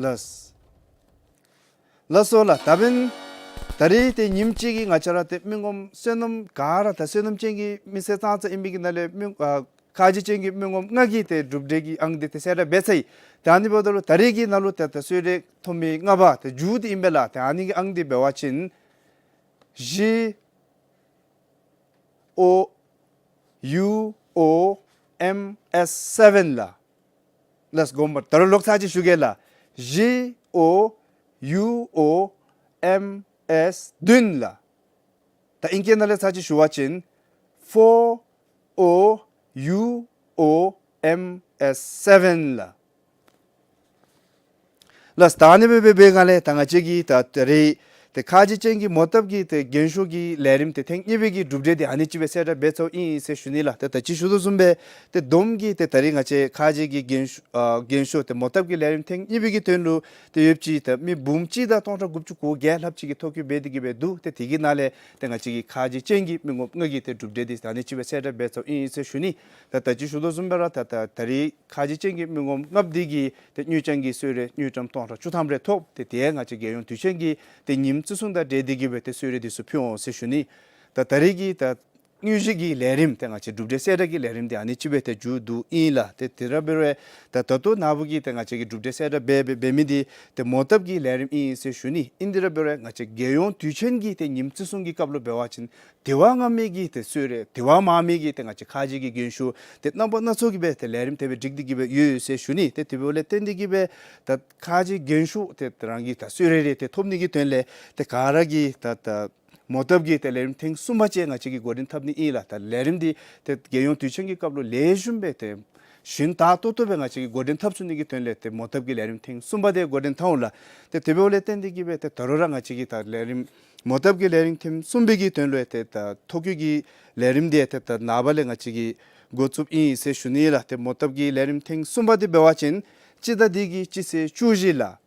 ལགས། ལགས་སོ་ལགས། ད་འབདན་ད་ ད་རེས་ཏེ་ཉིནམ་གཅིག་གི་ང་བཅས་ར་ཏེ་མི་ངོམ་བསོད་ནམས་ག་ར་ད་བསོད་ནམས་ཅན་གྱི་མི་སེར་ཙང་ཙང་ཨིན་པའི་གི་ནང་ལས་མི་ཨ་ཁ་རྗེ་ཅན་གྱི་མི་ངོམ་ལྔ་གི་ཏེ་གྲུབ་འབྲས་ཀྱི་ཨང་འདི་ཏེ་གསལ་བསྒྲགས་འབད་ཚར་ཡི། ཏེ་ཨ་ནི་འབདཝ་ད་ལུ་ད་རེས་ཀྱི་ནང་ལུ་ཏེ་ད་གསོལ་རས་ཐོབ་མི་ལྔ་པ་ཏེ་མཇུག་འདི་ཨིན་པས་ལགས། ཏེ་ཨ་ནི་གི་ཨང་འདི་འབད་བ་ཅིན་ཇི་ཨོ་ཡུ་ཨོ་ཨེམ་ཨེས་སེ་བེན་ལགས། ལགས་སོ། དགོངསམ་ད་རུང་ལོག་ཚར་ཅིག་ཞུ་གེ་ལགས། ཇི་ཨོ་ཡུ་ཨོ་ཨེམ་ཨེས་བདུན་ལགས། ད་ཨིང་སྐད་ནང་ལས་ཚར་ཅིག་ཞུ་བ་ཅིན་ཕོར་ཨོ་ཡུ་ཨོ་ཨེམ་ཨེས་སེ་བེན་ལགས། ལགས། ད་ཨ་ནི་སྦེ་འབད་བའི་སྒང་ལས་ད་ང་བཅས་ཀྱིས་ད་ད་རེས་ཏེ་ཁ་རྗེ་ཅན་གྱི་མོ་བཏབ་ཀྱི་ཏེ་རྒྱན་ཤོག་གི་ལས་རིམ་ཏེ་ཐེངས་གཉིས་པའི་གི་གྲུབ་འབྲས་འདི་ཨ་ནི་ཅིག་སྦེ་གསལ་བསྒྲགས་འབད་ཚརཝ་ཨིན་ཟེར་ཞུ་ནི་ལགས། ཏེ་ད་ཅི་ཞུ་དོ་བཟུམ་སྦེ་ཏེ་བསྡོམས་ཀྱིས་ཏེ་ད་རེས་ང་བཅས་ཁ་རྗེ་གི་རྒྱན་ཤོག་ཨ་རྒྱན་ཤོག་ཏེ་མོ་བཏབ་ཀྱི་ལས་རིམ་ཐེངས་གཉིས་པའི་གི་དོན་ལུ་ཏེ་ཡོདཔ་ཅིག་ཏེ་མི་འབུམ་གཅིག་དང་སྟོང་ཕྲག་དགུ་བཅུ་གོ་བརྒྱད་ལྷགཔ་ཅིག་གིས་ཐོ་བཀོད་འབད་དེ་གི་སྦེ་འདུག། ཏེ་དེ་གི་ནང་ལས་ཏེ་ང་བཅས་ཀྱི་ཁ་རྗེ་ཅན་གྱི་མི་ངོམ་ལྔ་གི་ཏེ་གྲུབ་འབྲས་འདི་ད་ཨ་ནི་ཅིག་སྦེ་གསལ་བསྒྲགས་འབད་ཚརཝ་ཨིན་ཟེར་ཞུ་ནི། ད་ད་ཅི་ཞུ་དོ་བཟུམ་སྦེ་ར་ད་ད་ད་རེས་ཁ་རྗེ་ཅན་གྱི་མི་ངོམ་ལྔ་པོ་འདི་གིས་ཏེ་དངུལ་རྐྱང་གི་གསོལ་རས་དངུལ་ཀྲམ་སྟོང་ཕྲག་བཅུ་ཐམ་རེ་ཐོབ། ཏེ་དེ་ཡང་ང་བཅས་རྒྱལ་ཡོངས་དུས་ཆེན་གྱི་ཏེ་ཉིནམ་བརྩི་སྲུང་དང་འབྲེལ་ཏེ་གི་སྦེ་ཏེ་གསོལ་རས་འདི་ཚུ་ཕུལ་འོང་ཟེར་ཞུ་ནི། ད་ད་རེས་ཀྱི་ད་དངོས་གཞི་གི་ལས་རིམ་ཏེ་ང་བཅས་གྲུབ་འབྲས་གསལ་བསྒྲགས་ཀྱི་ལས་རིམ་འདི་ཨ་ནི་ཅིག་སྦེ་ཏེ་མཇུག་བསྡུ་ཨིན་ལགས། ཏེ་དེ་ར་འབད་རུང་ད་ད་ལྟོ་ནཱ་བུ་གིས་ཏེ་ང་བཅས་ཀྱིས་གྲུབ་འབྲས་གསལ་བསྒྲགས་འབད་འབད་འབད་མི་འདི་ཏེ་མོ་བཏབ་ཀྱི་ལས་རིམ་ཨིན་ཟེར་ཞུ་ནི། ཨིན་དེ་ར་འབད་རུང་ང་བཅས་རྒྱལ་ཡོངས་དུས་ཆེན་གྱི་ཏེ་ཉིནམ་བརྩི་སྲུང་གི་སྐབས་ལུ་འབད་བ་ཅིན་དེ་བ་མངམ་མི་གི་ཏེ་གསོལ་རས་དེ་བ་མངམ་མི་གི་ཏེ་ང་བཅས་ཁ་རྗེ་གི་རྒྱན་ཤོག་ཏེ་རྣམ་པ་སྣ་ཚོགས་ཀྱི་སྦེ་ཏེ་ལས་རིམ་དེ་སྦེ་སྒྲིག་སྟེ་གི་སྦེ་ཡོད་ཟེར་ཞུ་ནི། ཏེ་དེ་འབདཝ་ལས་བརྟེན་ཏེ་གི་སྦེ་ད་ཁ་རྗེ་རྒྱན་ཤོག་ཏེ་ད་རང་གི་ད་གསོལ་རས་རེ་ཏེ་ཐོབ་ནི་གི་དོན་ལས་ཏེ་ག་ར་གིས་ད་ད་མོ་བཏབ་ཀྱི་ཏེ་ལས་རིམ་ཐེངས་གསུམ་པ་ཅིག་ང་བཅས་ཀྱིས་འགོ་འདྲེན་འཐབ་ནི་ཨིན་ལགས། ད་ལས་རིམ་འདི་ཏེ་རྒྱལ་ཡོངས་དུས་ཆེན་གྱི་སྐབས་ལུ་ལེགས་ཤོམ་སྦེ་ཏེ་ཞིན་ཏག་ཏོག་ཏོ་སྦེ་ང་བཅས་ཀྱིས་འགོ་འདྲེན་འཐབ་ཚུགས་ནི་གི་དོན་ལས་ཏེ་མོ་བཏབ་ཀྱི་ལས་རིམ་ཐེངས་གསུམ་པ་འདི་འགོ་འདྲེན་འཐབ་འོང་ལགས། ཏེ་དེ་འབདཝ་ལས་བརྟེན་ཏེ་གི་སྦེ་ཏེ་ད་རུང་ར་ང་བཅས་ཀྱིས་ད་ལས་རིམ་མོ་བཏབ་ཀྱི་ལས་རིམ་ཐེངས་གསུམ་པའི་གི་དོན་ལུ་ཏེ་ད་ཐོ་བཀོད་ཀྱི་ལས་རིམ་འདི་ཏེ་ད་ནངས་པ་ལས་ང་བཅས་ཀྱིས་འགོ་བཙུགསཔ་ཨིན་ཟེར་ཞུ་ནི་ལགས། ཏེ་མོ་བཏབ་ཀྱི་ལས་རིམ་ཐེངས་གསུམ་པ་འདི་འབད་བ་ཅིན་སྤྱི་ཟླ་འདི་གི་སྤྱི་ཚེས་བཅུ་བཞི་ལགས།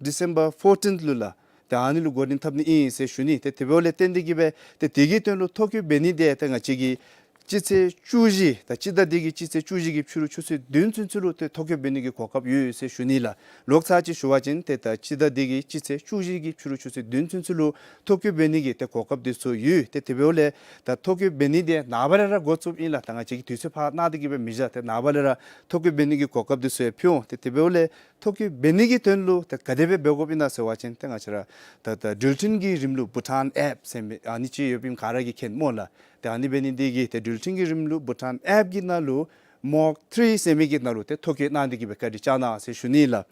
December fourteenth ལུ་ལགས། ཏེ་ཨ་ནི་ལུ་འགོ་འདྲེན་འཐབ་ནི་ཨིན་ཟེར་ཞུ་ནི། ཏེ་དེ་འབདཝ་ལས་བརྟེན་ཏེ་གི་སྦེ་ཏེ་དེ་གི་དོན་ལུ་ཐོ་བཀོད་འབད་ནི་འདི་ཏེ་ང་བཅས་ཀྱིས་སྤྱི་ཚེས་བཅུ་བཞི་ད་སྤྱི་ཟླ་འདི་གི་སྤྱི་ཚེས་བཅུ་བཞི་གི་ཕྱི་རུ་ཆུ་ཚོད་བདུན་ཚུན་ཚོད་ལུ་ཏེ་ཐོ་བཀོད་འབད་ནི་གི་གོ་སྐབས་ཡོད་ཟེར་ཞུ་ནི་ལགས། ལོག་ཚར་ཅིག་ཞུ་བ་ཅིན་ཏེ་ད་སྤྱི་ཟླ་འདི་གི་སྤྱི་ཚེས་བཅུ་བཞི་གི་ཕྱི་རུ་ཆུ་ཚོད་བདུན་ཚུན་ཚོད་ལུ་ཐོ་བཀོད་འབད་ནི་གི་ཏེ་གོ་སྐབས་འདི་ཚུ་ཡོད། ཏེ་དེ་འབདཝ་ལས་ད་ཐོ་བཀོད་འབད་ནི་འདི་ནངས་པ་ལས་ར་འགོ་བཙུགསཔ་ཨིན་ལགས། ད་ང་བཅས་ཀྱིས་དུས་ཚོད་ཕར་གནང་སྟེ་གི་སྦེ་མི་བཞག། ཏེ་ནངས་པ་ལས་ར་ཐོ་བཀོད་འབད་ནི་གི་གོ་སྐབས་འདི་ཚུ་ཡང་ཕུལ་འོང་། ཏེ་དེ་འབདཝ་ལས་ཐོ་བཀོད་འབད་ནི་གི་དོན་ལུ་ཏེ་ག་དེ་སྦེ་འབད་དགོཔ་ཨིན་ན་ཟེར་བ་ཅིན་ཏེ་ང་བཅས་ར་ད་ད་འགྲུལ་འཕྲིན་གྱི་རིམ་ལུགས་བྷུ་ཊཱན་ཨེཔ་ཟེར་མི་ཨ་ནི་ཅིག་ཡོདཔ་ཨིནམ་ག་ར་གིས་མཁྱེན་སྨོ་ལགས། ཏེ་ཨ་ནི་འབད་ནི་འདི་གིས་ཏེ་འགྲུལ་འཕྲིན་གྱི་རིམ་ལུགས་བྷུ་ཊཱན་ཨེཔ་གི་ནང་ལུ་མོག་ཐི་རི་ཟེར་མི་གི་ནང་ལུ་ཏེ་ཐོ་བཀོད་གནང་སྟེ་གི་སྦེ་བཀའ་དྲིན་བསྐྱང་གནང་ཟེར་ཞུ་ནི་ལགས།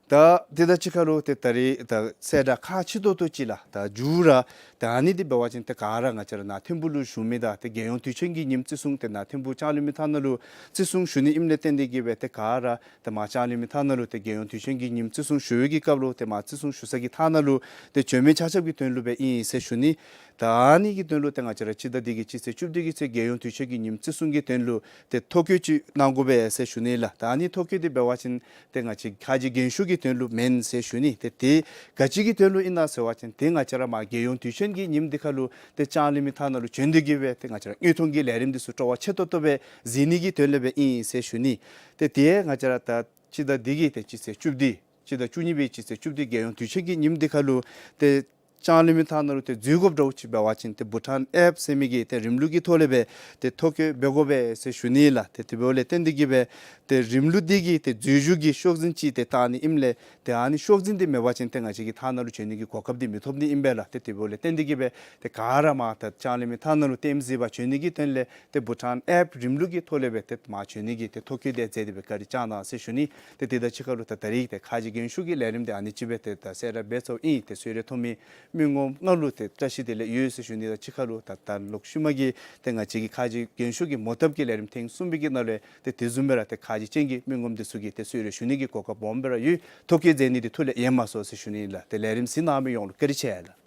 ད་དེ་དང་གཅིག་ཁར་ལུ་ཏེ་ད་རེས་ད་གསལ་བསྒྲགས་ཁག་ཆེ་ཏོག་ཏོ་ཅིག་ལགས། ད་མཇུག་ར་ད་ཨ་ནི་འདི་འབད་བ་ཅིན་ཏེ་ག་ར་ང་བཅས་ར་ནཱ་ཐིམ་ཕུག་ལུ་བཞུགས་མི་དང་ཏེ་རྒྱལ་ཡོངས་དུས་ཆེན་གྱི་ཉིནམ་བརྩི་སྲུང་ཏེ་ནཱ་ཐིམ་ཕུག་ལྕང་གླིང་མི་ཐང་ནང་ལུ་བརྩི་སྲུང་ཞུ་ནི་ཨིནམ་ལས་བརྟེན་ཏེ་གི་སྦེ་ཏེ་ག་ར་ཏེ་མར་ལྕང་གླིང་མི་ཐང་ནང་ལུ་ཏེ་རྒྱལ་ཡོངས་དུས་ཆེན་གྱི་ཉིནམ་བརྩི་སྲུང་ཞུ་བའི་གི་སྐབས་ལུ་ཏེ་མར་བརྩི་སྲུང་ཞུ་ས་གི་ཐང་ནང་ལུ་ཏེ་བྱོན་མི་ཆ་ཁྱབ་ཀྱི་དོན་ལུ་སྦེ་ཨིན་ཟེར་ཞུ་ནི། ད་ཨ་ནི་གི་དོན་ལུ་ཏེ་ང་བཅས་ར་སྤྱི་ཟླ་འདི་གི་སྤྱི་ཚེས་བཅུ་བདུན་གྱི་ཚེ་རྒྱལ་ཡོངས་དུས་ཆེན་གྱི་ཉིནམ་བརྩི་སྲུང་གི་དོན་ལུ་ཏེ་ཐོ་བཀོད་ཅིག་གནང་དགོ་པས་ཟེར་ཞུ་ནི་ལགས། ད་ཨ་ནི་ཐོ་བཀོད་འདི་འབད་བ་ཅིན་ཏེ་ང་བཅས་ཁ་རྗེ་རྒྱན་ཤོག་གི་དོན་ལུ་མེན་ཟེར་ཞུ་ནི། ཏེ་དེ་ག་ཅི་གི་དོན་ལུ་ཨིན་ན་ཟེར་བ་ཅིན་ཏེ་ང་བཅས་ར་མར་རྒྱལ་ཡོངས་དུས་ཆེན་གྱི་ཉིནམ་འདི་ཁར་ལུ་ཏེ་ལྕང་གླིང་མི་ཐང་ནང་ལུ་བྱོན་ཏེ་གི་སྦེ་ཏེ་ང་བཅས་ར་དངོས་མཐོང་གི་ལས་རིམ་འདི་ཚུ་སྤྲོ་བ་ཆེ་ཏོག་ཏོ་སྦེ་གཟིགས་ནི་གི་དོན་ལས་སྦེ་ཨིན་ཟེར་ཞུ་ནི། ཏེ་དེ་ང་བཅས་ར་ད་སྤྱི་ཟླ་འདི་གི་ཏེ་སྤྱི་ཚེས་བཅུ་བདུན་སྤྱི་ཟླ་བཅུ་གཉིས་པའི་སྤྱི་ཚེས་བཅུ་བདུན་རྒྱལ་ཡོངས་དུས་ཆེན་གྱི་ཉིནམ་འདི་ཁར་ལུ་ཏེ་ལྕང་གླིང་མི་ཐང་ནང་ལུ་ཏེ་འཛུལ་དགོཔ་འདྲཝ་ཅིག་འབད་བ་ཅིན་ཏེ་བྷུ་ཊཱན་ཨེཔ་ཟེར་མི་གི་ཏེ་རིམ་ལུགས་ཀྱི་ཐོག་ལས་སྦེ་ཏེ་ཐོ་བཀོད་འབད་དགོ་པས་ཟེར་ཞུ་ནི་ལགས། ཏེ་དེ་འབདཝ་ལས་བརྟེན་ཏེ་གི་སྦེ་ཏེ་རིམ་ལུགས་འདི་གི་ཏེ་འཛུལ་ཞུགས་ཀྱི་ཤོག་འཛིན་ཅིག་ཏེ་བཏང་ནི་ཨིནམ་ལས་ཏེ་ཨ་ནི་ཤོག་འཛིན་འདི་མེད་པ་ཅིན་ཏེ་ང་བཅས་ཀྱིས་ཐང་ནང་ལུ་བྱོན་ནི་གི་གོ་སྐབས་འདི་མི་ཐོབ་ནི་ཨིན་པས་ལགས། ཏེ་དེ་འབདཝ་ལས་བརྟེན་ཏེ་གི་སྦེ་ཏེ་ག་ར་མར་ད་ལྕང་གླིང་མི་ཐང་ནང་ལུ་ལྟདམོ་གཟིགས་པར་བྱོན་ནི་གི་དོན་ལས་ཏེ་བྷུ་ཊཱན་ཨེཔ་རིམ་ལུགས་ཀྱི་ཐོག་ལས་སྦེ་ཏེ་མར་བྱོན་ནི་གི་ཏེ་ཐོ་བཀོད་འདི་མཛད་དེ་སྦེ་བཀའ་དྲིན་བསྐྱང་གནང་ཟེར་ཞུ་ནི། ཏེ་དེ་དང་གཅིག་ཁར་ལུ་ད་ད་རེས་ཏེ་ཁ་རྗེ་རྒྱན་ཤོག་གི་ལས་རིམ་འདི་ཨ་ནི་ཅིག་སྦེ་ཏེ་ད་གསལ་བསྒྲགས་འབད་ཚརཝ་ཨིན། ཏེ་གསོལ་རས་ཐོབ་མི་མི་ངོམ་ལྔ་ལུ་ཏེ་བཀྲ་ཤིས་བདེ་ལེགས་ཡོད་ཟེར་ཞུ་ནི་དང་གཅིག་ཁར་ལུ་ད་ད་ལོག་ཤུལ་མ་གི་ཏེ་ང་བཅས་ཀྱི་ཁ་རྗེ་རྒྱན་ཤོག་གི་མོ་བཏབ་ཀྱི་ལས་རིམ་ཐེངས་གསུམ་པའི་གི་ནང་ལས་ཏེ་དེ་བཟུམ་སྦེ་ར་ཏེ་ཁ་རྗེ་ཅན་གྱི་མི་ངོམ་འདི་ཚུ་གིས་ཏེ་གསོལ་རས་ཞུ་ནི་གི་གོ་སྐབས་སྦོམ་སྦེ་ར་ཡོད། ཐོ་བཀོད་མཛད་ནི་འདི་ཐུགས་ལས་ཡལ་མ་སོང་ཟེར་ཞུ་ནི་ལགས། ཏེ་ལས་རིམ་གཟིགས་གནང་མི་ཡོངས་ལུ་བཀའ་དྲིན་ཆེ་ལགས།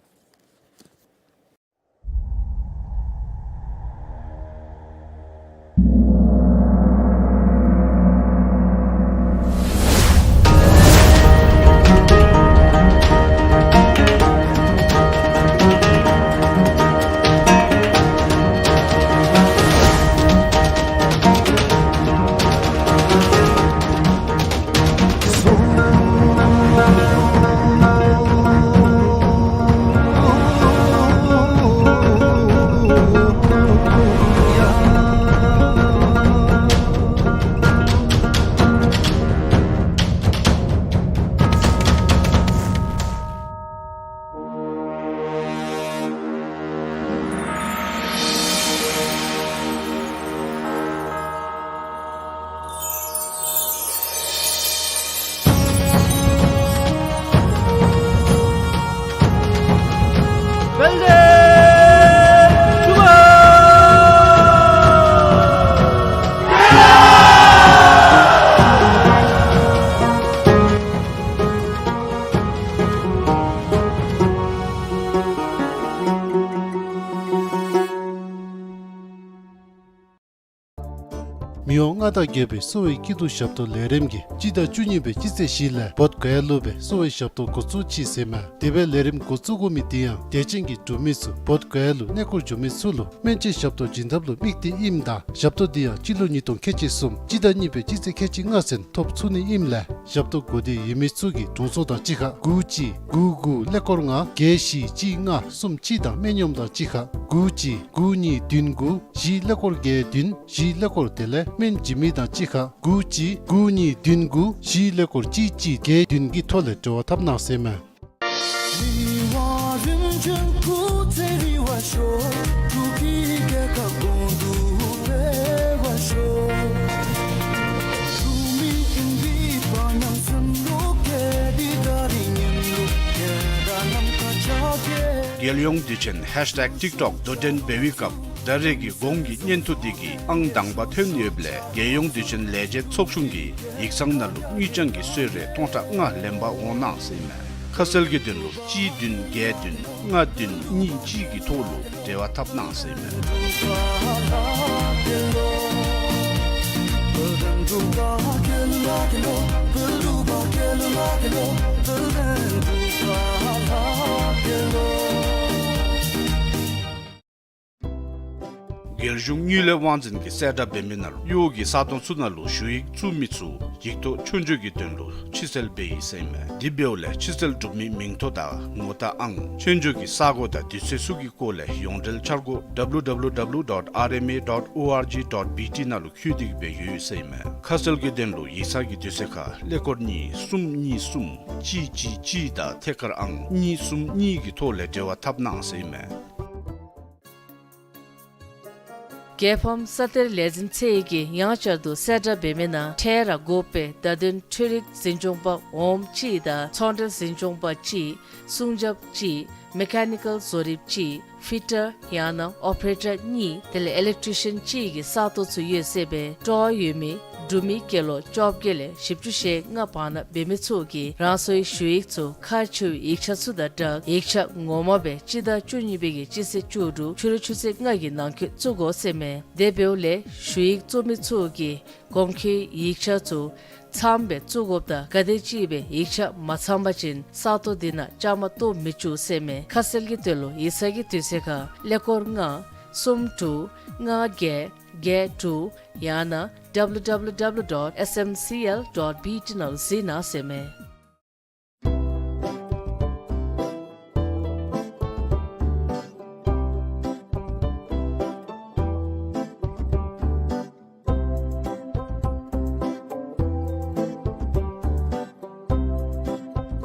ལོ་ལྔ་དང་བརྒྱད་པའི་གསོ་བའི་སྐྱིད་སྡུག་ཞབས་ཏོག་ལས་རིམ་གྱིས་སྤྱི་ཟླ་བཅུ་གཉིས་པའི་སྤྱི་ཚེས་བཞི་ལས་བོདྷ་ག་ཡ་ལུ་སྦེ་གསོ་བའི་ཞབས་ཏོག་འགོ་བཙུགས་ཅི་ཟེར་མས། དེ་སྦེ་ལས་རིམ་འགོ་བཙུགས་དགོ་མི་དེ་ཡང་དད་ཅན་གྱི་འབྲུག་མི་ཚུ་བོདྷ་ག་ཡ་ལུ་གནས་སྐོར་འགྱོ་མི་ཚུ་ལུ་སྨན་བཅོས་ཞབས་ཏོག་བྱིན་ཐབས་ལུ་དམིགས་ཏེ་ཨིནམ་ད་ཞབས་ཏོག་འདི་ཡང་སྤྱི་ལོ་ཉིས་སྟོང་ཁལ་གཅིག་གསུམ་སྤྱི་ཟླ་གཉིས་པའི་སྤྱི་ཚེས་ཁལ་གཅིག་ལྔ་ཚུན་ཐོབ་ཚུགས་ནི་ཨིནམ་ལས་ཞབས་ཏོག་དགོས་འདོད་ཡོད་མི་ཚུ་གིས་དྲུང་འཚོ་དང་གཅིག་ཁར་དགུ་གཅིག་དགུ་དགུ་ཀླད་ཀོར་ལྔ་བརྒྱད་བཞི་གཅིག་ལྔ་གསུམ་གཅིག་དང་སྨན་གཡོགམ་དང་གཅིག་ཁར་དགུ་གཅིག་དགུ་གཉིས་བདུན་དགུ་བཞི་ཀླད་ཀོར་བརྒྱད་བདུན་བཞི་ཀླད་ཀོར་དེ་ལས་སྨན་བྱིན་མི་དང་གཅིག་ཁར་དགུ་གཅིག་དགུ་གཉིས་བདུན་དགུ་བཞི་ཀླད་ཀོར་གཅིག་གཅིག་བརྒྱད་བདུན་གྱི་ཐོག་ལས་འབྲེལ་བ་འཐབ་གནང་ཟེར་མས། རྒྱལ་ཡོངས་དུས་ཆེན་ཧེཤ་ཊེག་ཊིག་ཊོག་དོ་འགྲན་འབད་བའི་སྐབས་ད་རེས་ཀྱི་གོང་གི་བརྙན་ཐུང་འདི་གིས་ཨང་དང་པ་ཐོན་ཡོདཔ་ལས་རྒྱལ་ཡོངས་དུས་ཆེན་ལས་བྱེད་ཚོགས་ཆུང་གིས་ཡིག་ཚང་ནང་ལུ་དངུལ་རྐྱང་གི་གསོལ་རས་སྟོང་ཕྲག་ལྔ་ལེན་པར་འོང་གནང་ཟེར་ཨིན་མས། ཁ་གསལ་གྱི་དོན་ལུ་གཅིག་བདུན་བརྒྱད་བདུན་ལྔ་བདུན་གཉིས་གཅིག་གི་ཐོག་ལུ་འབྲེལ་བ་འཐབ་གནང་ཟེར་ཨིན་མས། རྒྱལ་གཞུང་དངུལ་ལས་དབང་འཛིན་གྱིས་གསལ་བསྒྲགས་འབད་མི་ནང་ལུ་གཡོག་གི་ས་སྟོང་ཚུ་ནང་ལུ་ཞུ་ཡིག་བཙུགས་མི་ཚུ་ཡིག་ཐོག་ཆོས་རྒྱུགས་ཀྱི་དོན་ལུ་ཕྱིར་བསལ་འབད་ཡི་ཟེར་ཨིན་མས། དེ་འབདཝ་ལས་ཕྱིར་བསལ་གྲུབ་མིའི་མིང་ཐོ་དང་ངོ་རྟགས་ཨང་ཆོས་རྒྱུགས་ཀྱི་ས་གོ་དང་དུས་ཚོད་ཚུ་གི་སྐོར་ལས་ཡོངས་འབྲེལ་འཆར་སྒོ་W W W dot R M A dot O R G dot B T ནང་ལུ་བཀོད་དེ་གི་སྦེ་ཡོད་ཟེར་ཨིན་མས། ཁ་གསལ་གྱི་དོན་ལུ་ཡིག་ཚང་གི་དུས་ཚོད་ཁར་ཀླད་ཀོར་གཉིས་གསུམ་གཉིས་གསུམ་གཅིག་གཅིག་གཅིག་དང་ཐད་ཀར་ཨང་གཉིས་གསུམ་གཉིས་ཀྱི་ཐོག་ལས་འབྲེལ་བ་འཐབ་གནང་ཟེར་ཨིན་མས། རྒྱལ་ཕམ་ས་གཏེར་ལས་འཛིན་ཚད་ཀྱིས་ཡང་བསྐྱར་དུ་གསལ་བསྒྲགས་འབད་མི་ནང་འཕྲལ་ར་དགོ་པའི་བརྡ་དོན་འཕྲུལ་རིག་འཛིན་སྐྱོང་པ་འོགམ་གཅིག་དང་ཚོང་འབྲེལ་འཛིན་སྐྱོང་པ་གཅིག་སྲུང་རྒྱབ་གཅིག་མེ་ཀ་ནི་ཀཱལ་བཟོ་རིགཔ་གཅིག་ཕི་ཊར་ཡང་ན་ཨོ་པ་རེ་ཊར་གཉིས་དེ་ལས་ཨི་ལེག་ཊི་ཤན་གཅིག་གི་ས་སྟོང་ཚུ་ཡོད་ཟེར་ཨིན་པས། སྤྲོ་བ་ཡོད་མི་འབྲུག་མི་སྐྱེས་ལོ་བཅོ་བརྒྱད་ལས་བཞི་བཅུ་ཞེ་ལྔ་བར་ན་འབད་མི་ཚུ་གིས་རང་སོའི་ཞུ་ཡིག་ཚུ་ཁག་ཆེ་བའི་ཡིག་ཆ་ཚུ་དང་སྦྲགས་ཡིག་ཆ་ངོ་མ་སྦེ་སྤྱི་ཟླ་བཅུ་གཉིས་པའི་གི་སྤྱི་ཚེས་བཅུ་དྲུག་ཕྱི་རུ་ཆུ་ཚོད་ལྔ་གི་ནང་འཁོད་བཙུགས་དགོ་ཟེར་ཨིན་མས། དེ་འབདཝ་ལས་ཞུ་ཡིག་བཙུགས་མི་ཚུ་གིས་གོང་འཁོད་ཡིག་ཆ་ཚུ་ཚངམ་སྦེ་བཙུགས་དགོཔ་དང་ག་དེམ་ཅིག་སྦེ་ཡིག་ཆ་མ་ཚང་པ་ཅིན་ས་སྟོང་འདི་ནང་བཅའ་མར་གཏོགས་མི་བཅུག་ཟེར་ཨིན་མས། ཁ་གསལ་གྱི་དོན་ལུ་ཡིག་ཚང་གི་དུས་ཚོད་ཁར་ཀླད་ཀོར་ལྔ་གསུམ་དྲུག་ལྔ་བརྒྱད་བརྒྱད་དྲུག་ཡང་ན་W W W dot S M C L dot B T ནང་ལུ་གཟིགས་གནང་ཟེར་ཨིན་མས།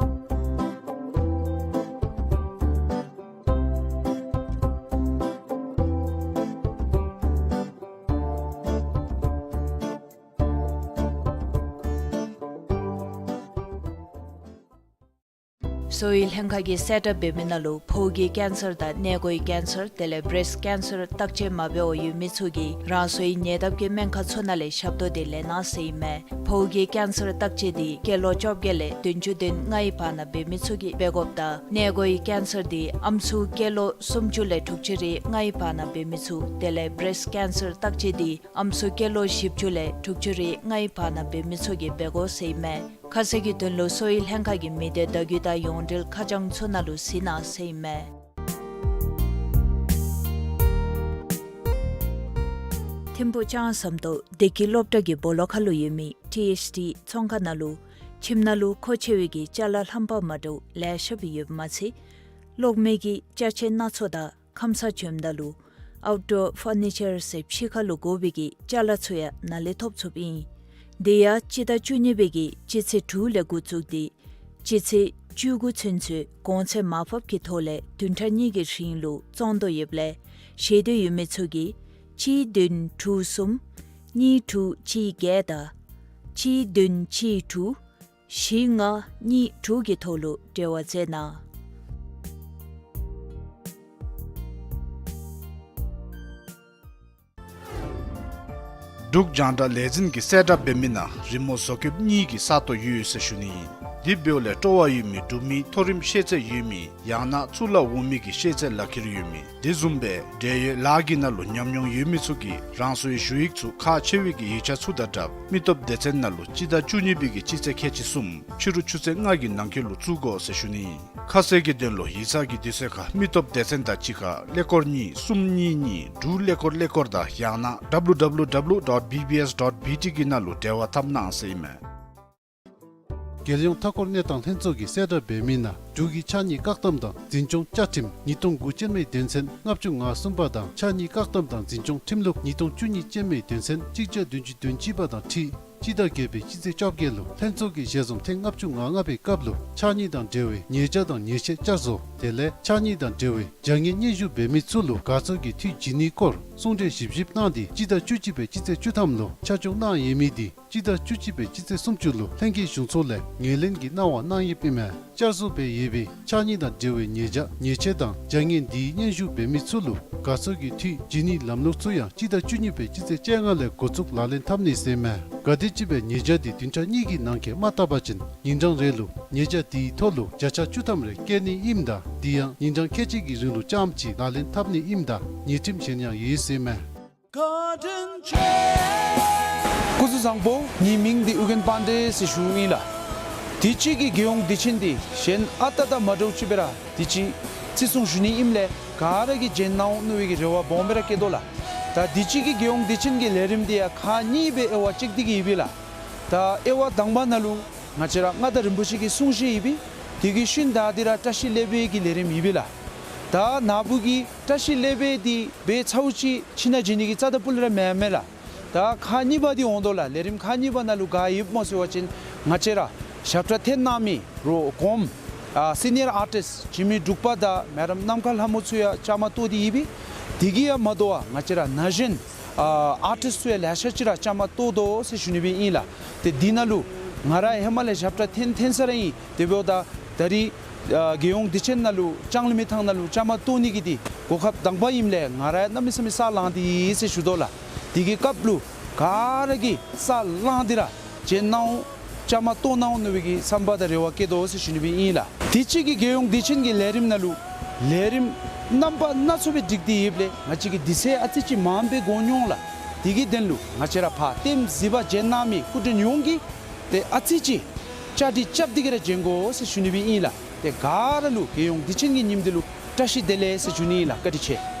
གསོ་བའི་ལྷན་ཁག་གིས་གསལ་བསྒྲགས་འབད་མི་ནང་ལུ་ཕོཝ་གི་ཀེན་སར་དང་མངལ་སྒོའི་ཀེན་སར་དེ་ལས་བེརེསཊ་ཀེན་སར་བརྟག་དཔྱད་མ་འབད་བར་ཡོད་མི་ཚུ་གིས་རང་སོའི་ཉེ་འདབས་ཀྱི་སྨན་ཁང་ཚུ་ནང་ལས་ཞབས་ཏོག་འདི་ལེན་གནང་ཟེར་ཨིན་མས། ཕོཝ་གི་ཀེན་སར་བརྟག་དཔྱད་འདི་སྐྱེས་ལོ་བཅོ་བརྒྱད་ལས་བདུན་ཅུ་དོན་ལྔའི་བར་ན་འབད་མི་ཚུ་གིས་འབད་དགོཔ་དང་མངལ་སྒོའི་ཀེན་སར་འདི་ཨམ་སྲུ་སྐྱེས་ལོ་སུམ་ཅུ་ལས་དྲུག་ཅུ་རེ་ལྔའི་བར་ན་འབད་མི་ཚུ་དེ་ལས་བེརེསཊ་ཀེན་སར་བརྟག་དཔྱད་འདི་ཨམ་སྲུ་སྐྱེས་ལོ་བཞི་བཅུ་ལས་དྲུག་ཅུ་རེ་ལྔའི་བར་ན་འབད་མི་ཚུ་གིས་འབད་དགོ་ཟེར་ཨིན་མས། ཁ་གསལ་གྱི་དོན་ལུ་གསོ་བའི་ལྷན་ཁག་གི་མི་སྡེ་བརྡ་བརྒྱུད་དང་ཡོངས་འབྲེལ་ཁ་བྱང་ཚུ་ནང་ལུ་གཟིགས་གནང་ཟེར་ཨིན་མས། ཐིམ་ཕུག་ལྕང་ཟམ་ཏོག་བདེ་སྐྱིད་སློབ་གྲྭ་གི་སྦོ་ལོགས་ཁར་ལུ་ཡོད་མི་ཊི་ཨེཆ་ཌི་ཚོང་ཁང་ནང་ལུ་ཁྱིམ་ནང་ལུ་མཁོ་ཆེ་བའི་གི་ཅ་ལ་རྣམ་པ་མ་འདྲཝ་ལེ་ཤ་སྦེ་ཡོདཔ་མ་ཚད་གློག་མེ་གི་ཅ་ཆས་སྣ་ཚོགས་དང་ཁམས་སངས་ལྕམ་ད་ལུ་ཨའུཊ་ཌོར་ཕར་ནི་ཅར་ཟེར་ཕྱི་ཁར་ལུ་དགོ་པའི་གི་ཅ་ལ་ཚུ་ཡང་ནཱ་ལས་ཐོབ་ཚུགསཔ་ཨིན། དེ་ཡང་སྤྱི་ཟླ་བཅུ་གཉིས་པའི་གི་སྤྱི་ཚེས་དྲུག་ལས་འགོ་བཙུགས་ཏེ་སྤྱི་ཚེས་བཅུ་དགུ་ཚུན་ཚོད་གོང་ཚད་མར་ཕབ་ཀྱི་ཐོག་ལས་བདུན་ཕྲག་གཉིས་ཀྱི་རིང་ལུ་བཙོང་དོ་ཡོདཔ་ལས་ཤེས་འདོད་ཡོད་མི་ཚུ་གིས་གཅིག་བདུན་དྲུག་གསུམ་གཉིས་དྲུག་གཅིག་བརྒྱད་དང་གཅིག་བདུན་གཅིག་དྲུག་བཞི་ལྔ་གཉིས་དྲུག་གི་ཐོག་ལུ་འབྲེལ་བ་མཛད་གནང་། འབྲུག་རྒྱང་བསྒྲགས་ལས་འཛིན་གྱིས་གསལ་བསྒྲགས་འབད་མི་ནང་རི་མོ་བཟོ་བཀོདཔ་གཉིས་ཀྱི་ས་སྟོང་ཡོད་ཟེར་ཞུ་ནི་ཨིན། དེ་འབདཝ་ལས་སྤྲོ་བ་ཡོད་མི་འབྲུག་མི་མཐོ་རིམ་ཤེས་ཚད་ཡོད་མི་ཡང་ན་གཙུག་ལག་འོག་མའི་གི་ཤེས་ཚད་ལག་ཁྱེར་ཡོད་མི་དེ་བཟུམ་སྦེ་འབྲེལ་ཡོད་ལཱ་གི་ནང་ལུ་ཉམས་མྱོང་ཡོད་མི་ཚུ་གིས་རང་སོའི་ཞུ་ཡིག་ཚུ་ཁག་ཆེ་བའི་གི་ཡིག་ཆ་ཚུ་དང་སྦྲགས་མི་སྟོབས་སྡེ་ཚན་ནང་ལུ་སྤྱི་ཟླ་བཅུ་གཉིས་པའི་གི་སྤྱི་ཚེས་ཁལ་གཅིག་གསུམ་ཕྱི་རུ་ཆུ་ཚོད་ལྔ་གི་ནང་འཁོད་ལུ་བཙུགས་དགོ་ཟེར་ཞུ་ནི། ཁ་གསལ་གྱི་དོན་ལུ་ཡིག་ཚང་གི་དུས་ཚོད་ཁར་མི་སྟོབས་སྡེ་ཚན་དང་གཅིག་ཁར་ཀླད་ཀོར་གཉིས་གསུམ་གཉིས་གཉིས་དྲུག་ཀླད་ཀོར་ཀླད་ཀོར་དང་ཡང་ན་W W W dot B B S dot B T གི་ནང་ལུ་འབྲེལ་བ་འཐབ་གནང་ཟེར་ཨིན་མས། རྒྱལ་ཡོངས་མཐའ་འཁོར་གནས་སྟངས་ལྷན་ཚོགས་ཀྱིས་གསལ་བསྒྲགས་འབད་མི་ནང་འབྲུག་གི་ཕྱགས་སྙིགས་བཀག་སྡོམ་དང་འཛིན་སྐྱོང་བཅའ་ཁྲིམས་ཉིས་སྟོང་དགུ་ཅན་མའི་དོན་ཚན་ལྔ་བཅུ་ང་གསུམ་པ་དང་ཕྱགས་སྙིགས་བཀག་སྡོམ་དང་འཛིན་སྐྱོང་ཁྲིམས་ལུགས་ཉིས་སྟོང་བཅུ་གཉིས་ཅན་མའི་དོན་ཚན་གཅིག་བརྒྱ་བདུན་ཅུ་དོན་གཅིག་པ་དང་འཁྲིལ་སྤྱི་ཟླ་བརྒྱད་པའི་སྤྱི་ཚེས་བཅོ་བརྒྱད་ལུ་ལྷན་ཚོགས་ཀྱི་ཞལ་འཛོམས་ཐེངས་ལྔ་བཅུ་ང་ལྔ་པའི་སྐབས་ལུ་ཕྱགས་སྙིགས་དང་འབྲེལ་བའི་ཉེས་བྱ་དང་ཉེས་ཆད་བསྐྱར་བཟོ་དེ་ལས་ཕྱགས་སྙིགས་དང་འབྲེལ་བའི་བྱ་ངན་སྙན་ཞུ་འབད་མི་ཚུ་ལུ་དགའ་ཚོར་གྱི་འཐུས་བྱིན་ནིའི་སྐོར་གསུང་གྲོས་ཞིབ་ཞིབ་གནང་སྟེ་སྤྱི་ཟླ་བཅུ་གཅིག་པའི་སྤྱི་ཚེས་བཅུ་ཐམ་ལུ་ཆ་འཇོག་གནང་ཡོད་མི་དེ་སྤྱི་ཟླ་བཅུ་གཅིག་པའི་སྤྱི་ཚེས་སུམ་ཅུ་ལུ་ལྷན་རྒྱས་གཞུང་ཚོགས་ལས་ངོས་ལེན་གྱི་གནང་བ་གནང་ཡོདཔ་ཨིན་མས། བསྐྱར་བཟོ་འབད་ཡོད་པའི་ཕྱགས་སྙིགས་དང་འབྲེལ་བའི་ཉེས་བྱ་ཉེས་ཆད་དང་བྱ་ངན་དེའི་སྙན་ཞུ་འབད་མི་ཚུ་ལུ་དགའ་ཚོར་གྱི་འཐུས་བྱིན་ནིའི་ལམ་ལུགས་ཚུ་ཡང་སྤྱི་ཟླ་བཅུ་གཉིས་པའི་སྤྱི་ཚེས་བཅོ་ལྔ་ལས་འགོ་བཙུགས་ལག་ལེན་འཐབ་ནི་ཟེར་ཨིན་མས། གལ་ཏེ་ཅིག་སྦེ་ཉེས་བྱ་དེ་བདུན་ཕྲག་གཉིས་ཀྱི་ནང་འཁོད་མ་བཏབ་པ་ཅིན་ཉིན་གྲངས་རེ་ལུ་ཉེས་བྱ་དེའི་ཐོག་ལུ་བརྒྱ་ཆ་བཅུ་ཐམ་རེ་བཀལ་ནི་ཨིནམ་ད་དེ་ཡང་ཉིན་གྲངས་ཁལ་གཅིག་གི་རིང་ལུ་རྐྱངམ་གཅིག་ལག་ལེན་འཐབ་ནི་ཨིནམ་ད་ཉེས་ཁྲིམས་གཞན་ཡང་ཡོད་ཟེར་ཨིན་མས། སྐུ་གཟུགས་བཟང་པོ། ངེའི་མིང་འདི་ཨོ་རྒྱན་པཱན་ཌེ་ཟེར་ཞུཝ་ཨིན་ལགས། དུས་ཅི་གི་རྒྱལ་ཡོངས་དུས་ཆེན་འདི་གཞན་ཨ་རྟག་དང་མ་འདྲཝ་ཅིག་སྦེ་ར་དུས་ཅི་བརྩི་སྲུང་ཞུ་ནི་ཨིནམ་ལས་ག་ར་གིས་བྱོན་གནང་འོང་མནོ་བའི་གི་རེ་བ་སྦོམ་སྦེ་ར་བསྐྱེད་དོ་ལགས། ད་དུས་ཅི་གི་རྒྱལ་ཡོངས་དུས་ཆེན་གྱི་ལས་རིམ་འདི་ཡང་ཁག་གཉིས་སྦེ་དབྱེ་བ་དཔྱད་དེ་གི་ཡོདཔ་ཨིན་ལགས། ད་དབྱེ་བ་དང་པ་ནང་ལུ་ང་བཅས་ར་མངའ་བདག་རིན་པོ་ཆེ་གི་གསུང་བཤད་ཡོདཔ་ཨིན། དེ་གི་ཤུལ་ད་འདི་ར་བཀྲ་ཤིས་ལེགས་པའི་གི་ལས་རིམ་ཡོདཔ་ཨིན་ལགས། ད་ནཱ་བུ་གི་བཀྲ་ཤིས་ལེགས་པའི་འདི་འབད་ཚརཝ་ཅིག་ཁྱིམ་ནང་བྱོན་ནི་གི་རྩ་དང་སྤུ་ལས་ར་མེད་མས་ལགས། ད་ཁག་གཉིས་པ་འདི་འོང་དོ་ལགས། ལས་རིམ་ཁག་གཉིས་པ་ནང་ལུ་ག་ཡོདཔ་སྨོ་ཟེར་བ་ཅིན་ང་བཅས་ར་ཞབས་ཁྲ་འཐེན་གནང་མི་རོགས་གོངམ་ཨ་སི་ནི་ཡར་ཨར་ཊིསཊ་འཇིགས་མེད་འབྲུག་པ་དང་མེ་ཌམ་ནམ་མཁའ་ལྷ་མོ་ཚུ་ཡང་བཅའ་མར་གཏོགས་ཏེ་ཡོདཔ་ཨིན། དེ་གིས་ཡང་མ་དོ་བར་ང་བཅས་ར་ན་གཞོན་ཨ་ཨར་ཊིསཊ་ཚུ་ཡང་ལེ་ཤ་ཅིག་ར་བཅའ་མར་གཏོགས་དོ་ཟེར་ཞུ་ནི་སྦེ་ཨིན་ལགས། ཏེ་འདི་ནང་ལུ་ང་ར་ཧེ་མ་ལས་ཞབས་ཁྲ་འཐེན་འཐེན་ས་ར་ཨིན། དེ་འབདཝ་ད་ད་རིས་ཨ་རྒྱལ་ཡོངས་དུས་ཆེན་ནང་ལུ་ལྕང་གླིང་མི་ཐང་ནང་ལུ་བཅའ་མར་གཏོགས་ནི་གི་འདི་གོ་སྐབས་དང་པ་ཨིནམ་ལས་ང་ར་ཡང་གནམ་མེད་ས་མེད་ས་ལངས་ཏེ་ཡོད་ཟེར་ཞུ་དོ་ལགས། དེ་གི་སྐབས་ལུ་ག་ར་གིས་ས་ལངས་ཏེ་ར་བྱོན་གནང་འོང་བཅའ་མར་གཏོགས་གནང་འོང་མནོ་བའི་གི་བསམ་པ་དང་རེ་བ་བསྐྱེད་དོ་ཟེར་ཞུ་ནི་སྦེ་ཨིན་ལགས། དུས་ཅི་གི་རྒྱལ་ཡོངས་དུས་ཆེན་གྱི་ལས་རིམ་ནང་ལུ་ལས་རིམ་རྣམ་པ་སྣ་ཚོགས་སྦེ་བསྒྲིགས་ཏེ་ཡོདཔ་ལས་ང་བཅས་ཀྱིས་དུས་ཚོད་ཨ་ཙི་ཅིག་མངམ་སྦེ་འགོར་འོང་ལགས། དེ་གི་དོན་ལུ་ང་བཅས་ར་ཕར་ལྟདམོ་གཟིགས་པར་བྱོན་གནང་མི་སྐུ་མགྲོན་ཡོངས་ཀྱིས་ཏེ་ཨ་ཙི་ཅིག་བཅའ་སྒྲིག་རྐྱབ་སྟེ་གི་ར་བྱོན་དགོ་ཟེར་ཞུ་ནི་སྦེ་ཨིན་ལགས། ཏེ་ག་ར་ལུ་རྒྱལ་ཡོངས་དུས་ཆེན་གྱི་ཉིནམ་འདི་ལུ་བཀྲ་ཤིས་བདེ་ལེགས་ཟེར་ཞུ་ནི་ཨིན་ལགས། བཀའ་དྲིན་ཆེ།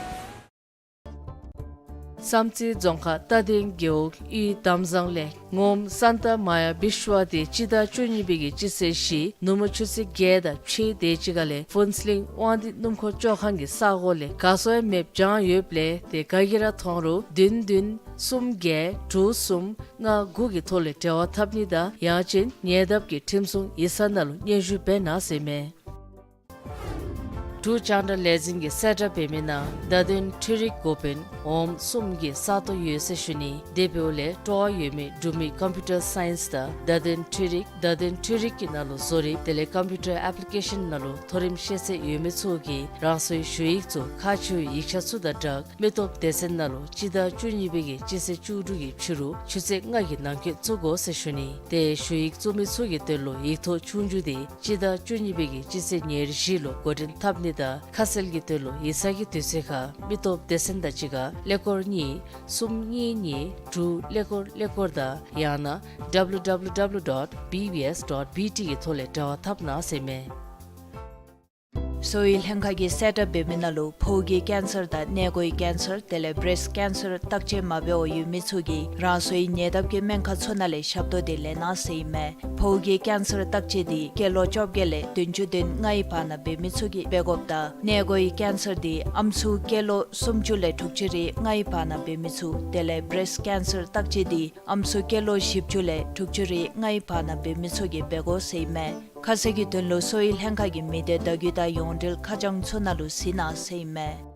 བསམ་རྩེ་རྫོང་ཁག་རྟ་སྡིང་རྒེད་འོག་གཡུས་དམ་བཟང་ལས་ངོམ་སཱན་ཏ་མ་ཡ་བི་ཤྭ་འདི་སྤྱི་ཟླ་བཅུ་གཉིས་པའི་གི་སྤྱི་ཚེས་བཞི་ནུབ་མོ་ཆུ་ཚོད་བརྒྱད་དང་ཕྱེད་དེ་ཅིག་ཁ་ལས་ཕུན་ཚོགས་གླིང་དབང་འདུས་སྣུམ་འཁོར་བཅོ་ཁང་གི་ས་གོ་ལས་ག་སོང་ཡང་མེདཔ་བྱུང་ཡོདཔ་ལས་ཏེ་ག་གིས་ར་མཐོང་རུང་བདུན་བདུན་གསུམ་བརྒྱད་དྲུག་གསུམ་ལྔ་དགུ་གི་ཐོག་ལས་འབྲེལ་བ་འཐབ་ནི་དང་ཡང་ཅིན་ཉེ་འདབས་ཀྱི་ཁྲིམས་སྲུང་ཡིག་ཚང་ནང་ལུ་སྙན་ཞུ་འབད་གནང་ཟེར་ཨིན་མས། འབྲུག་རྒྱང་བསྒྲགས་ལས་འཛིན་གྱིས་གསལ་བསྒྲགས་འབད་མི་ནང་བརྡ་དོན་འཕྲུལ་རིག་འགོ་དཔོན་འོགམ་གསུམ་གྱི་ས་སྟོང་ཡོད་ཟེར་ཞུ་ནི། དེ་འབདཝ་ལས་སྤྲོ་བ་ཡོད་མི་འབྲུག་མི་ཀམ་པིའུ་ཊར་སའིནསི་དང་བརྡ་དོན་འཕྲུལ་རིག་བརྡ་དོན་འཕྲུལ་རིག་གི་ནང་ལུ་བཟོ་རིགཔ་དེ་ལས་ཀམ་པིའུ་ཊར་ཨེཔ་ལི་ཀེ་ཤཱན་ནང་ལུ་མཐོ་རིམ་ཤེས་ཚད་ཡོད་མི་ཚུ་གིས་རང་སོའི་ཞུ་ཡིག་ཚུ་ཁག་ཆེ་བའི་ཡིག་ཆ་ཚུ་དང་སྦྲགས་མི་སྟོབས་སྡེ་ཚན་ནང་ལུ་སྤྱི་ཟླ་བཅུ་གཉིས་པའི་གི་སྤྱི་ཚེས་བཅུ་དྲུག་གི་ཕྱི་རུ་ཆུ་ཚོད་ལྔ་གི་ནང་འཁོད་བཙུགས་དགོ་ཟེར་ཞུ་ནི། ཏེ་ཞུ་ཡིག་བཙུགས་མི་ཚུ་གི་དོན་ལུ་ཡིག་ཐོག་ཆོས་རྒྱུགས་འདི་སྤྱི་ཟླ་བཅུ་གཉིས་པའི་གི་སྤྱི་ཚེས་ཉེར་བཞི་ལུ་འགོ་འདྲེན་འཐབ་ནི་དང་ཁ་གསལ་གྱི་དོན་ལུ་ཡིག་ཚང་གི་དུས་ཚོད་ཁར་མི་སྟོབས་སྡེ་ཚན་དང་གཅིག་ཁར་ཀླད་ཀོར་གཉིས་གསུམ་གཉིས་གཉིས་དྲུག་ཀླད་ཀོར་ཀླད་ཀོར་དང་ཡང་ན་W W W dot B B S dot B T གི་ཐོག་ལས་འབྲེལ་བ་འཐབ་གནང་ཟེར་ཨིན་མས། གསོ་བའི་ལྷན་ཁག་གིས་གསལ་བསྒྲགས་འབད་མི་ནང་ལུ་ཕོཝ་གི་ཀེན་སར་དང་མངལ་སྒོའི་ཀེན་སར་དེ་ལས་བེརེསིཊ་ཀེན་སར་བརྟག་དཔྱད་མ་འབད་བར་ཡོད་མི་ཚུ་གིས་རང་སོའི་ཉེ་འདབས་ཀྱི་སྨན་ཁང་ཚུ་ནང་ལས་ཞབས་ཏོག་འདི་ལེན་གནང་ཟེར་ཨིན་མས། ཕོཝ་གི་ཀེན་སར་བརྟག་དཔྱད་འདི་སྐྱེས་ལོ་བཅོ་བརྒྱད་ལས་བདུན་ཅུ་དོན་ལྔའི་བར་ན་འབད་མི་ཚུ་གིས་འབད་དགོཔ་དང་མངལ་སྒོའི་ཀེན་སར་འདི་ཨམ་སྲུ་སྐྱེས་ལོ་སུམ་ཅུ་ལས་དྲུག་ཅུ་རེ་ལྔའི་བར་ན་འབད་མི་ཚུ་དེ་ལས་བེརེསིཊ་ཀེན་སར་བརྟག་དཔྱད་འདི་ཨམ་སྲུ་སྐྱེས་ལོ་བཞི་བཅུ་ལས་དྲུག་ཅུ་རེ་ལྔའི་བར་ན་འབད་མི་ཚུ་གིས་འབད་དགོ་ཟེར་ཨིན་མས། ཁ་གསལ་གྱི་དོན་ལུ་གསོ་བའི་ལྷན་ཁག་གི་མི་སྡེ་བརྡ་བརྒྱུད་དང་ཡོངས་འབྲེལ་ཁ་བྱང་ཚུ་ནང་ལུ་གཟིགས་གནང་ཟེར་ཨིན་མས།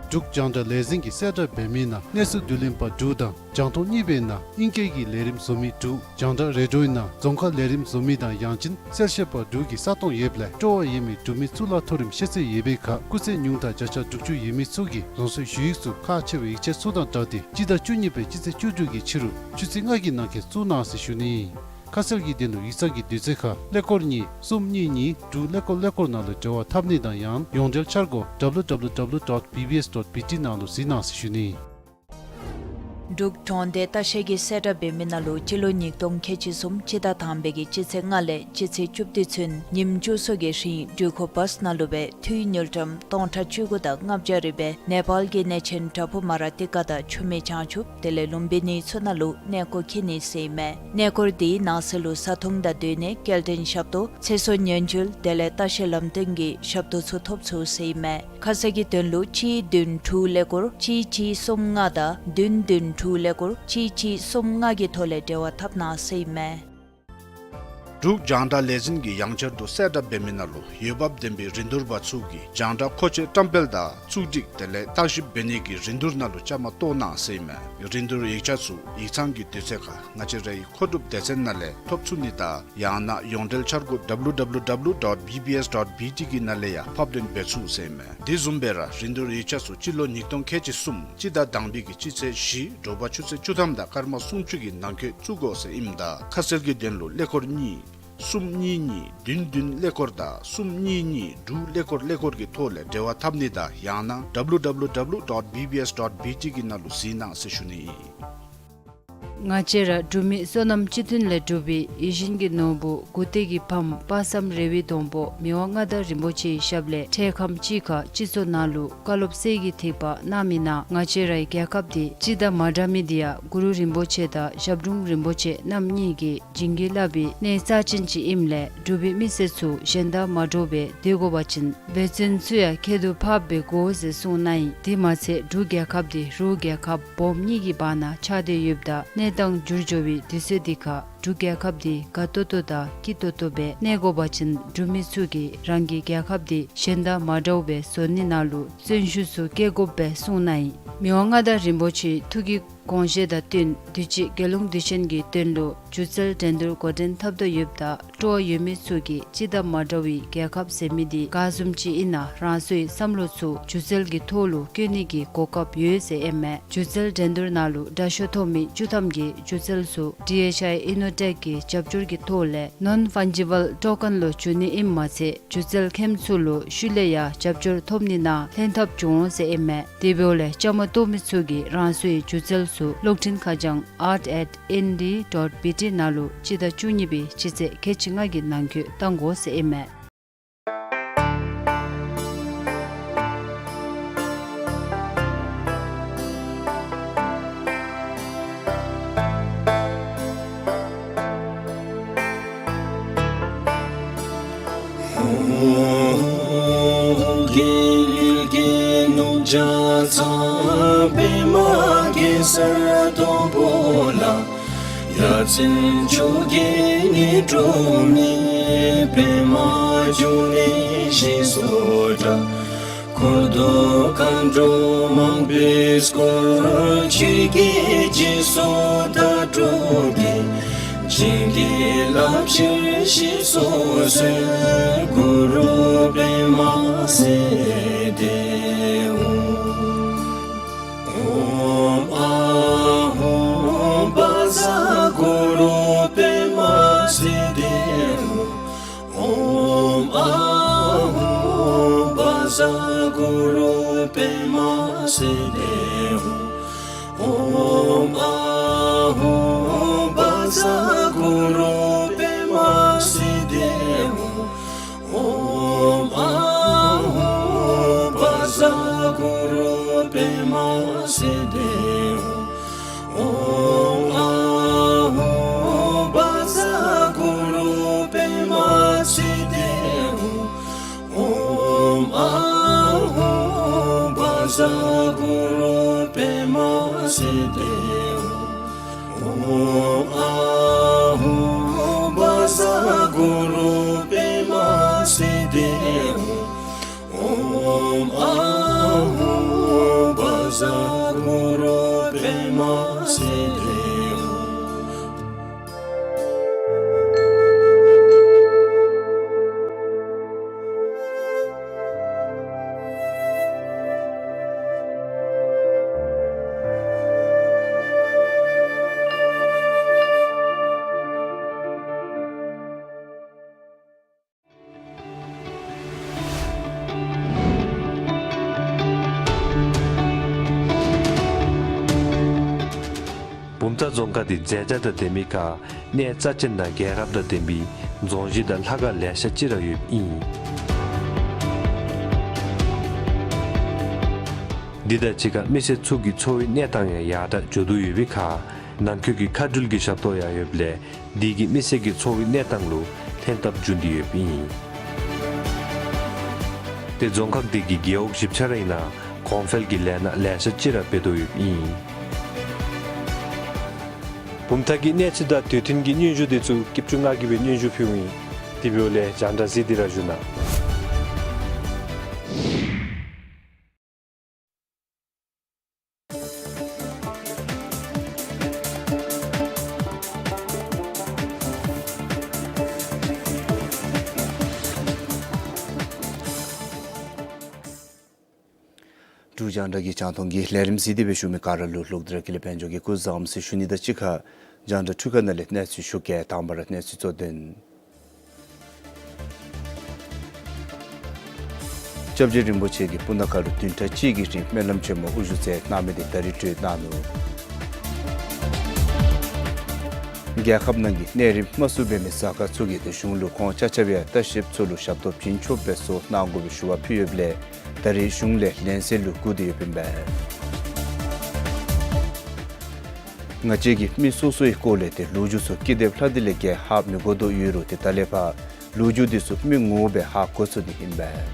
འབྲུག་རྒྱང་བསྒྲགས་ལས་འཛིན་གྱིས་གསལ་བསྒྲགས་འབད་མི་ནང་གནས་ཚུལ་བསྡུ་ལེན་པ་དྲུག་དང་རྒྱང་མཐོང་གཉིས་པའི་ནང་ཨིང་སྐད་ཀྱི་ལས་རིམ་བཟོ་མི་དྲུག་རྒྱང་བསྒྲགས་རེ་ཌིའོའི་ནང་རྫོང་ཁ་ལས་རིམ་བཟོ་མི་དང་ཡང་ཅིན་གསལ་བཤད་པ་དྲུག་གི་ས་སྟོང་ཡོདཔ་ལས་སྤྲོ་བ་ཡོད་མི་འབྲུག་མི་གཙུག་ལག་མཐོ་རིམ་ཤེས་ཚད་ཡོད་པའི་ཁར་སྐུགས་ཚད་ཉུང་མཐའ་བརྒྱ་ཆ་དྲུག་ཅུ་ཡོད་མི་ཚུ་གིས་རང་སོའི་ཞུ་ཡིག་ཚུ་ཁག་ཆེ་བའི་ཡིག་ཆ་ཚུ་དང་སྦྲགས་ཏེ་སྤྱི་ཟླ་བཅུ་གཉིས་པའི་སྤྱི་ཚེས་བཅུ་དྲུག་གི་ཕྱི་རུ་ཆུ་ཚོད་ལྔ་གི་ནང་འཁོད་བཙུགས་གནང་ཟེར་ཞུ་ནི། ཁ་གསལ་གྱི་དོན་ལུ་ཡིག་ཚང་གི་དུས་ཚོད་ཁར་ཀླད་ཀོར་གཉིས་གསུམ་གཉིས་གཉིས་དྲུག་ཀླད་ཀོར་ཀླད་ཀོར་ནང་ལུ་འབྲེལ་བ་འཐབ་ནི་དང་ཡང་ཡོངས་འབྲེལ་འཆར་སྒོ་W W W dot B B S dot B T ནང་ལུ་གཟིགས་གནང་ཟེར་ཞུ་ནི། འབྲུག་གྲོང་སྡེ་ལྟ་བཤལ་གྱིས་གསལ་བསྒྲགས་འབད་མི་ནང་ལུ་སྤྱི་ལོ་ཉིས་སྟོང་ཁལ་གཅིག་གསུམ་སྤྱི་ཟླ་དང་པའི་གི་སྤྱི་ཚེས་ལྔ་ལས་སྤྱི་ཚེས་བཅུ་བདུན་ཚུན་ཉིནམ་བཅུ་གསུམ་གྱི་རིང་འགྲུལ་འཁོར་བཱསི་ནང་ལུ་སྦེ་འཐུས་དངུལ་ཀྲམ་སྟོང་ཕྲག་བཅུ་དགུ་དང་ལྔ་བརྒྱ་རེ་སྦེ་ནེ་པཱལ་གྱི་གནས་ཆེན་བྲག་ཕུག་མ་ར་ཏི་ཀ་དང་ཆུ་སྨད་བྱང་ཆུབ་དེ་ལས་ལུམྦི་ནི་ཚུ་ནང་ལུ་གནས་སྐོར་འཁྱིད་ནི་ཟེར་ཨིན་མས། གནས་སྐོར་དེའི་ནང་གསེས་ལུ་བཟའ་འཐུང་དང་སྡོད་གནས་སྐྱེལ་འདྲེན་ཞབས་ཏོག་ཚེ་སྲོག་ཉེན་བཅོལ་དེ་ལས་ལྟ་བཤལ་ལམ་སྟོན་གྱི་ཞབས་ཏོག་ཚུ་ཐོབ་ཚུགས་ཟེར་ཨིན་མས། ཁ་གསལ་གྱི་དོན་ལུ་གཅིག་བདུན་དྲུག་ཀླད་ཀོར་གཅིག་གཅིག་གསུམ་ལྔ་དང་བདུན་བདུན་དྲུག་ཀླད་ཀོར་གཅིག་གཅིག་གསུམ་ལྔ་གི་ཐོག་ལས་འབྲེལ་བ་འཐབ་གནང་ཟེར་ཨིན་མས། འབྲུག་རྒྱང་བསྒྲགས་ལས་འཛིན་གྱིས་ཡང་བསྐྱར་དུ་གསལ་བསྒྲགས་འབད་མི་ནང་ལུ་འོས་འབབ་ལྡན་པའི་རིན་བསྡུར་པ་ཚུ་གིས་རྒྱང་བསྒྲགས་མཁོ་ཆས་བཀྲམ་སྤེལ་དང་བཙུགས་སྒྲིག་དེ་ལས་བརྟག་ཞིབ་འབད་ནི་གི་རིན་བསྡུར་ནང་ལུ་བཅའ་མར་གཏོགས་གནང་ཟེར་ཨིན་མས། རིན་བསྡུར་ཡིག་ཆ་ཚུ་ཡིག་ཚང་གི་དུས་ཚོད་ཁར་ང་བཅས་རའི་མཁོ་སྒྲུབ་སྡེ་ཚན་ནང་ལས་ཐོབ་ཚུགས་ནི་དང་ཡང་ན་ཡོངས་འབྲེལ་འཆར་སྒོ་W W W dot B B S dot B T གི་ནང་ལས་ཡང་ཕབ་ལེན་འབད་ཚུགས་ཟེར་ཨིན་མས། དེ་བཟུམ་སྦེ་ར་རིན་བསྡུར་ཡིག་ཆ་ཚུ་སྤྱི་ལོ་ཉིས་སྟོང་ཁལ་གཅིག་གསུམ་སྤྱི་ཟླ་དང་པའི་གི་སྤྱི་ཚེས་བཞི་དྲོ་པ་ཆུ་ཚོད་བཅུ་ཐམ་དང་སྐར་མ་སུམ་ཅུ་གི་ནང་འཁོད་བཙུགས་དགོ་ཟེར་ཨིནམ་ད་ཁ་གསལ་གྱི་དོན་ལུ་ཀླད་ཀོར་གཉིས་གསུམ་གཉིས་གཉིས་བདུན་བདུན་ཀླད་ཀོར་དང་གསུམ་གཉིས་གཉིས་དྲུག་ཀླད་ཀོར་ཀླད་ཀོར་གྱི་ཐོག་ལས་འབྲེལ་བ་འཐབ་ནི་དང་ཡང་ན་W W W dot B B S dot B T གི་ནང་ལུ་གཟིགས་གནང་ཟེར་ཞུ་ནི་ཨིན། ང་བཅས་ར་འབྲུག་མི་བསོད་ནམས་སྤྱི་མཐུན་ལས་གྲུབ་པའི་ཡིད་བཞིན་གྱི་ནོར་བུ་མགུ་ཏོ་གི་ཕམ་དཔག་བསམ་རེ་བའི་སྡོང་པོ་མི་དབང་མངའ་བདག་རིན་པོ་ཆེའི་ཞབས་ལས་འཕྲལ་ཁམས་ཅིག་ཁར་སྤྱི་ཚོགས་ནང་ལུ་བཀའ་སློབ་གསེར་གྱི་ཐིགས་པ་གནང་མི་ནང་ང་བཅས་རའི་རྒྱལ་ཁབ་འདི་སྤྱི་དང་མ་འདྲ་མི་འདི་ཡང་གུ་རུ་རིན་པོ་ཆེ་དང་ཞབས་དྲུང་རིན་པོ་ཆེ་རྣམ་གཉིས་ཀྱིས་བྱིན་གྱིས་བརླབས་པའི་གནས་རྩ་ཅན་ཅིག་ཨིནམ་ལས་འབྲུག་པའི་མི་སེར་ཚུ་གཞན་དང་མ་འདྲཝ་སྦེ་སྡོད་དགོ་པ་ཅིན་འབད་བརྩོན་ཚུ་ཡང་ཁྱད་དུ་འཕགསཔ་སྦེ་དགོ་ཟེར་གསུངས་གནང་ཡི། དེ་མ་ཚད་འབྲུག་རྒྱལ་ཁབ་འདི་རུ་རྒྱལ་ཁབ་སྦོམ་གཉིས་ཀྱི་བར་ན་ཆགས་ཏེ་ཡོདཔ་ད་གནས་སྟངས་འགྱུར་འགྱོ་བའི་དུས་ཚོད་འདི་ཁར་འབྲུག་རྒྱལ་ཁབ་འདི་དགའ་ཏོག་ཏོ་དང་སྐྱིད་ཏོག་ཏོ་སྦེ་གནས་དགོ་པ་ཅིན་འབྲུག་མི་ཚུ་གིས་རང་གི་རྒྱལ་ཁབ་འདི་གཞན་དང་མ་འདྲཝ་སྦེ་བཟོ་ནི་ནང་ལུ་བརྩོན་ཤུགས་ཚུ་བསྐྱེད་དགོཔ་སྦེ་གསུངས་གནང་ཡི། མི་དབང་མངའ་བདག་རིན་པོ་ཆེའི་ཐུགས་ཀྱི་དགོངས་བཞེད་དང་བསྟུན་དུས་ཅི་རྒྱལ་ཡོངས་དུས་ཆེན་གྱི་དོན་ལུ་སྒྱུ་རྩལ་འགྲན་བསྡུར་འགོ་འདྲེན་འཐབ་དོ་ཡོདཔ་ད་སྤྲོ་བ་ཡོད་མི་ཚུ་གིས་སྤྱི་དང་མ་འདྲ་བའི་རྒྱལ་ཁབ་ཟེར་མི་འདི་ག་བཟུམ་ཅིག་ཨིན་ན་རང་སོའི་བསམ་བློ་ཚུ་སྒྱུ་རྩལ་གྱི་ཐོག་ལུ་བཀོད་ནི་གི་གོ་སྐབས་ཡོད་ཟེར་ཨིན་མས། སྒྱུ་རྩལ་འགྲན་བསྡུར་ནང་ལུ་དྲག་ཤོས་ཐོབ་མི་བཅུ་ཐམ་གྱི་སྒྱུ་རྩལ་ཚུ་ཌི་ཨེཆ་ཨའི་ཨི་ནོ་ཊེཀ་གི་རྒྱབ་སྐྱོར་གྱི་ཐོག་ལས་ནོན་ཕཱན་ཇི་བཱལ་ཊོ་ཀེན་ལུ་བསྒྱུར་ནི་ཨིནམ་མ་ཚད་སྒྱུ་རྩལ་མཁནམ་ཚུ་ལུ་ཤུལ་ལས་ཡང་རྒྱབ་སྐྱོར་ཐོབ་ནི་ནང་ལྷན་ཐབས་འབྱུང་འོང་ཟེར་ཨིན་མས། དེ་འབདཝ་ལས་བཅའ་མར་གཏོགས་མི་ཚུ་གིས་རང་སོའི་སྒྱུ་རྩལ་ཚུ་གློག་འཕྲིན་ཁ་བྱང་art at N D dot B T ནང་ལུ་སྤྱི་ཟླ་བཅུ་གཉིས་པའི་སྤྱི་ཚེས་ཁལ་གཅིག་ལྔ་གི་ནང་འཁོད་བཏང་དགོ་ཟེར་ཨིན་མས། རྒྱལ་གླིང་རྒྱལ་ནོར་བརྒྱ་རྩ་པདྨ་གེ་སར་སྡོང་པོ་ལ། ཡ་མཚན་མཆོག་གི་ནི་སྒྲོན་མེ་པདྨ་འབྱུང་གནས་ཞེས་སོགས་གྲགས། འཁོར་དང་མཁའ་འགྲོ་མང་པོས་བསྐོར། ཆོས་ཀྱི་སྦྱིན་སོགས་དག་སྒྲུབ་ཀྱིས། བྱིན་གྱིས་བརླབ་ཕྱིར་ཞེས་སོགས་གསོལ། གུ་རུ་པདྨ་སིདྡྷི་ཧཱུྃ། ཨོཾ་ཨཱཿཧཱུྃ་བཛྲ་གུ་རུ་པདྨ་སིདྡྷི་ཧཱུྃ། ཨོཾ་ཨཱཿཧཱུྃ་བཛྲ་གུ་རུ་པདྨ་སིདྡྷི་ཧཱུྃ། ཨོཾ་ཨཱཿཧཱུྃ་བཛྲ་གུ་རུ་པདྨ་སིདྡྷི་ཧཱུྃ། ཨོཾ་ཨཱཿཧཱུྃ་བཛྲ་གུ་རུ་པདྨ་སིདྡྷི་ཧཱུྃ། ཨོཾ་ཨཱཿཧཱུྃ་བཛྲ་གུ་རུ་པདྨ་སིདྡྷི་ཧཱུྃ། ཨོཾ་ཨཱཿཧཱུྃ་བཛྲ་གུ་རུ་པདྨ་སིདྡྷི་ཧཱུྃ། ཨོཾ་ཨཱཿཧཱུྃ་བཛྲ་གུ་རུ་པདྨ་སིདྡྷི་ཧཱུྃ། ཨོཾ་ཨཱཿཧཱུྃ་བཛྲ་གུ་རུ་པདྨ་སིདྡྷི་ཧཱུྃ། ད་རྫོང་ཁག་འདི་མཛེས་ཆ་དང་ལྡན་པའི་ཁར་གནས་རྩ་ཆེན་དང་རྒྱལ་རབས་དང་ལྡན་པའི་རྫོང་གཞི་དང་ལྷ་ཁང་ལེ་ཤ་ཅིག་ར་ཡོདཔ་ཨིན། འདི་དང་གཅིག་ཁར་མི་སེར་ཚུ་གི་འཚོ་བའི་གནས་སྟངས་ཡང་ཡར་དྲག་འགྱོ་དོ་ཡོད་པའི་ཁར་ནང་འཁོད་ཀྱི་མཁའ་འགྲུལ་གྱི་ཞབས་ཏོག་ཡང་ཡོདཔ་ལས་འདི་གིས་མི་སེར་གྱི་འཚོ་བའི་གནས་སྟངས་ལུ་ལྷན་ཐབས་འབྱུང་སྟེ་ཡོདཔ་ཨིན། ཏེ་རྫོང་ཁག་འདི་གི་རྒེད་འོག་བཞི་ཆ་ར་ཨིན་ན་གོང་འཕེལ་གྱི་ལས་སྣ་ལེ་ཤ་ཅིག་ར་འབད་དོ་ཡོདཔ་ཨིན། བུམ་ཐང་གི་གནས་ཚུལ་དང་དུས་མཐུན་གྱི་སྙན་ཞུ་འདི་ཚུ་སྐྱིད་ཆུ་ང་གིས་སྦེ་སྙན་ཞུ་ཕུལཝ་ཨིན། དེ་འབདཝ་ལས་རྒྱང་བསྒྲགས་གཟིགས་ཏེ་ར་བཞུགས་གནང་། འབྲུག་རྒྱང་བསྒྲགས་ཀྱི་རྒྱང་མཐོང་གི་ལས་རིམ་གཟིགས་ཏེ་སྦེ་བཞུགས་མི་ག་ར་ལུ་ལྷུག་དྲགས་ཀྱི་ལེགས་སྤྱོད་ཀྱི་སྐུ་བཟང་ཟེར་ཞུ་ནི་དང་གཅིག་ཁར་རྒྱང་བསྒྲགས་འཕྲུལ་ཁང་ནང་ལས་གནས་ཚུལ་ཞུ་གེ། དང་པ་ར་གནས་ཚུལ་གཙོ་དོན། སྐྱབས་རྗེ་རིན་པོ་ཆེ་གིས་སྤུ་ན་ཁ་ལུ་བདུན་ཕྲག་གཅིག་གི་རིང་སྨོན་ལམ་ཆེན་མོ་དབུ་བཞུགས་མཛད་གནང་མི་དེ་ད་རིས་གྲོལ་གནང་ནུག། རྒྱལ་ཁབ་ནང་གི་གནས་རིམ་དམའ་སུ་འབད་མི་ས་ཁ་ཚུ་གིས་ཏེ་གཞུང་ལུ་ཁོང་ཆ་ཁྱབ་ཡང་ལྟ་བཤལཔ་ཚུ་ལུ་ཞབས་ཏོག་བྱིན་ཆོགཔ་སྦེ་བཟོ་གནང་དགོ་པའི་ཞུ་བ་ཕུལ་ཡོདཔ་ལས་ད་རིས་གཞུང་ལས་ལན་གསལ་ལུ་བསྒུགས་ཏེ་ཡོདཔ་ཨིན་པས། ང་བཅས་ཀྱིས་མི་སོ་སོའི་སྐོར་ལས་ཏེ་ལོ་རྒྱུས་ཚུ་ཀི་དེབ་ལྷག་སྟེ་ལས་བརྒལ་ཧ་མི་གོ་དོ་ཡོད་རུང་ཏེ་ད་ལས་ཕར་ལོ་རྒྱུས་འདི་ཚུ་མི་ངོ་མ་སྦེ་ཧ་གོ་ཚུགས་ནི་ཨིན་པས།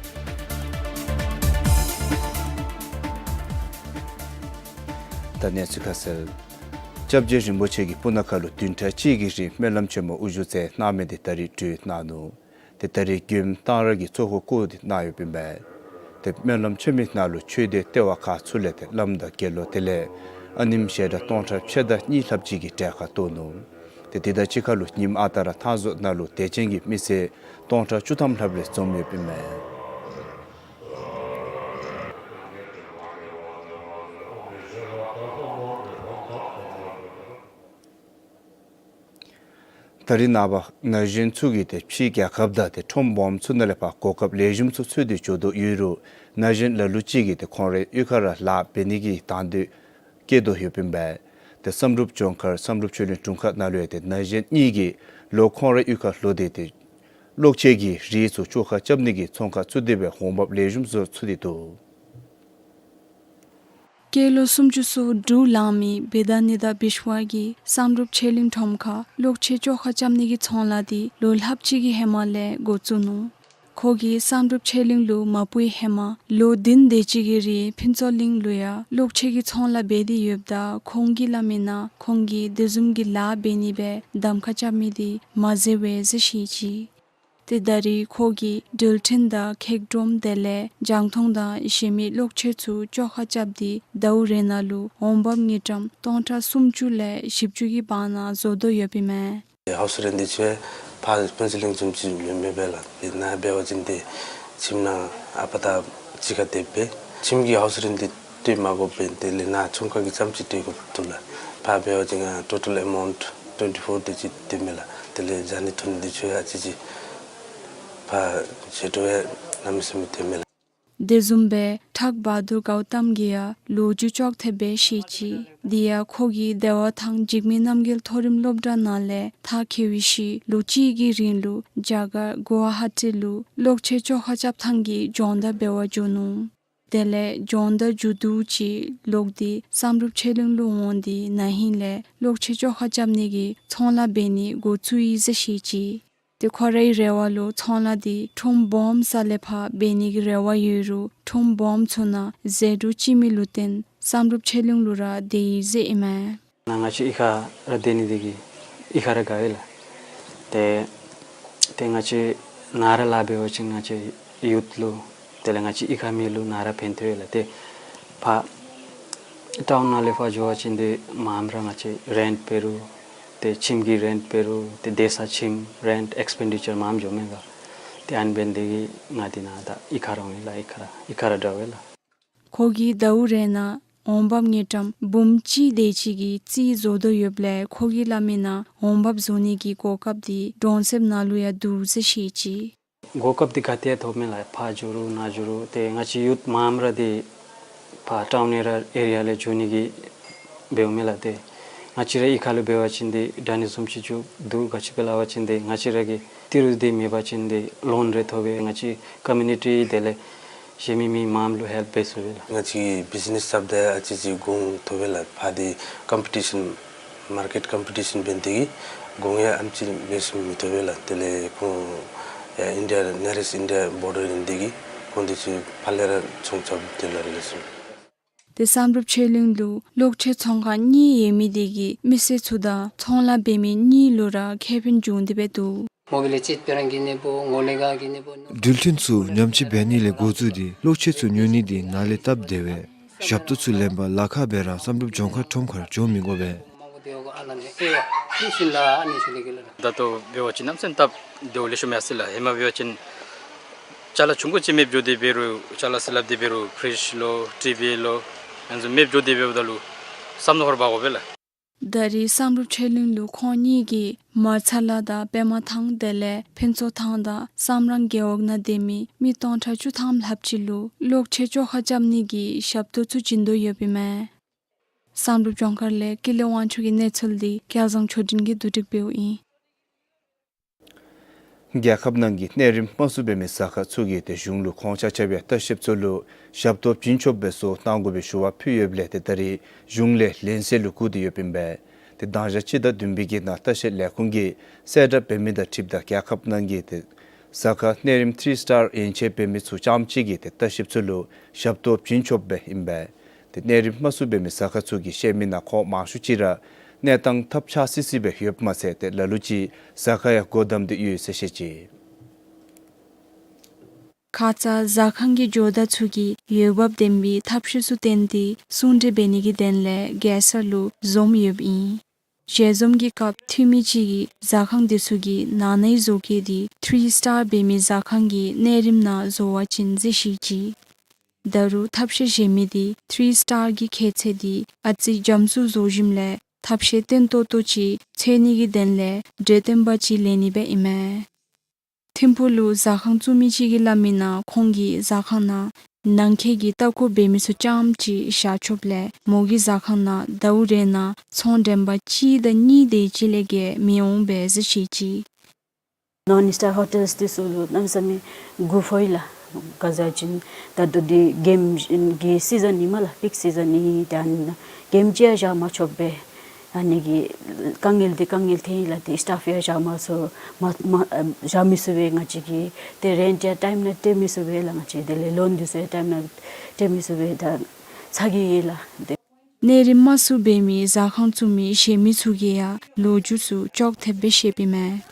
ད་གནས་ཚུལ་ཁ་གསལ། སྐྱབས་རྗེ་རིན་པོ་ཆེ་གིས་སྤུ་ན་ཁ་ལུ་བདུན་ཕྲག་གཅིག་གི་རིང་སྨོན་ལམ་ཆེན་མོ་དབུ་བཞུགས་མཛད་གནང་མི་དེ་ད་རིས་གྲོལ་གནང་ནུག། ཏེ་ད་རིས་མགྱོནམ་གཏང་རག་གི་ཚོགས་འཁོར་བསྐོར་ཏེ་གནང་ཡོདཔ་ཨིན་པས། ཏེ་སྨོན་ལམ་ཆེན་མོའི་ནང་ལུ་ཆོས་སྡེ་ལྟེ་བ་ཁག་ཚུ་ལས་ཏེ་བླམ་དང་དགེ་སློང་དེ་ལས་ཨ་ནེམོ་ཞལ་གྲངས་སྟོང་ཕྲག་ཕྱེད་དང་གཉིས་ལྷགཔ་ཅིག་གིས་གྲལ་ཁར་གཏོགས་ནུག། ཏེ་དེ་དང་གཅིག་ཁར་ལུ་ཉིནམ་ཨ་རྟག་ར་ཐང་རྫོང་ནང་ལུ་དད་ཅན་གྱི་མི་སེར་སྟོང་ཕྲག་བཅུ་ཐམ་ལྷགཔ་རེ་འཛོམས་ཡོདཔ་ཨིན་མས། ད་རིས་ནངས་པ་ན་གཞོན་ཚུ་གིས་ཏེ་ཕྱིའི་རྒྱལ་ཁབ་དང་ཏེ་ཁྲོམ་སྦོམ་ཚུ་ནང་ལས་ཕར་གོ་སྐབས་ལེགས་ཤོམ་ཚུ་འཚོལ་ཏེ་འགྱོ་དོ་ཡོད་རུང་ན་གཞོན་ལ་ལུ་ཅིག་གིས་ཏེ་ཁོང་རའི་གཡུས་ཁར་ར་ལཱ་འབད་ནི་གི་དང་འདོད་བསྐྱེད་དོ་ཡོདཔ་ཨིན་པས། ཏེ་བསམ་གྲུབ་ལྗོངས་མཁར་བསམ་གྲུབ་ཆོས་གླིང་དྲུང་ཁག་ནང་ལུ་ཡང་ཏེ་ན་གཞོན་གཉིས་ཀྱིས་ལོག་ཁོང་རའི་གཡུས་ཁར་ལོག་སྟེ་ཏེ་གློག་ཆས་ཀྱི་རིགས་ཚུ་བཅོ་ཁ་རྐྱབ་ནི་གི་ཚོང་ཁང་བཙུགས་ཏེ་སྦེ་འོང་འབབ་ལེགས་ཤོམ་བཟོ་ཚུགས་ཏེ་འདུག། སྐྱེས་ལོ་སུམ་ཅུ་སོ་དྲུག་ལང་མི་བེ་དཱ་ནི་ཏ་བིཤ་ཝ་གིས་བསམ་གྲུབ་ཆོས་གླིང་ཁྲོམ་ཁར་གློག་ཆས་བཅོ་ཁ་རྐྱབ་ནི་གི་ཚོང་ལཱ་འདི་ལོ་ལྷགཔ་ཅིག་གི་ཧེ་མ་ལས་འགོ་བཙུགས་ནུག། ཁོ་གིས་བསམ་གྲུབ་ཆོས་གླིང་ལུ་མ་སྤོ་བའི་ཧེ་མ་ལོ་བདུན་དེ་ཅིག་གི་རིང་ཕུན་ཚོགས་གླིང་ལུ་ཡང་གློག་ཆས་ཀྱི་ཚོང་ལཱ་འབད་དེ་ཡོདཔ་ད་ཁོང་གིས་སླབ་མིའི་ནང་ཁོང་གིས་དེ་བཟུམ་གྱི་ལཱ་འབད་ནི་སྦེ་གདམ་ཁ་རྐྱབ་མི་འདི་མ་ཟེར་བས་ཟེར་བཤད་ཅི། ཏེ་ད་རིས་ཁོ་གིས་འགྲུལ་འཕྲིན་དང་ཁེག་དྲོམ་དེ་ལས་རྒྱང་མཐོང་དང་གཞན་མི་གློག་ཆས་ཚུ་བཅོ་ཁ་རྐྱབ་སྟེ་ཟླཝ་རེ་ནང་ལུ་འོང་འབབ་དངུལ་ཀྲམ་སྟོང་ཕྲག་སུམ་ཅུ་ལས་བཞི་བཅུ་གི་བར་ན་བཟོ་དོ་ཡོདཔ་ཨིན་མས། ཧའུསི་རེནཊ་འདི་ཚུ་ཕར་ཕུན་ཚོགས་གླིང་བཟུམ་ཅིག་མེན་མེན་པས་ལགས། དེ་ནང་འབད་བ་ཅིན་ཏེ་ཁྱིམ་ནང་ཨ་པ་དང་གཅིག་ཁར་སྡོདཔ་སྦེ་ཁྱིམ་གྱི་ཧའུསི་རེནཊ་འདི་སྤྲོད་མ་དགོ་པས། དེ་ལས་ནཱ་ཚོང་ཁང་གི་རྐྱངམ་ཅིག་སྤྲོད་དགོཔ་འདུག་ལགས། ཕར་འབད་བ་ཅིན་ཨ་ཊོ་ཊལ་ཨེ་མའུནཊ་ཊུ་ཝེན་ཊི་ཕོར་དེ་ཅིག་སྡོདཔ་མས་ལགས། དེ་ལས་བཟའ་ནི་འཐུང་ནི་འདི་ཚུ་ཡང་ཨ་ཙི་ཅིག་ཕར་ཞལ་འདྲོགས་ཡང་གནམ་མེད་ས་མེད་སྡོདཔ་མས་ལགས། དེ་བཟུམ་སྦེ་ཊག་བ་དུར་གའུ་ཏམ་གྱིས་ཡང་ལོ་རྒྱུས་ཅོག་འཐདཔ་སྦེ་བཤད་ཅི། དེ་ཡང་ཁོ་གིས་བདེ་བ་ཐང་འཇིགས་མེད་རྣམ་རྒྱལ་མཐོ་རིམ་སློབ་གྲྭ་ནང་ལས་མཐར་འཁྱོལ་བའི་ཤུལ་ལོ་གཅིག་གི་རིང་ལུ་རྒྱ་གར་གུ་ཝ་ཧ་ཊི་ལུ་གློག་ཆས་བཅོ་ཁ་རྐྱབ་ཐངས་ཀྱི་སྦྱོང་བརྡར་འབད་བར་འགྱོ་ནུག། དེ་ལས་སྦྱོང་བརྡར་མཇུག་བསྡུ་ཅིག་ལོག་སྟེ་བསམ་གྲུབ་ཆོས་གླིང་ལུ་འོང་སྟེ་ན་ཧིང་ལས་གློག་ཆས་བཅོ་ཁ་རྐྱབ་ནི་གི་ཚོང་ལཱ་འབད་ནི་འགོ་བཙུགས་ཡི་ཟེར་བཤད་ཅི། ཏེ་ཁོ་རའི་རེ་བ་ལུ་ཚོང་ལཱ་འདི་ཁྲོམ་སྦོམ་ས་ལས་ཕར་འབད་ནི་གི་རེ་བ་ཡོད་རུང་ཁྲོམ་སྦོམ་ཚུ་ནང་ཟད་འགྲོ་ཅིག་མེད་ལུ་བརྟེན་བསམ་གྲུབ་ཆོས་གླིང་ལུ་ར་སྡོད་ཡི་ཟེར་ཨིན་མས། ང་བཅས་གཡུས་ཁར་ར་སྡོད་ནི་དེ་གིས་གཡུས་ཁར་ར་དགའ་བས་ལགས། ཏེ་ཏེ་ང་བཅས་ནཱ་ར་ལཱ་འབད་བ་ཅིན་ང་བཅས་ཡུཐ་ལུ་དེ་ལས་ང་བཅས་གཡུས་ཁར་མི་ལུ་ནཱ་ར་ཕན་ཐོགས་ལགས། ཏེ་ཕར་ཊའུན་ནང་ལས་ཕར་འགྱོ་བ་ཅིན་ཏེ་མངམ་ར་ང་བཅས་རེནཊ་འབད་རུང་ཏེ་ཁྱིམ་གྱི་རེནཊ་འབད་རུང་ཏེ་སྡོད་ས་ཁྱིམ་རེནཊ་ཨེགསི་པེན་ཌི་ཅར་མངམ་འགྱོཝ་མས་ག། ཏེ་ཨ་ནི་འབད་ནི་དེ་གིས་ང་འདི་ནཱ་ད་གཡུས་ཁར་ར་འོང་ཡི་ལགས། གཡུས་ཁར་ར་གཡུས་ཁར་ར་དྲག་པས་ལགས། ཁོ་གིས་ཟླཝ་རེ་ནང་འོང་འབབ་དངུལ་ཀྲམ་འབུམ་གཅིག་དེ་ཅིག་གི་རྩིས་བཟོ་དོ་ཡོདཔ་ལས་ཁོ་གིས་སླབ་མིའི་ནང་འོང་འབབ་བཟོ་ནི་གི་གོ་སྐབས་འདི་གྲོང་གསེབ་ནང་ལུ་ཡང་འདུག་ཟེར་བཤད་ཅི། གོ་སྐབས་འདི་ག་ཏེ་ཡང་ཐོབ་མས་ལགས། ཕར་འགྱོ་རུང་ནཱ་འགྱོ་རུང་ཏེ་ང་བཅས་ཡུཐ་མངམ་ར་འདི་ཕར་ཊའུན་ཨེ་རི་ཡ་ལས་འགྱོ་ནི་གི་འབདཝ་མས་ལགས། ཏེ་ ང་བཅས་ར་གཡུས་ཁ་ལུ་འབད་བ་ཅིན་ཏེ་དྲ་ནི་བཟུམ་ཅིག་ཚུ་འདུག། ག་ཅི་སྦེ་སླབ་པ་ཅིན་ཏེ་ང་བཅས་ར་གི་ཏི་རུ་འདི་མེད་པ་ཅིན་ཏེ་ལོན་རེ་ཐོབ་སྦེ་ང་བཅས་ཀོ་མིའུ་ནི་ཊི་དེ་ལས་གཞན་མི་མི་མངམ་ལུ་ཧེལཔ་འབད་ཚུགས་པས་ལགས། ང་བཅས་ཀྱི་བིཛ་ནེས་རྐྱབ་ད་ཨ་ཙི་ཅིག་གོང་ཐོབ་པས་ལགས། ཕར་འདི་ཀམ་པི་ཊི་ཤཱན་མར་ཀེཊ་ཀམ་པི་ཊི་ཤཱན་འབད་ནི་དེ་གིས་གོང་ཡང་ཨ་ཙི་ལེགས་ཤོམ་མི་ཐོབ་པས་ལགས། དེ་ལས་ཁོང་ཡང་ཨིན་ཌི་ཡ་ནེ་རེསཊ་ཨིན་ཌི་ཡ་བོར་ཌར་ཨིན་ནི་དེ་གིས་ཁོང་དེ་ཚུ་ཕར་ལས་ར་ཚོང་རྐྱབ་སྟེ་ལགས་ལེགས་ཤོམ། ཏེ་བསམ་གྲུབ་ཆོས་གླིང་ལུ་གློག་ཆས་ཚོང་ཁང་གཉིས་ཡོད་མི་དེ་གིས་མི་སེར་ཚུ་དང་ཚོང་ལཱ་འབད་མི་གཉིས་ལུ་ར་ཁེ་ཕན་བྱུང་སྟེ་སྦེ་འདུག། འགྲུལ་མཐུད་ཚུ་ཉམས་ཅིག་འབད་ནི་ལས་འགོ་བཙུགས་ཏེ་གློག་ཆས་ཚུ་ཉོ་ནི་དེ་ནཱ་ལས་སྟབས་བདེ་བས། ཞབས་ཏོག་ཚུ་ལེན་པར་ལ་ཁ་སྦེ་ར་བསམ་གྲུབ་ལྗོངས་མཁར་ཁྲོམ་ཁར་འགྱོ་མི་དགོ་པས། ད་ལྟོ་འབད་བ་ཅིན་གནམ་མེད་ས་མེད་སྟབས་བདེཝ་ལེགས་ཤོམ་ཡར་སོང་ཡི་ལགས། ཧེ་མ་འབད་བ་ཅིན་ཅ་ལ་ཆུང་ཀུ་ཅིག་མེདཔ་འགྱོ་སྟེ་འབད་རུང་ཅ་ལ་ཟེར་སླབ་སྟེ་འབད་རུང་ཕི་རིཇ་ལོ་ཊི་བི་ལོ་ཨ་ནི་ཚུ་མེདཔ་འགྱོ་སྟེ་འབདཝ་ད་ལུ་བསམ་བློ་ཧོར་འབག་དགོ་པས་ལགས། ད་རེས་བསམ་གྲུབ་ཆོས་གླིང་ལུ་ཁོང་གཉིས་ཀྱིས་མར་ཚ་ལ་དང་པདྨ་ཐང་དེ་ལས་ཕུན་ཚོགས་ཐང་དང་བསམ་རང་རྒེད་འོག་ནང་སྡོད་མི་མི་སྟོང་ཕྲག་བཅུ་ཐམ་ལྷགཔ་ཅིག་ལུ་གློག་ཆས་བཅོ་ཁ་རྐྱབ་ནི་གི་ཞབས་ཏོག་ཚུ་བྱིན་དོ་ཡོདཔ་ཨིན་མས། བསམ་གྲུབ་ལྗོངས་མཁར་ལས་ཀུན་ལེགས་དབང་ཕྱུག་གི་གནས་ཚུལ་འདི་སྐལ་བཟང་ཆོས་སྒྲོན་གྱིས་བསྡུ་སྒྲིག་འབདཝ་ཨིན། རྒྱལ་ཁབ་ནང་གི་གནས་རིམ་དམའ་སུ་འབད་མི་ཟ་ཁང་ཚུ་གིས་ཏེ་གཞུང་ལུ་ཁོང་ཆ་ཁྱབ་ཡང་ལྟ་བཤལཔ་ཚུ་ལུ་ཞབས་ཏོག་བྱིན་ཆོགཔ་སྦེ་བཟོ་གནང་དགོ་པའི་ཞུ་བ་ཕུལ་ཡོདཔ་ལས་ཏེ་ད་རེས་གཞུང་ལས་ལན་གསལ་ལུ་བསྐུར་ཏེ་ཡོདཔ་ཨིན་པས། ཏེ་དང་ཞག་སྤྱི་ཟླ་བདུན་པའི་གི་ནང་ལྟ་བཤལ་ལས་ཁུངས་ཀྱིས་གསལ་བསྒྲགས་འབད་མི་དང་འཁྲིལཝ་ད་རྒྱལ་ཁབ་ནང་གི་ཏེ་ཟ་ཁང་གནས་རིམ་ཐི་རི་སི་ཊར་ཡན་ཆད་འབད་མི་ཚུ་རྐྱངམ་གཅིག་གིས་ཏེ་ལྟ་བཤལཔ་ཚུ་ལུ་ཞབས་ཏོག་བྱིན་ཆོགཔ་སྦེ་ཨིན་པས། ཏེ་གནས་རིམ་དམའ་སུ་འབད་མི་ཟ་ཁང་ཚུ་གི་བཤད་མི་ནང་ཁོང་མང་ཤོས་ཅིག་ར་གནས་སྟངས་ཐབས་ཆག་སི་སི་སྦེ་ཡོདཔ་མ་ཚད་ཏེ་ལ་ལུ་ཅིག་ཟ་ཁང་ཡང་སྒོ་བསྡམས་ཏེ་ཡོད་ཟེར་བཤད་ཅི། ཁ་ཙ་ཟ་ཁང་གི་ཇོ་བདག་ཚུ་གིས་འོས་འབབ་ལྡན་པའི་ཐབས་ཤེས་ཚུ་བཏོན་ཏེ་གསུང་གྲོས་འབད་ནི་གི་དོན་ལས་རྒྱལ་ས་ལུ་འཛོམས་ཡོདཔ་ཨིན། ཞལ་འཛོམས་ཀྱི་སྐབས་འཐུས་མི་ཅིག་གིས་ཟ་ཁང་དེ་ཚུ་གི་ནང་ནའི་བཟོ་བཀོད་དེ་ཐི་རི་སི་ཊར་འབད་མི་ཟ་ཁང་གི་གནས་རིམ་ནང་བཟོ་བ་ཅིན་ཟེར་བཤད་ཅི། ད་རུང་ཐབས་ཤེས་གཞན་མི་དེ་ཐི་རི་སི་ཊར་གྱི་ཁྱད་ཚད་དེ་ཨ་ཙི་འཇམ་སུ་བཟོ་ཞིནམ་ལས་ཐབས་ཤེས་བརྟན་ཏོག་ཏོ་ཅིག་འཚོལ་ནི་གི་དོན་ལས་གྲོས་སྟོན་པ་ཅིག་ལེན་ནི་སྦེ་ཨིན་མས། ཐིམ་ཕུག་ལུ་ཟ་ཁང་བཙུགས་མི་ཅིག་གིས་སླབ་མི་ནང་ཁོང་གི་ཟ་ཁང་ནང་ནང་འཁོད་ཀྱི་ལྟ་སྐོར་འབད་མི་ཚུ་རྐྱངམ་གཅིག་བཞག་ཆོགཔ་ལས་མོ་གི་ཟ་ཁང་ནང་ཟླཝ་རེ་ནང་ཚོང་འགྲེམས་པ་གཅིག་དང་གཉིས་དེ་ཅིག་ལས་བརྒལ་མི་འོང་པས་ཟེར་བཤད་ཅི། ནཱན་སི་ཊར་ཧོ་ཊེལསི་དེ་ཚུ་ལུ་གནམ་མེད་ས་མེད་མགུ་འཕོཝ་ཨིན་ལགས། ག་ཅི་ཟེར་བ་ཅིན་ད་ལྟོ་འདི་གེམ་གྱི་སི་ཛན་ཨིན་མས་ལགས། པིག་སི་ཛན་ཨིན། ད་གེམ་ཅིག་ཡང་བཞག་མ་ཆོགཔ་སྦེ་ཨ་ནི་གི་དཀའ་ངལ་འདི་དཀའ་ངལ་ཐོན་ཡི་ལགས། ཏེ་སི་ཊཕ་ཡང་བཞག་མ་ཚུགས་མ་མ་བཞག་མི་ཚུགས་པས། ང་བཅས་ཀྱིས་ཏེ་རེནཊ་ཡང་ཊའིམ་ནང་སྤྲོད་མི་ཚུགས་པས་ལགས། ང་བཅས་དེ་ལས་ལོན་འདི་ཚུ་ཡང་ཊའིམ་ནང་སྤྲོད་མི་ཚུགས་པས། ད་ཚ་གྱང་ཡོད་ལགས། ཏེ་གནས་རིམ་དམའ་སུ་འབད་མི་ཟ་ཁང་བཙུགས་མི་གཞན་མི་ཚུ་གིས་ཡང་ལོ་རྒྱུས་ཚུ་ཅོག་འཐདཔ་སྦེ་བཤདཔ་ཨིན་མས།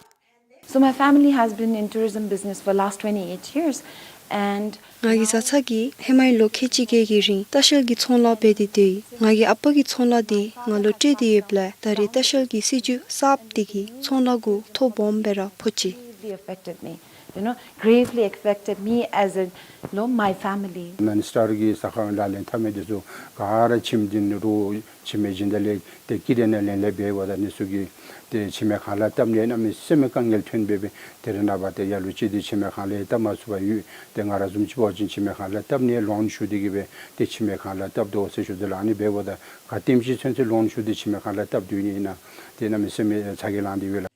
So my family has been in tourism business for last twenty-eight years, and ང་གི་བཟའ་ཚང་གིས་ཧེ་མའི་ལོ་ཁལ་གཅིག་བརྒྱད་ཀྱི་རིང་ལྟ་བཤལ་གྱི་ཚོང་ལཱ་འབད་དེ་སྡོད་ཡི། ང་གི་ཨ་པ་གིས་ཚོང་ལཱ་འདི་ང་ལུ་སྤྲོད་དེ་ཡོདཔ་ལས་ད་རེས་ལྟ་བཤལ་གྱི་སྲིད་བྱུས་གསརཔ་འདི་གིས་ཚོང་ལཱ་གུ་ཐོ་སྦོམ་སྦེ་ར་ཕོག་ཅི། Gravely affected me, you know, gravely affected me as a, you know, my family. ནཱན་སི་ཊར་གྱི་ཟ་ཁང་ལག་ལེན་འཐབ་མི་དེ་ཚུ་ག་ར་ཁྱིམ་འདི་ནང་རུ་ཁྱིམ་མེད་བཞིན་དེ་ལས་ཏེ་ཀི་རེ་ནང་ལེན་ལེན་འབདཝ་ད་ཨ་ནི་ཚུ་གིས་ཏེ་ཁྱིམ་མེད་ཁང་གླ་བཏབ་ནི་གནམ་མེད་ས་མེད་དཀའ་ངལ་ཐོན་འབད་བས། ཏེ་རེ་ནངས་པ་ཏེ་ལ་ལུ་ཅིག་འདི་ཁྱིམ་མེད་ཁང་གླ་བཏབ་མ་ཚུགས་པར་ཡོད། ཏེ་ང་ར་བཟུམ་ཅིག་འབད་བ་ཅིན་ཁྱིམ་མེད་ཁང་གླ་བཏབ་ནི་ལོན་ཞུ་སྟེ་གིས་སྦེ་ཏེ་ཁྱིམ་མེད་ཁང་གླ་བཏབ་དོ་ཟེར་ཞུ་དོ་ལགས། ཨ་ནི་འབདཝ་ད་ག་དེམ་ཅིག་ཚུན་ཚོད་ལོན་ཞུ་སྟེ་ཁྱིམ་མེད་ཁང་གླ་བཏབ་སྡོད་ནི་ཨིན་ན་ཏེ་གནམ་མེད་ས་མེད་ཚ་གྱང་ལང་སྟེ་ཡོད་ལགས།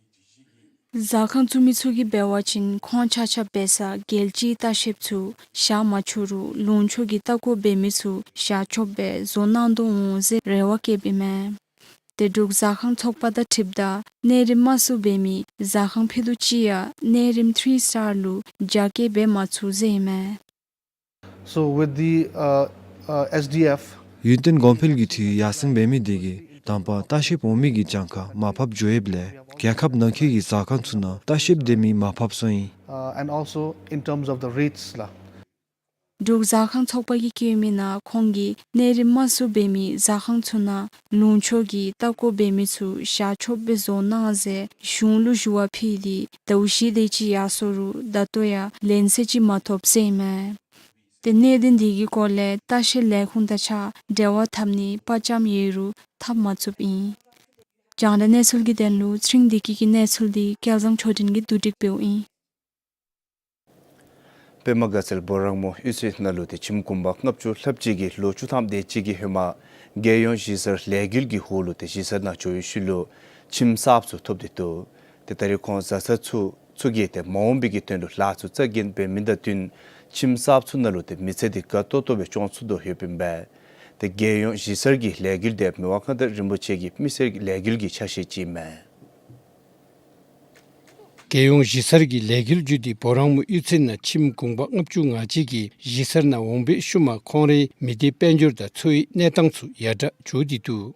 ཟ་ཁང་བཙུགས་མི་ཚུ་གིས་འབད་བ་ཅིན་ཁོང་ཆ་ཁྱབ་འབད་ས་རྒྱལ་སྤྱིའི་ལྟ་བཤལཔ་ཚུ་བཞག་མ་ཆོག་རུང་ལུང་ཕྱོགས་ཀྱི་ལྟ་སྐོར་འབད་མི་ཚུ་བཞག་ཆོགཔ་སྦེ་བཟོ་གནང་དོ་འོང་ཟེར་རེ་བ་བསྐྱེདཔ་ཨིན་མས། ཏེ་འབྲུག་ཟ་ཁང་ཚོགས་པ་དང་འཁྲིལཝ་ད་གནས་རིམ་དམའ་སུ་འབད་མི་ཟ་ཁང་ཕུད་རྡོག་ཅིག་ཡང་གནས་རིམ་ཐི་རི་སི་ཊར་ལུ་རྒྱ་སྐྱེད་འབད་མ་ཚུགས་ཟེར་ཨིན་མས། So with the, uh, uh, S D F, ཡུན་བརྟན་གོང་འཕེལ་གྱི་འཐུས་ཡར་སེང་འབད་མི་དེ་གིས་དང་པ་ལྟ་བཤལཔ་འོང་མི་གི་གྱངས་ཁ་མར་ཕབ་འགྱོ་ཡོདཔ་ལས་རྒྱལ་ཁབ་ནང་འཁོད་ཀྱི་ཟ་ཁང་ཚུ་ནང་ལྟ་བཤལཔ་སྡོད་མི་མར་ཕབ་སོང་ཡི། Uh, and also in terms of the rates ལགས། འབྲུག་ཟ་ཁང་ཚོགས་པ་གིས་བཀོད་མི་ནང་ཁོང་གིས་གནས་རིམ་དམའ་སུ་འབད་མི་ཟ་ཁང་ཚུ་ནང་ལུང་ཕྱོགས་ཀྱི་ལྟ་སྐོར་འབད་མི་ཚུ་བཞག་ཆོགཔ་སྦེ་བཟོ་གནང་ཟེར་གཞུང་ལུ་ཞུ་བ་ཕུལ་ཏེ་ཟླཝ་བཞི་དེ་ཅིག་ཡར་སོང་རུང་ད་ལྟོ་ཡང་ལན་གསལ་ཅིག་མ་ཐོབ་ཟེར་ཨིན་མས། ཏེ་གནད་དོན་འདི་གི་སྐོར་ལས་ལྟ་བཤལ་ལས་ཁུངས་དང་གཅིག་ཁར་འབྲེལ་བ་འཐབ་ནི་དཔའ་བཅམ་ཡོད་རུང་འཐབ་མ་ཚུགསཔ་ཨིན། རྒྱང་བསྒྲགས་གནས་ཚུལ་གྱི་དོན་ལུ་ཚེ་རིང་བདེ་སྐྱིད་ཀྱི་གནས་ཚུལ་འདི་སྐལ་བཟང་ཆོས་སྒྲོན་གྱིས་བསྡུ་སྒྲིག་འབདཝ་ཨིན། པདྨ་དགའ་ཚལ་སྦོ་རང་མོ་གཡུས་ཚན་ནང་ལུ་ཏེ་ཁྱིམ་གུང་པ་ལྔ་བཅུ་ལྷགཔ་ཅིག་གིས་ལོ་བཅུ་ཐམ་དེ་ཅིག་གི་ཧེ་མ་ རྒྱལ་ཡོངས་གཞིས་གསར་ལས་འགུལ་གྱི་འོག་ལུ་ཏེ་གཞིས་གསར་ནང་འགྱོ་བའི་ཤུལ་ལུ་ཁྱིམ་གསརཔ་ཚུ་ཐོབ་སྟེ་འདུག། ཏེ་ད་རེས་ཁོང་བཟའ་ཚང་ཚུ་ཚུ་གིས་ཏེ་མ་འོངས་པའི་གི་དོན་ལུ་ལཱ་ཚུ་རྩ་འགེངས་འབད་མི་དང་བསྟུན་ཁྱིམ་གསརཔ་ཚུ་ནང་ལུ་ཏེ་མི་ཚེ་འདི་དགའ་ཏོག་ཏོ་སྦེ་སྐྱོང་ཚུགས་དོ་ཡོདཔ་ཨིན་པས། ཏེ་རྒྱལ་ཡོངས་གཞིས་གསར་གྱི་ལས་འགུལ་འདི་མི་དབང་མངའ་བདག་རིན་པོ་ཆེ་གི་མི་སེར་གྱི་ལས་འགུལ་གྱི་ཆ་ཤས་ཅིག་ཨིན་མས། རྒྱལ་ཡོངས་གཞིས་གསར་གྱི་ལས་འགུལ་བརྒྱུད་དེ་བོ་རང་མོ་གཡུས་ཚན་ནང་ཁྱིམ་གུང་པ་ལྔ་བཅུ་ང་གཅིག་གིས་གཞིས་གསར་ནང་འོང་བའི་ཤུལ་མ་ཁོང་རའི་མི་སྡེ་དཔལ་འབྱོར་དང་འཚོ་བའི་གནས་སྟངས་ཚུ་ཡར་དྲག་འགྱོ་སྟེ་འདུག།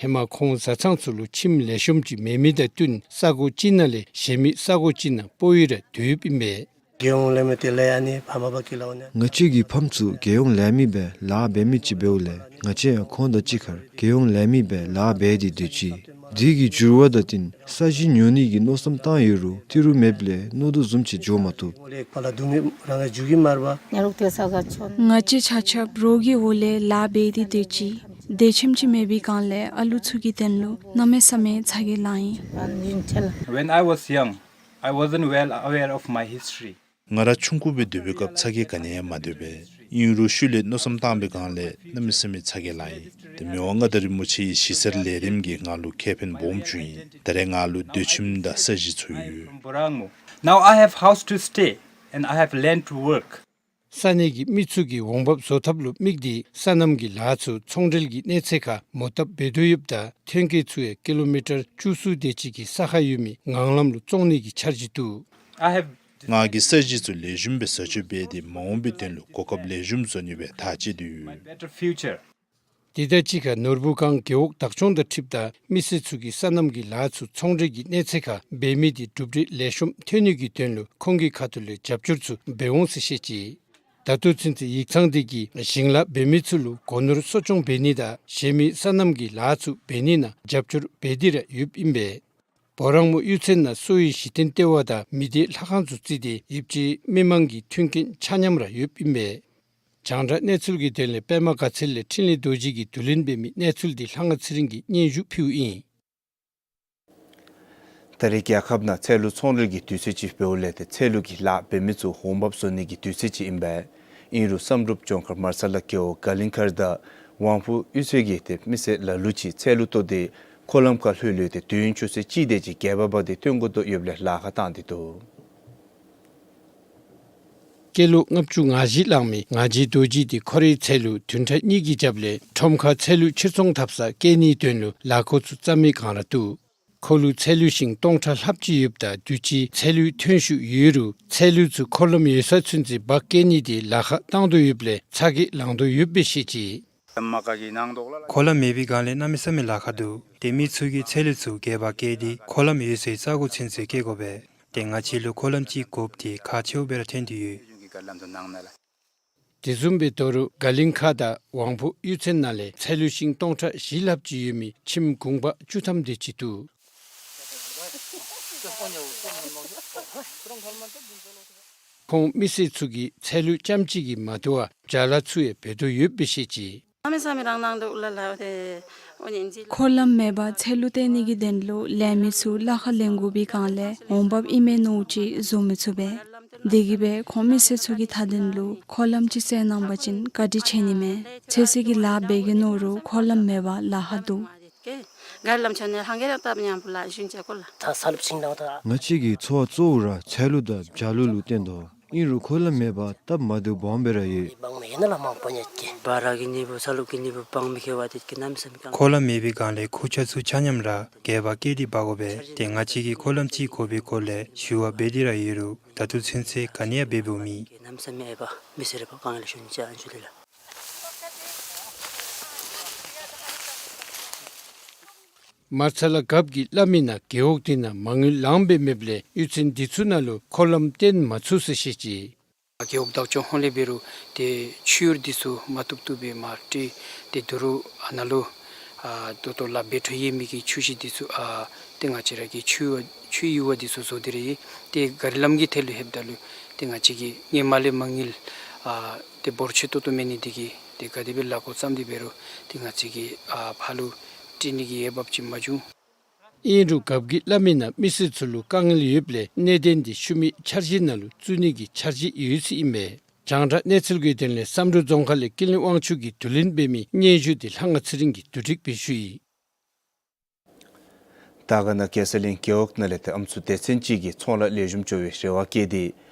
ཧེ་མ་ཁོང་བཟའ་ཚང་ཚུ་ལུ་ཁྱིམ་ལེགས་ཤོམ་ཅིག་མེད་མི་དང་བསྟུན་ས་གོ་གཅིག་ནང་ལས་གཞན་མི་ས་གོ་གཅིག་ནང་སྤོ་བོ་ར་སྡོད་ཡོདཔ་ཨིན་པས། རྒྱལ་ཡོངས་ལས་མི་དེ་ལས་ཨ་ནི་ཕ་མ་པ་ཀི་ལ་འོ་ནི། ང་བཅས་ཀྱི་ཕམ་ཚུ་རྒྱལ་ཡོངས་ལས་མི་སྦེ་ལཱ་འབད་མི་ཅིག་འབདཝ་ལས་ང་བཅས་ཡང་ཁོང་དང་གཅིག་ཁར་རྒྱལ་ཡོངས་ལས་མི་སྦེ་ལཱ་འབད་དེ་སྡོད་ཅི། དེ་གི་འགྱུར་བ་དང་བསྟུན་ས་གཞི་ཉོ་ནི་གི་མནོ་བསམ་བཏང་ཡོད་རུང་ཏི་རུ་མེདཔ་ལས་མནོ་དོ་བཟུམ་ཅིག་འགྱོ་མ་བཏུབ། ང་བཅས་ཆ་ཁྱབ་རོགས་ཀྱི་འོག་ལས་ལཱ་འབད་དེ་སྡོད་ཅི། བདེ་ཁྱིམ་ཅིག་མེད་པའི་སྒང་ལས་ཨ་ལུ་ཚུ་གི་དོན་ལུ་གནམ་མེད་ས་མེད་ཚ་གྱང་ལང་ཡི། When I was young, I wasn't well aware of my history. ང་ར་ཆུང་ཀུ་སྦེ་སྡོད་པའི་སྐབས་ཚ་གྱང་ག་ནི་ཡང་མ་འདུག་པས། ཨིན་རུང་ཤུལ་ལས་མནོ་བསམ་བཏང་བའི་སྒང་ལས་གནམ་མེད་ས་མེད་ཚ་གྱང་ལང་ཡི། ཏེ་མི་དབང་མངའ་བདག་རིན་པོ་ཆེའི་གཞིས་གསར་ལས་རིམ་གྱིས་ང་ལུ་ཁེ་ཕན་སྦོམ་བྱུང་ཡི། ད་རེས་ང་ལུ་སྡོད་ཁྱིམ་དང་ས་གཞི་ཚུ་ཡོད། Now I have house to stay and I have land to work. ས་གནས་ཀྱི་མི་ཚུ་གིས་འོང་འབབ་བཟོ་ཐབས་ལུ་དམིགས་ཏེ་སོ་ནམ་གྱི་ལཱ་ཚུ་ཚོང་འབྲེལ་གྱི་གནས་ཚད་ཁར་མོ་བཏབ་འབད་དོ་ཡོདཔ་ད་ཐོན་སྐྱེད་ཚུ་ཡང་ཀི་ལོ་མི་ཊར་བཅུ་གསུམ་དེ་ཅིག་གི་ས་ཁར་ཡོད་མི་ངང་ལམ་ལུ་བཙོང་ནི་གི་འཆར་གཞི་འདུག། ང་གིས་ས་གཞི་ཚུ་ལེགས་ཤོམ་སྦེ་བཟའ་སྤྱོད་འབད་དེ་མ་འོངས་པའི་དོན་ལུ་གོ་སྐབས་ལེགས་ཤོམ་བཟོ་ནི་སྦེ་ཐག་བཅད་དེ་ཡོད། དེ་དང་གཅིག་ཁར་ནོར་བུ་སྒང་རྒེད་འོག་བདག་སྐྱོང་དང་འཁྲིལཝ་ད་མི་སེར་ཚུ་གིས་སོ་ནམ་གྱི་ལཱ་ཚུ་ཚོང་འབྲེལ་གྱི་གནས་ཚད་ཁར་འབད་མི་དེ་གྲུབ་འབྲས་ལེགས་ཤོམ་ཐོན་ནི་གི་དོན་ལུ་ཁོང་གི་ཁ་ཐུག་ལས་རྒྱབ་སྐྱོར་ཚུ་འབད་འོང་ཟེར་བཤད་ཅི། ད་ལྟོ་ཚུན་ཚོད་ཡིག་ཚང་དེ་གིས་ཞིང་ལཱ་འབད་མི་ཚུ་ལུ་སྒོ་ནོར་གསོ་སྐྱོང་འབད་ནི་དང་གཞན་མི་སོ་ནམ་གྱི་ལཱ་ཚུ་འབད་ནི་ནང་རྒྱབ་སྐྱོར་འབད་དེ་ར་ཡོདཔ་ཨིན་པས། བོ་རང་མོ་གཡུས་ཚན་ནང་གསོ་བའི་གཞི་རྟེན་ལྟེ་བ་དང་མི་སྡེ་ལྷ་ཁང་ཚུ་བརྩིས་ཏེ་ཡིབ་ཅི་མི་མང་གི་མཐུན་རྐྱེན་ཆ་མཉམ་ར་ཡོདཔ་ཨིན་པས། རྒྱང་བསྒྲགས་གནས་ཚུལ་གྱི་དོན་ལས་པདྨ་དགའ་ཚལ་ལས་འཕྲིན་ལས་རྡོ་རྗེ་གིས་བསྡུ་ལེན་འབད་མི་གནས་ཚུལ་འདི་ལྷ་དབང་ཚེ་རིང་གིས་སྙན་ཞུ་ཕུལཝ་ཨིན། ད་རེས་རྒྱལ་ཁབ་ནང་ཚལ་ལུ་ཚོང་འབྲེལ་གྱི་དུས་ཚོད་ཅིག་འབདཝ་ལས་ཏེ་ཚལ་ལུ་གི་ལཱ་འབད་མི་ཚུ་འོང་འབབ་བཟོ་ནི་གི་དུས་ཚོད་ཅིག་ཨིན་པས། ཨིན་རུང་བསམ་གྲུབ་ལྗོངས་མཁར་མར་ཚ་ལ་རྒེད་འོག་ག་ལིང་མཁར་དང་ཝང་ཕུ་གཡུས་ཚན་གྱི་ཏེ་མི་སེར་ལ་ལུ་ཅིག་ཚལ་ལུ་བཏོག་སྟེ་འཁོར་ལམ་ཁར་ལྷོད་ལྷོད་དེ་དུས་ཡུན་ཆུ་ཚོད་གཅིག་དེ་ཅིག་བརྒལ་བ་འབད་དེ་ཐོན་དགོ་དོ་ཡོདཔ་ལས་ལཱ་ཁག་བཏང་སྟེ་འདུག། སྐྱེས་ལོ་ལྔ་བཅུ་ང་བཞི་ལང་མི་ང་རྗེ་རྡོ་རྗེ་དེ་ཁོ་རའི་ཚལ་ལུ་བདུན་ཕྲག་གཉིས་ཀྱི་རྒྱབ་ལས་ཁྲོམ་ཁར་ཚལ་ལུ་ཕྱིར་ཚོང་འཐབ་སར་བསྐྱལ་ནིའི་དོན་ལུ་ལཱ་འགོ་ཚུ་བརྩམས་མི་སྒང་ར་འདུག། ཁོ་ལུ་ཚལ་ལུ་ཤིང་སྟོང་ཕྲག་ལྷགཔ་ཅིག་ཡོདཔ་ད་དུས་ཅི་ཚལ་ལུའི་ཐོན་ཤུགས་ཡོད་རུང་ཚལ་ལུ་ཚུ་འཁོར་ལམ་ཡོད་ས་ཚུན་ཚོད་འབག་བསྐྱལ་ནི་དེ་ལཱ་ཁག་བཏང་དོ་ཡོདཔ་ལས་ཚ་གྱང་ལང་དོ་ཡོདཔ་སྦེ་བཤད་ཅི། འཁོར་ལམ་མེད་པའི་སྒང་ལས་གནམ་མེད་ས་མེད་ལཱ་ཁག་འདུག། ཏེ་མི་ཚུ་གིས་ཚལ་ལུ་ཚུ་སྒལ་པར་བཀལ་ཏེ་འཁོར་ལམ་ཡོད་སའི་ས་གོ་ཚུན་ཚོད་བསྐྱལ་དགོ་པས། ཏེ་ང་བཅས་ལུ་འཁོར་ལམ་ཅིག་དགོཔ་དེ་ཁག་ཆེཝ་སྦེ་ར་ཐོན་ཏེ་ཡོད། དེ་བཟུམ་སྦེ་ད་རུང་ག་ལིང་མཁར་དང་ཝང་ཕུ་གཡུས་ཚན་ནང་ལས་ཚལ་ལུ་ཤིང་སྟོང་ཕྲག་བཞི་ལྷགཔ་ཅིག་ཡོད་མི་ཁྱིམ་གུང་པ་བཅུ་ཐམ་དེ་ཅིག་འདུག། ཁོང་མི་སེར་ཚུ་གིས་ཚལ་ལུ་རྐྱངམ་གཅིག་གིས་མ་བཏུབ་པར་བྱ་ལཱ་ཚུ་ཡང་འབད་དོ་ཡོདཔ་སྦེ་བཤད་ཅི། འཁོར་ལམ་མེད་པར་ཚལ་ལུ་བཏོག་ནི་གི་དོན་ལུ་ལས་མི་ཚུ་ལཱ་ཁག་ལེན་དགོ་པའི་སྒང་ལས་འོང་འབབ་ཨིན་མས་མནོཝ་ཅིག་བཟོ་མི་ཚུགས་པས། དེ་གིས་སྦེ་ཁོང་མི་སེར་ཚུ་གི་མཐའ་དོན་ལུ་འཁོར་ལམ་ཅིག་བསལ་གནང་པ་ཅིན་བཀའ་དྲིན་ཆེ་ནི་མས། ཚོད་བསྲེ་གི་ལཱ་འབད་གེ་མནོ་རུང་འཁོར་ལམ་མེད་པར་ལཱ་ཁག་འདུག། ང་བཅས་ཀྱི་འཚོ་བ་གཙོ་བོ་ར་ཚལ་ལུ་དང་བྱ་ལུ་ལུ་བརྟེན་དོ། ཨིན་རུང་འཁོར་ལམ་མེད་པར་སྟབས་མ་བདེཝ་སྦོམ་སྦེ་ར་ཡོད། འཁོར་ལམ་མེད་པའི་སྒང་ལས་ཁུར་ཆ་ཚུ་ཆ་མཉམ་ར་སྒལ་པར་བཀལ་ཏེ་འབག་དགོ་པས། ཏེ་ང་བཅས་ཀྱིས་འཁོར་ལམ་ཅིག་དགོ་པའི་སྐོར་ལས་ཞུ་བ་འབད་དེ་ར་ཡོད་རུང་ད་ལྟོ་ཚུན་ཚོད་ག་ནི་ཡང་འབད་འབདཝ་མེད། མར་ཚ་ལ་རྒཔོ་གི་བླ་མའི་ནང་རྒེད་འོག་དེ་ནང་མ་དངུལ་ལངམ་སྦེ་མེདཔ་ལས་གཡུས་ཚན་དེ་ཚུ་ནང་ལུ་འཁོར་ལམ་བཏོན་མ་ཚུགས་ཟེར་བཤད་ཅི། རྒེད་འོག་བདག་སྐྱོང་ཧོངས་ལས་འབད་རུང་ཏེ་ཆུ་གཡུར་དེ་ཚུ་མ་བཏུབ་བཏུབ་སྦེ་མར་བཏོག་སྟེ་ད་རུང་ཨ་ནཱ་ལུ་ཨ་ད་ལྟོ་ལཱ་འབད་འཕྲོ་ཡོད་མི་གི་ཆུ་ཞིང་དེ་ཚུ་ཨ་ཏེ་ང་བཅས་ར་གི་ཆུ་ཆུ་གཡུར་བ་དེ་ཚུ་བཟོ་སྟེ་ར་ཡོད། ཏེ་ག་རི་ལམ་གྱི་ཐད་ལུ་ལྷོདཔ་ད་ལུ་ཏེ་ང་བཅས་ཀྱིས་སྔོན་མ་ལས་མ་དངུལ་ཨ་ཏེ་འབོར་ཆེ་ཏོག་ཏོ་མེད་ནི་དེ་གིས་ཏེ་ག་དེ་སྦེ་ལཱ་འགོ་བརྩམས་ཏེ་འབད་རུང་ཏེ་ང་བཅས་ཀྱིས་ཨ་ཕར་ལུ་བཏོག་ནི་གི་འོས་འབབ་ཅིག་མ་བྱུང་། ཨིན་རུང་རྒཔོ་གི་བླ་མའི་ནང་མི་སེར་ཚུ་ལུ་དཀའ་ངལ་ཡོདཔ་ལས་གནད་དོན་དེ་ཤུལ་མའི་འཆར་གཞི་ནང་ལུ་བཙུགས་ནི་གི་འཆར་གཞི་ཡོད་ཟེར་ཨིན་པས། རྒྱང་བསྒྲགས་གནས་ཚུལ་གྱི་དོན་ལས་བསམ་གྲུབ་རྫོང་ཁག་ལས་ཀུན་ལེགས་དབང་ཕྱུག་གིས་བསྡུ་ལེན་འབད་མི་སྙན་ཞུ་འདི་ལྷ་དབང་ཚེ་རིང་གིས་བསྡུ་སྒྲིག་འབད་ཞུ་ཡི། དར་དཀར་ན་གེ་སར་གླིང་རྒེད་འོག་ནང་ལས་ཏེ་ཨམ་སྲུ་སྡེ་ཚན་ཅིག་གིས་ཚོང་ལཱ་ལེགས་ཤོམ་འགྱོ་བའི་རེ་བ་བསྐྱེད་དེ་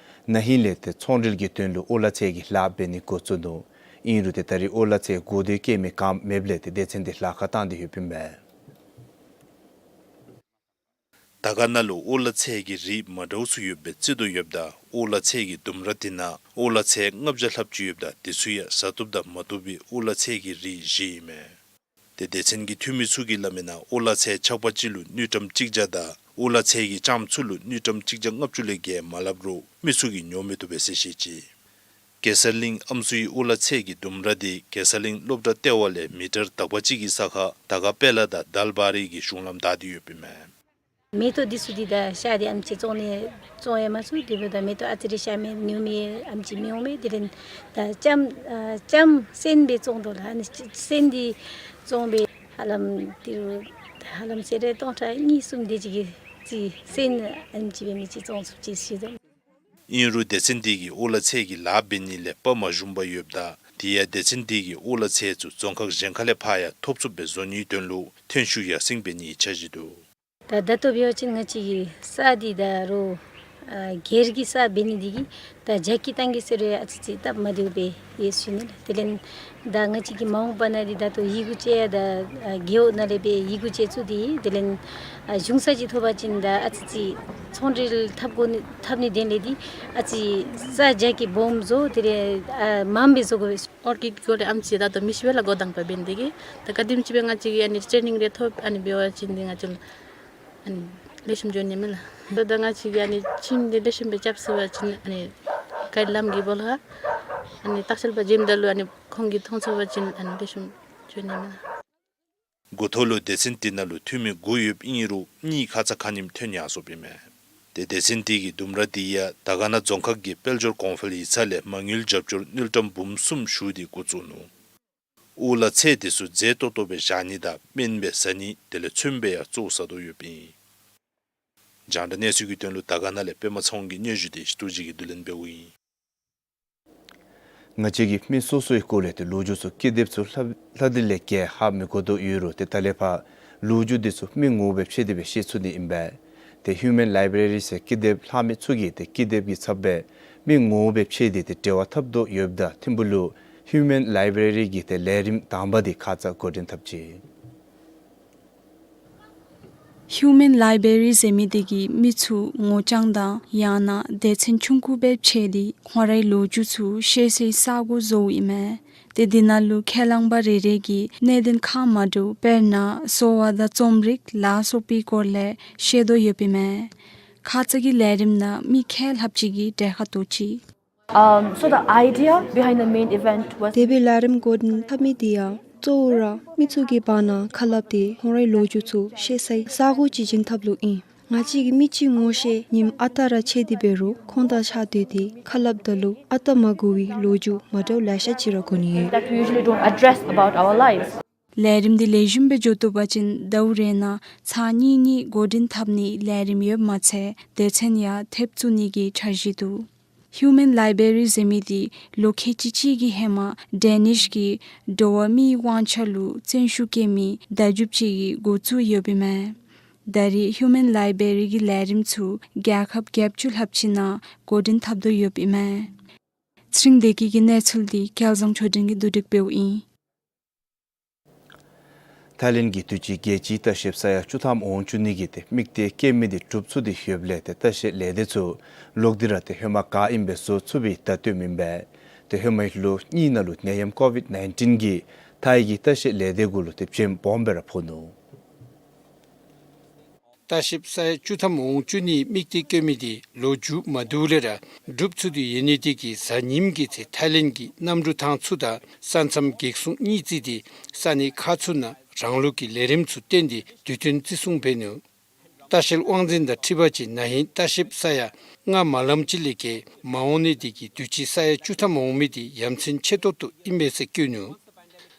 ན་ཧིང་ལས་ཏེ་ཚོང་འབྲེལ་གྱི་དོན་ལུ་ཨོ་ལ་ཚལ་གྱི་ལཱ་འབད་ནི་འགོ་བཙུགས་ནུག། ཨིན་རུང་ཏེ་ད་རེས་ཨོ་ལ་ཚལ་དགོ་འདོད་བསྐྱེད་མི་ག་ཡང་མེདཔ་ལས་ཏེ་སྡེ་ཚན་འདི་ལཱ་ཁག་བཏང་སྟེ་ཡོདཔ་ཨིན་པས། དར་དཀར་ན་ལུ་ཨོ་ལ་ཚལ་གྱི་རིགས་མ་འདྲཝ་ཚུ་ཡོད་པའི་རྩིས་འདུ་ཡོདཔ་ད་ཨོ་ལ་ཚལ་གྱི་ལྡུམ་ར་འདི་ནང་ཨོ་ལ་ཚལ་ལྔ་བརྒྱ་ལྷགཔ་ཅིག་ཡོདཔ་ད་དེ་ཚུ་ཡང་ཟ་བཏུབ་དང་མ་བཏུབ་པའི་ཨོ་ལ་ཚལ་གྱི་རིགས་བཞི་ཨིན་མས། ཏེ་སྡེ་ཚན་གྱི་འཐུས་མི་ཚུ་གིས་སླབ་མིའི་ནང་ཨོ་ལ་ཚལ་ཆག་པ་གཅིག་ལུ་དངུལ་ཀྲམ་གཅིག་བརྒྱ་དང་ཨོ་ལ་ཚལ་གྱི་ལྕངམ་ཚུ་ལུ་དངུལ་ཀྲམ་གཅིག་བརྒྱ་ལྔ་བཅུ་ལས་བརྒལ་མ་སླབ་རུང་མི་ཚུ་གིས་ཉོ་མི་བཏུབ་པས་ཟེར་བཤད་ཅི། གེ་སར་གླིང་ཨམ་སྲུའི་ཨོ་ལ་ཚལ་གྱི་ལྡུམ་ར་འདི་གེ་སར་གླིང་སློབ་གྲྭ་ལྟེ་བ་ལས་མི་ཊར་དག་པ་ཅིག་གི་ས་ཁར་དར་དཀར་དཔལ་ལ་དང་དལ་བ་རི་གི་གཞུང་ལམ་བདའ་སྟེ་ཡོདཔ་ཨིན་མས། མེ་ཏོག་འདི་ཚུ་འདི་ད་ཤར་ཏེ་ཨེམ་ཅིག་བཙོང་ནི་བཙོང་ཡང་མ་ཚུགས། དེ་འབདཝ་ད་མེ་ཏོག་ཨ་ཙི་རེ་ཤར་མི་ཉོ་མི་ཨེམ་ཅིག་མི་འོང་མས། དེ་ལས་ད་ལྕངམ་ཨ་ལྕངམ་སོན་སྦེ་བཙོང་དོ་ལགས། ཨ་ནི་སོན་འདི་བཙོང་སྦེ་ཧ་ལམ་ཏི་རུ་ཧ་ལམ་ཟེར་རུང་སྟོང་ཕྲག་གཉིས་གསུམ་དེ་ཅིག་གི་རྩིས་སོན་ཨེམ་ཅིག་འབད་མི་ཅིག་བཙོང་ཚུགས་ཅི་ཟེར་དོ། ཨིན་རུང་སྡེ་ཚན་འདི་གིས་ཨོ་ལ་ཚལ་གྱི་ལཱ་འབད་ནི་ལས་དཔའ་མ་ཞུམ་པར་ཡོདཔ་ད་དེ་ཡང་སྡེ་ཚན་འདི་གིས་ཨོ་ལ་ཚལ་ཚུ་རྫོང་ཁག་གཞན་ཁ་ལས་ཕར་ཡང་ཐོབ་ཚུགསཔ་སྦེ་བཟོ་ནིའི་དོན་ལུ་ཐོན་ཤུགས་ཡར་སེང་འབད་ནིའི་འཆར་གཞི་འདུག། ད་ད་ལྟོ་འབད་བ་ཅིན་ང་བཅས་ཀྱི་ས་འདི་ད་རུང་ཨ་སྒེར་གྱི་ས་འབད་ནི་འདི་གིས་ད་རྒྱ་སྐྱེད་བཏང་གེ་ཟེར་རུང་ཨ་ཙི་ཅིག་སྟབས་མ་བདེཝ་སྦེ་ཡོད་ཟེར་ཞུ་ནི་ལགས། དེ་ལས་ད་ང་བཅས་ཀྱིས་མ་འོངས་པ་ནང་འདི་ད་ལྟོ་ཡི་གུ་ཅིག་ཡང་ད་ཨ་རྒེད་འོག་ནང་ལས་སྦེ་ཡི་གུ་ཅིག་བཙུགས་ཏེ་དེ་ལས་ཨ་གཞུང་ས་ཅིག་ཐོབ་པ་ཅིན་ད་ཨ་ཙི་ཅིག་ཚོང་འབྲེལ་འཐབ་དགོ་ནི་འཐབ་ནིའི་དོན་ལས་འདི་ཨ་ཙི་ས་རྒྱ་སྐྱེད་སྦོམ་བཟོ་དེ་ལས་ཨ་མངམ་སྦེ་བཟོ་དགོ་པས། ཨོར་ཀིཌ་སྐོར་ལས་ཨེམ་ཅིག་ད་ལྟོ་མི་ཤེས་པས་ལགས། འགོ་དང་པ་འབད་ནི་འདི་གིས་ད་ག་དེམ་ཅིག་སྦེ་ང་བཅས་ཀྱིས་ཨ་ནི་ཊེ་ནིང་རེ་ཐོབ་ཨ་ནི་འབད་བ་ཅིན་འདི་ང་བཅས་ལུ་ཨ་ནི་ལེགས་ཤོམ་འགྱོ་ནི་མས་ལགས། ད་ལྟོ་ང་བཅས་ཀྱིས་ཨ་ནི་ཁྱིམ་འདི་ལེགས་ཤོམ་སྦེ་རྐྱབ་ཚུགས་པ་ཅིན་ཨ་ནི་གཱའིཌ་ལམ་གྱི་སྦོ་ལོགས་ཨ་ནི་ལྟ་བཤལ་པ་འཛོམས་ད་ལུ་ཨ་ནི་ཁོང་གིས་མཐོང་ཚུགས་པ་ཅིན་ཨ་ནི་ལེགས་ཤོམ་འགྱོ་ནི་མས་ལགས། འགོ་ཐོག་ལུ་སྡེ་ཚན་འདི་ནང་ལུ་འཐུས་མི་དགུ་ཡོདཔ་ཨིན་རུང་གཉིས་ཁ་ཙ་ཁ་ཉིནམ་ཐོན་ཡར་སོཔ་ཨིན་མས། ཏེ་སྡེ་ཚན་འདི་གིས་ལྡུམ་ར་འདི་ཡང་དར་དཀར་ན་རྫོང་ཁག་གི་དཔལ་འབྱོར་གོང་འཕེལ་ཡིག་ཚང་ལས་མ་དངུལ་རྒྱབ་སྐྱོར་དངུལ་ཀྲམ་འབུམ་གསུམ་ཞུ་སྟེ་འགོ་བཙུགས་ནུག། ཨོ་ལ་ཚལ་འདི་ཚུ་མཛེས་ཏོག་ཏོ་སྦེ་བཞག་ནི་དང་སྨན་སྦེ་ཟ་ནི་དེ་ལས་ཚོདམ་སྦེ་ཡང་བཙོ་ཟ་དོ་ཡོདཔ་ཨིན། རྒྱང་བསྒྲགས་གནས་ཚུལ་གྱི་དོན་ལུ་དར་དཀར་ན་ལས་པདྨ་ཚེ་དབང་གི་སྙན་ཞུ་འདི་ཞི་ཏུ་ཅིག་གིས་བསྡུ་ལེན་འབདཝ་ཨིན། ང་བཅས་ཀྱིས་མི་སོ་སོའི་སྐོར་ལས་ཏེ་ལོ་རྒྱུས་ཚུ་ཀི་དེབ་ཚུ་ལྷག་ལྷག་སྟེ་ལས་བརྒལ་ཧ་མི་གོ་དོ་ཡོད་རུང་ཏེ་ད་ལས་ཕར་ལོ་རྒྱུས་འདི་ཚུ་མི་ངོ་མ་སྦེ་ཕྱད་དེ་སྦེ་ཤེས་ཚུགས་ནི་ཨིན་པས། ཏེ་ཧིའུ་མཱན་ལའི་བྲེ་རི་ཟེར་ཀི་དེབ་ལྷག་མི་ཚུ་གིས་ཏེ་ཀི་དེབ་ཀྱི་ཚབ་སྦེ་མི་ངོ་མ་སྦེ་ཕྱད་དེ་ཏེ་འབྲེལ་བ་འཐབ་དོ་ཡོདཔ་ད་ཐིམ་ཕུག་ལུ་ཧིའུ་མཱན་ལའི་བྲེ་རི་གི་ཏེ་ལས་རིམ་དང་པ་འདི་ཁ་ཙ་འགོ་འདྲེན་འཐབ་ཅི། ཧིའུ་མཱན་ལའི་བྲེ་རི་ཟེར་མི་འདི་གིས་མི་ཚུ་ངོ་རྐྱང་དང་ཡང་ན་སྡེ་ཚན་ཆུང་ཀུ་སྦེ་ཕྱད་དེ་ཁོང་རའི་ལོ་རྒྱུས་ཚུ་ཤེས་སའི་ས་སྒོ་བཟོཝ་ཨིན་མས། ཏེ་འདི་ནང་ལུ་ཁས་བླངས་པ་རེ་རེ་གིས་གནད་དོན་ཁག་མ་འདྲཝ་དཔེར་ན་གསོ་བ་དང་རྩོམ་རིག་ལ་སོགས་པའི་སྐོར་ལས་ཤེས་དོ་ཡོདཔ་ཨིན་མས། ཁ་ཙ་གི་ལས་རིམ་ནང་མི་ཁལ་ལྷགཔ་ཅིག་གིས་གྲལ་ཁར་གཏོགས་ཅི། Um, so the idea behind the main event was དེ་སྦེ་ལས་རིམ་འགོ་འདྲེན་འཐབ་མི་འདི་ཡང་གཙོ་བོ་ར་མི་ཚུ་གི་བར་ན་ཁ་སླབ་སྟེ་ཁོང་རའི་ལོ་རྒྱུས་ཚུ་ཤེས་སའི་ས་སྒོ་ཅིག་བྱིན་ཐབས་ལུ་ཨིན། ང་བཅས་ཀྱིས་མི་ཅིག་ངོ་ཤེས་ཉིནམ་ཨ་རྟག་ར་ཕྱད་དེ་འབད་རུང་ཁོང་དང་གཅིག་ཁར་སྡོད་དེ་ཁ་སླབ་ད་ལུ་ཨ་རྟག་མ་གོ་བའི་ལོ་རྒྱུས་མ་འདྲཝ་ལེ་ཤ་ཅིག་ར་གོ་ནི་ཡོད། That we usually don't address about our lives. ལས་རིམ་འདི་ལེགས་ཤོམ་སྦེ་འགྱོ་བཏུབ་པ་ཅིན་ཟླཝ་རེ་ནང་ཚར་གཉིས་གཉིས་འགོ་འདྲེན་འཐབ་ནིའི་ལས་རིམ་ཡོདཔ་མ་ཚད་སྡེ་ཚན་ཡང་ཐེབས་བཙུགས་ནི་གི་འཆར་གཞི་འདུག། ཧིའུ་མཱན་ལའི་བྲེ་རི་ཟེར་མི་འདི་ལོ་ཁལ་གཅིག་གཅིག་གི་ཧེ་མ་ཌེ་ནིཤ་གིས་འགྲོ་བ་མིའི་དབང་ཆ་ལུ་བརྩོན་ཤུགས་བསྐྱེད་མི་བརྡ་བརྒྱུདཔ་ཅིག་གིས་འགོ་བཙུགས་ཡོདཔ་ཨིན་མས། ད་རེས་ཧིའུ་མཱན་ལའི་བྲེ་རི་གི་ལས་རིམ་ཚུ་རྒྱལ་ཁབ་བརྒྱད་ཅུ་ལྷགཔ་ཅིག་ནང་འགོ་འདྲེན་འཐབ་དོ་ཡོདཔ་ཨིན་མས། ཚེ་རིང་བདེ་སྐྱིད་ཀྱི་གནས་ཚུལ་འདི་སྐལ་བཟང་ཆོས་སྒྲོན་གྱིས་བསྡུ་སྒྲིག་འབདཝ་ཨིན། ཐའི་ལེནཌ་གི་དུས་ཅི་རྒྱལ་སྤྱིའི་ལྟ་བཤལཔ་ས་ཡ་བཅུ་ཐམ་འོང་བཅུག་ནི་གི་ཏེ་དམིགས་གཏད་བསྐྱེད་མི་འདི་གྲུབ་ཚུགས་ཏེ་ཡོདཔ་ལས་ཏེ་ལྟ་བཤལ་ལས་སྡེ་ཚུ་ལོག་སྟེ་ར་ཏེ་ཧེ་མ་ག་ཨིནམ་སྦེ་བཟོ་ཚུགས་པའི་བརྡ་སྟོནམ་ཨིན་པས། ཏེ་ཧེ་མའི་ལོ་གཉིས་ནང་ལུ་ནད་ཡམས་ཀོ་ཝིཌ་ནའིན་ཊིན་གྱིས་ཐའི་གི་ལྟ་བཤལ་ལས་སྡེ་གུ་ལུ་ཏེ་བྱེམ་སྦོམ་སྦེ་ར་ཕོག་ནུག། ལྟ་བཤལཔ་ས་ཡ་བཅུ་ཐམ་འོང་བཅུག་ནིའི་དམིགས་གཏད་བསྐྱེད་མི་འདི་ལོ་མཇུག་མ་བསྡུ་ལས་ར་གྲུབ་ཚུགས་ཏེ་ཡོད་ནི་འདི་གིས་གཟའ་ཉིམ་གྱི་ཚེ་ཐའི་ལེནཌ་གི་གནམ་གྲུ་ཐང་ཚུ་དང་ས་མཚམས་གེགས་སྲུང་གཉིས་བརྩིས་ཏེ་ས་གནས་ཁག་ཚུ་ནང་རང་ལུགས་ཀྱི་ལས་རིམ་ཚུ་བཏོན་ཏེ་དུས་སྟོན་བརྩི་སྲུང་འབད་ནུག། ལྟ་བཤལ་དབང་འཛིན་དང་འཁྲིལ་བ་ཅིན་ན་ཧིང་ལྟ་བཤལཔ་ས་ཡ་ལྔ་མ་ལངམ་ཅིག་ལས་བརྒལ་མ་འོང་ནི་འདི་གིས་དུས་ཅི་ས་ཡ་བཅུ་ཐམ་འོང་མི་འདི་ཡ་མཚན་ཆེ་ཏོག་ཏོ་ཨིན་པས་ཟེར་བཀོད་ནུག།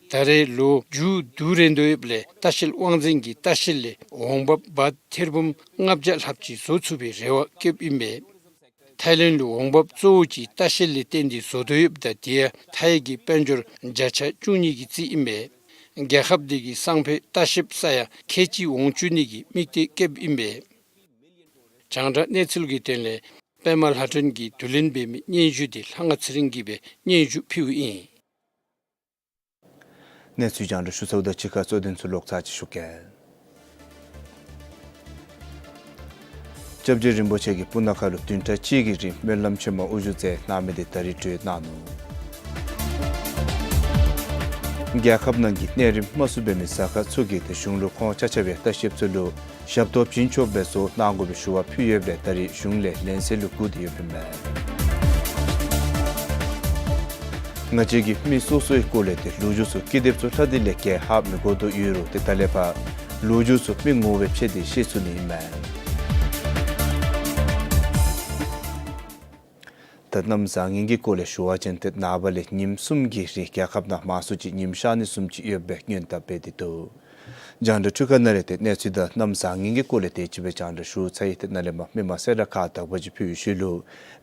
ད་རེས་ལོ་མཇུག་བསྡུ་རན་དོ་ཡོདཔ་ལས་ལྟ་བཤལ་དབང་འཛིན་གྱིས་ལྟ་བཤལ་ལས་འོང་འབབ་བཱཊ་ཐེར་འབུམ་ལྔ་བརྒྱ་ལྷགཔ་ཅིག་བཟོ་ཚུགས་པའི་རེ་བ་བསྐྱེདཔ་ཨིན་པས། ཐའི་ལེནཌ་ལུ་འོང་འབབ་གཙོ་བོ་ཅིག་ལྟ་བཤལ་ལས་བརྟེན་ཏེ་བཟོ་དོ་ཡོདཔ་ད་དེ་ཡང་ཐའི་གི་དཔལ་འབྱོར་བརྒྱ་ཆ་བཅུ་གཉིས་ཀྱི་རྩིས་ཨིན་པས། རྒྱལ་ཁབ་འདི་གི་སང་ཕོད་ལྟ་བཤལཔ་ས་ཡང་ཁལ་གཅིག་འོང་བཅུག་ནི་གི་དམིགས་གཏད་བསྐྱེདཔ་ཨིན་པས། རྒྱང་བསྒྲགས་གནས་ཚུལ་གྱི་དོན་ལས་པདྨ་ལྷ་སྒྲོན་གྱིས་བསྡུ་ལེན་འབད་མི་སྙན་ཞུ་འདི་ལྷ་དབང་ཚེ་རིང་གིས་སྦེ་སྙན་ཞུ་ཕུལཝ་ཨིན། གནས་ཚུལ་རྒྱང་བསྒྲགས་ཞུ་ཚརཝ་དང་གཅིག་ཁར་གཙོ་དོན་ཚུ་ལོག་ཚར་ཅིག་ཞུ་གེ། སྐྱབས་རྗེ་རིན་པོ་ཆེ་གིས་སྤུ་ན་ཁ་ལུ་བདུན་ཕྲག་གཅིག་གི་རིང་སྨོན་ལམ་ཆེན་མོ་དབུ་བཞུགས་མཛད་གནང་མི་འདི་ད་རིས་གྲོལ་གནང་ནུག། རྒྱལ་ཁབ་ནང་གི་གནས་རིམ་དམའ་སུ་འབད་མི་ཟ་ཁང་ཚུ་གིས་ཏེ་གཞུང་ལུ་ཁོང་ཆ་ཁྱབ་སྦེ་ལྟ་བཤལཔ་ཚུ་ལུ་ཞབས་ཏོག་བྱིན་ཆོགཔ་སྦེ་བཟོ་གནང་དགོ་པའི་ཞུ་བ་ཕུལ་ཡོདཔ་ལས་ད་རིས་གཞུང་ལས་ལན་གསལ་ལུ་སྒུག་སྟེ་ཡོདཔ་ཨིན་མས། ང་བཅས་ཀྱིས་མི་སོ་སོའི་སྐོར་ལས་ཏེ་ལོ་རྒྱུས་ཚུ་ཀི་དེབ་ཚུ་ལྷག་སྟེ་ལས་བརྒལ་ཧ་མི་གོ་དོ་ཡོད་རུང་ཏེ་ད་ལས་ཕར་ལོ་རྒྱུས་ཚུ་མི་ངོ་མ་སྦེ་ཕྱེ་སྟེ་ཤེས་ཚུགས་ནི་ཨིན་མས། ད་གནམ་བཟང་ངན་གྱི་སྐོར་ལས་ཞུ་བ་ཅིན་ཏེ་ནངས་པ་ལས་ཉིནམ་གསུམ་གྱི་རིང་རྒྱལ་ཁབ་ནང་མང་སུ་ཅིག་ཉིམ་ཤར་ནི་བཟུམ་ཅིག་ཡོདཔ་སྦེ་སྔོན་བརྡ་འབད་དེ་འདུག། རྒྱང་བསྒྲགས་འཕྲུལ་ཁང་ནང་ལས་ཏེ་གནས་ཚུལ་དང་གནམ་བཟང་ངན་གྱི་སྐོར་ལས་དེ་ཅིག་སྦེ་རྒྱང་བསྒྲགས་ཞུ་ཚར་ཡི། ཏེ་ནཱ་ལས་མར་མི་མང་གསལ་བསྒྲགས་ཁག་དག་པ་ཅིག་ཕུལ་བའི་ཤུལ་ལུ་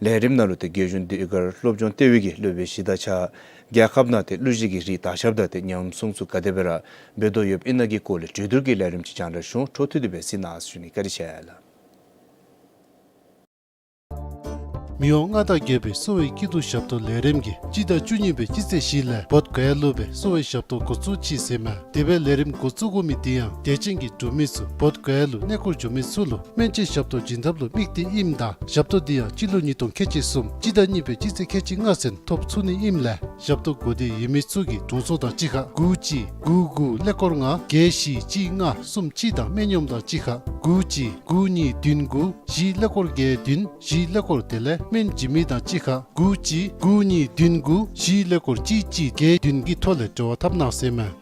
ལས་རིམ་ནང་ལུ་ཏེ་རྒྱལ་གཞུང་ཟློས་གར་སློབ་སྦྱོང་ལྟེ་བའི་གི་སློབ་དཔོན་གཞི་བདག་ཆ་རྒྱལ་ཁབ་ནང་ཏེ་གླུ་གཞས་ཀྱི་རིགས་དར་ཁྱབ་དང་ཏེ་ཉམས་སྲུང་ཚུ་ག་དེ་སྦེ་ར་འབད་དོ་ཡོདཔ་ཨིན་ན་གི་སྐོར་ལས་གྲོས་བསྡུར་གྱི་ལས་རིམ་ཅིག་རྒྱང་བསྒྲགས་ཞུ་འོང་། འཕྲོ་མཐུད་དེ་སྦེ་གཟིགས་གནང་ཟེར་ཞུ་ནི། བཀའ་དྲིན་ཆེ་ལགས། མི་དབང་མངའ་བདག་རྒྱལ་པོའི་གསོ་བའི་སྐྱིད་སྡུག་ཞབས་ཏོག་ལས་རིམ་གྱིས་སྤྱི་ཟླ་བཅུ་གཉིས་པའི་སྤྱི་ཚེས་བཞི་ལས་བོདྷ་ག་ཡ་ལུ་སྦེ་གསོ་བའི་ཞབས་ཏོག་འགོ་བཙུགས་ཅི་ཟེར་མས། དེ་སྦེ་ལས་རིམ་འགོ་བཙུགས་དགོ་མི་དེ་ཡང་དད་ཅན་གྱི་འབྲུག་མི་ཚུ་བོདྷ་ག་ཡ་ལུ་གནས་སྐོར་འགྱོ་མི་ཚུ་ལུ་སྨན་བཅོས་ཞབས་ཏོག་བྱིན་ཐབས་ལུ་དམིགས་ཏེ་ཨིནམ་ད་ཞབས་ཏོག་འདི་ཡང་སྤྱི་ལོ་ཉིས་སྟོང་ཁལ་གཅིག་གསུམ་སྤྱི་ཟླ་གཉིས་པའི་སྤྱི་ཚེས་ཁལ་གཅིག་ལྔ་ཚུན་ཐོབ་ཚུགས་ནི་ཨིནམ་ལས་ཞབས་ཏོག་དགོས་འདོད་ཡོད་མི་ཚུ་གིས་དྲུང་འཚོ་དང་གཅིག་ཁར་དགུ་གཅིག་དགུ་དགུ་ཀླད་ཀོར་ལྔ་བརྒྱད་བཞི་གཅིག་ལྔ་གསུམ་གཅིག་དང་སྨན་གཡོགམ་དང་གཅིག་ཁར་དགུ་གཅིག་དགུ་གཉིས་བདུན་དགུ་བཞི་ཀླད་ཀོར་བརྒྱད་བདུན་བཞི་ཀླད་ཀོར་དེ་ལས་སྨན་བྱིན་མི་དང་གཅིག་ཁར་དགུ་གཅིག་དགུ་གཉིས་བདུན་དགུ་བཞི་ཀླད་ཀོར་གཅིག་གཅིག་བརྒྱད་བདུན་གྱི་ཐོག་ལས་འབྲེལ་བ་འཐབ་གནང་ཟེར་མས།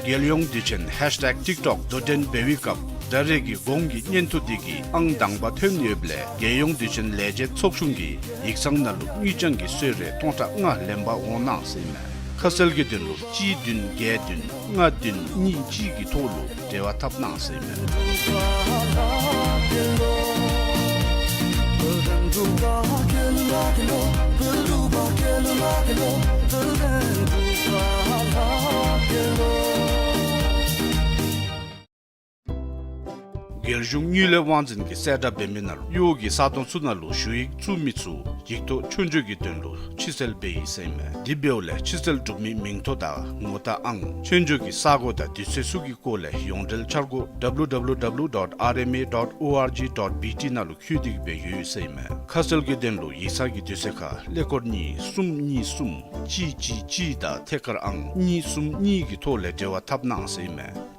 རྒྱལ་ཡོངས་དུས་ཆེན་ཧེཤ་ཊེག་ཊིཀ་ཊོཀ་དོ་འགྲན་འབད་བའི་སྐབས་ད་རེས་ཀྱི་གོང་གི་བརྙན་ཐུང་འདི་གིས་ཨང་དང་པ་ཐོན་ཡོདཔ་ལས་རྒྱལ་ཡོངས་དུས་ཆེན་ལས་བྱེད་ཚོགས་ཆུང་གིས་ཡིག་ཚང་ནང་ལུ་དངུལ་རྐྱང་གི་གསོལ་རས་སྟོང་ཕྲག་ལྔ་ལེན་པར་འོང་གནང་ཟེར་ཨིན་མས། ཁ་གསལ་གྱི་དོན་ལུ་གཅིག་བདུན་བརྒྱད་བདུན་ལྔ་བདུན་གཉིས་གཅིག་གི་ཐོག་ལུ་འབྲེལ་བ་འཐབ་གནང་ཟེར་ཨིན་མས། རྒྱལ་གཞུང་དངུལ་ལས་དབང་འཛིན་གྱིས་གསལ་བསྒྲགས་འབད་མི་ནང་ལུ་གཡོག་གི་ས་སྟོང་ཚུ་ནང་ལུ་ཞུ་ཡིག་བཙུགས་མི་ཚུ་ཡིག་ཐོག་ཆོས་རྒྱུགས་ཀྱི་དོན་ལུ་ཕྱིར་བསལ་འབད་ཡི་ཟེར་ཨིན་མས། དེ་འབདཝ་ལས་ཕྱིར་བསལ་གྲུབ་མིའི་མིང་ཐོ་དང་ངོ་རྟགས་ཨང་ཆོས་རྒྱུགས་ཀྱི་ས་གོ་དང་དུས་ཚོད་ཚུ་གི་སྐོར་ལས་ཡོངས་འབྲེལ་འཆར་སྒོ་W W W dot R M A dot O R G dot B T ནང་ལུ་བཀོད་དེ་གི་སྦེ་ཡོད་ཟེར་ཨིན་མས། ཁ་གསལ་གྱི་དོན་ལུ་ཡིག་ཚང་གི་དུས་ཚོད་ཁར་ཀླད་ཀོར་གཉིས་གསུམ་གཉིས་གསུམ་གཅིག་གཅིག་གཅིག་དང་ཐད་ཀར་ཨང་གཉིས་གསུམ་གཉིས་ཀྱི་ཐོག་ལས་འབྲེལ་བ་འཐབ་གནང་ཟེར་ཨིན་མས།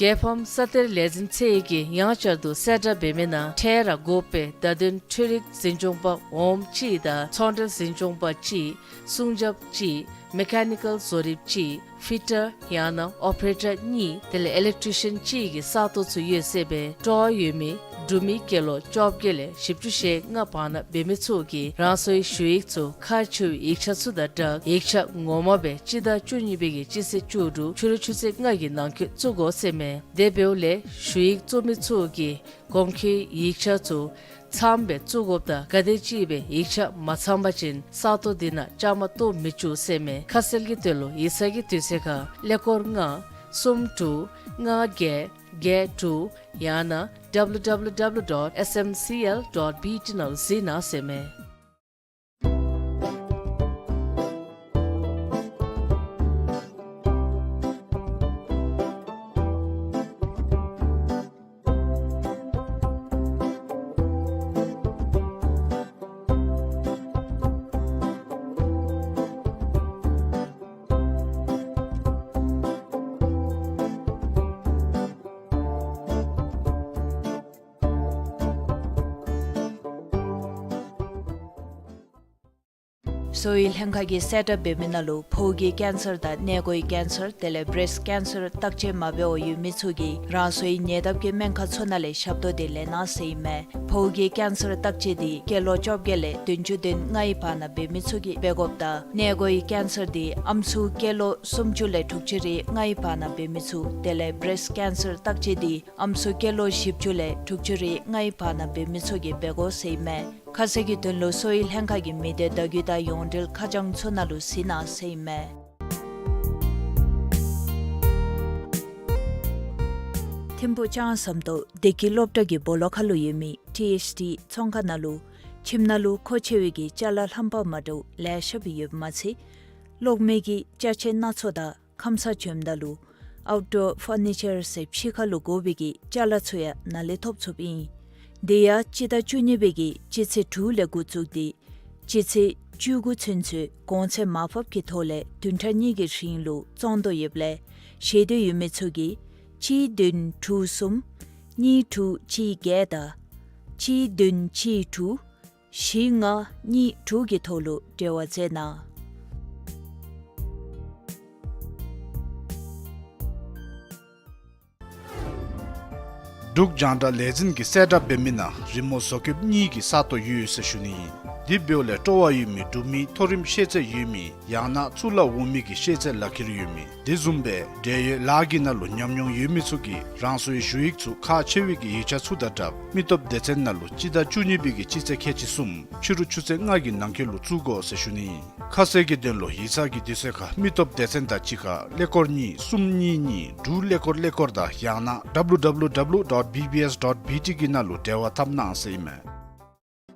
རྒྱལ་ཕམ་ས་གཏེར་ལས་འཛིན་ཚད་ཀྱིས་ཡང་བསྐྱར་དུ་གསལ་བསྒྲགས་འབད་མི་ནང་འཕྲལ་ར་དགོ་པའི་བརྡ་དོན་འཕྲུལ་རིག་འཛིན་སྐྱོང་པ་འོགམ་གཅིག་དང་ཚོང་འབྲེལ་འཛིན་སྐྱོང་པ་གཅིག་སྲུང་རྒྱབ་གཅིག་མེ་ཀ་ནི་ཀཱལ་བཟོ་རིགཔ་གཅིག་ཕི་ཊར་ཡང་ན་ཨོ་པེ་རེ་ཊར་གཉིས་དེ་ལས་ཨི་ལེག་ཊི་རི་ཤན་གཅིག་གི་ས་སྟོང་ཚུ་ཡོད་ཟེར་ཨིན་པས། སྤྲོ་བ་ཡོད་མི་འབྲུག་མི་སྐྱེས་ལོ་བཅོ་བརྒྱད་ལས་བཞི་བཅུ་ཞེ་ལྔ་བར་ན་འབད་མི་ཚུ་གིས་རང་སོའི་ཞུ་ཡིག་ཚུ་ཁག་ཆེ་བའི་ཡིག་ཆ་ཚུ་དང་སྦྲགས་ཡིག་ཆ་ངོ་མ་སྦེ་སྤྱི་ཟླ་བཅུ་གཉིས་པའི་གི་སྤྱི་ཚེས་བཅུ་དྲུག་ཕྱི་རུ་ཆུ་ཚོད་ལྔ་གི་ནང་འཁོད་བཙུགས་དགོ་ཟེར་ཨིན་མས། དེ་འབདཝ་ལས་ཞུ་ཡིག་བཙུགས་མི་ཚུ་གིས་གོང་འཁོད་ཡིག་ཆ་ཚུ་ཚངམ་སྦེ་བཙུགས་དགོཔ་དང་ག་དེམ་ཅིག་སྦེ་ཡིག་ཆ་མ་ཚང་པ་ཅིན་ས་སྟོང་འདི་ནང་བཅའ་མར་གཏོགས་མི་བཅུག་ཟེར་ཨིན་མས། ཁ་གསལ་གྱི་དོན་ལུ་ཡིག་ཚང་གི་དུས་ཚོད་ཁར་ཀླད་ཀོར་ལྔ་གསུམ་དྲུག་ལྔ་བརྒྱད་བརྒྱད་དྲུག་ཡང་ན་W W W dot S M C L dot B T ནང་ལུ་གཟིགས་གནང་ཟེར་ཨིན་མས། གསོ་བའི་ལྷན་ཁག་གིས་གསལ་བསྒྲགས་འབད་མི་ནང་ལུ་ཕོཝ་གི་ཀེན་སར་དང་མངལ་སྒོའི་ཀེན་སར་དེ་ལས་བེརེསཊ་ཀེན་སར་བརྟག་དཔྱད་མ་འབད་བར་ཡོད་མི་ཚུ་གིས་རང་སོའི་ཉེ་འདབས་ཀྱི་སྨན་ཁང་ཚུ་ནང་ལས་ཞབས་ཏོག་འདི་ལེན་གནང་ཟེར་ཨིན་མས། ཕོཝ་གི་ཀེན་སར་བརྟག་དཔྱད་འདི་སྐྱེས་ལོ་བཅོ་བརྒྱད་ལས་བདུན་ཅུ་དོན་ལྔའི་བར་ན་འབད་མི་ཚུ་གིས་འབད་དགོཔ་དང་མངལ་སྒོའི་ཀེན་སར་འདི་ཨམ་སྲུ་སྐྱེས་ལོ་སུམ་ཅུ་ལས་དྲུག་ཅུ་རེ་ལྔའི་བར་ན་འབད་མི་ཚུ་དེ་ལས་བེརེསཊ་ཀེན་སར་བརྟག་དཔྱད་འདི་ཨམ་སྲུ་སྐྱེས་ལོ་བཞི་བཅུ་ལས་དྲུག་ཅུ་རེ་ལྔའི་བར་ན་འབད་མི་ཚུ་གིས་འབད་དགོ་ཟེར་ཨིན་མས། ཁ་གསལ་གྱི་དོན་ལུ་གསོ་བའི་ལྷན་ཁག་གི་མི་སྡེ་བརྡ་བརྒྱུད་དང་ཡོངས་འབྲེལ་ཁ་བྱང་ཚུ་ནང་ལུ་གཟིགས་གནང་ཟེར་ཨིན་མས། ཐིམ་ཕུག་ལྕང་ཟམ་ཏོག་བདེ་སྐྱིད་སློབ་གྲྭ་གི་སྦོ་ལོགས་ཁར་ལུ་ཡོད་མི་ཊི་ཨེཆ་ཌི་ཚོང་ཁང་ནང་ལུ་ཁྱིམ་ནང་ལུ་མཁོ་ཆེ་བའི་གི་ཅ་ལ་རྣམ་པ་མ་འདྲཝ་ལེ་ཤ་སྦེ་ཡོདཔ་མ་ཚད་གློག་མེ་གི་ཅ་ཆས་སྣ་ཚོགས་དང་ཁམས་སངས་བྱོནམ་ད་ལུ་ཨའུཊ་ཌོར་ཕར་ནི་ཅར་ཟེར་ཕྱི་ཁ་ལུ་དགོ་པའི་གི་ཅ་ལ་ཚུ་ཡང་ནཱ་ལས་ཐོབ་ཚུགསཔ་ཨིན། དེ་ཡང་སྤྱི་ཟླ་བཅུ་གཉིས་པའི་གི་སྤྱི་ཚེས་དྲུག་ལས་འགོ་བཙུགས་ཏེ་སྤྱི་ཚེས་བཅུ་དགུ་ཚུན་ཚོད་གོང་ཚད་མར་ཕབ་ཀྱི་ཐོག་ལས་བདུན་ཕྲག་གཉིས་ཀྱི་རིང་ལུ་བཙོང་དོ་ཡོདཔ་ལས་ཤེས་འདོད་ཡོད་མི་ཚུ་གིས་གཅིག་བདུན་དྲུག་གསུམ་གཉིས་དྲུག་གཅིག་བརྒྱད་དང་གཅིག་བདུན་གཅིག་དྲུག་བཞི་ལྔ་གཉིས་དྲུག་གི་ཐོག་ལུ་འབྲེལ་བ་མཛད་གནང་། འབྲུག་རྒྱང་བསྒྲགས་ལས་འཛིན་གྱིས་གསལ་བསྒྲགས་འབད་མི་ནང་རི་མོ་བཟོ་བཀོདཔ་གཉིས་ཀྱི་ས་སྟོང་ཡོད་ཟེར་ཞུ་ནི་ཨིན། དེ་འབདཝ་ལས་སྤྲོ་བ་ཡོད་མི་འབྲུག་མི་མཐོ་རིམ་ཤེས་ཚད་ཡོད་མི་ཡང་ན་གཙུག་ལག་འོག་མའི་གི་ཤེས་ཚད་ལག་ཁྱེར་ཡོད་མི་དེ་བཟུམ་སྦེ་འབྲེལ་ཡོད་ལཱ་གི་ནང་ལུ་ཉམས་མྱོང་ཡོད་མི་ཚུ་གིས་རང་སོའི་ཞུ་ཡིག་ཚུ་ཁག་ཆེ་བའི་གི་ཡིག་ཆ་ཚུ་དང་སྦྲགས་མི་སྟོབས་སྡེ་ཚན་ནང་ལུ་སྤྱི་ཟླ་བཅུ་གཉིས་པའི་གི་སྤྱི་ཚེས་ཁལ་གཅིག་གསུམ་ཕྱི་རུ་ཆུ་ཚོད་ལྔ་གི་ནང་འཁོད་ལུ་བཙུགས་དགོ་ཟེར་ཞུ་ནི་ཨིན། ཁ་གསལ་གྱི་དོན་ལུ་ཡིག་ཚང་གི་དུས་ཚོད་ཁར་མི་སྟོབས་སྡེ་ཚན་དང་གཅིག་ཁར་ཀླད་ཀོར་གཉིས་གསུམ་གཉིས་གཉིས་དྲུག་ཀླད་ཀོར་ཀླད་ཀོར་དང་ཡང་ན་W W W dot B B S dot B T གི་ནང་ལུ་འབྲེལ་བ་འཐབ་གནང་ཟེར་ཨིན་མས།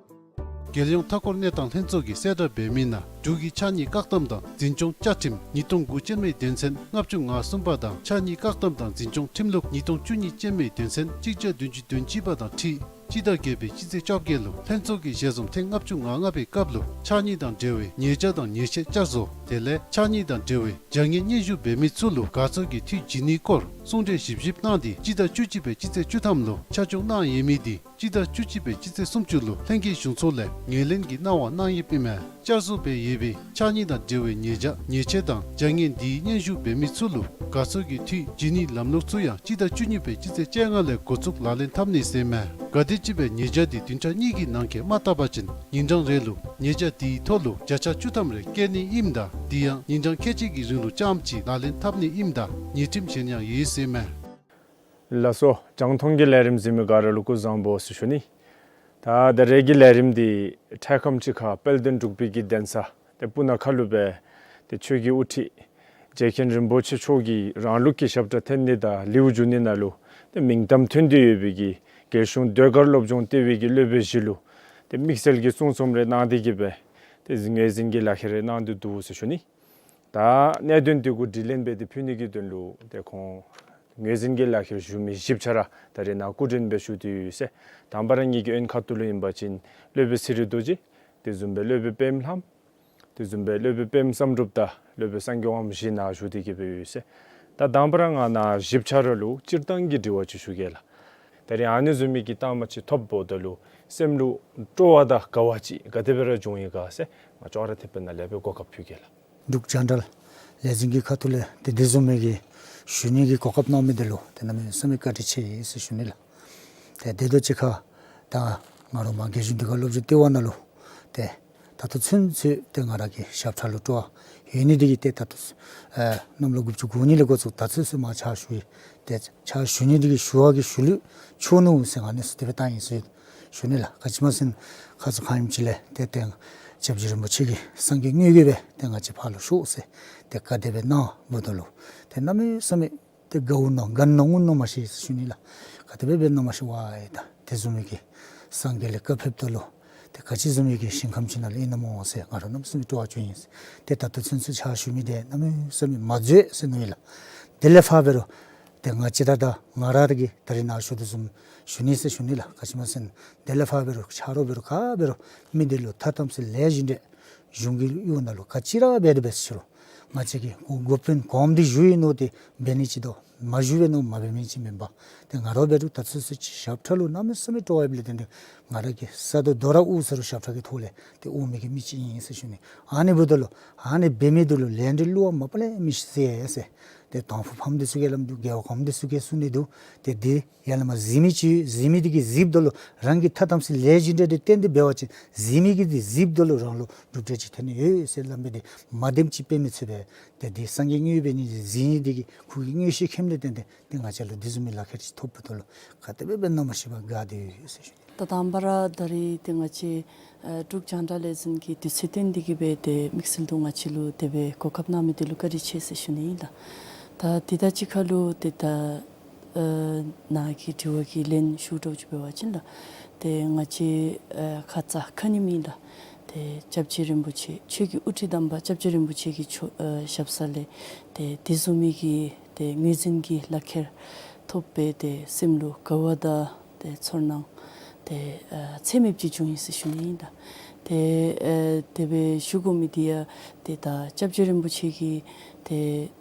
རྒྱལ་ཡོངས་མཐའ་འཁོར་གནས་སྟངས་ལྷན་ཚོགས་ཀྱིས་གསལ་བསྒྲགས་འབད་མི་ནང་འབྲུག་གི་ཕྱགས་སྙིགས་བཀག་སྡོམ་དང་འཛིན་སྐྱོང་བཅའ་ཁྲིམས་ཉིས་སྟོང་དགུ་ཅན་མའི་དོན་ཚན་ལྔ་བཅུ་ང་གསུམ་པ་དང་ཕྱགས་སྙིགས་བཀག་སྡོམ་དང་འཛིན་སྐྱོང་ཁྲིམས་ལུགས་ཉིས་སྟོང་བཅུ་གཉིས་ཅན་མའི་དོན་ཚན་གཅིག་བརྒྱ་བདུན་ཅུ་དོན་གཅིག་པ་དང་འཁྲིལ་སྤྱི་ཟླ་བརྒྱད་པའི་སྤྱི་ཚེས་བཅོ་བརྒྱད་ལུ་ལྷན་ཚོགས་ཀྱིས་ཞལ་འཛོམས་ཐེངས་ལྔ་བཅུ་ང་ལྔ་པའི་སྐབས་ལུ་ཕྱགས་སྙིགས་དང་འབྲེལ་བའི་ཉེས་བྱ་དང་ཉེས་ཆད་བསྐྱར་བཟོ་དེ་ལས་ཕྱགས་སྙིགས་དང་འབྲེལ་བའི་བྱ་ངན་སྙན་ཞུ་འབད་མི་ཚུ་ལུ་དགའ་ཚོར་གྱི་འཐུས་བྱིན་ནིའི་སྐོར་གསུང་གྲོས་ཞིབ་ཞིབ་གནང་སྟེ་སྤྱི་ཟླ་བཅུ་གཅིག་པའི་སྤྱི་ཚེས་བཅུ་ཐམ་ལུ་ཆ་འཇོག་གནང་ཡོད་མི་དེ་སྤྱི་ཟླ་བཅུ་གཅིག་པའི་སྤྱི་ཚེས་སུམ་ཅུ་ལུ་ལྷན་རྒྱས་གཞུང་ཚོགས་ལས་ངོས་ལེན་གྱི་གནང་བ་གནང་ཡོདཔ་ཨིན་མས། བསྐྱར་བཟོ་འབད་ཡོད་པའི་ཕྱགས་སྙིགས་དང་འབྲེལ་བའི་ཉེས་བྱ་ཉེས་ཆད་དང་བྱ་ངན་དེའི་སྙན་ཞུ་འབད་མི་ཚུ་ལུ་དགའ་ཚོར་གྱི་འཐུས་བྱིན་ནིའི་ལམ་ལུགས་ཚུ་ཡང་སྤྱི་ཟླ་བཅུ་གཉིས་པའི་སྤྱི་ཚེས་བཅོ་ལྔ་ལས་འགོ་བཙུགས་ལག་ལེན་འཐབ་ནི་ཟེར་ཨིན་མས། ག་དེམ་ཅིག་སྦེ་ཉེས་བྱ་དེ་བདུན་ཕྲག་གཉིས་ཀྱི་ནང་འཁོད་མ་བཏབ་པ་ཅིན་ཉིན་གྲངས་རེ་ལུ་ཉེས་བྱ་དེའི་ཐོག་ལུ་བརྒྱ་ཆ་བཅུ་ཐམ་རེ་བཀལ་ནི་ཨིནམ་ད་དེ་ཡང་ཉིན་གྲངས་ཁལ་གཅིག་གི་རིང་ལུ་རྐྱངམ་ཅིག་ལག་ལེན་འཐབ་ནི་ཨིནམ་ད་ཉེས་ཁྲིམས་བཞེས་ནི་ཡང་ཡོད་ཟེར་ཨིན་མས། ལགས་སོ། རྒྱང་མཐོང་གི་ལས་རིམ་གཟིགས་མི་ག་ར་ལུ་སྐུ་གཟུགས་བཟང་པོ་ཟེར་ཞུ་ནི། ད་ད་རེས་ཀྱི་ལས་རིམ་འདི་འཕྲལ་ཁམས་ཅིག་ཁར་དཔལ་ལྡན་འབྲུག་པའི་གི་གདན་ས་ཏེ་སྤུ་ན་ཁ་ལུ་སྦེ་ཏེ་ཆོས་ཀྱི་དབུ་ཁྲིད་རྗེ་མཁན་རིན་པོ་ཆེ་མཆོག་གིས་རང་ལུགས་ཀྱི་ཞབས་ཁྲ་འཐེན་ནི་དང་ལེའུ་བསྒྱུར་ནི་ནང་ལུ་ཏེ་མིང་གཏམ་ཐོན་ཏེ་ཡོད་པའི་གི་རྒྱལ་གཞུང་ཟློས་གར་སློབ་སྦྱོང་ལྟེ་བའི་གི་སློབ་དཔོན་བཞི་ལུ་ཏེ་དམིགས་བསལ་གྱི་གསུང་རྩོམ་རེ་གནང་སྟེ་གི་སྦེ་ཏེ་ངོས་འཛིན་གྱི་ལག་ཁྱེར་རེ་གནང་སྟེ་འདུག་ཟེར་ཞུ་ནི། ད་གནད་དོན་དེ་གུ་དྲིས་ལན་འབད་དེ་ཕུལ་ནི་གི་དོན་ལུ་ཏེ་ཁོང་ངོས་འཛིན་གྱི་ལག་ཁྱེར་ཞུ་མི་བཞི་ཆ་ར་ད་རེས་ནཱ་སྐུ་མགྲོན་སྦེ་ཞུ་སྟེ་ཡོད་ཟེར། དང་པ་ར་ངེ་གི་དབོན་ཁ་ཐུག་ལུ་ཨིན་པ་ཅིན་སློབ་དཔོན་ཚེ་རིང་རྡོ་རྗེ། དེ་བཟུམ་སྦེ་སློབ་དཔོན་པདྨ་ལྷམ། དེ་བཟུམ་སྦེ་སློབ་དཔོན་པདྨ་བསམ་གྲུབ་དང་སློབ་དཔོན་སངས་རྒྱས་དབང་མོ་བཞི་ནཱ་བཞུགས་ཏེ་གི་སྦེ་ཡོད་ཟེར། ད་དང་པ་ར་ང་ནཱ་བཞི་ཆ་ར་ལུ་སྤྱིར་བཏང་གི་དྲི་བ་ཅིག་ཞུ་གེ་ལགས། ད་རེས་ཨ་ནི་བཟུམ་མའི་གི་རྟགས་མ་ཅིག་ཐོབ་འོངམ་ད་ལུ་སེམས་ལུ་སྤྲོ་བ་དང་དགའ་བ་ཅིག་ག་དེ་སྦེ་ར་བྱུང་ཡི་ག་ཟེར་ང་ཅོག་ར་འཐདཔ་ནང་ལས་སྦེ་གོ་སྐབས་ཕུལ་གེ་ལགས། འབྲུག་རྒྱང་བསྒྲགས་ལས་འཛིན་གྱི་ཁ་ཐུག་ལས་ཏེ་དེ་བཟུམ་མའི་གི་ཞུ་ནི་གི་གོ་སྐབས་གནང་མི་དེ་ལུ་ཏེ་གནམ་མེད་ས་མེད་བཀའ་དྲིན་ཆེ་ཟེར་ཞུ་ནི་ལགས། ཏེ་དེ་དང་གཅིག་ཁར་ད་ང་ར་མ་རྒྱལ་གཞུང་ཟློས་གར་སློབ་སྦྱོང་ལྟེ་བ་ནང་ལུ་ཏེ་ད་ལྟོ་ཚུན་ཚོད་ཏེ་ང་ར་གི་ཞབས་ཁྲ་ལུ་སྤྲོ་བ་ཡོད་ནི་དེ་གིས་ཏེ་ད་ལྟོ་ཨེ་གནམ་ལོ་དགུ་བཅུ་གོ་གཉིས་ལས་འགོ་བཙུགས་ད་ཚུན་ཚོད་མ་ཕྱག་ཞུ་ཡི། ཏེ་ཕྱག་ཞུ་ནི་དེ་གིས་ཞུ་བ་གི་ཞུ་ལུགས་ཆོག་ནུག་ཟེར་ང་ནི་སུ་དེ་སྦེ་བཏང་ཡི་ཟེར་ཞུ་ནི་ལགས། ག་ཅི་སྨོ་ཟེར་ན་ཁ་ཙ་ཁ་ཉིནམ་ཅིག་ལས་ཏེ་ཏེ་སྐྱབས་རྗེ་རིན་པོ་ཆེ་གིས་སངས་རྒྱས་དངོས་ཀྱིས་སྦེ་ཏེ་ང་བཅས་ཕར་ལུ་ཤོག་ཟེར་ཏེ་བཀའ་དེ་སྦེ་གནང་འབདཝ་ད་ལུ་ཏེ་གནམ་མེད་ས་མེད་ཏེ་དགའཝ་ཨིན་ན་དགའ་ནི་ཨིན་ན་མ་ཤེས་ཟེར་ཞུ་ནི་ལགས། ག་དེ་སྦེ་འབད་ན་མ་ཤེས་པས། ད་དེ་བཟུམ་མའི་གི་སངས་རྒྱས་ལས་བཀའ་ཕེབས་ད་ལུ་ཏེ་ག་ཅི་བཟུམ་མའི་གི་ཞིང་ཁམས་ཅིག་ནང་ལུ་ཨིན་ན་སྨོ་ཟེར་ང་ར་གནམ་མེད་ས་མེད་སྤྲོ་བ་བྱུང་ཡི་ཟེར། ཏེ་ད་ལྟོ་ཚུན་ཚོད་ཕྱག་ཞུ་མི་དེ་གནམ་མེད་ས་མེད་མ་འཛོལ་ཟེར་མནོ་ཡི་ལགས། དེ་ལས་ཕར་འབད་རུང་ཏེ་ང་བཅས་ད་ད་ང་ར་གིས་ད་རིས་ནཱ་ཞུ་དོ་བཟུམ་ཞུ་ནི་ཟེར་ཞུ་ནི་ལགས། ག་ཅི་སྨོ་ཟེར་ན་དེ་ལས་ཕར་འབད་རུང་ཆ་རོགས་འབད་རུང་ག་འབད་རུང་མི་དེ་ལུ་ཐ་དམ་ཚིག་ལས་བཞིན་ཏེ་གཞུང་གི་ཡུལ་ནང་ལུ་ག་ཅི་ར་འབད་དེ་འབད་ཟེར་རུང་ང་བཅས་ཀྱིས་འགོ་དཔོན་གོངམ་འདི་ཞུ་ཡི་མནོ་སྟེ་འབད་ནི་ཅིག་དོ། མ་བཞུགས་པས་མནོ་མ་འབད་མི་ཅིག་མེན་པ། ཏེ་ང་ར་འབད་རུང་ད་ཚུན་ཚོད་ཅིག་ཞབས་ཁྲ་ལུ་གནམ་མེད་ས་མེད་སྤྲོ་བ་ཡོདཔ་ལས་བརྟེན་ཏེ་ང་ར་གིས་ས་རྡོ་རྡོ་ར་དབུར་ས་རུང་ཞབས་ཁྲ་གི་ཐོག་ལས་ཏེ་དབུར་མི་གི་མི་ཅིག་ཨིན་ཟེར་ཞུ་ནི། ཨ་ནི་འབདཝ་ད་ལུ་ཨ་ནི་འབད་མི་འདི་ལུ་ལས་འབྲས་བསླུ་བ་མ་པ་ལས་མི་ཤེས་ཟེར་ཟེར། ཏེ་དང་ཕུ་ཕམ་འདི་ཚུ་གིས་སླབ་ནི་འདུག། རྒྱལ་བ་གོངམ་འདི་ཚུ་གིས་གསུང་ནི་འདུག། ཏེ་འདི་ཡར་ལས་མར་གཟིགས་མི་ཅིག་གཟིགས་མི་འདི་གིས་གཟིགསཔ་ད་ལུ་རང་གིས་ཐ་དམ་ཚིག་ལས་རྒྱུ་འབྲས་འདི་བརྟེན་ཏེ་འབད་བ་ཅིན་གཟིགས་མི་གིས་འདི་གཟིགསཔ་ད་ལུ་རང་ལུ་གྲུབ་འབྲས་ཅིག་ཐོན་ནི་ཡོད་ཟེར་སླབ་མི་འདི་མ་བདེནམ་ཅིག་དཔེ་མི་ཚུགས་པས། ཏེ་འདི་སངས་རྒྱས་དངོས་འབད་ནི་གཟིགས་ནི་འདི་གིས་ཁོ་གི་མངོན་ཤེས་མཁྱེནམ་ལས་བརྟེན་ཏེ་ཏེ་ང་བཅས་ལུ་འདི་བཟུམ་མའི་ལག་ཁྱེར་ཅིག་ཐོབ་པ་ད་ལུ་ག་དེ་སྦེ་འབད་ན་མ་ཤེས་པར་དགའ་སྟེ་ཡོད་ཟེར་ཞུ་ནི། ད་དང་པ་ར་ད་རིས་ཏེ་ང་བཅས་ཨ་འབྲུག་རྒྱང་བསྒྲགས་ལས་འཛིན་གྱིས་དུས་ཚོད་བཏོན་ཏེ་གིས་སྦེ་ཏེ་དམིགས་བསལ་དུ་ང་བཅས་ལུ་དེ་སྦེ་གོ་སྐབས་གནང་མི་འདི་ལུ་བཀའ་དྲིན་ཆེ་ཟེར་ཞུ་ནི་ཨིན་ལགས། ད་དེ་དང་གཅིག་ཁར་ལུ་ཏེ་ད་ཨ་ནཱ་གི་དྲི་བ་གི་ལན་ཞུ་འདྲཝ་ཅིག་འབད་བ་ཅིན་ལགས། ཏེ་ང་བཅས་ཨ་ཁ་ཙ་ཁ་ཉིནམ་ཨིན་ལགས། ཏེ་སྐྱབས་རྗེ་རིན་པོ་ཆེ་ཆོས་ཀྱི་དབུ་ཁྲིད་དམ་པ་སྐྱབས་རྗེ་རིན་པོ་ཆེ་གི་ཆོ་ཨ་ཞབས་ས་ལས་ཏེ་དེ་བཟུམ་མའི་གི་ཏེ་ངོས་འཛིན་གྱི་ལག་ཁྱེར་ཐོབ་སྦེ་ཏེ་སེམས་ལུ་དགའ་བ་དང་ཏེ་ཚོར་སྣང་ཏེ་ཨ་ཚད་མེདཔ་ཅིག་བྱུང་ཡི་ཟེར་ཞུ་ནི་ཨིན་ལགས། ཏེ་ཨ་དེ་སྦེ་ཞུ་དགོ་མི་འདི་ཡང་ཏེ་ད་སྐྱབས་རྗེ་རིན་པོ་ཆེ་གིས་ཏེ་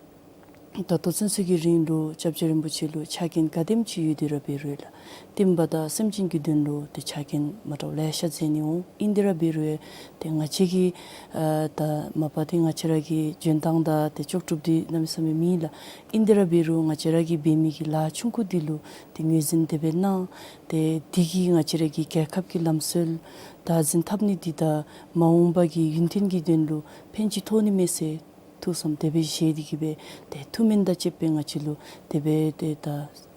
ད་ལྟོ་ཚུན་ཚོད་ཀྱི་རིང་ལུ་སྐྱབས་རྗེ་རིན་པོ་ཆེ་ལུ་ཆ་རྐྱེན་ག་དེམ་ཅིག་ཡོད་དེ་ར་འབད་རུང་ལགས། བསྟན་པ་དང་སེམས་ཅན་གྱི་དོན་ལུ་ཏེ་ཆ་རྐྱེན་མ་འདྲཝ་ལེ་ཤ་མཛད་ནི་འོང་། ཨིན་དེ་ར་འབད་རུང་ཏེ་ང་བཅས་ཀྱི་ཨ་ད་མ་པ་ཏེ་ང་བཅས་ར་གི་འཇོན་ཐང་དང་ཏེ་ལྕོགས་གྲུབ་འདི་གནམ་མེད་ས་མེད་མེད་ལགས། ཨིན་དེ་ར་འབད་རུང་ང་བཅས་ར་གིས་འབད་མི་གི་ལཱ་ཆུང་ཀུ་འདི་ལུ་ཏེ་ངོས་འཛིན་དེ་སྦེ་གནང་། ཏེ་འདི་གིས་ང་བཅས་ར་གི་རྒྱལ་ཁབ་ཀྱི་ལམ་སྲོལ་བདག་འཛིན་འཐབ་ནི་འདི་དང་མ་འོངས་པ་གི་ཡུན་བརྟན་གྱི་དོན་ལུ་ཕན་ཅིག་ཐོགས་ནི་མས་ཟེར་ཐུགས་བསམ་དེ་སྦེ་བཞེས་ཏེ་གིས་སྦེ་ཏེ་ཐུགས་སྨོན་དང་བཅསཔ་སྦེ་ང་བཅས་ལུ་དེ་སྦེ་ཏེ་ད་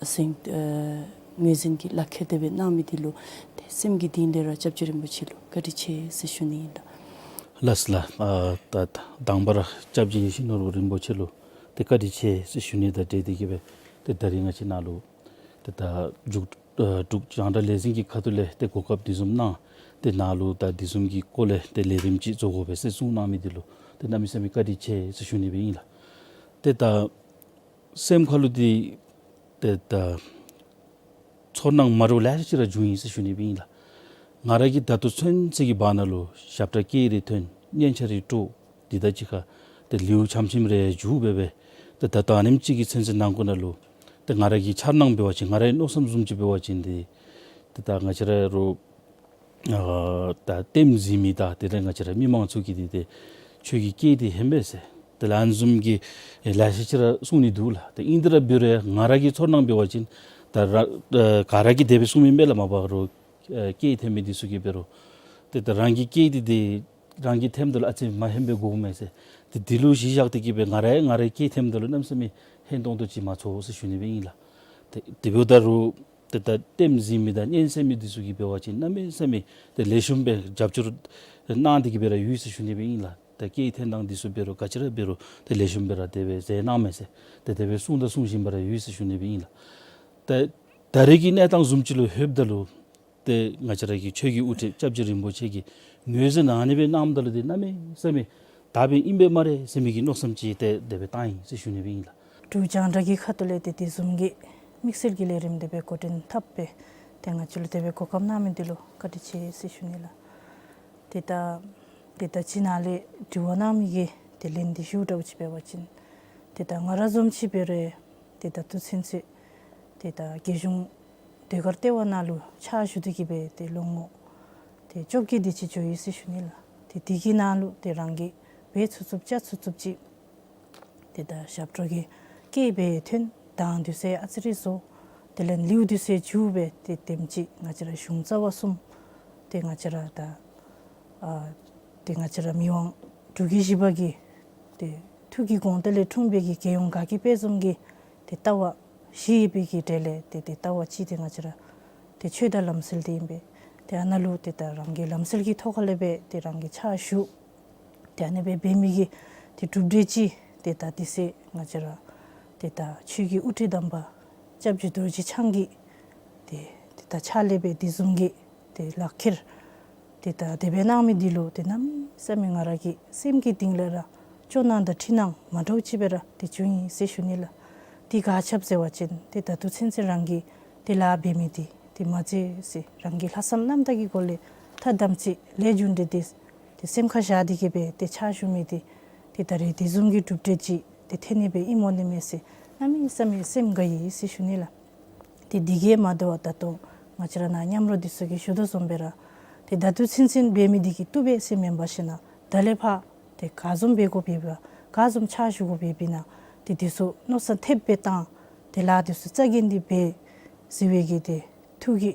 སེམས་ཨ་ངོས་འཛིན་གྱི་ལག་ཁྱེར་དེ་སྦེ་གནང་མི་འདི་ལུ་ཏེ་སེམས་ཀྱི་གཏིང་ལས་ར་སྐྱབས་རྗེ་རིན་པོ་ཆེ་ལུ་བཀའ་དྲིན་ཆེ་ཟེར་ཞུ་ནི་ཨིན་ལགས། ལགས་སོ་ལགས། ཨ་ད་དང་པ་ར་སྐྱབས་རྗེ་ཡིད་བཞིན་ནོར་བུ་རིན་པོ་ཆེ་ལུ་ཏེ་བཀའ་དྲིན་ཆེ་ཟེར་ཞུ་ནི་དང་འབྲེལ་ཏེ་གིས་སྦེ་ཏེ་ད་རིས་ང་བཅས་ནཱ་ལུ་ཏེ་ད་འབྲུག་ཨ་འབྲུག་རྒྱང་བསྒྲགས་ལས་འཛིན་གྱི་ཁ་ཐུག་ལས་ཏེ་གོ་སྐབས་འདི་བཟུམ་གནང་། ཏེ་ནཱ་ལུ་ད་འདི་བཟུམ་གྱི་སྐོར་ལས་ཏེ་ལས་རིམ་ཅིག་བཟོ་དགོ་པས་ཟེར་གསུངས་གནང་མི་འདི་ལུ་ཏེ་གནམ་མེད་ས་མེད་བཀའ་དྲིན་ཆེ་ཟེར་ཞུ་ནི་སྦེ་ཨིན་ལགས། ཏེ་ད་སེམས་ཁར་ལུ་འདི་ཏེ་ད་ཚོར་སྣང་མ་འདྲཝ་ལེ་ཤ་ཅིག་ར་བྱུང་ཡི་ཟེར་ཞུ་ནི་སྦེ་ཨིན་ལགས། ང་ར་གིས་ད་ལྟོ་ཚུན་ཚོད་ཀྱི་བར་ན་ལུ་ཞབས་ཁྲ་སྐད་རེ་ཐོན་སྙན་ཆ་རེ་དཀྲོག་འདི་དང་གཅིག་ཁར་ཏེ་ལེའུ་ཆམ་ཆིམ་རེ་མཇུག་འབད་སྦེ་ཏེ་ད་ལྟོ་ཨ་ནེམ་ཅིག་གི་ཚུན་ཚོད་ནང་འཁོད་ནང་ལུ་ཏེ་ང་ར་གི་འཆར་སྣང་འབད་བ་ཅིན་ང་རའི་མནོ་བསམ་བཟུམ་ཅིག་འབད་བ་ཅིན་ཏེ་ཏེ་ད་ང་བཅས་ར་རུང་ཨ་ད་ལྟདམོ་གཟིགས་མི་དང་དེ་ལས་ང་བཅས་ར་མི་མང་ཚུ་གིས་འདི་ཏེ་ཁྱོད་ཀྱི་སྐད་འདི་ཧན་པས་ཟེར་ཏེ་ལན་བཟུམ་གྱི་ལེ་ཤ་ཅིག་ར་གསུང་ནི་འདུག་ལགས། ཏེ་ཨིན་དེ་ར་འབད་རུང་ང་ར་གི་ཚོར་སྣང་འབད་བ་ཅིན་ད་ར་ཨ་ག་ར་གིས་དེ་སྦེ་གསུང་མི་མས་ལགས། མ་པ་རུང་ཨ་སྐད་འཐེན་མི་འདི་ཚུ་གིས་འབད་རུང་ཏེ་ད་རང་གི་སྐད་འདི་ཏེ་རང་གིས་འཐེནམ་ད་ལུ་ཨ་ཙི་མ་ཧན་པའི་གོཝ་མས་ཟེར། ཏེ་འདི་ལུ་གཞི་བཞག་སྟེ་གིས་སྦེ་ང་ར་ཡང་ང་རའི་སྐད་འཐེནམ་ད་ལུ་གནམ་མེད་ས་མེད་ཧན་ཏོང་ཏོ་ཅིག་མ་ཚོར་ཟེར་ཞུ་ནི་སྦེ་ཨིན་ལགས། ཏེ་དེ་འབདཝ་ད་རུང་ཏེ་ད་ལྟདམོ་གཟིགས་མི་དང་སྙན་གསན་མི་འདི་ཚུ་གིས་འབད་བ་ཅིན་གནམ་མེད་ས་མེད་ཏེ་ལེགས་ཤོམ་སྦེ་རྒྱབ་སྐྱོར་གནང་སྟེ་གིས་སྦེ་ར་ཡོད་ཟེར་ཞུ་ནི་སྦེ་ཨིན་ལགས། ད་སྐད་འཐེན་ཐངས་འདི་ཚུ་འབད་རུང་ག་ཅི་ར་འབད་རུང་ཏེ་ལེགས་ཤོམ་སྦེ་ར་དེ་སྦེ་མཛད་གནང་མས་ཟེར་ཏེ་དེ་སྦེ་གསུངས་དང་གསུང་བཞིན་པ་ར་ཡོད་ཟེར་ཞུ་ནི་སྦེ་ཨིན་ལགས། ཏེ་ད་རེས་ཀྱི་གནས་སྟངས་བཟུམ་ཅིག་ལུ་ལྷོདཔ་ད་ལུ་ཏེ་ང་བཅས་ར་གི་ཆོས་ཀྱི་དབུ་ཁྲིད་སྐྱབས་རྗེ་རིན་པོ་ཆེ་གིས་ངོས་འཛིན་ཨ་ནི་སྦེ་གནངམ་ད་ལུ་ཏེ་གནམ་མེད་ས་མེད་དག་པའི་ཨིན་པས་སྨ་རེ་ཟེར་མི་གི་མནོ་བསམ་ཅིག་ཏེ་དེ་སྦེ་བཏང་ཡི་ཟེར་ཞུ་ནི་སྦེ་ཨིན་ལགས། འབྲུག་རྒྱང་བསྒྲགས་ཀྱི་ཁ་ཐུག་ལས་ཏེ་དེ་བཟུམ་གྱི་དམིགས་བསལ་གྱི་ལས་རིམ་དེ་སྦེ་འགོ་འདྲེན་འཐབ་སྦེ་ཏེ་ང་བཅས་ལུ་དེ་སྦེ་གོ་སྐབས་གནང་མི་འདི་ལུ་བཀའ་དྲིན་ཆེ་ཟེར་ཞུ་ནི་ལགས། ཏེ་ད་ཏེ་ད་ཅི་ནཱ་ལས་དྲི་བ་གནང་མི་གི་ཏེ་ལན་འདི་ཞུ་འདྲཝ་ཅིག་འབད་བ་ཅིན་ཏེ་ད་ང་ར་བཟུམ་ཅིག་འབད་རུང་ཏེ་ད་ལྟོ་ཚུན་ཚོད་ཏེ་ད་རྒྱལ་གཞུང་ཟློས་གར་ལྟེ་བ་ནང་ལུ་ཕྱག་ཞུ་སྟེ་གིས་སྦེ་ཏེ་ལོ་ངོ་ཏེ་བཅོ་བརྒྱད་དེ་ཅིག་འགྱོ་ཡི་ཟེར་ཞུ་ནི་ལགས། ཏེ་དེ་གི་ནང་ལུ་ཏེ་རང་གིས་འབད་ཚུགས་ཚུགསཔ་བྱ་ཚུགས་ཚུགསཔ་ཅིག་ཏེ་ད་ཞབས་བྲོ་གི་སྐད་སྦེ་ཐོན། གདངས་འདི་ཚུ་ཨ་ཙི་རེ་བཟོ། དེ་ལས་ལེའུ་འདི་ཚུ་མཇུག་སྦེ་ཏེ་དེམ་ཅིག་ང་བཅས་ར་གཞུང་རྩ་བ་གསུམ་ཏེ་ང་བཅས་ར་ད་ཨ་ཏེ་ང་བཅས་ར་མི་དབང་འབྲུག་རྒྱལ་བཞི་པ་གི་ཏེ་ཐུགས་ཀྱི་དགོངས་དོན་ལས་འཁྲུངས་པའི་གི་རྒྱལ་ཡོངས་དགའ་སྐྱིད་དཔལ་འཛོམས་ཀྱི་ཏེ་ལྟ་བ་བཞི་ཡོད་པའི་གི་གྲས་ལས་ཏེ་ཏེ་ལྟ་བ་གཅིག་ཏེ་ང་བཅས་ར་ཏེ་ཆོས་དང་ལམ་སྲོལ་འདི་ཨིན་པས། ཏེ་ཨ་ནཱ་ལུ་ཏེ་ད་རང་གི་ལམ་སྲོལ་གྱི་ཐོག་ཁ་ལས་སྦེ་ཏེ་རང་གིས་ཕྱག་ཞུ། ཏེ་ཨ་ནི་སྦེ་འབད་མི་གི་ཏེ་གྲུབ་འབྲས་ཅིག་ཏེ་ད་དེ་ཚེ་ང་བཅས་ར་ཏེ་ད་ཆོས་ཀྱི་དབུ་ཁྲིད་དམ་པ་སྐྱབས་རྗེ་རྡོ་རྗེ་འཆང་གི་ཏེ་ཏེ་ད་ཕྱག་ལས་སྦེ་དེ་བཟུམ་གྱི་ཏེ་ལག་ཁྱེར་ཏེ་ད་དེ་སྦེ་གནང་མི་འདི་ལུ་ཏེ་གནམ་མེད་ས་མེད་ང་ར་གི་སེམས་ཀྱི་གཏིང་ལས་ར་སྐྱོ་སྣང་དང་འཁྲུལ་སྣང་མ་འདྲཝ་ཅིག་སྦེ་ར་ཏེ་བྱུང་ཡི་ཟེར་ཞུ་ནི་ལགས། ཏེ་ག་ཅི་འབད་ཟེར་བ་ཅིན་ཏེ་ད་ལྟོ་ཚུན་ཚོད་རང་གིས་ཏེ་ལཱ་འབད་མི་འདི་ཏེ་མ་མཛད་ཟེར་རང་གི་ལྷག་བསམ་རྣམ་དག་གི་སྒོ་ལས་ཐ་དམ་ཚིག་ལས་རྒྱུ་འབྲས་འདི་ཏེ་སེམས་ཁར་བཞག་སྟེ་གིས་སྦེ་ཏེ་ཕྱག་ཞུ་མི་འདི་ཏེ་ད་རེས་དེ་བཟུམ་གྱི་གྲུབ་འབྲས་ཅིག་ཏེ་ཐོན་ནི་སྦེ་ཨིན་མས་ནི་མས་ཟེར་ གནམ་མེད་ས་མེད་སེམས་དགའ་ཡི་ཟེར་ཞུ་ནི་ལགས། ཏེ་འདི་གིས་མ་དོ་བར་ད་ལྟོ་ང་བཅས་ར་ནཱ་མཉམ་རོགས་འདི་ཚུ་གིས་ཞུ་དོ་བཟུམ་སྦེ་ར་ཏེ་ད་དུས་ཚུན་ཚོད་འབད་མི་འདི་གིས་བཏུབ་པས་ཟེར་མེན་པར་ཞིན་ན་ད་ལས་ཕར་ཏེ་ག་བཟུམ་འབད་དགོཔ་ཨིན་པ་ག་བཟུམ་ཕྱག་ཞུ་དགོཔ་ཨིན་པས་ན་ཏེ་འདི་ཚུ་མནོ་བསམ་ཐེབས་སྦེ་བཏང་ཏེ་ལཱ་འདི་ཚུ་རྩ་འགེངས་ཏེ་འབད་ཟེར་བའི་གི་ཏེ་ཐུགས་ཀྱི་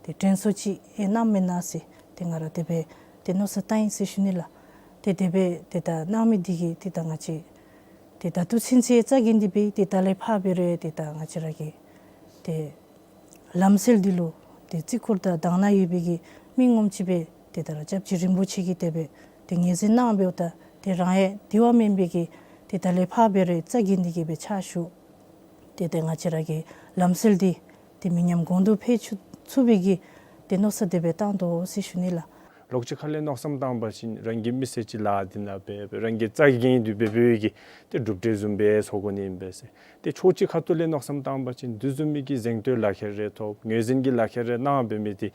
ཏེ་དྲན་གསོ་ཅིག་ཡང་གནངམ་མེན་ན་ཟེར་ཏེ་ང་ར་དེ་སྦེ་ཏེ་མནོ་བསམ་བཏང་ཡི་ཟེར་ཞུ་ནི་ལགས། ཏེ་དེ་སྦེ་ཏེ་ད་གནང་མི་འདི་གིས་ཏེ་ད་ང་བཅས་ཏེ་ད་དུས་ཚུན་ཚོད་རྩ་འགེངས་ཏེ་འབད་ཏེ་ད་ལས་ཕར་འབད་རུང་ཏེ་ད་ང་བཅས་ར་གི་ཏེ་ལམ་སྲོལ་འདི་ལུ་ཏེ་བརྩི་བཀུར་དང་དག་སྣང་ཡོད་པའི་གི་མི་ངོམ་ཅིག་སྦེ་ཏེ་ད་ར་སྐྱབས་རྗེ་རིན་པོ་ཆེ་གིས་དེ་སྦེ་ཏེ་ངོས་འཛིན་གནང་འབདཝ་ད་ཏེ་རང་ཡང་དེ་བ་མེན་པའི་གི་ཏེ་ད་ལས་ཕར་འབད་རུང་རྩ་འགེངས་ཏེ་གི་སྦེ་ཕྱག་ཞུ། ཏེ་ཏེ་ང་བཅས་ར་གི་ལམ་སྲོལ་འདི་ཏེ་མི་ཉམས་གོང་དུ་འཕེལ་ཚུ་ཚུགས་པའི་གི་ཏེ་མནོ་བསམ་དེ་སྦེ་བཏང་དོ་ཟེར་ཞུ་ནི་ལགས། ལོགས་ཅིག་ཁ་ལས་མནོ་བསམ་བཏང་པ་ཅིན་རང་གི་མི་ཚེ་ཅིག་ལཱ་འདི་ནང་འབད་འབད་རང་གིས་རྩ་འགེངས་ཏེ་འབད་འབདཝ་གི་ཏེ་གྲུབ་འབྲས་བཟུམ་སྦེ་ཚོར་དགོ་ནི་ཨིན་པས་ཟེར། ཏེ་ཕྱོགས་ཅིག་ཁ་ཐུག་ལས་མནོ་བསམ་བཏང་པ་ཅིན་དེ་བཟུམ་མའི་གི་གཟེངས་བསྟོད་ལག་ཁྱེར་རེ་ཐོབ་ངོས་འཛིན་གྱི་ལག་ཁྱེར་རེ་གནང་འབད་མི་འདི་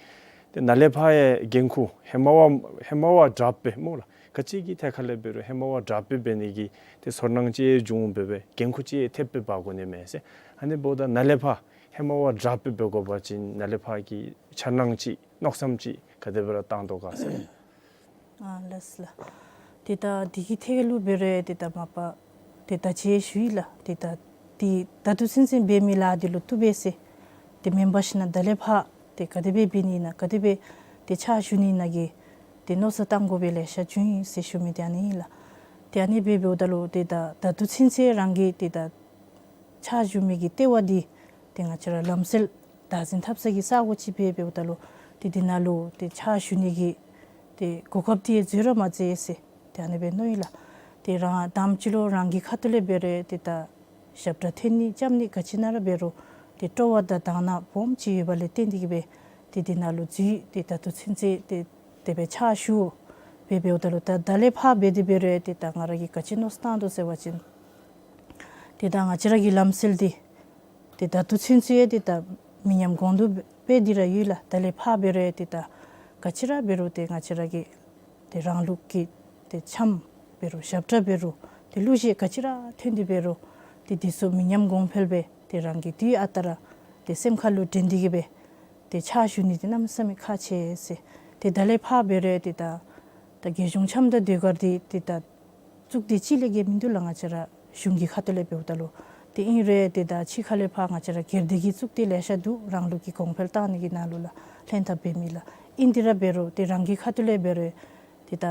ཏེ་ནཱ་ལས་ཕར་ཡང་འགན་ཁུར་ཧེ་མ་བ་ཧེ་མ་བ་དྲགཔ་སྦེ་སྨོ་ལགས། ག་ཅི་གི་ཐད་ཁ་ལས་འབད་རུང་ཧེ་མ་བ་དྲགཔ་སྦེ་འབད་ནི་གི་ཏེ་ཚོར་སྣང་ཅིག་བྱུང་འབད་འབད་འགན་ཁུར་ཅིག་ཐེབས་སྦེ་འབག་དགོ་ནི་མས་ཟེར། ཨ་ནི་འབདཝ་ད་ནཱ་ལས་ཕར་ཧེ་མ་བ་དྲགཔ་སྦེ་འབད་དགོ་པ་ཅིན་ནཱ་ལས་ཕར་གྱི་འཆར་སྣང་ཅིག་མནོ་བསམ་ཅིག་ག་དེ་སྦེ་ར་བཏང་དོ་ག་ཟེར། ཨ་ལགས་ལགས། ཏེ་ད་འདི་གི་ཐད་ལུ་འབད་རུང་ཏེ་ད་མ་པ་ཏེ་ད་ཅི་ཞུ་ཡི་ལགས། ཏེ་ད་ཏེ་ད་དུས་ཚུན་ཚོད་འབད་མི་ལཱ་འདི་ལུ་བཏུབ་པས་ཟེར་ཏེ་མེན་པར་ཞིན་ན་ད་ལས་ཕར་ཏེ་ག་དེ་སྦེ་འབད་ནི་ཨིན་ན་ག་དེ་སྦེ་ཏེ་ཕྱག་ཞུ་ནི་ཨིན་ན་གི་ཏེ་མནོ་བསམ་བཏང་དགོ་པའི་ལེ་ཤ་བྱུང་ཡི་ཟེར་ཞུ་མི་འདི་ཨ་ནི་ཨིན་ལགས། ཏེ་ཨ་ནི་སྦེ་འབདཝ་ད་ལུ་ཏེ་ད་ད་དུས་ཚུན་ཚོད་རང་གིས་ཏེ་ད་ཕྱག་ཞུ་མི་གི་ལྟེ་བ་འདི་ཏེ་ང་བཅས་ར་ལམ་སྲོལ་བདག་འཛིན་འཐབ་ས་གི་ས་གོ་ཅིག་སྦེ་འབདཝ་ད་ལུ་ཏེ་འདི་ནང་ལུ་ཏེ་ཕྱག་ཞུ་ནི་གི་ཏེ་གོ་སྐབས་འདི་འཛོལ་ར་མ་འཛོལ་ཟེར་ཏེ་ཨ་ནི་སྦེ་མནོ་ཡི་ལགས། ཏེ་རང་དང་པ་ཅིག་ལུ་རང་གི་ཁ་ཐུག་ལས་འབད་རུང་ཏེ་ད་ཞབས་ཁྲ་འཐེན་ནི་རྐྱབ་ནི་ག་ཅི་ནང་ར་འབད་རུང་ཏེ་སྤྲོ་བ་དང་དག་སྣང་སྦོམ་ཅིག་ཡོད་པ་ལས་བརྟེན་ཏེ་གི་སྦེ་ཏེ་འདི་ནང་ལུ་འཛུལ་ཏེ་ད་དུས་ཚུན་ཚོད་ཏེ་དེ་སྦེ་ཕྱག་ཞུ་སྦེ་འབདཝ་ད་ལུ་ད་ད་ལས་ཕར་འབད་དེ་འབད་རུང་ཏེ་ད་ང་ར་གིས་ག་ཅི་མནོ་བསམ་བཏང་དོ་ཟེར་བ་ཅིན་ཏེ་ད་ང་བཅས་ར་གི་ལམ་སྲོལ་འདི་ཏེ་ད་དུས་ཚུན་ཚོད་ཡང་ཏེ་ད་མི་ཉམས་གོང་དུ་འཕེལ་ཏེ་ར་ཡོད་ལགས། ད་ལས་ཕར་འབད་རུང་ཏེ་ད་ག་ཅི་ར་འབད་རུང་ཏེ་ང་བཅས་ར་གི་ཏེ་རང་ལུགས་ཀྱི་ཏེ་འཆམ་འབད་རུང་ཞབས་ཁྲ་འབད་རུང་ཏེ་གླུ་གཞས་ག་ཅི་ར་ཐོན་ཏེ་འབད་རུང་ཏེ་འདི་ཚུ་མི་ཉམས་གོང་འཕེལ་སྦེ་ཏེ་རང་གི་དུས་ཨ་རྟག་ར་ཏེ་སེམས་ཁ་ལུ་དྲན་ཏེ་གི་སྦེ་ཏེ་ཕྱག་ཞུ་ནི་འདི་གནམ་མེད་ས་མེད་ཁག་ཆེ་ཟེར། ཏེ་ད་ལས་ཕར་འབད་རུང་ཏེ་ད་ད་རྒྱལ་གཞུང་འཆམ་དང་ཟློས་གར་འདི་ཏེ་ད་གཙུག་སྡེ་གཅིག་ལས་བརྒལ་མིན་འདུག་ལགས། ང་བཅས་ར་གཞུང་གི་ཁ་ཐུག་ལས་འབདཝ་ད་ལུ་ཏེ་ཨིན་རུང་ཏེ་ད་ཕྱི་ཁ་ལས་ཕར་ང་བཅས་ར་སྒེར་སྡེ་གི་གཙུག་སྡེ་ལེ་ཤ་འདུག། རང་ལུགས་ཀྱི་གོང་འཕེལ་གཏང་ནི་གི་ནང་ལུ་ལགས་ལྷན་ཐབས་འབད་མི་ལགས། ཨིན་ཏེ་ར་འབད་རུང་ཏེ་རང་གི་ཁ་ཐུག་ལས་འབད་རུང་ཏེ་ད་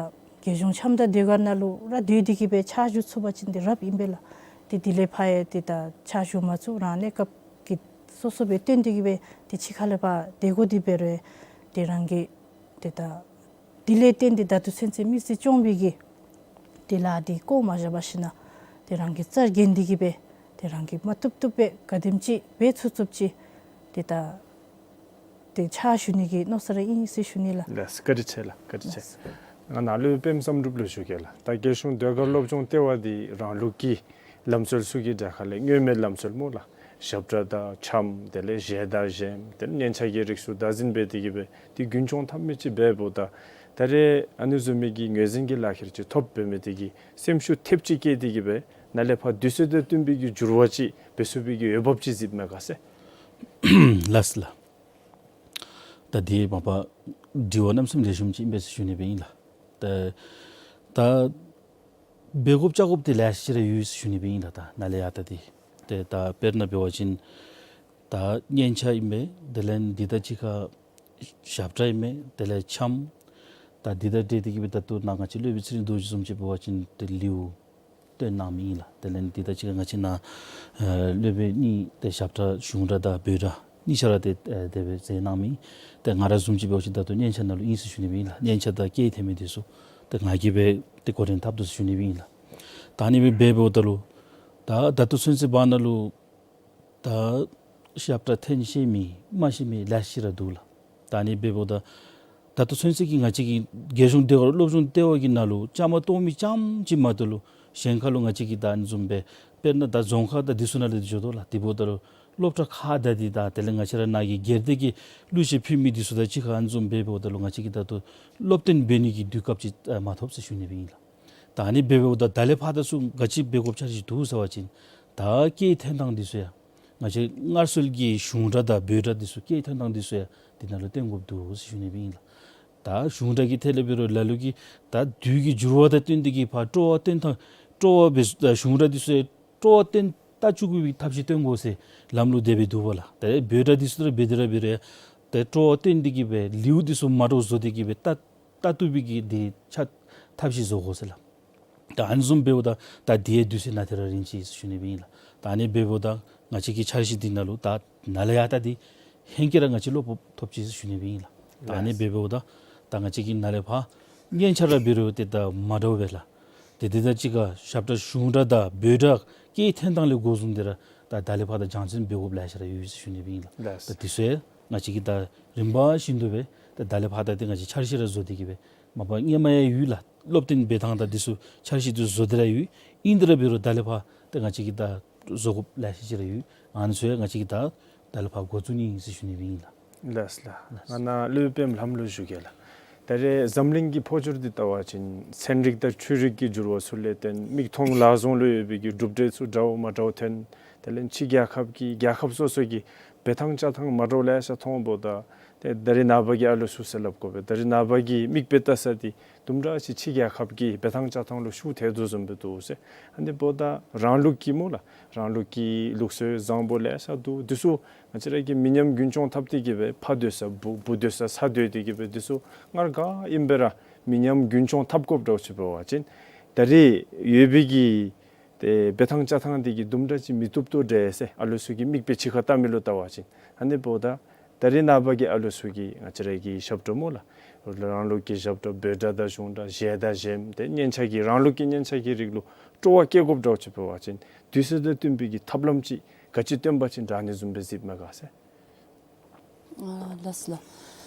རྒྱལ་གཞུང་འཆམ་དང་ཟློས་གར་ནང་ལུ་ར་སྡོད་དེ་གི་སྦེ་ཕྱག་ཞུ་ཚུགས་པ་ཅིན་ཏེ་རབ་ཨིན་པས་ལགས། ཏེ་དེ་ལས་ཕར་ཡང་ཏེ་ད་ཕྱག་ཞུ་མ་ཚུགས་རང་གནས་སྐབས་ཀྱི་སོ་སོ་སྦེ་བཏོན་ཏེ་གི་སྦེ་ཏེ་ཕྱི་ཁ་ལས་ཕར་སྡོད་དགོ་དེ་འབད་རུང་ཏེ་རང་གི་ཏེ་ད་དེ་ལས་བརྟེན་ཏེ་ད་དུས་ཚུན་ཚོད་མི་ཚེ་སྐྱོང་བའི་གི་ཏེ་ལཱ་འདི་བཀོ་མ་བཞག་པར་ཞིན་ན་ཏེ་རང་གིས་རྩ་འགེངས་ཏེ་གི་སྦེ་ཏེ་རང་གིས་མ་བཏུབ་བཏུབ་སྦེ་ག་དེམ་ཅིག་འབད་ཚུགས་ཚུགསཔ་ཅིག་ཏེ་ད་ཏེ་ཕྱག་ཞུ་ནི་གི་མནོ་བསམ་ར་ཨིན་ཟེར་ཞུ་ནི་ལགས། ལགས་བཀའ་དྲིན་ཆེ་ལགས། བཀའ་དྲིན་ཆེ། ལགས། ང་ནཱ་ལུ་དཔལམ་བསམ་གྲུབ་ལུ་ཞུ་གེ་ལགས། ད་རྒྱལ་གཞུང་ཟློས་གར་སློབ་སྦྱོང་ལྟེ་བ་འདི་རང་ལུགས་ཀྱི་ལམ་སྲོལ་ཚུ་གི་གྲས་ཁ་ལས་སྔོན་མའི་ལམ་སྲོལ་སྨོ་ལགས། ཞབས་ཁྲ་དང་འཆམ་དེ་ལས་གཞས་དང་གཞས་དེ་ལས་སྙན་ཆ་གི་རིགས་ཚུ་བདག་འཛིན་འབད་དེ་གི་སྦེ་ཏེ་རྒྱུན་སྐྱོང་འཐབ་མི་ཅིག་འབདཝ་ད་ད་རེས་ཨ་ནི་བཟུམ་མའི་གི་ངོས་འཛིན་གྱི་ལག་ཁྱེར་ཅིག་ཐོབ་འབད་མི་དེ་གིས་སེམས་ཤུགས་ཐེབས་ཅིག་བསྐྱེད་དེ་གི་སྦེ་ནཱ་ལས་ཕར་དུས་ཚོད་དང་བསྟུན་པའི་གི་འགྱུར་བ་ཅིག་འབད་ཚུགས་པའི་གི་འོས་འབབ་ཅིག་གཟིགསཔ་མས་ག་ཟེར། ལགས་ལགས། ད་འདི་མ་པ་དྲི་བ་གནམ་མེད་ས་མེད་ལེགས་ཤོམ་ཅིག་ཨིན་པས་ཟེར་ཞུ་ནི་སྦེ་ཨིན་ལགས། ད་ད་འབད་དགོཔ་བཅའ་དགོཔ་འདི་ལེ་ཤ་ཅིག་ར་ཡོད་ཟེར་ཞུ་ནི་སྦེ་ཨིན་ལགས། ད་ནཱ་ལས་ཡར་ད་འདི་ཏེ་ད་དཔེར་ན་འབད་བ་ཅིན་ད་སྙན་ཆ་ཨིན་པས། དེ་ལས་འདི་དང་གཅིག་ཁར་ཞབས་ཁྲ་ཨིན་པས། དེ་ལས་འཆམ་ད་འདི་དང་འབྲེལ་ཏེ་གི་སྦེ་ད་ལྟོ་ནཱ་ང་བཅས་སློབ་དཔོན་ཚེ་རིང་རྡོ་རྗེ་བཟུམ་ཅིག་འབད་བ་ཅིན་ཏེ་ལེའུ་བཏོན་གནང་མི་ཨིན་ལགས། དེ་ལས་འདི་དང་གཅིག་ཁར་ང་བཅས་ནཱ་ཨེ་སློབ་དཔོན་གཉིས་ཏེ་ཞབས་ཁྲ་གཞུང་སྒྲ་དང་བོད་སྒྲ་གཉིས་ཆ་ར་ཏེ་ཨེ་དེ་སྦེ་མཛད་གནང་མི་ཨིན། ཏེ་ང་ར་བཟུམ་ཅིག་འབད་བ་ཅིན་ད་ལྟོ་སྙན་ཆ་ནང་ལུ་ཨིན་ཟེར་ཞུ་ནི་སྦེ་ཨིན་ལགས། སྙན་ཆ་དང་སྐད་ཐོན་མི་འདི་ཚུ་ཏེ་ང་གིས་སྦེ་ཏེ་འགོ་འདྲེན་འཐབ་དོ་ཟེར་ཞུ་ནི་སྦེ་ཨིན་ལགས། ད་ཨ་ནི་སྦེ་འབདཝ་ད་ལུ་ད་ད་ལྟོ་ཚུན་ཚོད་བར་ན་ལུ་ད་ཞབས་ཁྲ་འཐེན་ཤེས་མི་མ་ཤེས་མི་ལེ་ཤ་ཅིག་ར་འདུག་ལགས། ད་ཨ་ནི་འབདཝ་ད་ད་ལྟོ་ཚུན་ཚོད་ཀྱི་ང་བཅས་ཀྱི་རྒྱལ་གཞུང་ཟློས་གར་སློབ་སྦྱོང་ལྟེ་བ་གི་ནང་ལུ་བཅའ་མར་གཏོགས་མི་རྐྱངམ་ཅིག་མ་གཏོགས་ལུ་གཞན་ཁ་ལུ་ང་བཅས་ཀྱི་ད་ཨ་ནི་བཟུམ་སྦེ་དཔེར་ན་ད་རྫོང་ཁག་དང་འདི་ཚུ་ནང་ལུ་འགྱོ་དོ་ལགས། དེ་འབདཝ་ད་ལུ་སློབ་གྲྭ་ཁག་དང་འདི་དང་དེ་ལས་ང་བཅས་ར་ནཱ་གི་སྒེར་སྡེ་གི་གླུ་གཞས་ཕུལ་མི་འདི་ཚུ་དང་གཅིག་ཁར་ཨ་ནི་བཟུམ་སྦེ་འབདཝ་ད་ལུ་ང་བཅས་ཀྱིས་ད་ལྟོ་སློབ་སྟོན་འབད་ནི་གི་དུས་སྐབས་ཅིག་ཨ་མ་ཐོབ་ཟེར་ཞུ་ནི་སྦེ་ཨིན་ལགས། ད་ཨ་ནི་འབདཝ་ད་ད་ལས་ཕར་ད་ཚུ་ག་ཅི་འབད་དགོཔ་ཅིག་འདུག་ཟེར་བ་ཅིན་ ད་སྐད་འཐེན་ཐངས་འདི་ཚུ་ཡང་ང་བཅས་སྔར་སྲོལ་གྱི་གཞུང་སྒྲ་དང་འབོད་སྒྲ་འདི་ཚུ་སྐད་འཐེན་ཐངས་འདི་ཚུ་ཡང་འདི་ནང་ལུ་སྟོན་དགོཔ་འདུག་ཟེར་ཞུ་ནི་སྦེ་ཨིན་ལགས། ད་གཞུང་སྒྲ་གི་ཐད་ལས་འབད་རུང་ལ་ལུ་གིས་ད་དུས་ཀྱི་འགྱུར་བ་དང་བསྟུན་ཏེ་གིས་ཕར་སྤྲོ་བ་སྟོན་ཐངས་སྤྲོ་བ་འབད་ད་གཞུང་སྒྲ་འདི་ཚུ་ཡང་སྤྲོ་བ་སྟོན་ད་བཅུག་པའི་ཐབས་ཤེས་སྟོན་དགོ་ཟེར་ལམ་ལུགས་དེ་སྦེ་འདུག་པ་ལགས། ད་འབོད་སྒྲ་འདི་ཚུ་ད་འབད་དེ་ར་འབད་རུང་ད་སྤྲོ་བ་སྟོན་ཏེ་གིས་སྦེ་ལེའུ་འདི་ཚུ་མ་འདྲཝ་བཟོ་སྟེ་གིས་སྦེ་ད་ད་བཏུབ་པའི་གི་འདི་ཆ་ཐབས་ཤེས་བཟོ་དགོ་ཟེར་ལགས། ད་ཨ་ནི་བཟུམ་འབདཝ་ད་ད་འདི་ཡང་དུས་ཚོད་ནང་དེ་ར་རན་ཅི་ཟེར་ཞུ་ནི་སྦེ་ཨིན་ལགས། ད་ཨ་ནི་འབདཝ་ད་ང་བཅས་ཀྱི་འཆར་གཞི་འདི་ནང་ལུ་ད་ནཱ་ལས་ཡར་ད་འདི་ཧེང་སྐལ་ར་ང་བཅས་བློ་སྤོབས་ཐོབ་ཅི་ཟེར་ཞུ་ནི་སྦེ་ཨིན་ལགས། ད་ཨ་ནི་ལགས། འབདཝ་ད་ད་ང་བཅས་ཀྱིས་ནཱ་ལས་ཕར་སྙན་ཆ་ར་འབད་རུང་ཏེ་ད་མ་འདྲཝ་སྦེ་ལགས། ཏེ་དེ་དང་གཅིག་ཁར་ཞབས་ཁྲ་གཞུང་སྒྲ་དང་འབོད་སྒྲ་སྐད་འཐེན་ཐངས་ལས་འགོ་བཟུང་སྟེ་ར་ད་ད་ལས་ཕར་ད་སྦྱང་བརྩོན་འབད་དགོཔ་ལེ་ཤ་ར་ཡོད་ཟེར་ཞུ་ནི་སྦེ་ཨིན་ལགས། ལགས། ད་འདི་ཚུ་ཡང་ང་བཅས་ཀྱིས་ད་རིམ་པ་བཞིན་དུ་སྦེ་ད་ད་ལས་ཕར་ད་ཏེ་ང་བཅས་འཆར་གཞི་ར་བཟོ་སྟེ་གིས་སྦེ་མ་པ་སྔོན་མ་ཡང་ཡོད་ལགས། སློབ་སྟོན་འབད་ཐངས་དང་འདི་ཚུ་འཆར་གཞི་འདི་བཟོ་སྟེ་ར་ཡོད། ཨིན་ཏེ་ར་འབད་རུང་ད་ལས་ཕར་ཏེ་ང་བཅས་ཀྱིས་ད་བཟོ་དགོཔ་ལེ་ཤ་ཅིག་ར་ཡོད། ཨ་ནི་ཚུ་ཡང་ང་བཅས་ཀྱིས་ད་ད་ལས་ཕར་འགོ་བཙུགས་ནི་ཨིན་ཟེར་ཞུ་ནི་སྦེ་ཨིན་ལགས། ལགས་ལགས། ང་ནཱ་སློབ་དཔོན་ལྷམོ་ལུ་ཞུ་གེ་ལགས། ད་རེས་འཛམ་གླིང་གི་འཕོ་འགྱུར་འདི་བལྟ་བ་ཅིན་ཚན་རིག་དང་འཕྲུལ་རིག་གི་འགྱུར་བ་ཚུ་ལས་བརྟེན་མིག་མཐོང་ལག་བཟུང་ལུ་ཡོད་པའི་གི་གྲུབ་འབྲས་ཚུ་འདྲཝ་མ་འདྲཝ་ཐོན། དེ་ལས་ཕྱི་རྒྱལ་ཁབ་ཀྱི་རྒྱལ་ཁབ་སོ་སོ་གི་འབད་ཐངས་བཅའ་ཐངས་མ་འདྲཝ་ལེ་ཤ་མཐོངམ་ད་ཏེ་ད་རེས་ནངས་པ་གི་ཨ་ལོ་ཚུ་ཟེར་སླབ་དགོ་པས། ད་རེས་ནངས་པ་གི་མིག་དཔེ་བལྟ་ས་འདི་དུམ་གྲ་ཅིག་ཕྱི་རྒྱལ་ཁབ་ཀྱི་འབད་ཐངས་བཅའ་ཐངས་ལུ་ཤུགས་ཐལ་དོ་བཟུམ་སྦེ་འདུག་ཟེར། ཨ་ནི་འབདཝ་ད་རང་ལུགས་ཀྱི་སྨོ་ལགས། རང་ལུགས་ཀྱི་ལུགས་སྲོལ་བཟང་པོ་ལེ་ཤ་འདུག། འདི་ཚུ་ང་བཅས་ར་གིས་མི་ཉམས་རྒྱུན་འཁྱོངས་འཐབ་སྟེ་གིས་སྦེ་ཕ་སྡོད་ས་བུ་བུ་སྡོད་ས་ཚ་སྡོད་དེ་གིས་སྦེ་འདི་ཚུ་སྔར་ག་ཨིནམ་སྦེ་ར་མི་ཉམས་རྒྱུན་འཁྱོངས་འཐབ་དགོཔ་འདྲཝ་ཅིག་འབད་བ་ཅིན་ད་རེས་ཡོད་པའི་གི་ཏེ་འབད་ཐངས་བཅའ་ཐངས་འདི་གིས་དུམ་གྲ་ཅིག་མི་བཏུབ་དོ་འདྲས་ཟེར་ཨ་ལོ་ཚུ་གི་མིག་དཔེ་ཕྱི་ཁར་བལྟ་མི་ལུ་བལྟ་བ་ཅིན། ཨ་ནི་འབདཝ་ད་ད་རེས་ནངས་པ་གི་ཨ་ལོ་ཚུ་གིས་ང་བཅས་ར་གི་ཞབས་བྲོ་སྨོ་ལགས། རང་ལུགས་ཀྱི་ཞབས་བྲོ་འབོད་སྒྲ་དང་གཞུང་སྒྲ་གཞས་དང་གཞས་མ་ཏེ་སྙན་ཆ་གི་རང་ལུགས་ཀྱི་སྙན་ཆ་གི་རིགས་ལུ་སྤྲོ་བ་བསྐྱེད་དགོཔ་འདྲཝ་ཅིག་འབད་བ་ཅིན་དུས་ཚོད་དང་བསྟུན་པའི་གི་ཐབས་ལམ་ཅིག་ག་ཅི་སྟོན་པ་ཅིན་དྲག་ནི་བཟུམ་སྦེ་གཟིགསཔ་མས་ག་ཟེར། ཨ་ལགས་ལགས།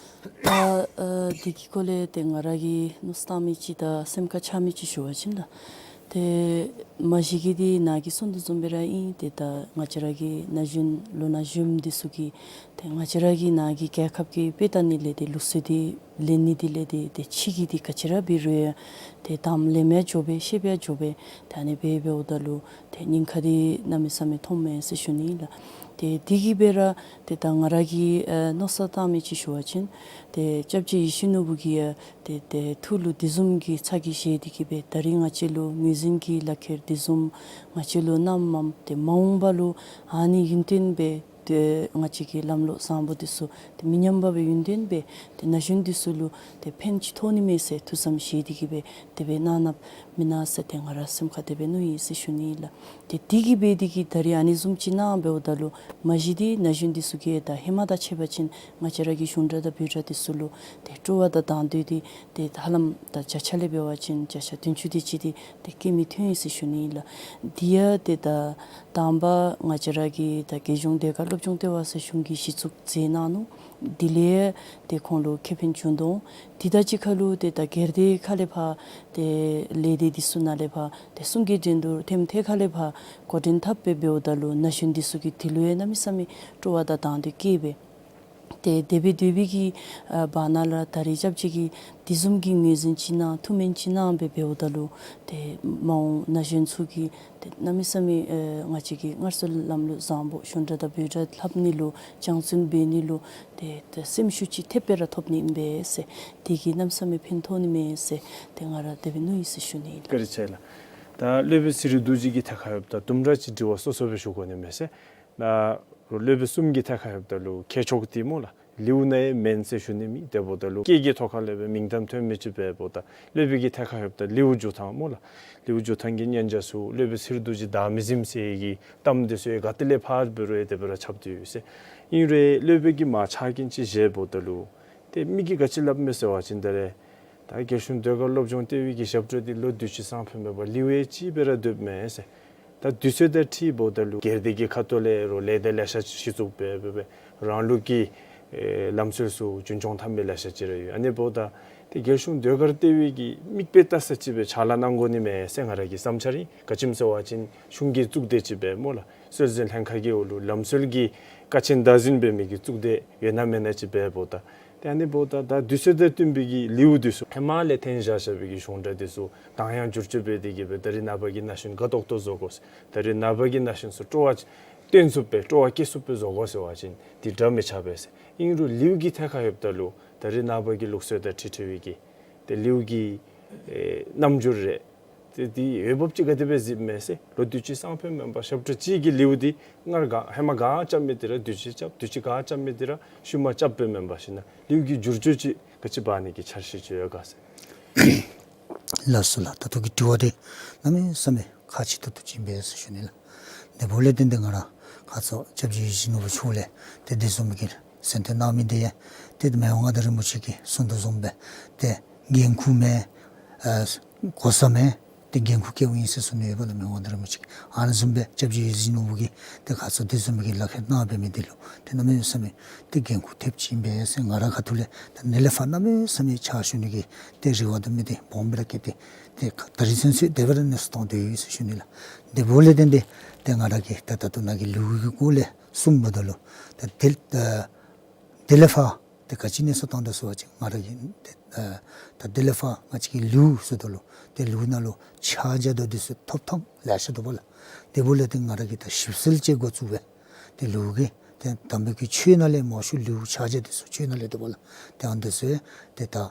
ད་ཨ་འདི་གི་སྐོར་ལས་ཏེ་ང་ར་གིས་མནོ་བསམ་བཏང་མི་ཅིག་དང་སེམས་ཁར་འཆར་མི་ཅིག་ཞུ་བ་ཅིན་ལགས། ཏེ་མ་གཞི་གིས་འདི་ནཱ་གིས་གསུངས་དོ་བཟུམ་སྦེ་ར་ཨིན། ཏེ་ད་ང་བཅས་ར་གི་ན་གཞོན་ལོ་ན་གཞོནམ་འདི་ཚུ་གིས་ཏེ་ང་བཅས་ར་གི་ནཱ་གི་རྒྱལ་ཁབ་ཀྱི་དཔེ་བལྟ་ནི་ལས་ཏེ་ལུགས་སྲོལ་འདི་ལེན་ནི་འདི་ལས་ཏེ་ཏེ་ཕྱི་གི་འདི་ག་ཅི་ར་འབད་རུང་ཡང་ཏེ་དང་པ་ལེནམ་ཡང་འགྱོ་བས་ཤེསཔ་ཡང་འགྱོ་བས། ད་ཨ་ནི་སྦེ་འབདཝ་ད་ལུ་ཏེ་ཉེན་ཁ་འདི་གནམ་མེད་ས་མེད་མཐོངམ་མས་ཟེར་ཞུ་ནི་ལགས། ཏེ་འདི་གིས་སྦེ་ར་ཏེ་ད་ང་ར་གིས་ཨ་མནོ་བསམ་བཏང་མི་ཅིག་ཞུ་བ་ཅིན་ཏེ་སྐྱབས་རྗེ་ཡིད་བཞིན་ནོར་བུ་གིས་ཡང་ཏེ་ཏེ་ཐུགས་ལུ་འདི་བཟུམ་གྱི་ཚ་གྱང་བཞེས་ཏེ་གིས་སྦེ་ད་རིས་ང་བཅས་ལུ་ངོས་འཛིན་གྱི་ལག་ཁྱེར་འདི་བཟུམ་ང་བཅས་ལུ་གནངམ་མས། ཏེ་མ་འོངས་པ་ལུ་ཨ་ནི་ཡུན་བརྟན་སྦེ་ཏེ་ང་བཅས་ཀྱི་ལམ་ལུགས་བཟང་པོ་འདི་ཚུ་ཏེ་མི་ཉམས་པ་སྦེ་ཡུན་བརྟན་སྦེ་ཏེ་ན་གཞོན་འདི་ཚུ་ལུ་ཏེ་ཕན་ཅིག་ཐོགས་ནི་མས་ཟེར་ཐུགས་བསམ་བཞེས་ཏེ་གིས་སྦེ་དེ་སྦེ་གནང་གནངམ་མེན་ན་ཟེར་ཏེ་ང་ར་སེམས་ཁར་དེ་སྦེ་མནོ་ཡི་ཟེར་ཞུ་ནི་ལགས། ཏེ་འདི་གིས་སྦེ་འདི་གིས་ད་རིས་ཨ་ནི་བཟུམ་ཅིག་གནང་འབདཝ་ད་ལུ་མ་གཞི་འདི་ན་གཞོན་འདི་ཚུ་གིས་ད་ཧེ་མ་དང་ཕྱད་པ་ཅིན་ང་བཅས་ར་གི་གཞུང་སྒྲ་དང་འབོད་སྒྲ་འདི་ཚུ་ལུ་ཏེ་སྤྲོ་བ་དང་དང་འདོད་འདི་ཏེ་ཧ་ལམ་ད་བརྒྱ་ཆ་ལས་འབད་བ་ཅིན་བརྒྱ་ཆ་བདུན་ཅུ་དེ་ཅིག་འདི་ཏེ་སྐྱེ་མི་ཐོན་ཡི་ཟེར་ཞུ་ནི་ལགས། འདི་ཡང་ཏེ་ད་དང་པ་ང་བཅས་ར་གི་ད་རྒྱལ་གཞུང་ཟློས་གར་སློབ་སྦྱོང་ལྟེ་བ་ཟེར་གཞུང་གིས་གཞི་བཙུགས་མཛད་གནང་ནུག། དེ་ལས་ཏེ་ཁོང་ལུ་ཁེ་ཕན་བྱུང་དོ། དེ་དང་གཅིག་ཁར་ལུ་ཏེ་ད་སྒེར་སྡེ་ཁ་ལས་ཕར་ཏེ་ལས་སྡེ་འདི་ཚུ་ནང་ལས་ཕར་ཏེ་གསུང་གི་འགྲན་བསྡུར་ཐེམ་ཐེ་ཁ་ལས་ཕར་འགོ་འདྲེན་འཐབ་སྦེ་འབདཝ་ད་ལུ་ན་གཞོན་འདི་ཚུ་གིས་དེ་ལུ་ཡང་གནམ་མེད་ས་མེད་སྤྲོ་བ་དང་དང་འདོད་བསྐྱེད་སྦེ་ཏེ་དེ་སྦེ་སྡོད་པའི་གི་ཨ་བར་ན་ལུ་ད་རིས་སྐྱབས་རྗེ་གིས་དེ་བཟུམ་གྱི་ངོས་འཛིན་ཅིག་གནང་ཐུགས་སྨོན་ཅིག་གནང་སྦེ་འབདཝ་ད་ལུ་ཏེ་མ་འོངས་ན་གཞོན་ཚུ་གིས་ཏེ་གནམ་མེད་ས་མེད་ཨེ་ང་བཅས་ཀྱི་སྔར་སྲོལ་ལམ་ལུགས་བཟང་པོ་གཞུང་སྒྲ་དང་འབོད་སྒྲ་ལྷབ་ནི་ལུ་སྦྱང་བརྩོན་འབད་ནི་ལུ་ཏེ་ཏེ་སེམས་ཤུགས་ཅིག་ཐེབས་སྦེ་ར་ཐོབ་ནི་ཨིན་པས་ཟེར། དེ་གིས་གནམ་མེད་ས་མེད་ཕན་ཐོགས་ནི་མས་ཟེར་ཏེ་ང་ར་དེ་སྦེ་མནོ་ཡི་ཟེར་ཞུ་ནི་ཨིན་ལགས། བཀའ་དྲིན་ཆེ་ལགས། ད་སློབ་དཔོན་ཚེ་རིང་རྡོ་རྗེ་གིས་ཐད་ཁར་ཡོདཔ་ད་དུམ་གྲ་ཅིག་དྲི་བ་སོ་སོ་སྦེ་ཞུ་དགོ་ནི་མས་ཟེར། ད་སློབ་དཔོན་གསུམ་གྱི་ཐད་ཁར་ཡོདཔ་ད་ལུ་མཁས་མཆོག་འདི་སྨོ་ལགས། ལེའུ་ནང་ཡང་མེན་ཟེར་ཞུ་ནི་མེད། དེ་འབདཝ་ད་ལུ་སྐད་ཀྱི་ཐོག་ཁ་ལས་སྦེ་མིང་གཏམ་ཐོན་མི་ཅིག་འབདཝ་ད་སློབ་དཔོན་གྱི་ཐད་ཁར་ཡོདཔ་ད་ལེའུ་མཇུག་ཐངས་སྨོ་ལགས། ལེའུ་མཇུག་ཐངས་ཀྱི་སྙན་ཆ་ཚུ་སློབ་དཔོན་ཚེ་རིང་རྡོ་རྗེ་བདག་མི་ཟིམ་ཟེར་གྱི་གཏམ་འདི་ཚུ་ཡང་ག་ཏེ་ལས་ཕར་འབད་རུང་ཡང་དེ་སྦེ་ར་ཁྱབ་སྟེ་ཡོད་ཟེར། ཨིན་རུང་སློབ་དཔོན་གྱིས་མ་ཆ་རྐྱེན་ཅིག་བཞེས་འབདཝ་ད་ལུ་ཏེ་མི་གིས་ག་ཅི་སླབ་མས་ཟེར་བ་ཅིན་ད་རེས་ད་རྒྱལ་གཞུང་ཟློས་གར་སློབ་སྦྱོང་ལྟེ་བའི་གི་ཞབས་བྲོ་འདི་ལོ་དུས་ཅི་སང་ཕོད་མེད་པར་ལེའུ་ཡང་གཅིག་སྦེ་ར་སྡོདཔ་མས་ཟེར། ད་དུས་ཚོད་དང་འཁྲིལཝ་ད་ལུ་སྒེར་སྡེ་གི་ཁ་ཐུག་ལས་རུང་ལས་སྡེ་ལེ་ཤ་ཅིག་གཞི་བཙུགས་འབད་འབད་འབད་རང་ལུགས་ཀྱི་ཨེ་ལམ་སྲོལ་ཚུ་རྒྱུན་སྐྱོང་འཐབ་མི་ལེ་ཤ་ཅིག་ར་ཡོད། ཨ་ནི་འབདཝ་ད་ཏེ་རྒྱལ་གཞུང་ཟློས་གར་ལྟེ་བའི་གི་མིག་དཔེ་བལྟ་ས་ཅིག་སྦེ་ཕྱག་ལཱ་གནང་དགོ་ནི་མས་ཟེར་ང་ར་གི་བསམ་འཆར་ཨིན། ག་ཅི་སྨོ་ཟེར་བ་ཅིན་གཞུང་གི་གཙུག་སྡེ་ཅིག་སྦེ་སྨོ་ལགས། སྲོལ་འཛིན་ལྷན་ཁག་གི་འོག་ལུ་ལམ་སྲོལ་གྱི་ཀ་ཆེན་བདག་འཛིན་འབད་མི་གི་གཙུག་སྡེ་ཡོད་ན་མེད་ན་ཅིག་འབདཝ་ད་ ཏེ་ཨ་ནི་འབདཝ་ད་ད་དུས་ཚོད་དང་བསྟུན་པའི་གི་ལེའུ་འདི་ཚུ་ཧེ་མ་ལས་འཐེན་བཞག་བཞག་པའི་གི་གཞུང་སྒྲ་འདི་ཚུ་གདངས་དབྱངས་བསྒྱུར་བཅོས་འབད་དེ་གི་སྦེ་ད་རེས་ནངས་པ་གི་ན་གཞོན་དགའ་ཏོག་ཏོ་བཟོ་དགོ་ཟེར། ད་རེས་ནངས་པ་གི་ན་གཞོན་ཚུ་སྤྲོ་བ་སྟོན་ཚུགསཔ་སྦེ་སྤྲོ་བ་སྐྱེ་ཚུགསཔ་སྦེ་བཟོ་དགོ་ཟེར་བ་ཅིན་འདི་འདྲ་མི་ཆགས་པས་ཟེར། ཨིན་རུང་ལེའུ་གི་ཐད་ཁར་ཡོདཔ་ད་ལུ་ད་རེས་ནངས་པ་གི་ལུགས་སྲོལ་དང་འཁྲིལ་འཁྲིལ་བའི་གི་ཏེ་ལེའུ་གི་ཨེ་རྣམ་འགྱུར་རེ་ཏེ་འདི་འོས་འབབ་ཅིག་ག་དེ་སྦེ་གཟིགསཔ་མས་ཟེར། ལོ་དུས་ཅི་སང་ཕོད་མེན་པར་ཞབས་ཁྲ་ཅིག་གི་ལེའུ་འདི་སྔར་ག་ཧེ་མ་ག་རྐྱབ་མི་འདི་ར་དུས་ཅི་རྐྱབ། དུས་ཅི་ག་རྐྱབ་མི་འདི་ར་ཤུལ་མ་རྐྱབ་སྦེ་མེན་པར་ཞིན་ན་ལེའུ་གི་བསྒྱུར་བཅོས་ཅིག་ག་ཅི་འབད་ནི་གི་འཆར་གཞི་ཅིག་ཡོད་ག་ཟེར། ལགས་སོ་ལགས། ད་ལྟོ་གི་དྲི་བ་འདི་གནམ་མེད་ས་མེད་ཁག་ཆེ་ཏོག་ཏོ་ཅིག་ཨིན་པས་ཟེར་ཞུ་ནི་ལགས། དེ་འབདཝ་ལས་བརྟེན་ཏེ་ང་ར་ཁ་ཙ་སྐྱབས་རྗེ་ཡིད་བཞིན་ནོར་བུ་མཆོག་ལས་ཏེ་དེ་བཟུམ་གྱི་གསན་ཏེ་གནང་མི་འདི་ཡང་ཏེ་མི་དབང་མངའ་བདག་རིན་པོ་ཆེ་གིས་གསུང་དོ་བཟུམ་སྦེ་ཏེ་འགན་ཁུར་མེད་ཨ་གོ་ས་མེད་ཏེ་འགན་ཁུར་བཀལཝ་ཨིན་ཟེར་གསུངས་ནི་ཡོདཔ་ལགས། མི་དབང་མངའ་བདག་རིན་པོ་ཆེ་གིས་ཨ་ནི་བཟུམ་སྦེ་སྐྱབས་རྗེ་ཡིད་བཞིན་ནོར་བུ་གིས་ཏེ་ཁ་ཙ་དེ་བཟུམ་གྱི་ལག་ཁྱེར་གནང་འབད་མི་འདི་ལུ་ཏེ་གནམ་མེད་ས་མེད་ཏེ་འགན་ཁུར་ཐེབས་ཅིག་ཨིན་པས་ཟེར་ང་ར་ཁ་ཐུག་ལས་ད་ཨ་ནི་ལས་ཕར་གནམ་མེད་ས་མེད་ཕྱག་ཞུ་ནི་གི་ཏེ་རེ་བ་དང་མི་འདི་སྦོམ་སྦེ་ར་བསྐྱེད་དེ་ཏེ་ད་རིས་ཚུན་ཚོད་དེ་སྦེ་ར་གནས་ཚུལ་བཏང་སྡོད་ཡི་ཟེར་ཞུ་ནི་ལགས། དེ་འབདཝ་ལས་བརྟེན་ཏེ་ཏེ་ང་ར་གིས་ད་ད་ལྟོ་ནཱ་གི་ལེའུ་གི་སྐོར་ལས་གསུངམ་ད་ལུ་ད་དེ་ད་དེ་ལས་ཕར་ཏེ་ག་ཅི་གནས་ཚུལ་བཏང་དོ་ཟེར་བ་ཅིན་ང་ར་གིས་ཏེ་ཨ་ད་དེ་ལས་ཕར་ང་བཅས་ཀྱི་ལེའུ་ཟེརཝ་ད་ལུ་ཏེ་ལེའུ་ནང་ལུ་ཕྱག་རྒྱ་དང་འདི་ཚུ་ཐོབ་ཐངས་ལེ་ཤ་འདུག་པ་ལགས། དེ་འབདཝ་ལས་ཏེ་ང་ར་གིས་ད་ཞིབ་འཚོལ་ཅིག་འགོ་བཙུགས་སྦེ་ཏེ་ལེའུ་གི་ཏེ་དམ་པའི་གི་ཆོས་ནང་ལས་མང་ཤོས་ལེའུ་ཕྱག་རྒྱ་འདི་ཚུ་ཆོས་ནང་ལས་འདུག་པ་ལགས། ཏེ་ཨ་ནི་འདི་ཚུ་ཏེ་ད་ཨ་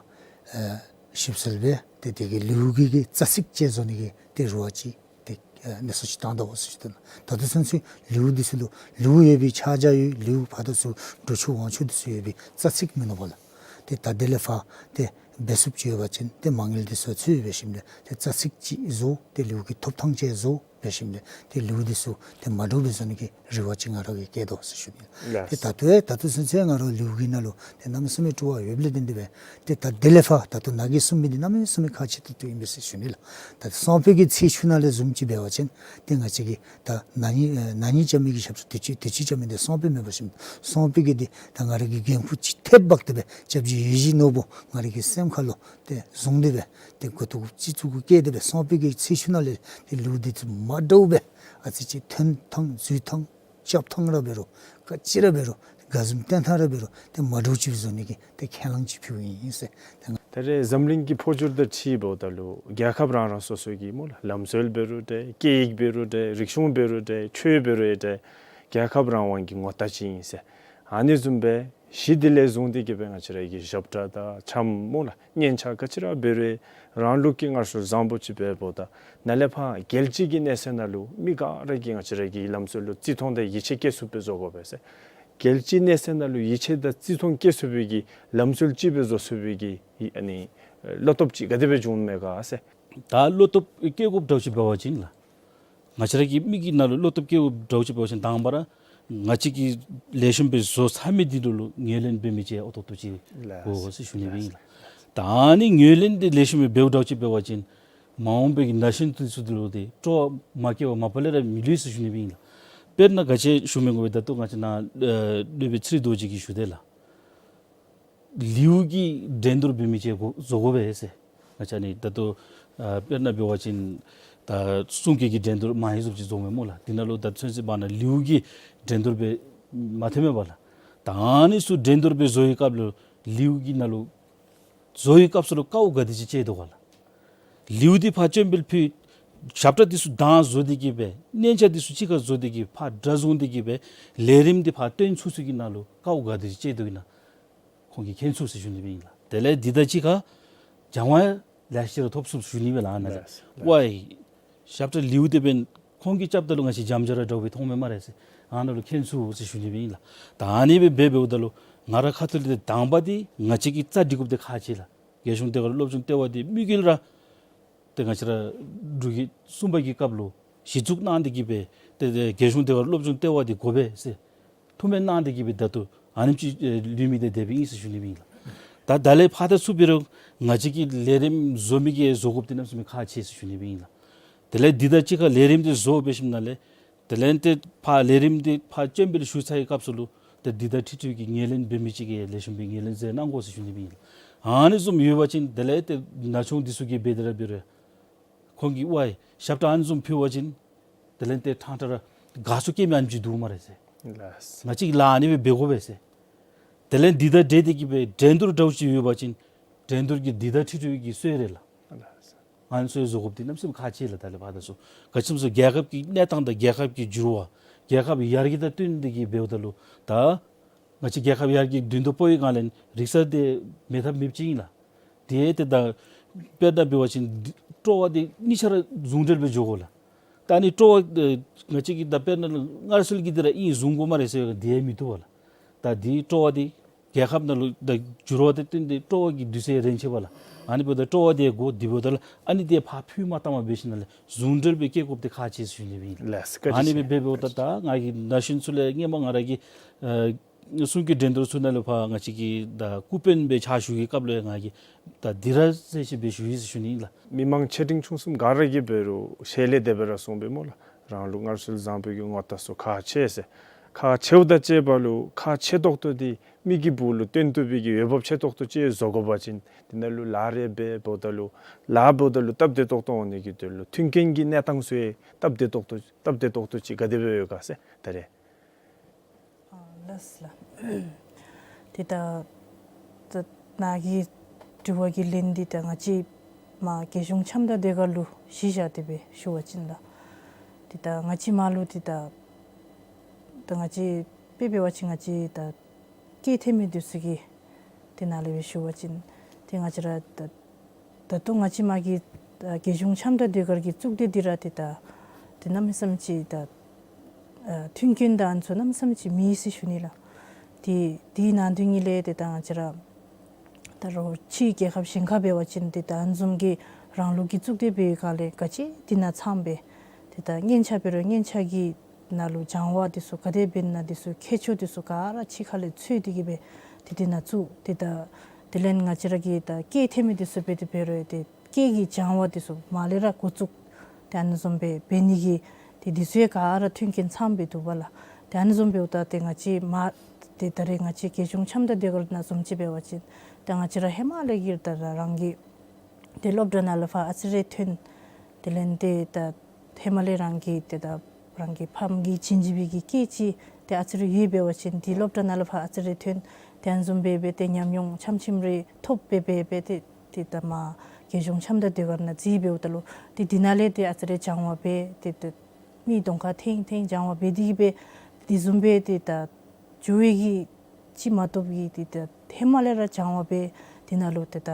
ཞིབ་འཚོལ་འབད་དེ་དེ་གི་ལེའུ་གི་གི་རྩ་ཚིག་ཅིག་བཟོ་ནི་གི་ཏེ་རེ་བ་ཅིག་ཏེ་ཨ་གནས་ཚུལ་ཅིག་བཏང་དོ་ཟེར་ཞུ་དོ། ད་ལྟོ་ཚུན་ཚོད་ལེའུ་འདི་ཚུ་ལུ་ལེའུ་ཡོད་པའི་ཕྱག་རྒྱ་ཡོད། ལེའུ་ཕར་དང་ཚུར་འགྲོ་ཆོག་འོང་ཆོག་འདི་ཚུ་ཡོད་པའི་རྩ་ཚིག་མིན་ནུག་པ་ལགས། ཏེ་ད་དེ་ལས་ཕར་ཏེ་འབད་ཚུགསཔ་ཅིག་ཡོད་པ་ཅིན་ཏེ་མ་དངུལ་འདི་ཚུ་ཚུད་འབད་ཞིནམ་ལས་ཏེ་རྩ་ཚིག་ཅིག་བཟོ། ཏེ་ལེའུ་གི་ཐོབ་ཐངས་ཅིག་བཟོ་འབད་ཞིནམ་ལས་ཏེ་ལེའུ་འདི་ཚུ་ཏེ་མ་འདྲཝ་སྦེ་བཟོ་ནི་གི་རེ་བ་ཅིག་ང་ར་གིས་བསྐྱེད་དོ་ཟེར་ཞུ་ནི། ལགས། ཏེ་ད་ལྟོ་ད་ལྟོ་ཚུན་ཚོད་ང་ར་ལེའུ་གི་ནང་ལུ་ཏེ་གནམ་མེད་ས་མེད་སྤྲོ་བ་ཡོདཔ་ལས་བརྟེན་ཏེ་སྦེ་ཏེ་ད་དེ་ལས་ཕར་ད་ལྟོ་ནཱ་གིས་གསུངས་མི་འདི་གནམ་མེད་ས་མེད་ཁག་ཆེ་ཏོག་ཏོ་ཨིན་པས་ཟེར་ཞུ་ནི་ལགས། ད་སང་ཕོད་ཀྱི་ཚེས་བཅུ་ནང་ལས་བཟུམ་ཅིག་འབད་བ་ཅིན་ཏེ་ང་བཅས་ཀྱིས་ད་ན་ཧིང་ཨེ་ན་ཧིང་རྐྱབ་མི་གི་ཞབས་ཁྲ་དུས་ཅི་དུས་ཅི་རྐྱབ་མི་འདི་སང་ཕོད་མེན་པར་ཞིནམ་སང་ཕོད་ཀྱི་འདི་ད་ང་ར་གིས་འགན་ཁུར་ཅིག་ཐེབས་འབག་སྟེ་སྦེ་སྐྱབས་རྗེ་ཡིད་བཞིན་ནོར་བུ་ང་ར་གི་སེམས་ཁ་ལུ་ཏེ་བཟུང་སྟེ་སྦེ་ཏེ་མགུ་ཏོ་གུ་སྤྱི་གཙུག་གུ་བཀལ་ཏེ་སྦེ་སང་ཕོད་ཀྱི་ཚེས་བཅུ་ནང་ལས་ཏེ་ལེའུ་འདི་ཚུ་མ་འདྲཝ་སྦེ་ཨ་ཙི་ཅིག་ཐོན་ཐངས་འཛུལ་ཐངས་རྐྱབ་ཐངས་ར་འབད་རུང་ག་ཅི་ར་འབད་རུང་དགའ་འཛུམ་སྟོན་ཐངས་ར་འབད་རུང་ཏེ་མ་འདྲཝ་ཅིག་བཟོ་ནི་གི་ཏེ་ཁས་བླངས་ཅིག་ཕུལཝ་ཨིན་ཟེར། ད་རེས་འཛམ་གླིང་གི་འཕོ་འགྱུར་དང་འཁྲིལ་འབདཝ་ད་ལུ་རྒྱལ་ཁབ་རང་རང་སོ་སོ་གི་སྨོ་ལགས་ལམ་སྲོལ་འབད་རུང་འདྲ་སྐད་ཡིག་འབད་རུང་འདྲ་རིག་གཞུང་འབད་རུང་འདྲ་ཆོས་འབད་རུང་འདྲ་རྒྱལ་ཁབ་རང་དབང་གི་ངོ་རྟགས་ཅིག་ཨིན་ཟེར། ཨ་ནི་བཟུམ་སྦེ་གཞི་འདི་ལས་བཟུང་སྟེ་གི་སྦེ་ང་བཅས་ར་གི་ཞབས་ཁྲ་དང་འཆམ་སྨོ་ལགས་སྙན་ཆ་ག་ཅི་ར་འབད་རུང་རང་ལུགས་ཀྱི་སྔར་སྲོལ་བཟང་པོ་ཅིག་འབདཝ་ད་ནཱ་ལས་ཕར་རྒྱལ་སྤྱི་གི་གནས་ཚད་ནང་ལུ་མི་ག་ར་གིས་ང་བཅས་ར་གི་ལམ་སྲོལ་ལུ་བརྩི་མཐོང་དང་ཡིད་ཆེས་བསྐྱེད་ཚུགསཔ་སྦེ་བཟོ་དགོ་པས་ཟེར། རྒྱལ་སྤྱིའི་གནས་ཚད་ནང་ལུ་ཡིད་ཆེས་དང་བརྩི་མཐོང་བསྐྱེད་ཚུགས་པའི་གི་ལམ་སྲོལ་ཅིག་སྦེ་བཟོ་ཚུགས་པའི་གི་ཨ་ནི་བློ་སྟོབས་ཅིག་ག་དེ་སྦེ་འབྱུངམ་མས་ག་ཟེར། ད་བློ་སྟོབས་བསྐྱེད་དགོཔ་འདྲཝ་ཅིག་འབད་བ་ཅིན་ལགས། ང་བཅས་ར་གི་མི་གི་ནང་ལུ་བློ་སྟོབས་བསྐྱེད་དགོཔ་འདྲཝ་ཅིག་འབད་བ་ཅིན་དང་པ་ར་ང་བཅས་ཀྱིས་ལེགས་ཤོམ་སྦེ་བཟོ་ཚར་མི་འདི་ལུ་ལུ་ངོས་ལེན་འབད་མི་ཅིག་ཨོ་ཏོག་ཏོ་ཅིག་དགོ་ཟེར་ཞུ་ནི་སྦེ་ཨིན་ལགས། ད་ཨ་ནི་ངོས་ལེན་འདི་ལེགས་ཤོམ་སྦེ་འབདཝ་འདྲཝ་ཅིག་འབད་བ་ཅིན་མ་འོངས་པའི་གི་ན་གཞོན་འདི་ཚུ་འདི་ལུ་ཏེ་སྤྲོ་བ་མ་སྐྱེ་བར་མ་པ་ལས་ར་མི་ལུས་ཟེར་ཞུ་ནི་སྦེ་ཨིན་ལགས། དཔེར་ན་ག་ཅི་ཞུ་མི་དགོ་པས། ད་ལྟོ་ང་བཅས་ནཱ་ཨེ་སློབ་དཔོན་ཚེ་རིང་རྡོ་རྗེ་གིས་ཞུ་དེས་ལགས། ལེའུ་གི་འགྲན་བསྡུར་འབད་མི་ཅིག་དགོ་བཟོ་དགོ་པས་ཟེར། ང་བཅས་ནི་ད་ལྟོ་ཨ་དཔེར་ན་འབད་བ་ཅིན་ད་གསུང་སྐད་ཀྱི་འགྲན་བསྡུར་མང་ཧེང་བཟུམ་ཅིག་བཟོཝ་མས་སྨོ་ལགས། འདི་ནང་ལུ་ད་ཚུན་ཚོད་འབད་ན་ལེའུ་གི་འགྲན་བསྡུར་སྦེ་མ་ཐོནམ་མས་པ་ལགས། ད་ཨ་ནི་ཚུ་འགྲན་བསྡུར་སྦེ་བཟོ་བའི་སྐབས་ལུ་ལེའུ་གི་ནང་ལུ་བཟོ་བའི་སྐབས་སུ་ལུ་དཀའཝ་ག་དེ་ཅིག་སྤྱད་དོ་ག་ལགས། ལེའུ་འདི་ཕར་སྤྱན་འབུལ་ཕུལ། ཞབས་ཁྲ་འདི་ཚུ་གདངས་བཟོ་སྟེ་གི་སྦེ་སྙན་ཆ་འདི་ཚུ་གཅིག་ཁར་བཟོ་སྟེ་གི་ཕར་སྒྲ་བཟུང་སྟེ་གི་སྦེ་ལས་རིམ་འདི་ཕར་སྟོན་ཚུགས་ཚུགས་ཀྱི་ནང་ལུ་དཀའཝ་ག་དེ་ཅིག་སྤྱད་དོ་གི་ན་ཁོང་གིས་མཁྱེན་ཚུགས་ཟེར་ཞུ་ནི་སྦེ་ཨིན་ལགས། དེ་ལས་འདི་དང་གཅིག་ཁར་སྦྱང་བ་ལེ་ཤ་ར་ཐོབ་ཚུགས་ཟེར་ཞུ་ནི་སྦེ་ལགས། ཨ་ནཱ་ལགས། ལགས། ཝའི་ཞབས་ཁྲ་ལེའུ་འདི་འབདན་ཁོང་གིས་རྐྱབ་ད་ལུ་ང་བཅས་འཇམ་འཇམ་ར་འདྲཝ་སྦེ་མཐོངམ་མས་སྨ་རེ་ཟེར་ཨ་ནཱ་ལུ་མཁྱེན་ཚུགས་ཟེར་ཞུ་ནི་སྦེ་ཨིན་ལགས། ད་ཨ་ནི་སྦེ་འབད་འབདཝ་ད་ལུ་ང་ར་ཁ་ཐུག་ལས་ཏེ་དང་པ་འདི་ང་བཅས་ཀྱིས་རྩ་སྒྲིག་དགོཔ་འདི་ཁག་ཆེ་ལགས། རྒྱལ་གཞུང་དེ་གར་སློབ་སྦྱོང་ལྟེ་བ་འདི་དམིགས་ཡུལ་ར་ཏེ་ང་བཅས་ར་འབྲུག་རྒྱལ་གསུམ་པ་གི་སྐབས་ལུ་གཞི་བཙུགས་གནང་སྟེ་གི་སྦེ་ཏེ་ཏེ་རྒྱལ་གཞུང་དེ་གར་སློབ་སྦྱོང་ལྟེ་བ་འདི་དགོ་པས་ཟེར་ཐུགས་སྨོན་གནང་སྟེ་གི་སྦེ་ད་ལྟོ་ཨ་ནེམ་ཅིག་ཨེ་ལུས་མི་འདི་དེ་སྦེ་ཨིན་ཟེར་ཞུ་ནི་སྦེ་ཨིན་ལགས། ད་ད་ལས་ཕར་ད་ཚུར་འབད་རུང་ང་བཅས་ཀྱིས་ལས་རིམ་བཟོ་མི་གིས་བཟོ་དགོཔ་འདི་གནམ་མེད་ས་མེད་ཁག་ཆེ་ཟེར་ཞུ་ནི་སྦེ་ཨིན་ལགས། དེ་ལས་འདི་དང་གཅིག་ཁར་ལས་རིམ་འདི་བཟོ་འབད་ཞིནམ་ལས་དེ་ལས་ཏེ་ཕར་ལས་རིམ་འདི་ཕར་སྤྱན་འབུལ་ཞུ་ཚར་བའི་སྐབས་སུ་ལུ་ཏེ་འདི་དང་འཁྲིལ་འཁྲིལ་བའི་གི་ངོས་ལེན་འབད་མི་ཅིག་གིས་ལེགས་ཤོམ་སྦེ་ངོས་ལེན་མཛད་གནང་དགོ་ཟེར་ཞུ་ནི་སྦེ་ཨིན། ཨ་ནི་བཟུམ་ཡོད་པ་ཅིན་དེ་ལས་ཏེ་ན་ཆུང་འདི་ཚུ་གིས་འབད་དེ་ར་འབད་རུང་ཁོང་གིས་ཝའི་ཞབས་ཁྲ་ཨ་ནི་བཟུམ་ཕུལ་བ་ཅིན་དེ་ལས་ཏེ་ཕྲང་ཕྲང་ར་དགའ་ཚོར་སྐྱེ་མི་ཨ་ནེམ་ཅིག་འདུག་སྨ་རེ་ཟེར། ལགས། ང་བཅས་ལཱ་ཨ་ནི་སྦེ་འབད་དགོ་པས་ཟེར། དེ་ལས་འདི་དང་འབྲེལ་ཏེ་གི་སྦེ་འགྲན་བསྡུར་འདྲཝ་ཅིག་ཡོད་པ་ཅིན་འགྲན་བསྡུར་གྱི་འདི་དང་འཁྲིལ་འཁྲིལ་གྱི་སྲོལ་རེ་ལགས། ཨ་ནི་སྲོལ་བཟོ་དགོཔ་འདི་གནམ་མེད་ས་མེད་ཁག་ཆེ་ལགས། ད་ལས་ཕར་ད་ཚུ་ག་ཅི་སྨོ་ཟེར་རྒྱལ་ཁབ་ཀྱི་གནས་སྟངས་དང་རྒྱལ་ཁབ་ཀྱི་འགྱུར་བ་རྒྱལ་ཁབ་ཡར་རྒྱས་དང་བསྟུན་ཏེ་གི་འབདཝ་ད་ལུ་ད་ང་བཅས་རྒྱལ་ཁབ་ཡར་རྒྱས་མདུན་དུ་སྤོ་བའི་སྒང་ལས་རིག་གསར་འདི་མེད་ཐབས་མེདཔ་ཅིག་ཨིན་ལགས། དེ་ཏེ་ད་དཔེར་ན་འབད་བ་ཅིན་འདི་སྤྲོ་བ་འདི་གཉིས་ཆ་ར་ཟུང་འབྲེལ་སྦེ་འགྱོ་དགོ་ལགས། ད་ཨ་ནི་སྤྲོ་བ་ཨེ་ང་བཅས་ཀྱིས་ད་དཔེར་ན་སྔར་སྲོལ་གྱི་འདི་ར་ཨིན་བཟུང་དགོ་སྨ་རེ་ཟེར་བ་འདི་ཡང་མི་བཏུབ་པས་ལགས། ད་འདི་སྤྲོ་བ་འདི་རྒྱལ་ཁབ་ནང་ལུ་ད་འགྱུར་བ་དང་བསྟུན་ཏེ་སྤྲོ་བ་གི་དུས་ཚོད་རན་ཆི་བས་ལགས། ཨ་ནི་འབདཝ་ད་སྤྲོ་བ་འདི་དགོ། དེ་འབདཝ་ད་ལགས་ཨ་ནི་འདི་ཕར་འཕུལ་མ་བཏངམ་འབད་ཞིནམ་ལས་ཟུང་འབྲེལ་སྦེ་བསྐྱེད་དགོཔ་འདི་ཁག་ཆེ་ཟེར་ཞུ་ནི་ཨིན་ལགས། ཨ་ནི་སྦེ་འབདཝ་ད་ད་ང་གིས་ན་གཞོན་ཚུ་ལས་སྔོན་མ་ང་ར་གིས་ཨ་གསུང་གི་འགྲན་བསྡུར་ཚུ་ནང་ལུ་ཕར་ང་བཅས་ཀྱི་ད་སྐུ་དཔོན་སྦེ་ཕྱག་ཞུ་བའི་སྐབས་ལུ་ཡང་ང་གིས་ད་འདི་ར་གསལ་བཤད་སྦེ་ཞུ་ཡི་ཟེར་ཞུ་ནི་ཨིན་ལགས། མི་མང་ཆེ་འབྲིང་ཆུང་གསུམ་ག་ར་གིས་འབད་རུང་ཞལ་ལས་དེ་སྦེ་ར་གསུངས་པས་སྨོ་ལགས། རང་ལུགས་སྔར་སྲོལ་བཟང་པོའི་གི་ངོ་རྟགས་ཚུ་ཁག་ཆེ་ཟེར། ཁག་ཆེཝ་དང་བཅས་པ་ལུ་ཁག་ཆེ་ཏོག་ཏོ་འདི་མི་གི་སྦུག་ལུ་སྟོན་བཏུབ་པའི་གི་འོས་འབབ་ཆེ་ཏོག་ཏོ་ཅིག་བཟོ་དགོ་པ་ཅིན་འདི་ནང་ལུ་ལཱ་རེ་འབད་འབདཝ་ད་ལུ་ལཱ་འབདཝ་ད་ལུ་སྟབས་བདེ་ཏོག་ཏོ་འོང་ནི་གི་དོན་ལུ་མཐུན་རྐྱེན་གྱི་གནས་སྟངས་ཚུ་ཡང་སྟབས་བདེ་ཏོག་ཏོ་སྟབས་བདེ་ཏོག་ཏོ་ཅིག་ག་དེ་སྦེ་ཡོད་ག་ཟེར་ད་རེས། ཨ་ལགས་ལགས། ཏེ་ད་ད་ནཱ་གི་དྲི་བ་གི་ལན་འདི་ད་ང་བཅས་མར་རྒྱལ་གཞུང་འཆམ་དང་ཟློས་གར་ལུ་གཞི་བཞག་སྟེ་སྦེ་ཞུ་བ་ཅིན་ལགས། ཏེ་ད་ང་བཅས་མར་ལུ་ཏེ་ད་ད་ང་བཅས་དཔེ་འབད་བ་ཅིན་ང་བཅས་ད་སྐད་འཐེན་མི་འདི་ཚུ་གི་ཏེ་ནང་ལས་སྦེ་ཞུ་བ་ཅིན་ཏེ་ང་བཅས་ར་ད་ད་ལྟོ་ང་བཅས་མར་གྱི་ཨ་རྒྱལ་གཞུང་འཆམ་དང་ཟློས་གར་གྱི་གཙུག་སྡེ་འདི་ར་ཏེ་ད་ཏེ་གནམ་མེད་ས་མེད་ཅིག་ད་ཨ་མཐུན་རྐྱེན་དང་ཨ་ནི་ཚུ་གནམ་མེད་ས་མེད་ཅིག་མེད་ཟེར་ཞུ་ནི་ལགས། ཏེ་དེའི་ནང་དོན་ཉིད་ལས་ཏེ་ད་ང་བཅས་ར་ད་རུང་ཕྱི་རྒྱལ་ཁབ་གཞན་ཁར་འབད་བ་ཅིན་ཏེ་ད་ཨ་ནི་བཟུམ་གྱི་རང་ལུགས་ཀྱི་གཙུག་སྡེ་འབད་བའི་སྒང་ལས་ག་ཅི་འདི་ནང་ཚངམ་སྦེ་ཏེ་ད་སྙན་ཆ་འབད་རུང་སྙན་ཆ་གི་ནང་ལུ་སྦྱང་བ་འདི་ཚུ་ག་དེ་འབད་ན་འདི་ཚུ་ཁྱད་ཆོས་འདི་ཚུ་ག་ར་གཅིག་ཁར་ལས་ཚུད་དེ་གི་སྦེ་ཏེ་འདི་ནང་བཙུགས། ཏེ་ད་དེ་ལས་ང་བཅས་ར་གི་ད་སྐད་འཐེན་མི་འདི་ཚུ་འབད་དེ་འབད་རུང་ཏེ་སྐད་ཀྱི་སྦྱང་བ་འདི་ཚུ་མར་ལས་ར་འགོ་བཙུགས། ཏེ་ཨ་ནི་བཟུམ་སྦེ་འབད་ནི་གི་ཏེ་འདི་ཚུ་ཡང་ག་ར་མཐུན་རྐྱེན་ཚངམ་སྦེ་འདུག་པས་ལགས། ཏེ་ཨ་ནི་བཟུམ་འབདཝ་ད་ཏེ་ང་བཅས་མར་ཏེ་ད་རེས་ང་བཅས་རྒྱལ་གཞུང་འཆམ་དང་ཟློས་གར་ནང་བཟུམ་ཅིག་འབད་བ་ཅིན་ཏེ་ང་བཅས་ར་ཧེ་མ་ལས་ཀྱི་ད་ར་རང་གི་ཏེ་སློབ་གྲྭ་ནང་ལུ་ཕར་ཨ་ཙི་རེ་ཐོན། དེ་ལས་ཏེ་ད་ཧེ་མ་ལས་རང་གི་ཏེ་ད་རང་གི་ཕམ་གྱིས་བྱིན་བྱིན་པའི་གི་སྐད་ཅིག་ཏེ་ཨ་ཙི་རེ་ཡོད་འབད་བ་ཅིན་ཏེ་སློབ་གྲྭ་ནང་ལུ་ཕར་ཨ་ཙི་རེ་ཐོན། ཏེ་ཨ་ནི་བཟུམ་སྦེ་སྦེ་ཏེ་ཉམས་མྱོང་ཆམ་ཆིམ་རེ་ཐོབ་སྦེ་སྦེ་སྦེ་ཏེ་ཏེ་ད་མར་རྒྱལ་གཞུང་འཆམ་དང་ཟློས་གར་ནང་འཛུལ་འབདཝ་ད་ལུ་ཏེ་འདི་ནང་ལས་ཏེ་ཨ་ཙི་རེ་སྦྱང་བ་འབད་ཏེ་ཏེ་མི་གདོང་ཁར་ཐེངས་ཐེངས་སྦྱང་བ་འབད་དེ་གི་སྦེ་དེ་བཟུམ་སྦེ་ཏེ་ད་འགྱོ་བའི་གི་ཅིག་མ་གཏོགས་ཀྱི་ཏེ་ད་ཧེ་མ་ལས་ར་སྦྱང་བ་འབད་དེ་ནང་ལུ་ཏེ་ད་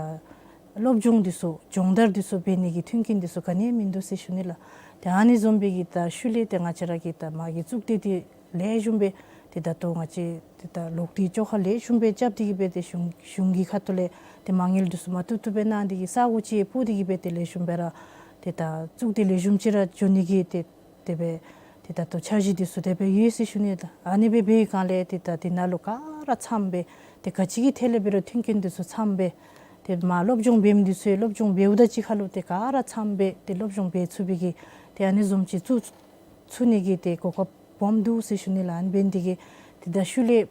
སློབ་སྦྱོང་འདི་ཚུ་སྦྱོང་བརྡར་འདི་ཚུ་འབད་ནི་གི་མཐུན་རྐྱེན་འདི་ཚུ་ག་ནི་ཡང་མིན་འདུག་ཟེར་ཞུ་ནི་ལགས། ཏེ་ཨ་ནི་བཟུམ་སྦེ་གི་ད་ཤུལ་ལས་ཏེ་ང་བཅས་ར་གི་ད་མར་གྱི་གཙུག་སྡེ་འདི་ལེགས་ཤོམ་སྦེ་ཏེ་ད་ལྟོ་ང་བཅས་ཏེ་ད་ལོག་སྟེ་བཅོ་ཁ་ལེགས་ཤོམ་སྦེ་རྐྱབ་སྟེ་གི་སྦེ་ཏེ་གཞུང་གཞུང་གི་ཁ་ཐུག་ལས་ཏེ་མ་དངུལ་འདི་ཚུ་མ་ཐུབ་ཐུབ་སྦེ་གནང་སྟེ་གི་ས་གོ་ཅིག་སྤོ་སྟེ་གི་སྦེ་ཏེ་ལེགས་ཤོམ་སྦེ་ར་ཏེ་ད་གཙུག་སྡེ་ལེགས་ཤོམ་ཅིག་ར་འགྱོ་ནི་གི་ཏེ་དེ་སྦེ་ཏེ་ད་ལྟོ་འཆར་གཞི་འདི་ཚུ་དེ་སྦེ་ཡོད་ཟེར་ཞུ་ནི་ད། ཨ་ནི་སྦེ་འབད་བའི་སྒང་ལས་ཏེ་ད་འདི་ནང་ལུ་ག་ར་ཚངམ་སྦེ་ཏེ་ག་ཅི་གི་ཐད་ལས་འབད་རུང་མཐུན་རྐྱེན་འདི་ཚུ་ཚངམ་སྦེ་ཏེ་མར་སློབ་སྦྱོང་འབད་མི་འདི་ཚུ་ཡང་སློབ་སྦྱོང་འབདཝ་ད་གཅིག་ཁར་ལུ་ཏེ་ག་ར་ཚངམ་སྦེ་ཏེ་སློབ་སྦྱོང་འབད་ཚུགས་པའི་གི་ཏེ་ཨ་ནི་བཟུམ་ཅིག་བཙུགས་ཚུགས་ནི་གི་ཏེ་གོ་སྐབས་སྦོམ་འདུག་ཟེར་ཞུ་ནི་ལགས། ཨ་ནི་འབད་ནི་འདི་གིས་ཏེ་ད་ཤུལ་ལས་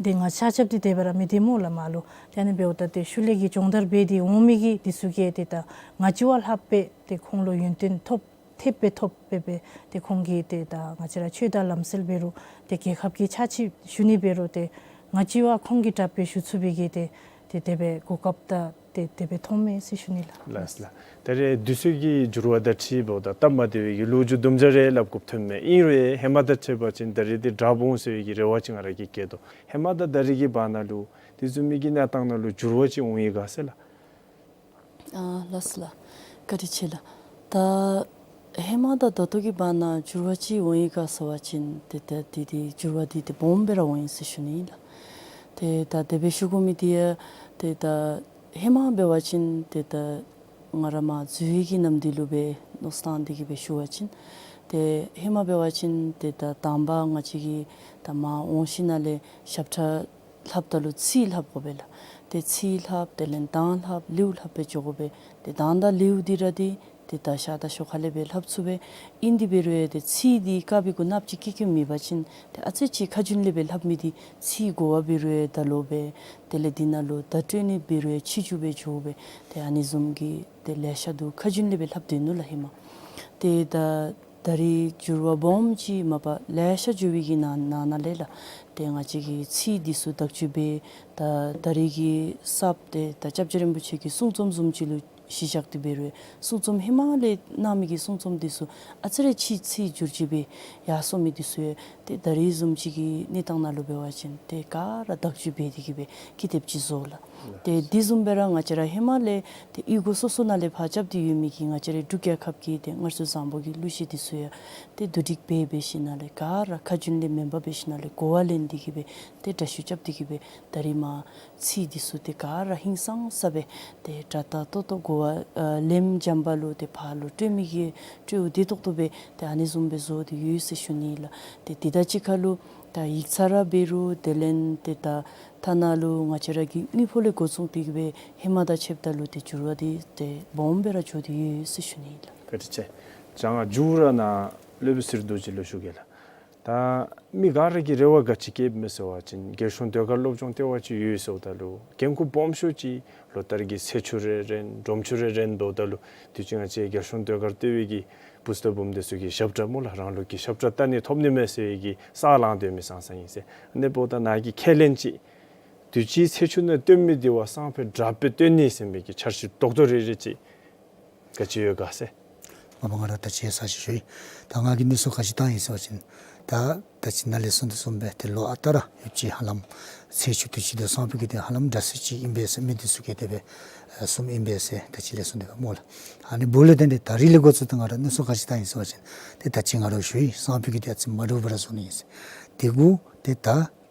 ཏེ་ང་ཆ་ཁྱབ་འདི་དེ་སྦེ་ར་མི་སྡོད་སྨོ་ལགས་མར་ལུ། ཏེ་ཨ་ནི་འབདཝ་ད་ཏེ་ཤུལ་ལས་ཀྱི་སྦྱོང་བརྡར་འབད་དེ་འོང་མི་གི་འདི་ཚུ་གིས་ཏེ་ད་ང་བཅས་བ་ལྷགཔ་སྦེ་ཏེ་ཁོང་ལུ་ཡོན་ཏན་ཐོབ་ཐེབས་སྦེ་ཐོབ་སྦེ་སྦེ་ཏེ་ཁོང་གིས་ཏེ་ད་ང་བཅས་ར་ཆོས་དང་ལམ་སྲོལ་འབད་རུང་ཏེ་རྒྱལ་ཁབ་ཀྱི་ཕྱག་ཕྱིད་ཞུ་ནི་འབད་རུང་ཏེ་ང་བཅས་བ་ཁོང་གི་དྲག་སྦེ་ཞུ་ཚུགས་པའི་གི་ཏེ་ཏེ་དེ་སྦེ་གོ་སྐབས་ད་ཏེ་དེ་སྦེ་ཐོབ་མས་ཟེར་ཞུ་ནི་ལགས། ལགས་ལགས། ད་རེས་དུས་ཚོད་ཀྱི་འགྱུར་བ་དང་འཁྲིལ་འབདཝ་ད་སྟབས་མ་བདེ་བའི་གི་ལོ་རྒྱུས་དུམ་གྲ་རེ་སླབ་དགོཔ་ཐོནམ་མས། ཨིན་རུང་ཧེ་མ་དང་ཕྱད་པ་ཅིན་ད་རེས་འདི་དྲག་འོང་ཟེར་བའི་གི་རེ་བ་ཅིག་ང་ར་གིས་བསྐྱེད་དོ། ཧེ་མ་དང་ད་རེས་ཀྱི་བར་ན་ལུ་དེ་བཟུམ་མའི་གི་གནས་སྟངས་ནང་ལུ་འགྱུར་བ་ཅིག་འོང་ཡི་ག་ཟེར་ལགས། ཨ་ལགས་སོ་ལགས། བཀའ་དྲིན་ཆེ་ལགས། ད་ཧེ་མ་དང་ད་ལྟོ་གི་བར་ན་འགྱུར་བ་ཅིག་འོང་ཡི་ག་ཟེར་བ་ཅིན་ཏེ་ད་འདི་འདི་འགྱུར་བ་འདི་ཏེ་སྦོམ་སྦེ་ར་འོང་ཡི་ཟེར་ཞུ་ནི་ཨིན་ལགས། ཏེ་ད་དེ་སྦེ་ཞུ་དགོ་མི་འདི་ཡང་ཏེ་ད་ཧེ་མ་འབད་བ་ཅིན་ཏེ་ད་ང་ར་མར་འཛུལ་བའི་གི་ནམ་དུས་ལུ་སྦེ་མནོ་བསམ་བཏང་སྟེ་གི་སྦེ་ཞུ་བ་ཅིན་ཏེ་ཧེ་མ་འབད་བ་ཅིན་ཏེ་ད་དང་པ་ང་བཅས་ཀྱིས་ད་མར་འོང་ཞིནམ་ལས་ཞབས་ཁྲ་ལྷབ་ད་ལུ་ཚིག་ལྷབ་དགོ་པས་ལགས། ཏེ་ཚིག་ལྷབ་དེ་ལས་གདངས་ལྷབ་ལེའུ་ལྷབ་སྦེ་འགྱོ་དགོ་པས། ཏེ་གདངས་དང་ལེའུ་འདི་ར་འདི་ཏེ་ད་ཤར་དང་ཤོ་ཁ་ལས་སྦེ་ལྷབ་ཚུགས་པས། ཨིན་དེ་འབད་རུང་ཡང་ཏེ་ཚིག་འདི་དཀརཔོ་གུ་གནགཔོ་ཅིག་ཀེ་ཀེ་མེད་པ་ཅིན་ཏེ་ཨ་ཙི་ཅིག་ཁ་རྒྱུན་ལས་སྦེ་ལྷབ་མི་འདི་ཚིག་གོ་བ་འབད་རུང་ཡང་ད་ལོག་སྦེ་དེ་ལས་འདི་ནང་ལུ་བརྡ་སྤྲོད་ནི་འབད་རུང་ཡང་ཕྱི་འགྱུར་སྦེ་འགྱོ་བས། ཏེ་ཨ་ནི་བཟུམ་གྱི་ཏེ་ལེ་ཤ་འདུག། ཁ་རྒྱུན་ལས་སྦེ་ལྷབ་སྡོད་ནུག་ལགས་ཧེ་མ། ཏེ་ད་ ད་རིས་འགྱུར་བ་སྦོམ་ཅིག་མ་པ་ལེ་ཤ་འགྱོ་བའི་གི་ནང་ནང་ན་ལས་ལགས། ཏེ་ང་བཅས་ཀྱིས་ཚིག་འདི་ཚུ་དག་བཅོས་འབད་ད་ད་རིས་ཀྱི་གསརཔ་ཏེ་ད་སྐྱབས་རྗེ་རིན་པོ་ཆེ་གི་གསུང་རྩོམ་བཟུམ་ཅིག་ལུ་གཞི་བཞག་སྟེ་འབད་རུང་གསུང་རྩོམ་ཧེ་མ་ལས་གནང་མི་གི་གསུང་རྩོམ་འདི་ཚུ་ཨ་ཙི་རེ་ཅིག་ཚིག་འགྱུར་བཅོས་འབད་ཡར་སོང་མི་འདི་ཚུ་ཡང་ཏེ་ད་རིས་བཟུམ་ཅིག་གི་གནས་སྟངས་ནང་ལུ་འབད་བ་ཅིན་ཏེ་ག་ར་དག་བཅོས་འབད་དེ་གི་སྦེ་ཀི་དེབ་ཅིག་བཟོ་ལགས། ཏེ་དེ་བཟུམ་སྦེ་ར་ང་བཅས་ར་ཧེ་མ་ལས་ཏེ་གཡུས་སྒོ་སོ་སོ་ནང་ལས་ཕར་རྐྱབ་སྟེ་ཡོད་མི་གི་ང་བཅས་རའི་འབྲུག་རྒྱལ་ཁབ་ཀྱི་ཏེ་སྔར་སྲོལ་བཟང་པོ་གི་གླུ་གཞས་འདི་ཚུ་ཡང་ཏེ་བསྡུ་སྒྲིག་འབད་འབད་ཞིནམ་ལས་ག་ར་ཁ་རྒྱུན་ལས་མེན་པར་འབད་ཞིནམ་ལས་གོ་བ་ལེན་ཏེ་གི་སྦེ་ཏེ་འདྲ་བཤུས་རྐྱབ་སྟེ་གི་སྦེ་ད་རིས་མར་ཚིག་འདི་ཚུ་ཏེ་ག་ར་ཧིང་སངས་ས་སྦེ་ཏེ་སྒྲ་དག་ཏོག་ཏོ་གོ་བ་ཨ་ལེནམ་འཇམ་པ་ལུ་ཏེ་ཕར་ལུ་སྤྲོད་མི་གི་སྤྲོད་བདེ་ཏོག་ཏོ་སྦེ་ཏེ་ཨ་ནི་བཟུམ་སྦེ་བཟོ་སྟེ་ཡོད་ཟེར་ཞུ་ནི་ལགས། ཏེ་དེ་དང་གཅིག་ཁར་ལུ་ད་ཡིག་ཚང་ར་འབད་རུང་དེ་ལས་ཏེ་ད་ཐ་ན་ལུ་ང་བཅས་ར་གི་དངུལ་ཕོགས་ལས་འགོ་བཙུགས་ཏེ་གི་སྦེ་ཧེ་མ་དང་ཕྱདཔ་ད་ལུ་ཏེ་འགྱུར་བ་འདི་ཏེ་སྦོམ་སྦེ་ར་འགྱོ་སྟེ་ཡོད་ཟེར་ཞུ་ནི་ལགས། བཀའ་དྲིན་ཆེ། ཅང་མཇུག་ར་ནཱ་སློབ་དཔོན་ཟུར་དུ་ཅིག་ལུ་ཞུ་གེ་ལགས། ད་མི་ག་ར་གིས་རེ་བ་ག་ཅི་བསྐྱེདཔ་མས་ཟེར་བ་ཅིན་རྒྱལ་གཞུང་ཟློས་གར་སློབ་སྦྱོང་ལྟེ་བ་ཅིག་ཡོད་ཟེརཝ་ད་ལུ་འགན་ཁུར་སྦོམ་ཤོས་ཅིག་ལོ་ལྟར་གྱི་ཚེས་བཅུ་རེ་རན་སྒྲུབ་བཅུ་རེ་རན་འབདཝ་ད་ལུ་དུས་ཅི་ང་བཅས་རྒྱལ་གཞུང་ཟློས་གར་ལྟེ་བའི་གི་བུཚ་དང་བུམོ་འདི་ཚུ་གི་ཞབས་ཁྲ་སྨོ་ལགས། རང་ལུགས་ཀྱི་ཞབས་ཁྲ་བལྟ་ནི་ཐོབ་ནི་མས་ཟེར་བའི་གི་ས་ལང་སྡོད་མི་སང་སང་ཨིན་ཟེར། ཨ་ནི་འབདཝ་ད་ནཱ་གི་ཁས་ལེན་ཅིག་དུས་ཅི་ཚེས་བཅུ་ནང་སྟོན་མི་འདི་བ་སང་ཕོད་དྲགཔ་སྦེ་སྟོན་ནི་ཟེར་མི་གི་འཆར་གཞི་རྡོག་རྡོག་རེ་རེ་ཅིག་ག་ཅི་ཡོད་ག་ཟེར། མ་པ་ང་ར་ད་ཅི་ས་ཅིག་ཞུ་ཡི། ད་ང་གིས་མནོ་བསམ་ག་ཅི་བཏང་ཡི་ཟེར་བ་ཅིན་ད་ད་ཅི་ནཱ་ལས་གསུངས་དོ་བཟུམ་སྦེ་ཏེ་ལོ་ཨ་རྟག་ར་ཡོདཔ་ཅིག་ཧ་ལམ་ཚེས་བཅུ་དུས་ཅི་དང་སང་ཕོད་ཀྱི་དེ་ཧ་ལམ་འདྲ་སུ་ཅིག་ཨིན་པས་ཟེར། མི་འདི་ཚུ་གི་དེ་སྦེ་ཨ་གསུངམ་ཨིན་པས་ཟེར། ད་ཅི་ལས་གསུངས་དེ་སྦེ་སྨོ་ལགས། ཨ་ནི་འབདཝ་ལས་ཏེ་ད་རིས་ལས་འགོ་བཙུགས་ཏེ་ང་ར་མནོ་བསམ་ག་ཅི་བཏང་ཡི་ཟེར་བ་ཅིན་ཏེ་ད་ཅི་ང་ར་ཞུ་ཡི། སང་ཕོད་ཀྱི་དེ་ཨ་ཙི་མ་འདྲཝ་སྦེ་ར་བཟོ་ནི་ཨིན་ཟེར། དེ་གུ་ཏེ་ད་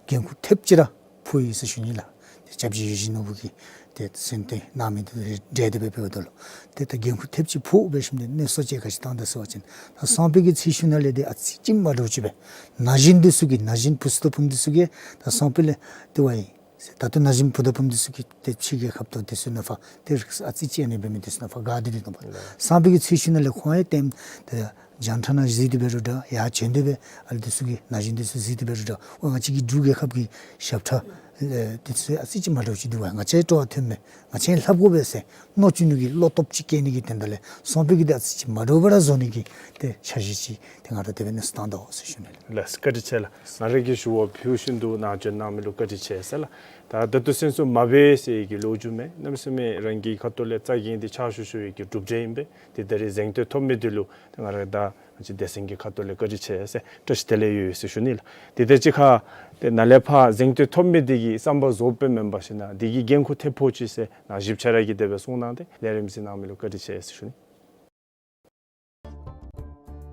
འགན་ཁུར་ཐེབས་ཅིག་ར་ཕོག་ཡི་ཟེར་ཞུ་ནི་ལགས། ཏེ་སྐྱབས་རྗེ་ཡིད་བཞིན་ནོར་བུ་གིས་ཏེ་གསན་ཏེ་གནང་མི་འདི་རེ་འབྲེལ་ཏེ་སྦེ་འབདཝ་ད་ལུ་ཏེ་ད་འགན་ཁུར་ཐེབས་ཅིག་ཕོག་འབད་ཞིནམ་ཏེ་མནོ་བསམ་ཅིག་ག་ཅི་བཏང་ད་ཟེར་བ་ཅིན་ད་སང་ཕོད་ཀྱི་ཚེས་བཅུ་ནང་ལས་ཏེ་ཨ་ཙི་ཅིག་མ་འདྲཝ་ཅིག་སྦེ་ན་གཞོན་འདི་ཚུ་གིས་ན་གཞོན་བུཚ་དང་བུམོ་འདི་ཚུ་གིས་ད་སང་ཕོད་ལས་ཏེ་ཝའི་ད་ལྟོ་ན་གཞོན་བུ་དང་བུམོ་འདི་ཚུ་གིས་ཏེ་ཕྱི་རྒྱལ་ཁབ་དང་འདི་ཚུ་ནང་ཕར་ཏེ་རིགས་ཨ་ཙི་ཅིག་ཨ་ནི་འབད་མི་འདི་ཚུ་ནང་ཕར་དགའ་སྟེ་འདི་དང་པ། ལགས། སང་ཕོད་ཀྱི་ཚེས་བཅུ་ནང་ལས་ཁོང་ཡང་ཏེ་ད་རྒྱང་བསྒྲགས་ནང་གཟིགས་ཏེ་འབད་རུང་འདྲ་ཡར་བྱོན་ཏེ་སྦེ་ཨ་ལུ་འདི་ཚུ་གི་ན་གཞོན་འདི་ཚུ་གཟིགས་ཏེ་འབད་རུང་འདྲ་ཨོ་ང་བཅས་ཀྱི་འབྲུག་རྒྱལ་ཁབ་ཀྱི་ཞབས་ཁྲ་ཨེ་འདི་ཚུ་ཨ་ཙི་ཅིག་མ་འདྲཝ་ཅིག་འདུག་པ། ང་བཅས་སྤྲོ་བ་ཐོན་མས། ང་བཅས་ལྷབ་དགོ་པས་ཟེར་མནོ་བཅུག་ནི་གི་བློ་སྟོབས་ཅིག་བསྐྱེད་ནི་གི་དོན་དག་ལས་སང་ཕོད་ཀྱི་འདི་ཨ་ཙི་ཅིག་མ་འདྲཝ་སྦེ་ར་བཟོ་ནི་གི་ཏེ་འཆར་གཞི་ཅིག་ཏེ་ང་ར་དེ་སྦེ་མནོ་བསམ་བཏང་དོ་ཟེར་ཞུ་ནི་ལགས། ལགས་བཀའ་དྲིན་ཆེ་ལགས། ང་ར་གིས་ཞུ་བ་ཕུལ་བཞིན་དུ་ནཱ་བྱོན་གནང་མི་ལུ་བཀའ་དྲིན་ཆེ་ཟེར་ལགས། ད་ད་ལྟོ་ཚུན་ཚོད་མ་འབད་ཟེར་གྱི་ལོ་རྒྱུས་མེད། གནམ་མེད་ས་མེད་རང་གི་ཁ་ཐུག་ལས་རྩ་འགེངས་ཏེ་ཕྱག་ཞུ་ཞུ་བའི་གི་གྲུབ་འབྲས་ཨིན་པས། ཏེ་ད་རིས་གཟེངས་བསྟོད་ཐོབ་མི་འདི་ལུ་ཏེ་ང་ར་ད་ང་བཅས་སྡེ་ཚན་གྱི་ཁ་ཐུག་ལས་བཀའ་དྲིན་ཆེ་ཟེར་བཀྲ་ཤིས་བདེ་ལེགས་ཡོད་ཟེར་ཞུ་ནི་ལགས། དེ་དང་གཅིག་ཁར་ཏེ་ནཱ་ལས་ཕར་གཟེངས་བསྟོད་ཐོབ་མི་འདི་གིས་བསམ་པ་རྫོགསཔ་སྦེ་མེན་པར་ཞིན་ན་འདི་གིས་འགན་ཁུར་ཐེབས་ཕོག་ཅི་ཟེར་ནཱ་ཞིབ་ཆ་ར་གིས་དེ་སྦེ་གསུངས་གནང་སྟེ་ལས་རིམ་གཟིགས་གནང་མི་ལུ་བཀའ་དྲིན་ཆེ་ཟེར་ཞུ་ནི།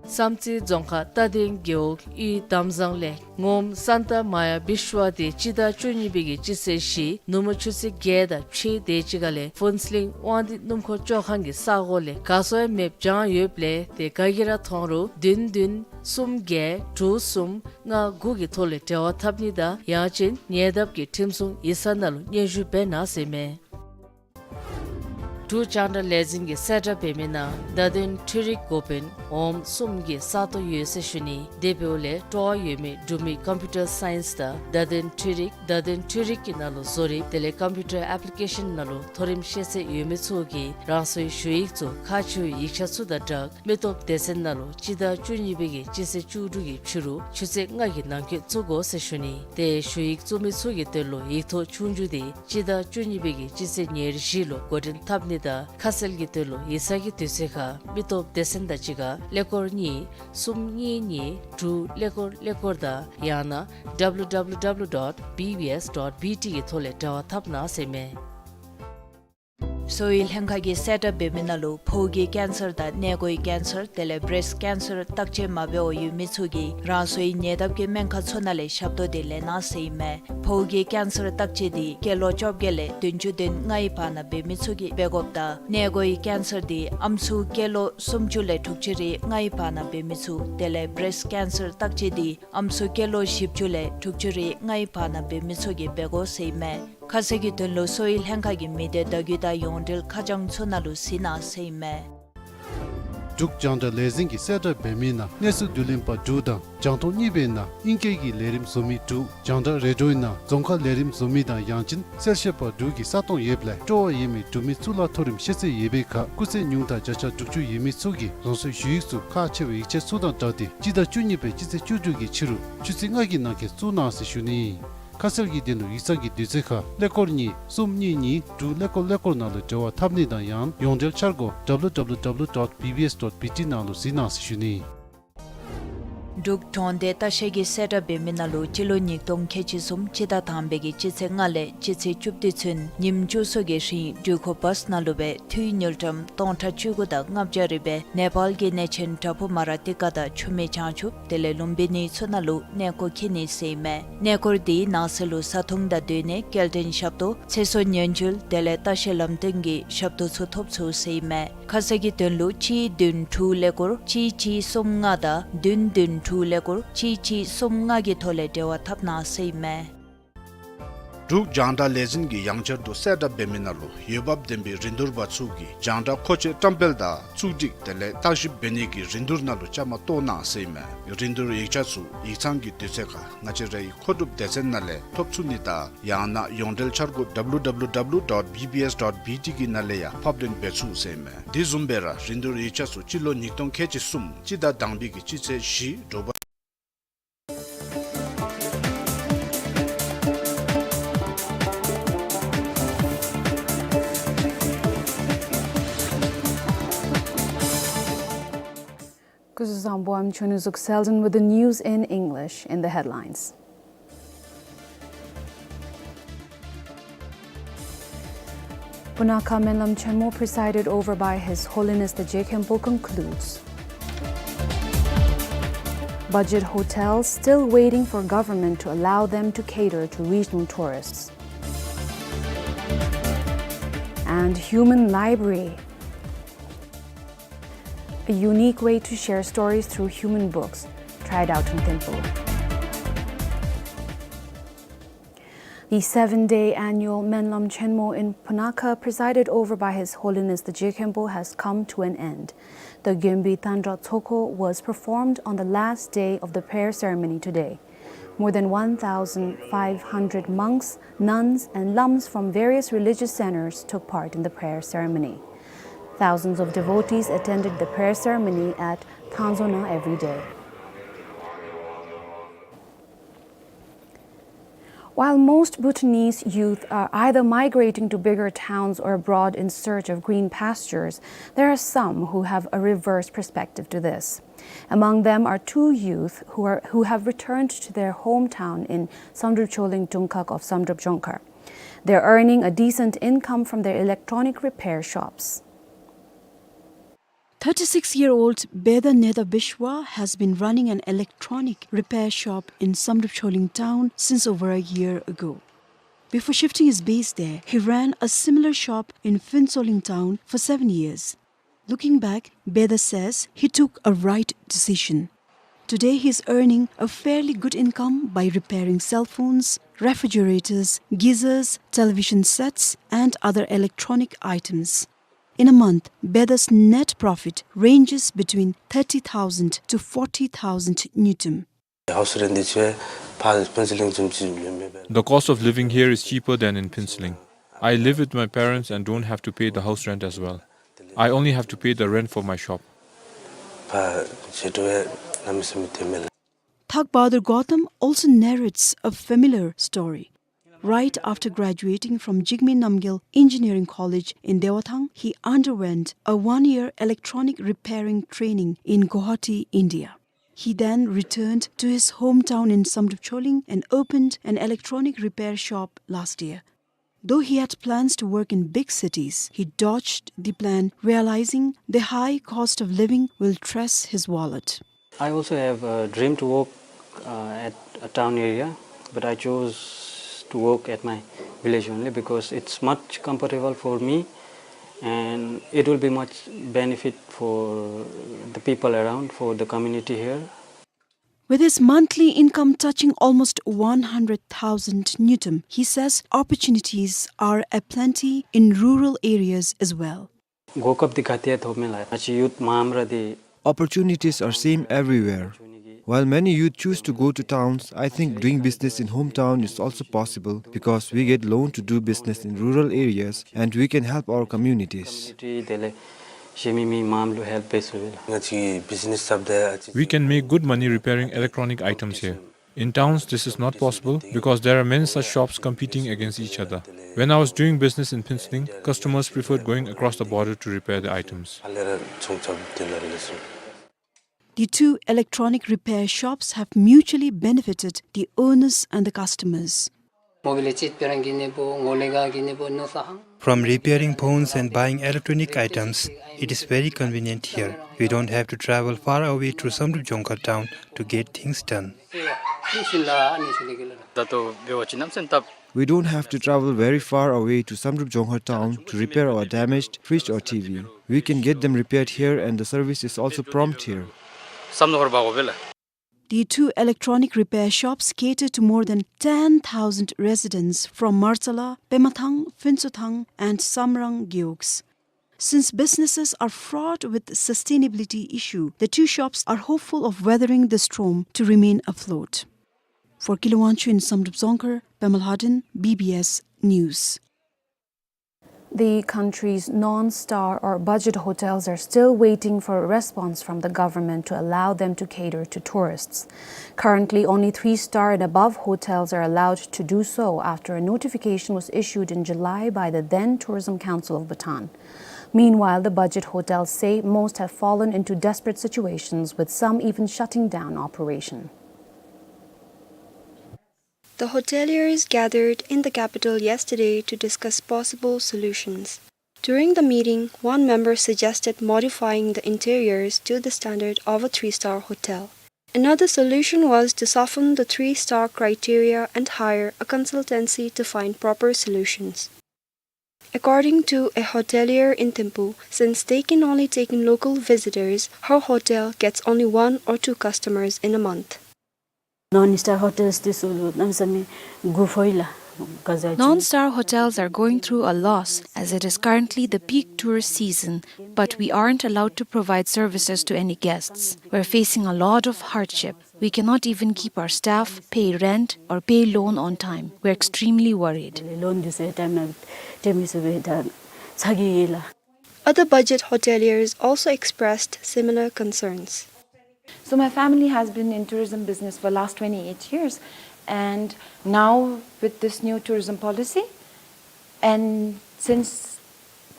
བསམ་རྩེ་རྫོང་ཁག་རྟ་སྡིང་རྒེད་འོག་གཡུས་དམ་བཟང་ལས་ངོམ་སཱན་ཏ་མ་ཡ་བི་ཤུ་ཝ་འདི་སྤྱི་ཟླ་བཅུ་གཉིས་པའི་གི་སྤྱི་ཚེས་བཞི་ནུབ་མོ་ཆུ་ཚོད་བརྒྱད་དང་ཕྱེད་དེ་ཅིག་ཁ་ལས་ཕུན་ཚོགས་གླིང་དབང་འདུས་སྣུམ་འཁོར་བཅོ་ཁང་གི་ས་གོ་ལས་ག་སོང་ཡང་མེདཔ་བྱང་ཡོདཔ་ལས་ཏེ་ག་གིས་ར་མཐོང་རུང་བདུན་བདུན་གསུམ་བརྒྱད་དྲུག་གསུམ་ལྔ་དགུ་གི་ཐོག་ལས་འབྲེལ་བ་འཐབ་ནི་དང་ཡང་ཅིན་ཉེ་འདབས་ཀྱི་ཁྲིམས་སྲུང་ཡིག་ཚང་ནང་ལུ་སྙན་ཞུ་འབད་གནང་ཟེར་མས། འབྲུག་རྒྱང་བསྒྲགས་ལས་འཛིན་གྱིས་གསལ་བསྒྲགས་འབད་མི་ནང་བརྡ་དོན་འཕྲུལ་རིག་འགོ་དཔོན་འོགམ་གསུམ་གྱི་ས་སྟོང་ཡོད་ཟེར་ཞུ་ནི། དེ་འབདཝ་ལས་སྤྲོ་བ་ཡོད་མི་འབྲུག་མི་ཀམ་པིའུ་ཊར་སའིནསི་དང་བརྡ་དོན་འཕྲུལ་རིག་བརྡ་དོན་འཕྲུལ་རིག་གི་ནང་ལུ་བཟོ་རིག་དེ་ལས་ཀམ་པིའུ་ཊར་ཨེཔ་ལི་ཀེ་ཤཱན་ནང་ལུ་མཐོ་རིམ་ཤེས་ཚད་ཡོད་མི་ཚུ་གིས་རང་སོའི་ཞུ་ཡིག་ཚུ་ཁག་ཆེ་བའི་ཡིག་ཆ་ཚུ་དང་སྦྲགས་མི་སྟོབས་སྡེ་ཚན་ནང་ལུ་སྤྱི་ཟླ་བཅུ་གཉིས་པའི་གི་སྤྱི་ཚེས་བཅུ་དྲུག་གི་ཕྱི་རུ་ཆུ་ཚོད་ལྔ་གི་ནང་འཁོད་བཙུགས་དགོ་ཟེར་ཞུ་ནི། ཏེ་ཞུ་ཡིག་བཙུགས་མི་ཚུ་གི་དོན་ལུ་ཡིག་ཐོག་ཆོས་རྒྱུགས་འདི་སྤྱི་ཟླ་བཅུ་གཉིས་པའི་གི་སྤྱི་ཚེས་ཉེར་བཞི་ལུ་འགོ་འདྲེན་འཐབ་ནི་དང་ཁ་གསལ་གྱི་དོན་ལུ་ཡིག་ཚང་གི་དུས་ཚོད་ཁར་མི་སྟོབས་སྡེ་ཚན་དང་གཅིག་ཁར་ཀླད་ཀོར་གཉིས་གསུམ་གཉིས་གཉིས་དྲུག་ཀླད་ཀོར་ཀླད་ཀོར་དང་ཡང་ན་W W W dot B B S dot B T གི་ཐོག་ལས་འབྲེལ་བ་འཐབ་གནང་ཟེར་མས། གསོ་བའི་ལྷན་ཁག་གིས་གསལ་བསྒྲགས་འབད་མི་ནང་ལུ་ཕོཝ་གི་ཀེན་སར་དང་མངལ་སྒོའི་ཀེན་སར་དེ་ལས་བེརེསཊ་ཀེན་སར་བརྟག་དཔྱད་མ་འབད་བར་ཡོད་མི་ཚུ་གིས་རང་སོའི་ཉེ་འདབས་ཀྱི་སྨན་ཁང་ཚུ་ནང་ལས་ཞབས་ཏོག་འདི་ལེན་གནང་ཟེར་ཨིན་མས། ཕོཝ་གི་ཀེན་སར་བརྟག་དཔྱད་འདི་སྐྱེས་ལོ་བཅོ་བརྒྱད་ལས་བདུན་ཅུ་དོན་ལྔའི་བར་ན་འབད་མི་ཚུ་གིས་འབད་དགོཔ་དང་མངལ་སྒོའི་ཀེན་སར་འདི་ཨམ་སྲུ་སྐྱེས་ལོ་སུམ་ཅུ་ལས་དྲུག་ཅུ་རེ་ལྔའི་བར་ན་འབད་མི་ཚུ་དེ་ལས་བེརེསཊ་ཀེན་སར་བརྟག་དཔྱད་འདི་ཨམ་སྲུ་སྐྱེས་ལོ་བཞི་བཅུ་ལས་དྲུག་ཅུ་རེ་ལྔའི་བར་ན་འབད་མི་ཚུ་གིས་འབད་དགོ་ཟེར་ཨིན་མས། ཁ་གསལ་གྱི་དོན་ལུ་གསོ་བའི་ལྷན་ཁག་གི་མི་སྡེ་བརྡ་བརྒྱུད་དང་ཡོངས་འབྲེལ་ཁ་བྱང་ཚུ་ནང་ལུ་གཟིགས་གནང་ཟེར་ཨིན་མས། འབྲུག་རྒྱང་བསྒྲགས་ལས་འཛིན་གྱིས་གསལ་བསྒྲགས་འབད་མི་ནང་གནས་ཚུལ་བསྡུ་ལེན་པ་དྲུག་དང་རྒྱང་མཐོང་གཉིས་པའི་ནང་ཨིང་སྐད་ཀྱི་ལས་རིམ་བཟོ་མི་དྲུག་རྒྱང་བསྒྲགས་རེ་ཌིའོའི་ནང་རྫོང་ཁ་ལས་རིམ་བཟོ་མི་དང་ཡང་ཅིན་གསལ་བཤད་པ་དྲུག་གི་ས་སྟོང་ཡོདཔ་ལས་སྤྲོ་བ་ཡོད་མི་འབྲུག་མི་གཙུག་ལག་མཐོ་རིམ་ཤེས་ཚད་ཡོད་པའི་ཁར་སྐུགས་ཚད་ཉུང་མཐའ་བརྒྱ་ཆ་དྲུག་ཅུ་ཡོད་མི་ཚུ་གིས་རང་སོའི་ཞུ་ཡིག་ཚུ་ཁག་ཆེ་བའི་ཡིག་ཆ་ཚུ་དང་སྦྲགས་ཏེ་སྤྱི་ཟླ་བཅུ་གཉིས་པའི་སྤྱི་ཚེས་བཅུ་དྲུག་གི་ཕྱི་རུ་ཆུ་ཚོད་ལྔ་གི་ནང་འཁོད་བཙུགས་གནང་ཟེར་ཞུ་ནི་ཨིན། ཁ་གསལ་གྱི་དོན་ལུ་ཡིག་ཚང་གི་དུས་ཚོད་ཁར་ཀླད་ཀོར་གཉིས་གསུམ་གཉིས་གཉིས་དྲུག་ཀླད་ཀོར་ཀླད་ཀོར་ནང་ལུ་འབྲེལ་བ་འཐབ་ནི་དང་ཡང་ཡོངས་འབྲེལ་འཆར་སྒོ་W W W dot B B S dot B T ནང་ལུ་གཟིགས་གནང་ཟེར་ཞུ་ནི། འབྲུག་གྲོང་སྡེ་ལྟ་བཤལ་གྱིས་གསལ་བསྒྲགས་འབད་མི་ནང་ལུ་སྤྱི་ལོ་ཉིས་སྟོང་ཁལ་གཅིག་གསུམ་སྤྱི་ཟླ་དང་པའི་གི་སྤྱི་ཚེས་ལྔ་ལས་སྤྱི་ཚེས་བཅུ་བདུན་ཚུན་ཉིནམ་བཅུ་གསུམ་གྱི་རིང་འགྲུལ་འཁོར་བཱསི་ནང་ལུ་སྦེ་འཐུས་དངུལ་ཀྲམ་སྟོང་ཕྲག་བཅུ་དགུ་དང་ལྔ་བརྒྱ་རེ་སྦེ་ནེ་པཱལ་གྱི་གནས་ཆེན་བྲག་ཕུག་མ་ར་ཏི་ཀ་དང་ཆུ་སྨད་བྱང་ཆུབ་དེ་ལས་ལུམྦི་ནི་ཚུ་ནང་ལུ་གནས་སྐོར་འཁྱིད་ནི་ཟེར་ཨིན་མས། གནས་སྐོར་དེའི་ནང་གསེས་ལུ་བཟའ་འཐུང་དང་སྡོད་གནས་སྐྱེལ་འདྲེན་ཞབས་ཏོག་ཚེ་སྲོག་ཉེན་བཅོལ་དེ་ལས་ལྟ་བཤལ་ལམ་སྟོན་གྱི་ཞབས་ཏོག་ཚུ་ཐོབ་ཚུགས་ཟེར་ཨིན་མས། ཁ་གསལ་གྱི་དོན་ལུ་གཅིག་བདུན་དྲུག་ཀླད་ཀོར་གཅིག་གཅིག་གསུམ་ལྔ་དང་བདུན་བདུན་དྲུག་ཀླད་ཀོར་གཅིག་གཅིག་གསུམ་ལྔ་གི་ཐོག་ལས་འབྲེལ་བ་འཐབ་གནང་ཟེར་ཨིན་མས། འབྲུག་རྒྱང་བསྒྲགས་ལས་འཛིན་གྱིས་ཡང་བསྐྱར་དུ་གསལ་བསྒྲགས་འབད་མི་ནང་ལུ་འོས་འབབ་ལྡན་པའི་རིན་བསྡུར་པ་ཚུ་གིས་རྒྱང་བསྒྲགས་མཁོ་ཆས་བཀྲམ་སྤེལ་དང་བཙུགས་སྒྲིག་དེ་ལས་བརྟག་ཞིབ་འབད་ནི་གི་རིན་བསྡུར་ནང་ལུ་བཅའ་མར་གཏོགས་གནང་ཟེར་ཨིན་མས། རིན་བསྡུར་ཡིག་ཆ་ཚུ་ཡིག་ཚང་གི་དུས་ཚོད་ཁར་ང་བཅས་རའི་མཁོ་སྒྲུབ་སྡེ་ཚན་ནང་ལས་ཐོབ་ཚུགས་ནི་དང་ཡང་ན་ཡོངས་འབྲེལ་འཆར་སྒོ་W W W dot B B S dot B T གི་ནང་ལས་ཡང་ཕབ་ལེན་འབད་ཚུགས་ཟེར་ཨིན་མས། དེ་བཟུམ་སྦེ་ར་རིན་བསྡུར་ཡིག་ཆ་ཚུ་སྤྱི་ལོ་ཉིས་སྟོང་ཁལ་གཅིག་གསུམ་སྤྱི་ཟླ་དང་པའི་གི་སྤྱི་ཚེས་བཞི་དྲོ་པ། Kuzuzangpo, I'm Chonu Zuk Selden with the news in English. In the headlines. Punakha Menlam Chenmo, presided over by His Holiness the Je Khenpo, concludes. Budget hotels still waiting for government to allow them to cater to regional tourists. And Human Library, a unique way to share stories through human books, tried out in Thimphu. The seven-day annual Menlam Chenmo in Punakha, presided over by His Holiness the Je Khenpo, has come to an end. The Gyönbey Tandra Tsokho was performed on the last day of the prayer ceremony today. More than one thousand five hundred monks, nuns, and lams from various religious centers took part in the prayer ceremony. Thousands of devotees attended the prayer ceremony at Thanzona every day. While most Bhutanese youth are either migrating to bigger towns or abroad in search of green pastures, there are some who have a reverse perspective to this. Among them are two youth who are, who have returned to their hometown in Samdrup Choling Dungkhag of Samdrup Jongkhar. They're earning a decent income from their electronic repair shops. Thirty-six-year-old Beda Neda Bishwa has been running an electronic repair shop in Samdrup Choling town since over a year ago. Before shifting his base there, he ran a similar shop in Phuentsholing town for seven years. Looking back, Beda says he took a right decision. Today he is earning a fairly good income by repairing cell phones, refrigerators, geysers, television sets, and other electronic items. In a month, Beda's net profit ranges between thirty thousand to forty thousand ngultrum. House rent is cheaper in Phuentsholing. The cost of living here is cheaper than in Phuentsholing. I live with my parents and don't have to pay the house rent as well. I only have to pay the rent for my shop. Thak Bahadur Gautam also narrates a familiar story. Right after graduating from Jigme Namgyel Engineering College in Dewathang, he underwent a one-year electronic repairing training in Guwahati, India. He then returned to his hometown in Samdrup Choling and opened an electronic repair shop last year. Though he had plans to work in big cities, he dodged the plan, realizing the high cost of living will stress his wallet. I also have a dream to work, uh, at a town area, but I chose to work at my village only because it's much comfortable for me and it will be much benefit for the people around, for the community here. With his monthly income touching almost one hundred thousand ngultrum, he says opportunities are aplenty in rural areas as well. གོ་སྐབས་འདི་ག་ཏེ་ཐོབ་མས་ལགས། ང་བཅས་ཡུཐ་མངམ་ར་འདི། Opportunities are same everywhere. While many youth choose to go to towns, I think doing business in hometown is also possible because we get loan to do business in rural areas and we can help our communities. དེ་ལས་གཞན་མི་མི་མངམ་ལུ་ཧེལཔ་འབད་ཚུགས་པས་ལགས། ང་བཅས་བིཛ་ནེས་རྐྱབ་སྟེ། We can make good money repairing electronic items here. In towns, this is not possible because there are many such shops competing against each other. When I was doing business in Phuentsholing, customers preferred going across the border to repair the items. ཕར་ལས་ར་ཚོང་རྐྱབ་སྟེ་ལགས་ལགས་སོ། The two electronic repair shops have mutually benefited the owners and the customers. From repairing phones and buying electronic items, it is very convenient here. We don't have to travel far away to Samdrup Jongkhar town to get things done. We don't have to travel very far away to Samdrup Jongkhar town to repair our damaged fridge or T V. We can get them repaired here and the service is also prompt here. The two electronic repair shops cater to more than ten thousand residents from Martsala, Pemathang, Phuentsothang, and Samrang gewogs. Since businesses are fraught with sustainability issue, the two shops are hopeful of weathering the storm to remain afloat. For Kilowanchu in Samdrup Dzongkhar, Pema Lhaden, B B S News. The country's non-star or budget hotels are still waiting for a response from the government to allow them to cater to tourists. Currently, only three-star and above hotels are allowed to do so after a notification was issued in July by the then Tourism Council of Bhutan. Meanwhile, the budget hotels say most have fallen into desperate situations, with some even shutting down operation. The hoteliers gathered in the capital yesterday to discuss possible solutions. During the meeting, one member suggested modifying the interiors to the standard of a three-star hotel. Another solution was to soften the three-star criteria and hire a consultancy to find proper solutions. According to a hotelier in Thimphu, since they can only take in local visitors, her hotel gets only one or two customers in a month. Non-star hotels དེ་ཚུ་གནམ་མེད་ས་མེད་དགོས་པ་ཡོད་ལགས། ག་ཟེར་ཅིག Non-star hotels are going through a loss as it is currently the peak tourist season, but we aren't allowed to provide services to any guests. We're facing a lot of hardship. We cannot even keep our staff, pay rent, or pay loan on time. We're extremely worried. Loan དེ་ཚུ་ཡང་ཊའིམ་ནང་སྤྲོད་མི་ཚུགས་པས་ད་ཚ་གྱང་ཡོད་ལགས། Other budget hoteliers also expressed similar concerns. So my family has been in tourism business for last twenty-eight years, and now with this new tourism policy, and since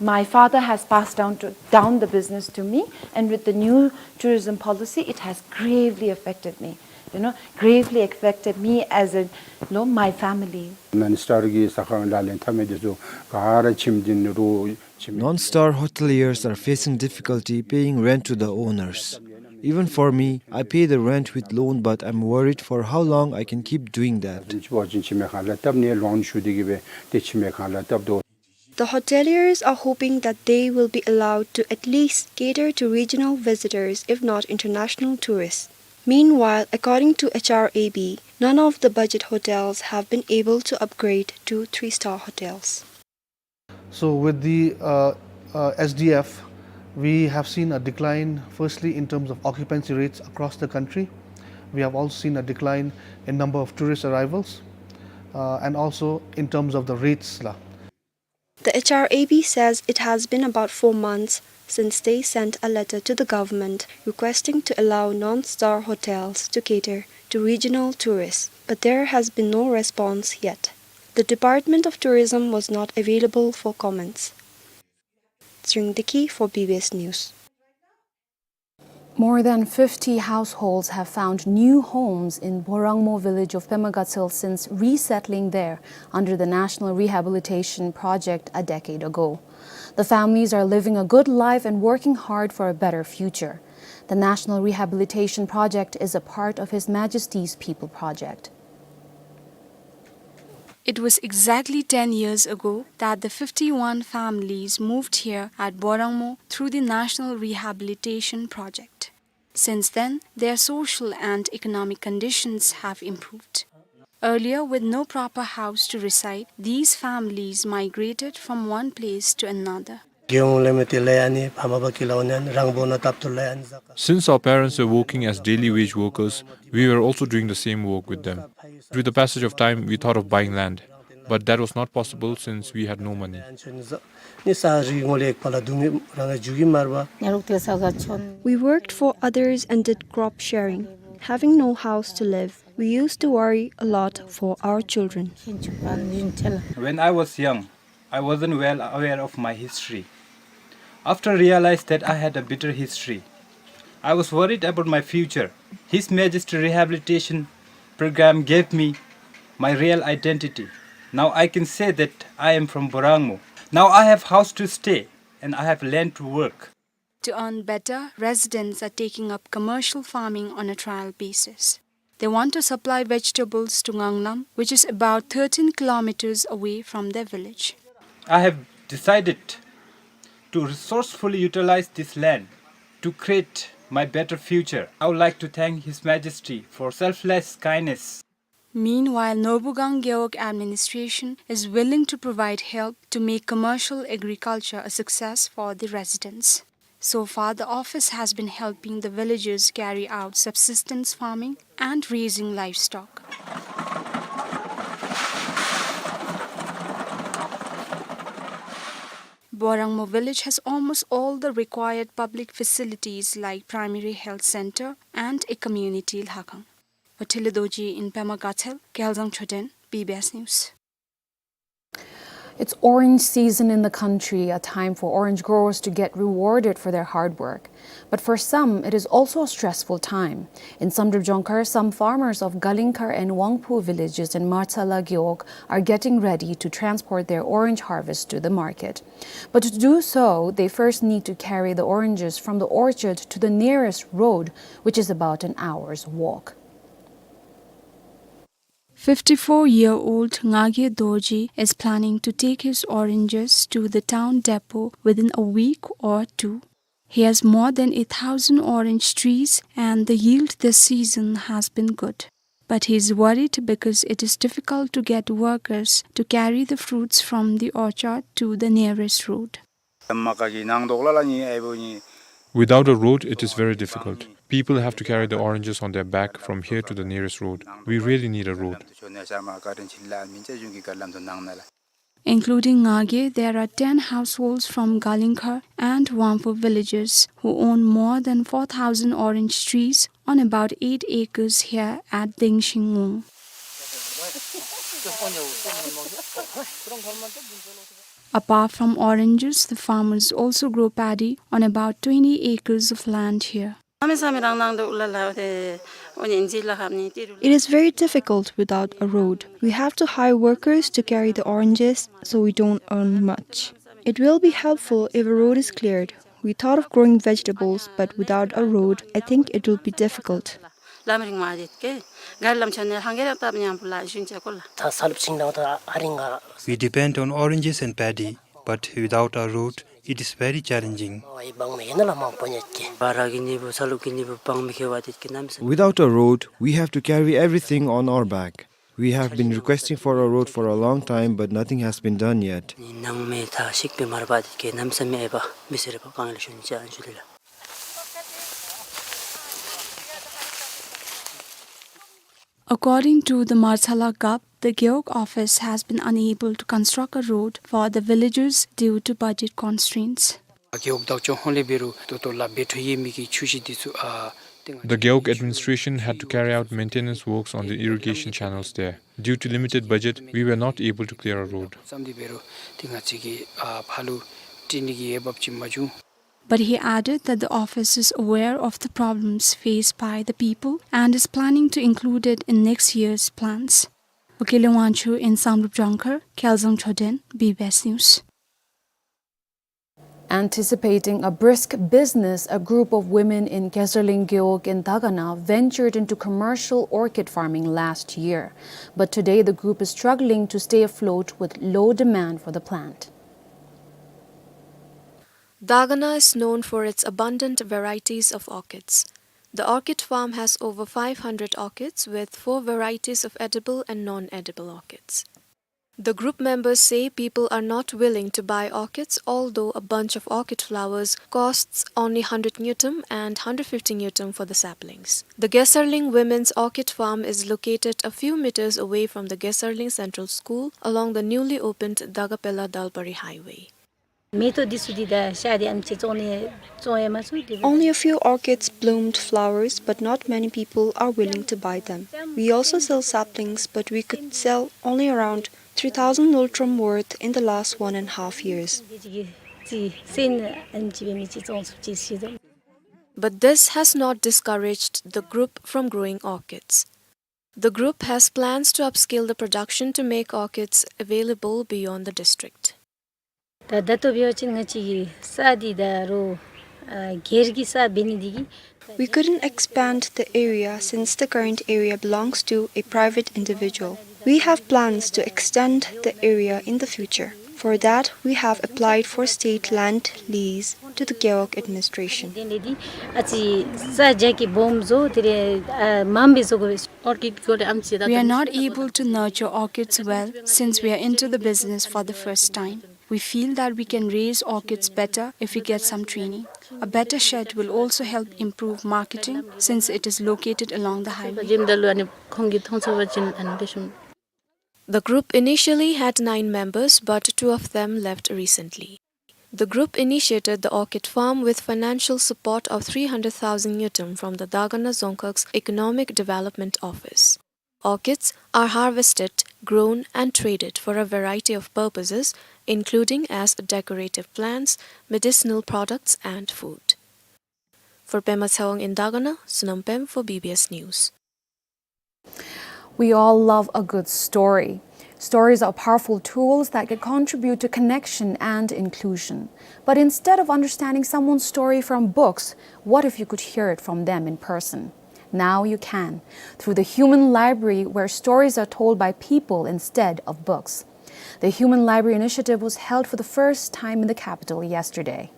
my father has passed down to, down the business to me, and with the new tourism policy, it has gravely affected me. You know, gravely affected me as a, you know, my family. Non-star གི་ཟ་ཁང་ལག་ལེན་འཐབ་མི་དེ་ཚུ་ག་ར་ཁྱིམ་དེ་ནང་རུ་ཁྱིམ། Non-star hoteliers are facing difficulty paying rent to the owners. Even for me, I pay the rent with loan, but I'm worried for how long I can keep doing that. འབད་བ་ཅིན་ཁྱིམ་གྱི་ཁང་གླ་བཏབ་ནི་ལོན་ཞུ་སྟེ་གིས་སྦེ་ཏེ་ཁྱིམ་གྱི་ཁང་གླ་བཏབ་དོ། The hoteliers are hoping that they will be allowed to at least cater to regional visitors, if not international tourists. Meanwhile, according to H R A B, none of the budget hotels have been able to upgrade to three-star hotels. So with the, uh, uh, S D F, we have seen a decline, firstly, in terms of occupancy rates across the country. We have also seen a decline in number of tourist arrivals, uh, and also in terms of the rates la. The H R A B says it has been about four months since they sent a letter to the government requesting to allow non-star hotels to cater to regional tourists, but there has been no response yet. The Department of Tourism was not available for comments. Tshering Deki for B B S News. More than fifty households have found new homes in Borangmo village of Pema Gatshel since resettling there under the National Rehabilitation Project a decade ago. The families are living a good life and working hard for a better future. The National Rehabilitation Project is a part of His Majesty's People Project. It was exactly ten years ago that the fifty-one families moved here at Borangmo through the National Rehabilitation Project. Since then, their social and economic conditions have improved. Earlier, with no proper house to reside, these families migrated from one place to another. རྒྱལ་ཡོངས་ལས་མི་དེ་ལས་ཨ་ནི་ཕ་མ་པ་ཀི་ལ་འོ་ནན་རང་བོ་ན་ཏབ་ཏུ་ལས་ཨ་ནི་ཟ་ཀ། Since our parents were working as daily wage workers, we were also doing the same work with them. With the passage of time, we thought of buying land, but that was not possible since we had no money. ནི་ས་རི་ངོ་ལེགས་པ་ལ་དུང་རང་ལ་འཇུག་གི་མར་བ། We worked for others and did crop sharing. Having no house to live, we used to worry a lot for our children. When I was young, I wasn't well aware of my history. After I realized that I had a bitter history, I was worried about my future. His Majesty Rehabilitation Program gave me my real identity. Now I can say that I am from Borangmo. Now I have house to stay and I have land to work. To earn better, residents are taking up commercial farming on a trial basis. They want to supply vegetables to Nganglam, which is about thirteen kilometers away from their village. I have decided to resourcefully utilize this land to create my better future. I would like to thank His Majesty for selfless kindness. Meanwhile, Norbugang Gewog administration is willing to provide help to make commercial agriculture a success for the residents. So far, the office has been helping the villagers carry out subsistence farming and raising livestock. Borangmo village has almost all the required public facilities like primary health center and a community lhakang. Othile Dorji in Pema Gatshel, Kelzang Choden, B B S News. It's orange season in the country, a time for orange growers to get rewarded for their hard work. But for some, it is also a stressful time. In Samdrup Jongkhar, some farmers of Galingkhar and Wangphu villages in Martsala Gewog are getting ready to transport their orange harvest to the market. But to do so, they first need to carry the oranges from the orchard to the nearest road, which is about an hour's walk. Fifty-four-year-old Ngage Dorji is planning to take his oranges to the town depot within a week or two. He has more than a thousand orange trees, and the yield this season has been good. But he is worried because it is difficult to get workers to carry the fruits from the orchard to the nearest road. Without a road, it is very difficult. People have to carry the oranges on their back from here to the nearest road. We really need a road. Including Ngage, there are ten households from Galingkhar and Wangphu villages who own more than four thousand orange trees on about eight acres here at Dengshing Ngung. Apart from oranges, the farmers also grow paddy on about twenty acres of land here. It is very difficult without a road. We have to hire workers to carry the oranges, so we don't earn much. It will be helpful if a road is cleared. We thought of growing vegetables, but without a road, I think it will be difficult. ལམ་རིང་མ་རེད་ཀེ། ག་རི་ལམ་ཆ་ནས་ལྷང་གེ་ར་བཏབ་ཉམ་པོ་ལ་ཞུན་ཆ་ཀོ་ལ། ད་ས་ལུབ་ཅིང་དང་ད་ཨ་རིང་ང་། We depend on oranges and paddy, but without a road, it is very challenging. ཨོ་ཡི་བང་མེ་ཡིན་ན་ལ་མང་པོ་ཉེད་ཀེ། བ་ར་གི་ནི་བུ་ས་ལུབ་གི་ནི་བུ་བང་མེ་ཁེ་བ་དེད་ཀེ་ནམ་ས། Without a road, we have to carry everything on our back. We have been requesting for a road for a long time, but nothing has been done yet. ནི་ནང་མེ་ད་ཤིག་པེ་མར་བ་དེད་ཀེ་ནམ་ས་མེ་ཨེ་བ་མི་སེར་བ་གང་ལ་ཞུན་ཆ་ཨན་ཞུ་ལི་ལ། According to the Martsala Gap, the Gewog office has been unable to construct a road for the villagers due to budget constraints. གེའོག་བདག་སྐྱོང་ཧོང་ལས་འབད་རུང་ཏོག་ཏོ་ལ་འབད་འཕྲོ་ཡོད་མི་གི་ཆུ་ཞིང་འདི་ཚུ་ཨ། The Gewog administration had to carry out maintenance works on the irrigation channels there. Due to limited budget, we were not able to clear a road. བསམ་སྟེ་འབད་རུང་ཏེ་ང་བཅས་ཀྱིས་ཨ་ཕར་ལུ་སྤྲོད་ནི་གི་འོས་འབབ་ཅིག་མ་བྱུང་། But he added that the office is aware of the problems faced by the people and is planning to include it in next year's plans. Wakile Wangchuk in Samdrup Jongkhar, Kelzang Choden, B B S News. Anticipating a brisk business, a group of women in Kesarling Gewog in Dagana ventured into commercial orchid farming last year. But today, the group is struggling to stay afloat with low demand for the plant. Dagana is known for its abundant varieties of orchids. The orchid farm has over five hundred orchids, with four varieties of edible and non-edible orchids. The group members say people are not willing to buy orchids, although a bunch of orchid flowers costs only hundred ngultrum and hundred fifty ngultrum for the saplings. The Geserling Women's Orchid Farm is located a few meters away from the Geserling Central School along the newly opened Dagapela-Dalbari Highway. མེ་ཏོག་འདི་ཚུ་འདི་ད་ཤར་འདི་ཨ་ནེམ་ཅིག་བཙོང་ནི་བཙོང་ཡང་མ་ཚུགས། Only a few orchids bloomed flowers, but not many people are willing to buy them. We also sell saplings, but we could sell only around three thousand ngultrum worth in the last one and a half years. འདི་ཅིག་གི་ཅིག་སེན་ཨ་ནེམ་ཅིག་སྦེ་མི་ཅིག་བཙོང་ཚུགས་ཅིག་ཤེས་དོ། But this has not discouraged the group from growing orchids. The group has plans to upscale the production to make orchids available beyond the district. ད་ད་ལྟོ་འབད་བ་ཅིན་ང་བཅས་ཀྱི་ས་འདི་ད་རུང་ཨ་སྒེར་གྱི་ས་འབད་ནི་འདི་གིས། We couldn't expand the area since the current area belongs to a private individual. We have plans to extend the area in the future. For that, we have applied for state land lease to the Gewog administration. དེ་ལས་འདི་ཨ་ཙི་ས་རྒྱ་སྐྱེད་སྦོམ་བཟོ་དེ་ལས་ཨ་མངམ་སྦེ་བཟོ་དགོ་པས། Orchid གོ་ལས་ཨམ་ཅིག་ད། We are not able to nurture orchids well since we are into the business for the first time. We feel that we can raise orchids better if we get some training. A better shed will also help improve marketing since it is located along the highway. ཇིམ་ད་ལུ་ཨ་ནི་ཁོང་གིས་མཐོང་ཚུགས་པ་ཅིན་ཨ་ནི་དེ་ཤུམ། The group initially had nine members, but two of them left recently. The group initiated the orchid farm with financial support of three hundred thousand ngultrum from the Dagana Dzongkhag's Economic Development Office. Orchids are harvested, grown, and traded for a variety of purposes, including as decorative plants, medicinal products, and food. For Pema Tshewang in Dagana, Sonam Pem for B B S News. We all love a good story. Stories are powerful tools that can contribute to connection and inclusion. But instead of understanding someone's story from books, what if you could hear it from them in person? Now you can, through the Human Library, where stories are told by people instead of books. The Human Library initiative was held for the first time in the capital yesterday.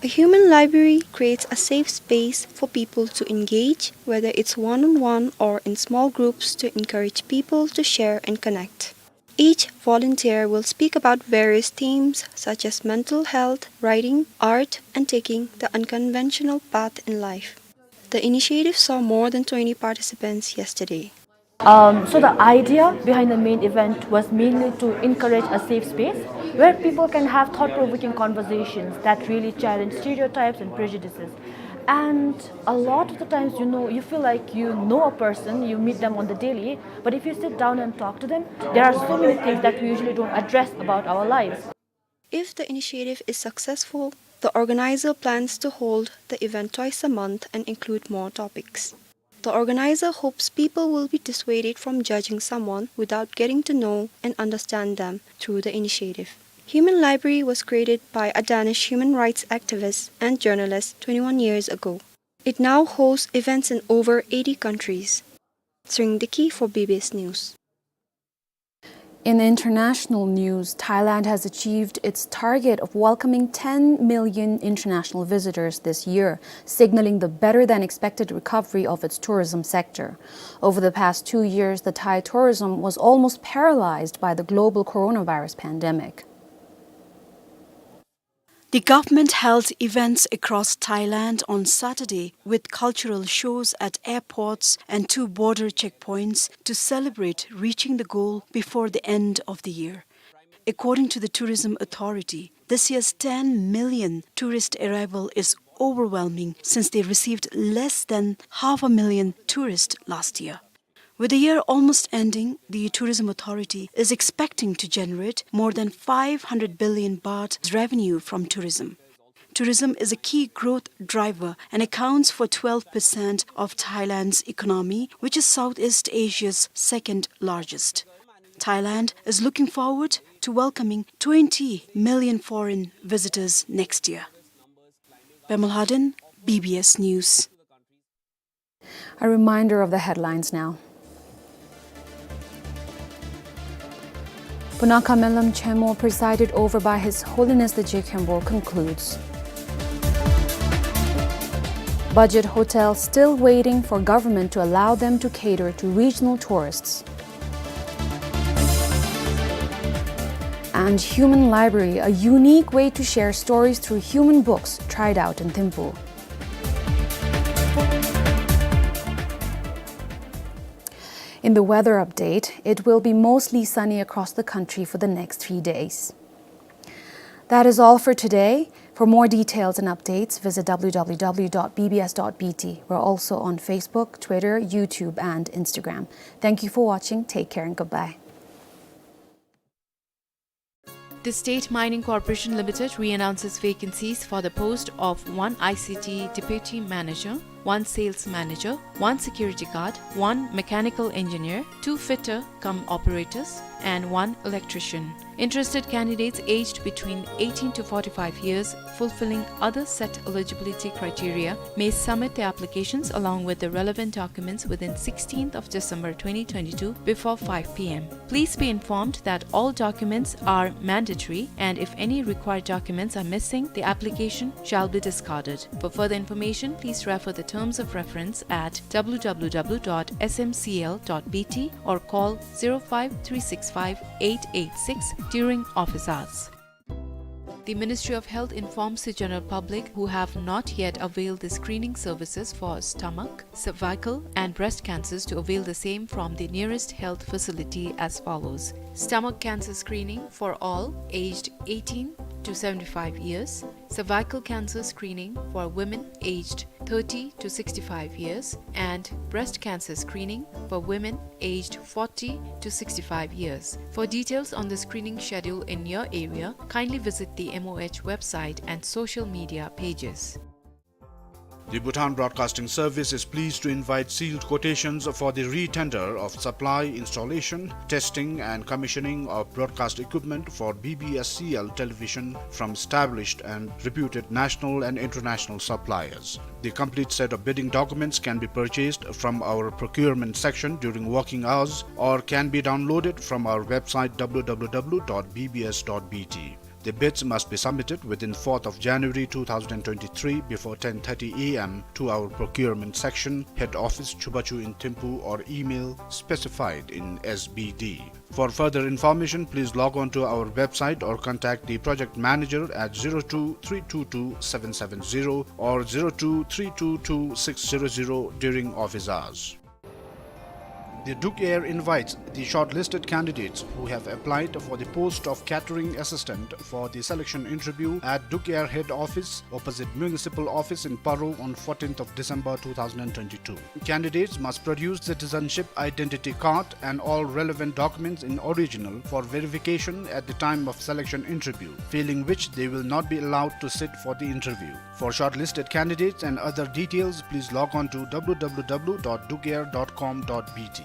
A human library creates a safe space for people to engage, whether it's one-on-one or in small groups, to encourage people to share and connect. Each volunteer will speak about various themes such as mental health, writing, art, and taking the unconventional path in life. The initiative saw more than twenty participants yesterday. Um, so the idea behind the main event was mainly to encourage a safe space where people can have thought-provoking conversations that really challenge stereotypes and prejudices. And a lot of the times, you know, you feel like you know a person, you meet them on the daily, but if you sit down and talk to them, there are so many things that we usually don't address about our lives. If the initiative is successful, the organizer plans to hold the event twice a month and include more topics. The organizer hopes people will be dissuaded from judging someone without getting to know and understand them through the initiative. Human Library was created by a Danish human rights activist and journalist twenty-one years ago. It now hosts events in over eighty countries. Tshering Deki for B B S News. In international news, Thailand has achieved its target of welcoming ten million international visitors this year, signaling the better-than-expected recovery of its tourism sector. Over the past two years, the Thai tourism was almost paralyzed by the global coronavirus pandemic. The government held events across Thailand on Saturday, with cultural shows at airports and two border checkpoints to celebrate reaching the goal before the end of the year. According to the tourism authority, this year's ten million tourist arrival is overwhelming, since they received less than half a million tourists last year. With the year almost ending, the Tourism Authority is expecting to generate more than five hundred billion baht revenue from tourism. Tourism is a key growth driver and accounts for twelve percent of Thailand's economy, which is Southeast Asia's second largest. Thailand is looking forward to welcoming twenty million foreign visitors next year. Pema Lhaden, B B S News. A reminder of the headlines now. Punakha Melam Chenmo, presided over by His Holiness the Je Khenpo, concludes. Budget hotels still waiting for government to allow them to cater to regional tourists. And Human Library, a unique way to share stories through human books, tried out in Thimphu. In the weather update, it will be mostly sunny across the country for the next three days. That is all for today. For more details and updates, visit w w w dot b b s dot b t. We're also on Facebook, Twitter, YouTube, and Instagram. Thank you for watching. Take care and goodbye. The State Mining Corporation Limited re-announces vacancies for the post of one I C T deputy manager, one sales manager, one security guard, one mechanical engineer, two fitter cum operators, and one electrician. Interested candidates aged between eighteen to forty-five years, fulfilling other set eligibility criteria, may submit their applications along with the relevant documents within sixteenth of December twenty twenty-two before five p m. Please be informed that all documents are mandatory, and if any required documents are missing, the application shall be discarded. For further information, please refer the terms of reference at w w w dot s m c l dot b t or call zero five three six five eight eight six during office hours. The Ministry of Health informs the general public who have not yet availed the screening services for stomach, cervical, and breast cancers to avail the same from the nearest health facility as follows. Stomach cancer screening for all aged eighteen to seventy-five years, cervical cancer screening for women aged thirty to sixty-five years, and breast cancer screening for women aged forty to sixty-five years. For details on the screening schedule in your area, kindly visit the M O H website and social media pages. The Bhutan Broadcasting Service is pleased to invite sealed quotations for the re-tender of supply, installation, testing and commissioning of broadcast equipment for B B S C L television from established and reputed national and international suppliers. The complete set of bidding documents can be purchased from our procurement section during working hours or can be downloaded from our website w w w dot b b s dot b t. The bids must be submitted within fourth of January two thousand twenty-three before ten thirty a m to our procurement section, head office, Chubachu in Thimphu, or email specified in S B D. For further information, please log on to our website or contact the project manager at zero two three two two seven seven zero or zero two three two two six zero zero during office hours. The Duke Air invites the shortlisted candidates who have applied for the post of catering assistant for the selection interview at Duke Air head office opposite municipal office in Paro on fourteenth of December two thousand and twenty-two. Candidates must produce citizenship identity card and all relevant documents in original for verification at the time of selection interview, failing which they will not be allowed to sit for the interview. For shortlisted candidates and other details, please log on to w w w dot dukeair dot com dot b t.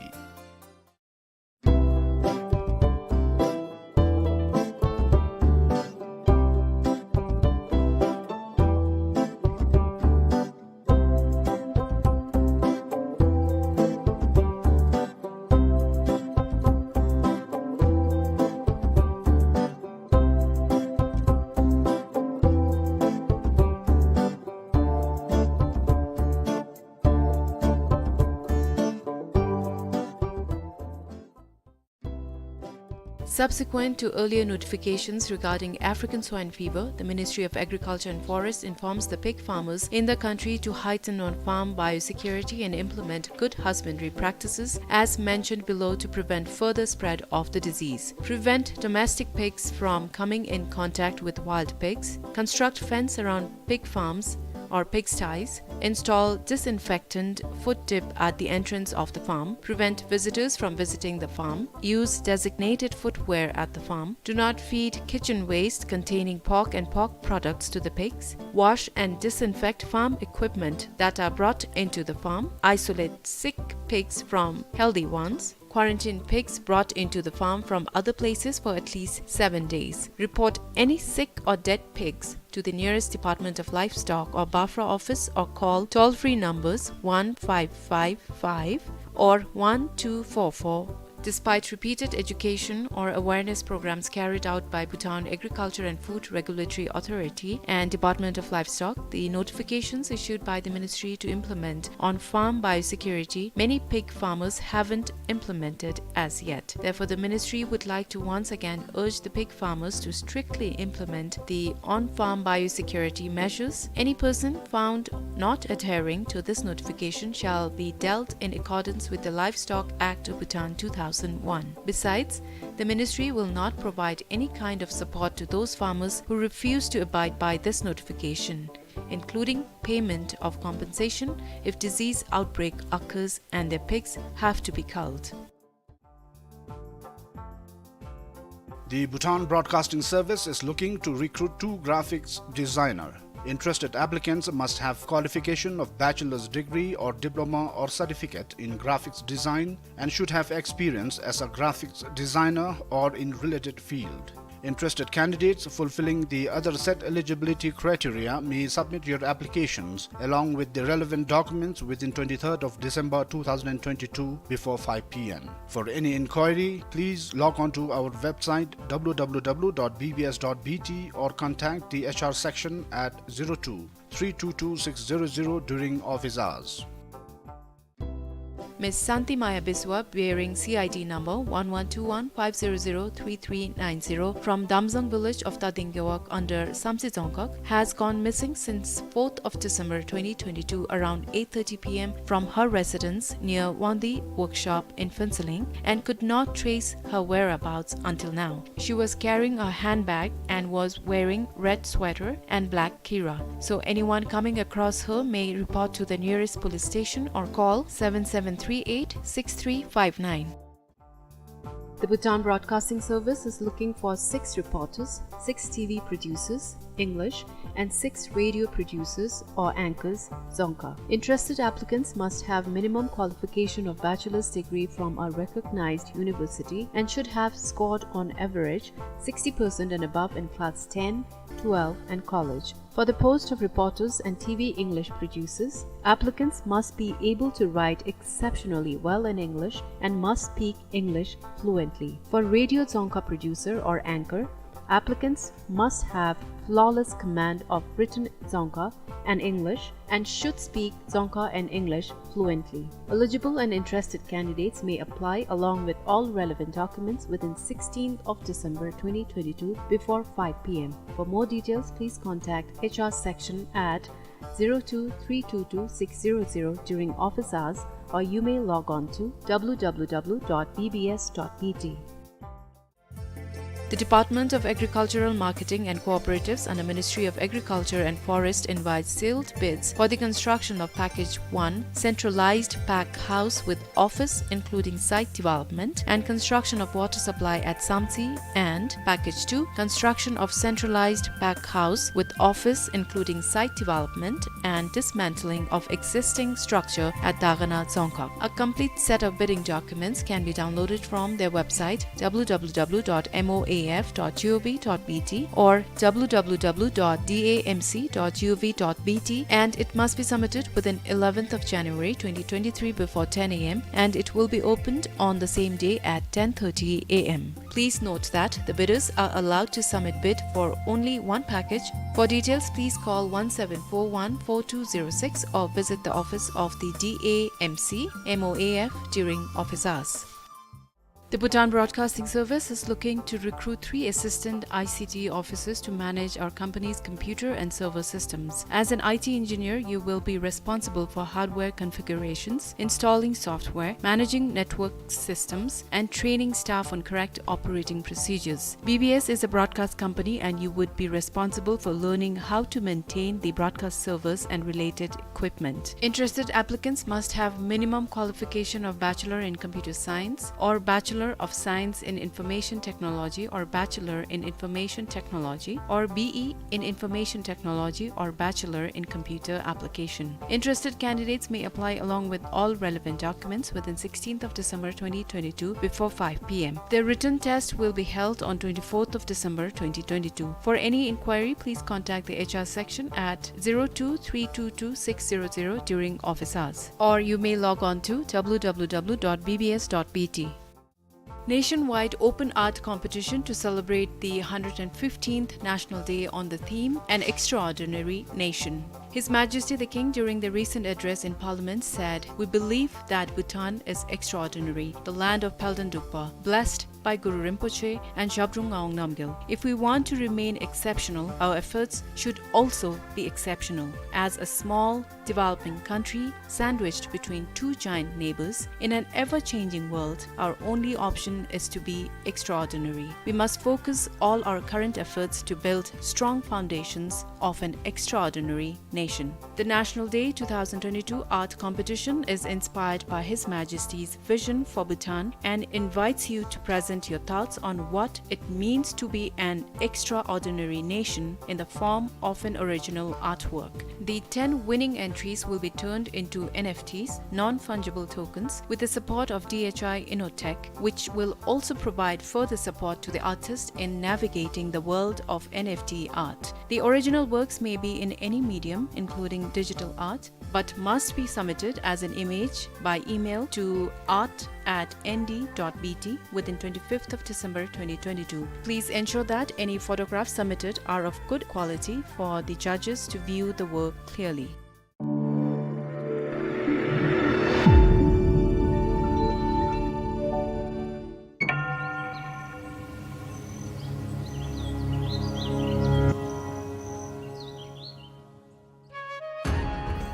Subsequent to earlier notifications regarding African swine fever, the Ministry of Agriculture and Forests informs the pig farmers in the country to heighten on-farm biosecurity and implement good husbandry practices as mentioned below to prevent further spread of the disease. Prevent domestic pigs from coming in contact with wild pigs. Construct fence around pig farms or pigsties. Install disinfectant foot dip at the entrance of the farm. Prevent visitors from visiting the farm. Use designated footwear at the farm. Do not feed kitchen waste containing pork and pork products to the pigs. Wash and disinfect farm equipment that are brought into the farm. Isolate sick pigs from healthy ones. Quarantine pigs brought into the farm from other places for at least seven days. Report any sick or dead pigs to the nearest Department of Livestock or BAFRA office or call toll-free numbers one five five five or one two four four Despite repeated education or awareness programs carried out by Bhutan Agriculture and Food Regulatory Authority and Department of Livestock, the notifications issued by the ministry to implement on-farm biosecurity, many pig farmers haven't implemented as yet. Therefore, the ministry would like to once again urge the pig farmers to strictly implement the on-farm biosecurity measures. Any person found not adhering to this notification shall be dealt in accordance with the Livestock Act of Bhutan two thousand one. Besides, the ministry will not provide any kind of support to those farmers who refuse to abide by this notification, including payment of compensation if disease outbreak occurs and their pigs have to be culled. The Bhutan Broadcasting Service is looking to recruit two graphics designer. Interested applicants must have qualification of bachelor's degree or diploma or certificate in graphics design and should have experience as a graphics designer or in related field. Interested candidates fulfilling the other set eligibility criteria may submit your applications along with the relevant documents within twenty-third of December two thousand twenty-two before five p m. For any inquiry, please log on to our website w w w dot b b s dot b t or contact the H R section at zero two three two two six zero zero during office hours. Miss Santi Maya Biswa, bearing C I D number one one two one five zero zero three three nine zero, from Damzang village of Tading Gewog under Samtse Dzongkhag, has gone missing since fourth of December twenty twenty-two around eight thirty p m from her residence near Wangdi workshop in Phuentsholing and could not trace her whereabouts until now. She was carrying a handbag and was wearing red sweater and black kira. So anyone coming across her may report to the nearest police station or call seven seven three eight six three five nine. The Bhutan Broadcasting Service is looking for six reporters, six T V producers, English, and six radio producers or anchors, Dzongkha. Interested applicants must have minimum qualification of bachelor's degree from a recognized university and should have scored on average sixty percent and above in class ten, twelve, and college. For the post of reporters and T V English producers, applicants must be able to write exceptionally well in English and must speak English fluently. For radio Dzongkha producer or anchor, applicants must have flawless command of written Dzongkha and English and should speak Dzongkha and English fluently. Eligible and interested candidates may apply along with all relevant documents within sixteenth of December twenty twenty-two before five p m. For more details, please contact H R section at zero two three two two six zero zero during office hours, or you may log on to w w w dot b b s dot b t. The Department of Agricultural Marketing and Cooperatives under Ministry of Agriculture and Forest invites sealed bids for the construction of Package one, centralized pack house with office including site development and construction of water supply at Samtse, and Package two, construction of centralized pack house with office including site development and dismantling of existing structure at Dagana Dzongkhag. A complete set of bidding documents can be downloaded from their website w w w dot m o a f dot g o v dot b t or w w w dot d a m c dot g o v dot b t, and it must be submitted within eleventh of January twenty twenty-three before ten a m, and it will be opened on the same day at ten thirty a m. Please note that the bidders are allowed to submit bid for only one package. For details, please call one seven four one four two zero six or visit the office of the D A M C M O A F during office hours. The Bhutan Broadcasting Service is looking to recruit three assistant I C T officers to manage our company's computer and server systems. As an I T engineer, you will be responsible for hardware configurations, installing software, managing network systems, and training staff on correct operating procedures. B B S is a broadcast company and you would be responsible for learning how to maintain the broadcast servers and related equipment. Interested applicants must have minimum qualification of Bachelor in Computer Science or Bachelor of Science in Information Technology or Bachelor in Information Technology or B E in Information Technology or Bachelor in Computer Application. Interested candidates may apply along with all relevant documents within sixteenth of December twenty twenty-two before five p m. The written test will be held on twenty-fourth of December twenty twenty-two. For any inquiry, please contact the H R section at zero two three two two six zero zero during office hours, or you may log on to w w w dot b b s dot b t. Nationwide open art competition to celebrate the hundred and fifteenth National Day on the theme An Extraordinary Nation. His Majesty the King, during the recent address in Parliament, said, "We believe that Bhutan is extraordinary, the land of Palden Drukpa, blessed by Guru Rinpoche and Zhabdrung Ngawang Namgyal. If we want to remain exceptional, our efforts should also be exceptional. As a small, developing country sandwiched between two giant neighbors in an ever-changing world, our only option is to be extraordinary. We must focus all our current efforts to build strong foundations of an extraordinary nation." The National Day two thousand twenty-two art competition is inspired by His Majesty's vision for Bhutan and invites you to present your thoughts on what it means to be an extraordinary nation in the form of an original artwork. The ten winning entries will be turned into N F Ts, non-fungible tokens, with the support of D H I Innotech, which will also provide further support to the artist in navigating the world of N F T art. The original works may be in any medium, including digital art, but must be submitted as an image by email to art at N D dot B T within twenty-fifth of December twenty twenty-two. Please ensure that any photographs submitted are of good quality for the judges to view the work clearly.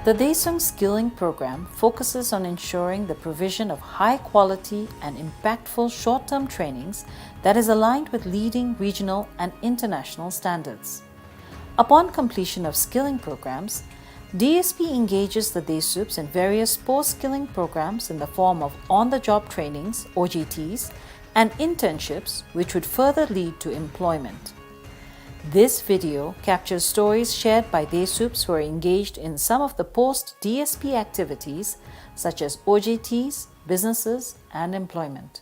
The Desum Skilling Program focuses on ensuring the provision of high-quality and impactful short-term trainings that is aligned with leading regional and international standards. Upon completion of skilling programs, D S P engages the Desups in various post-skilling programs in the form of on-the-job trainings, O J Ts, and internships, which would further lead to employment. This video captures stories shared by Desups who are engaged in some of the post-D S P activities, such as O J Ts, businesses, and employment.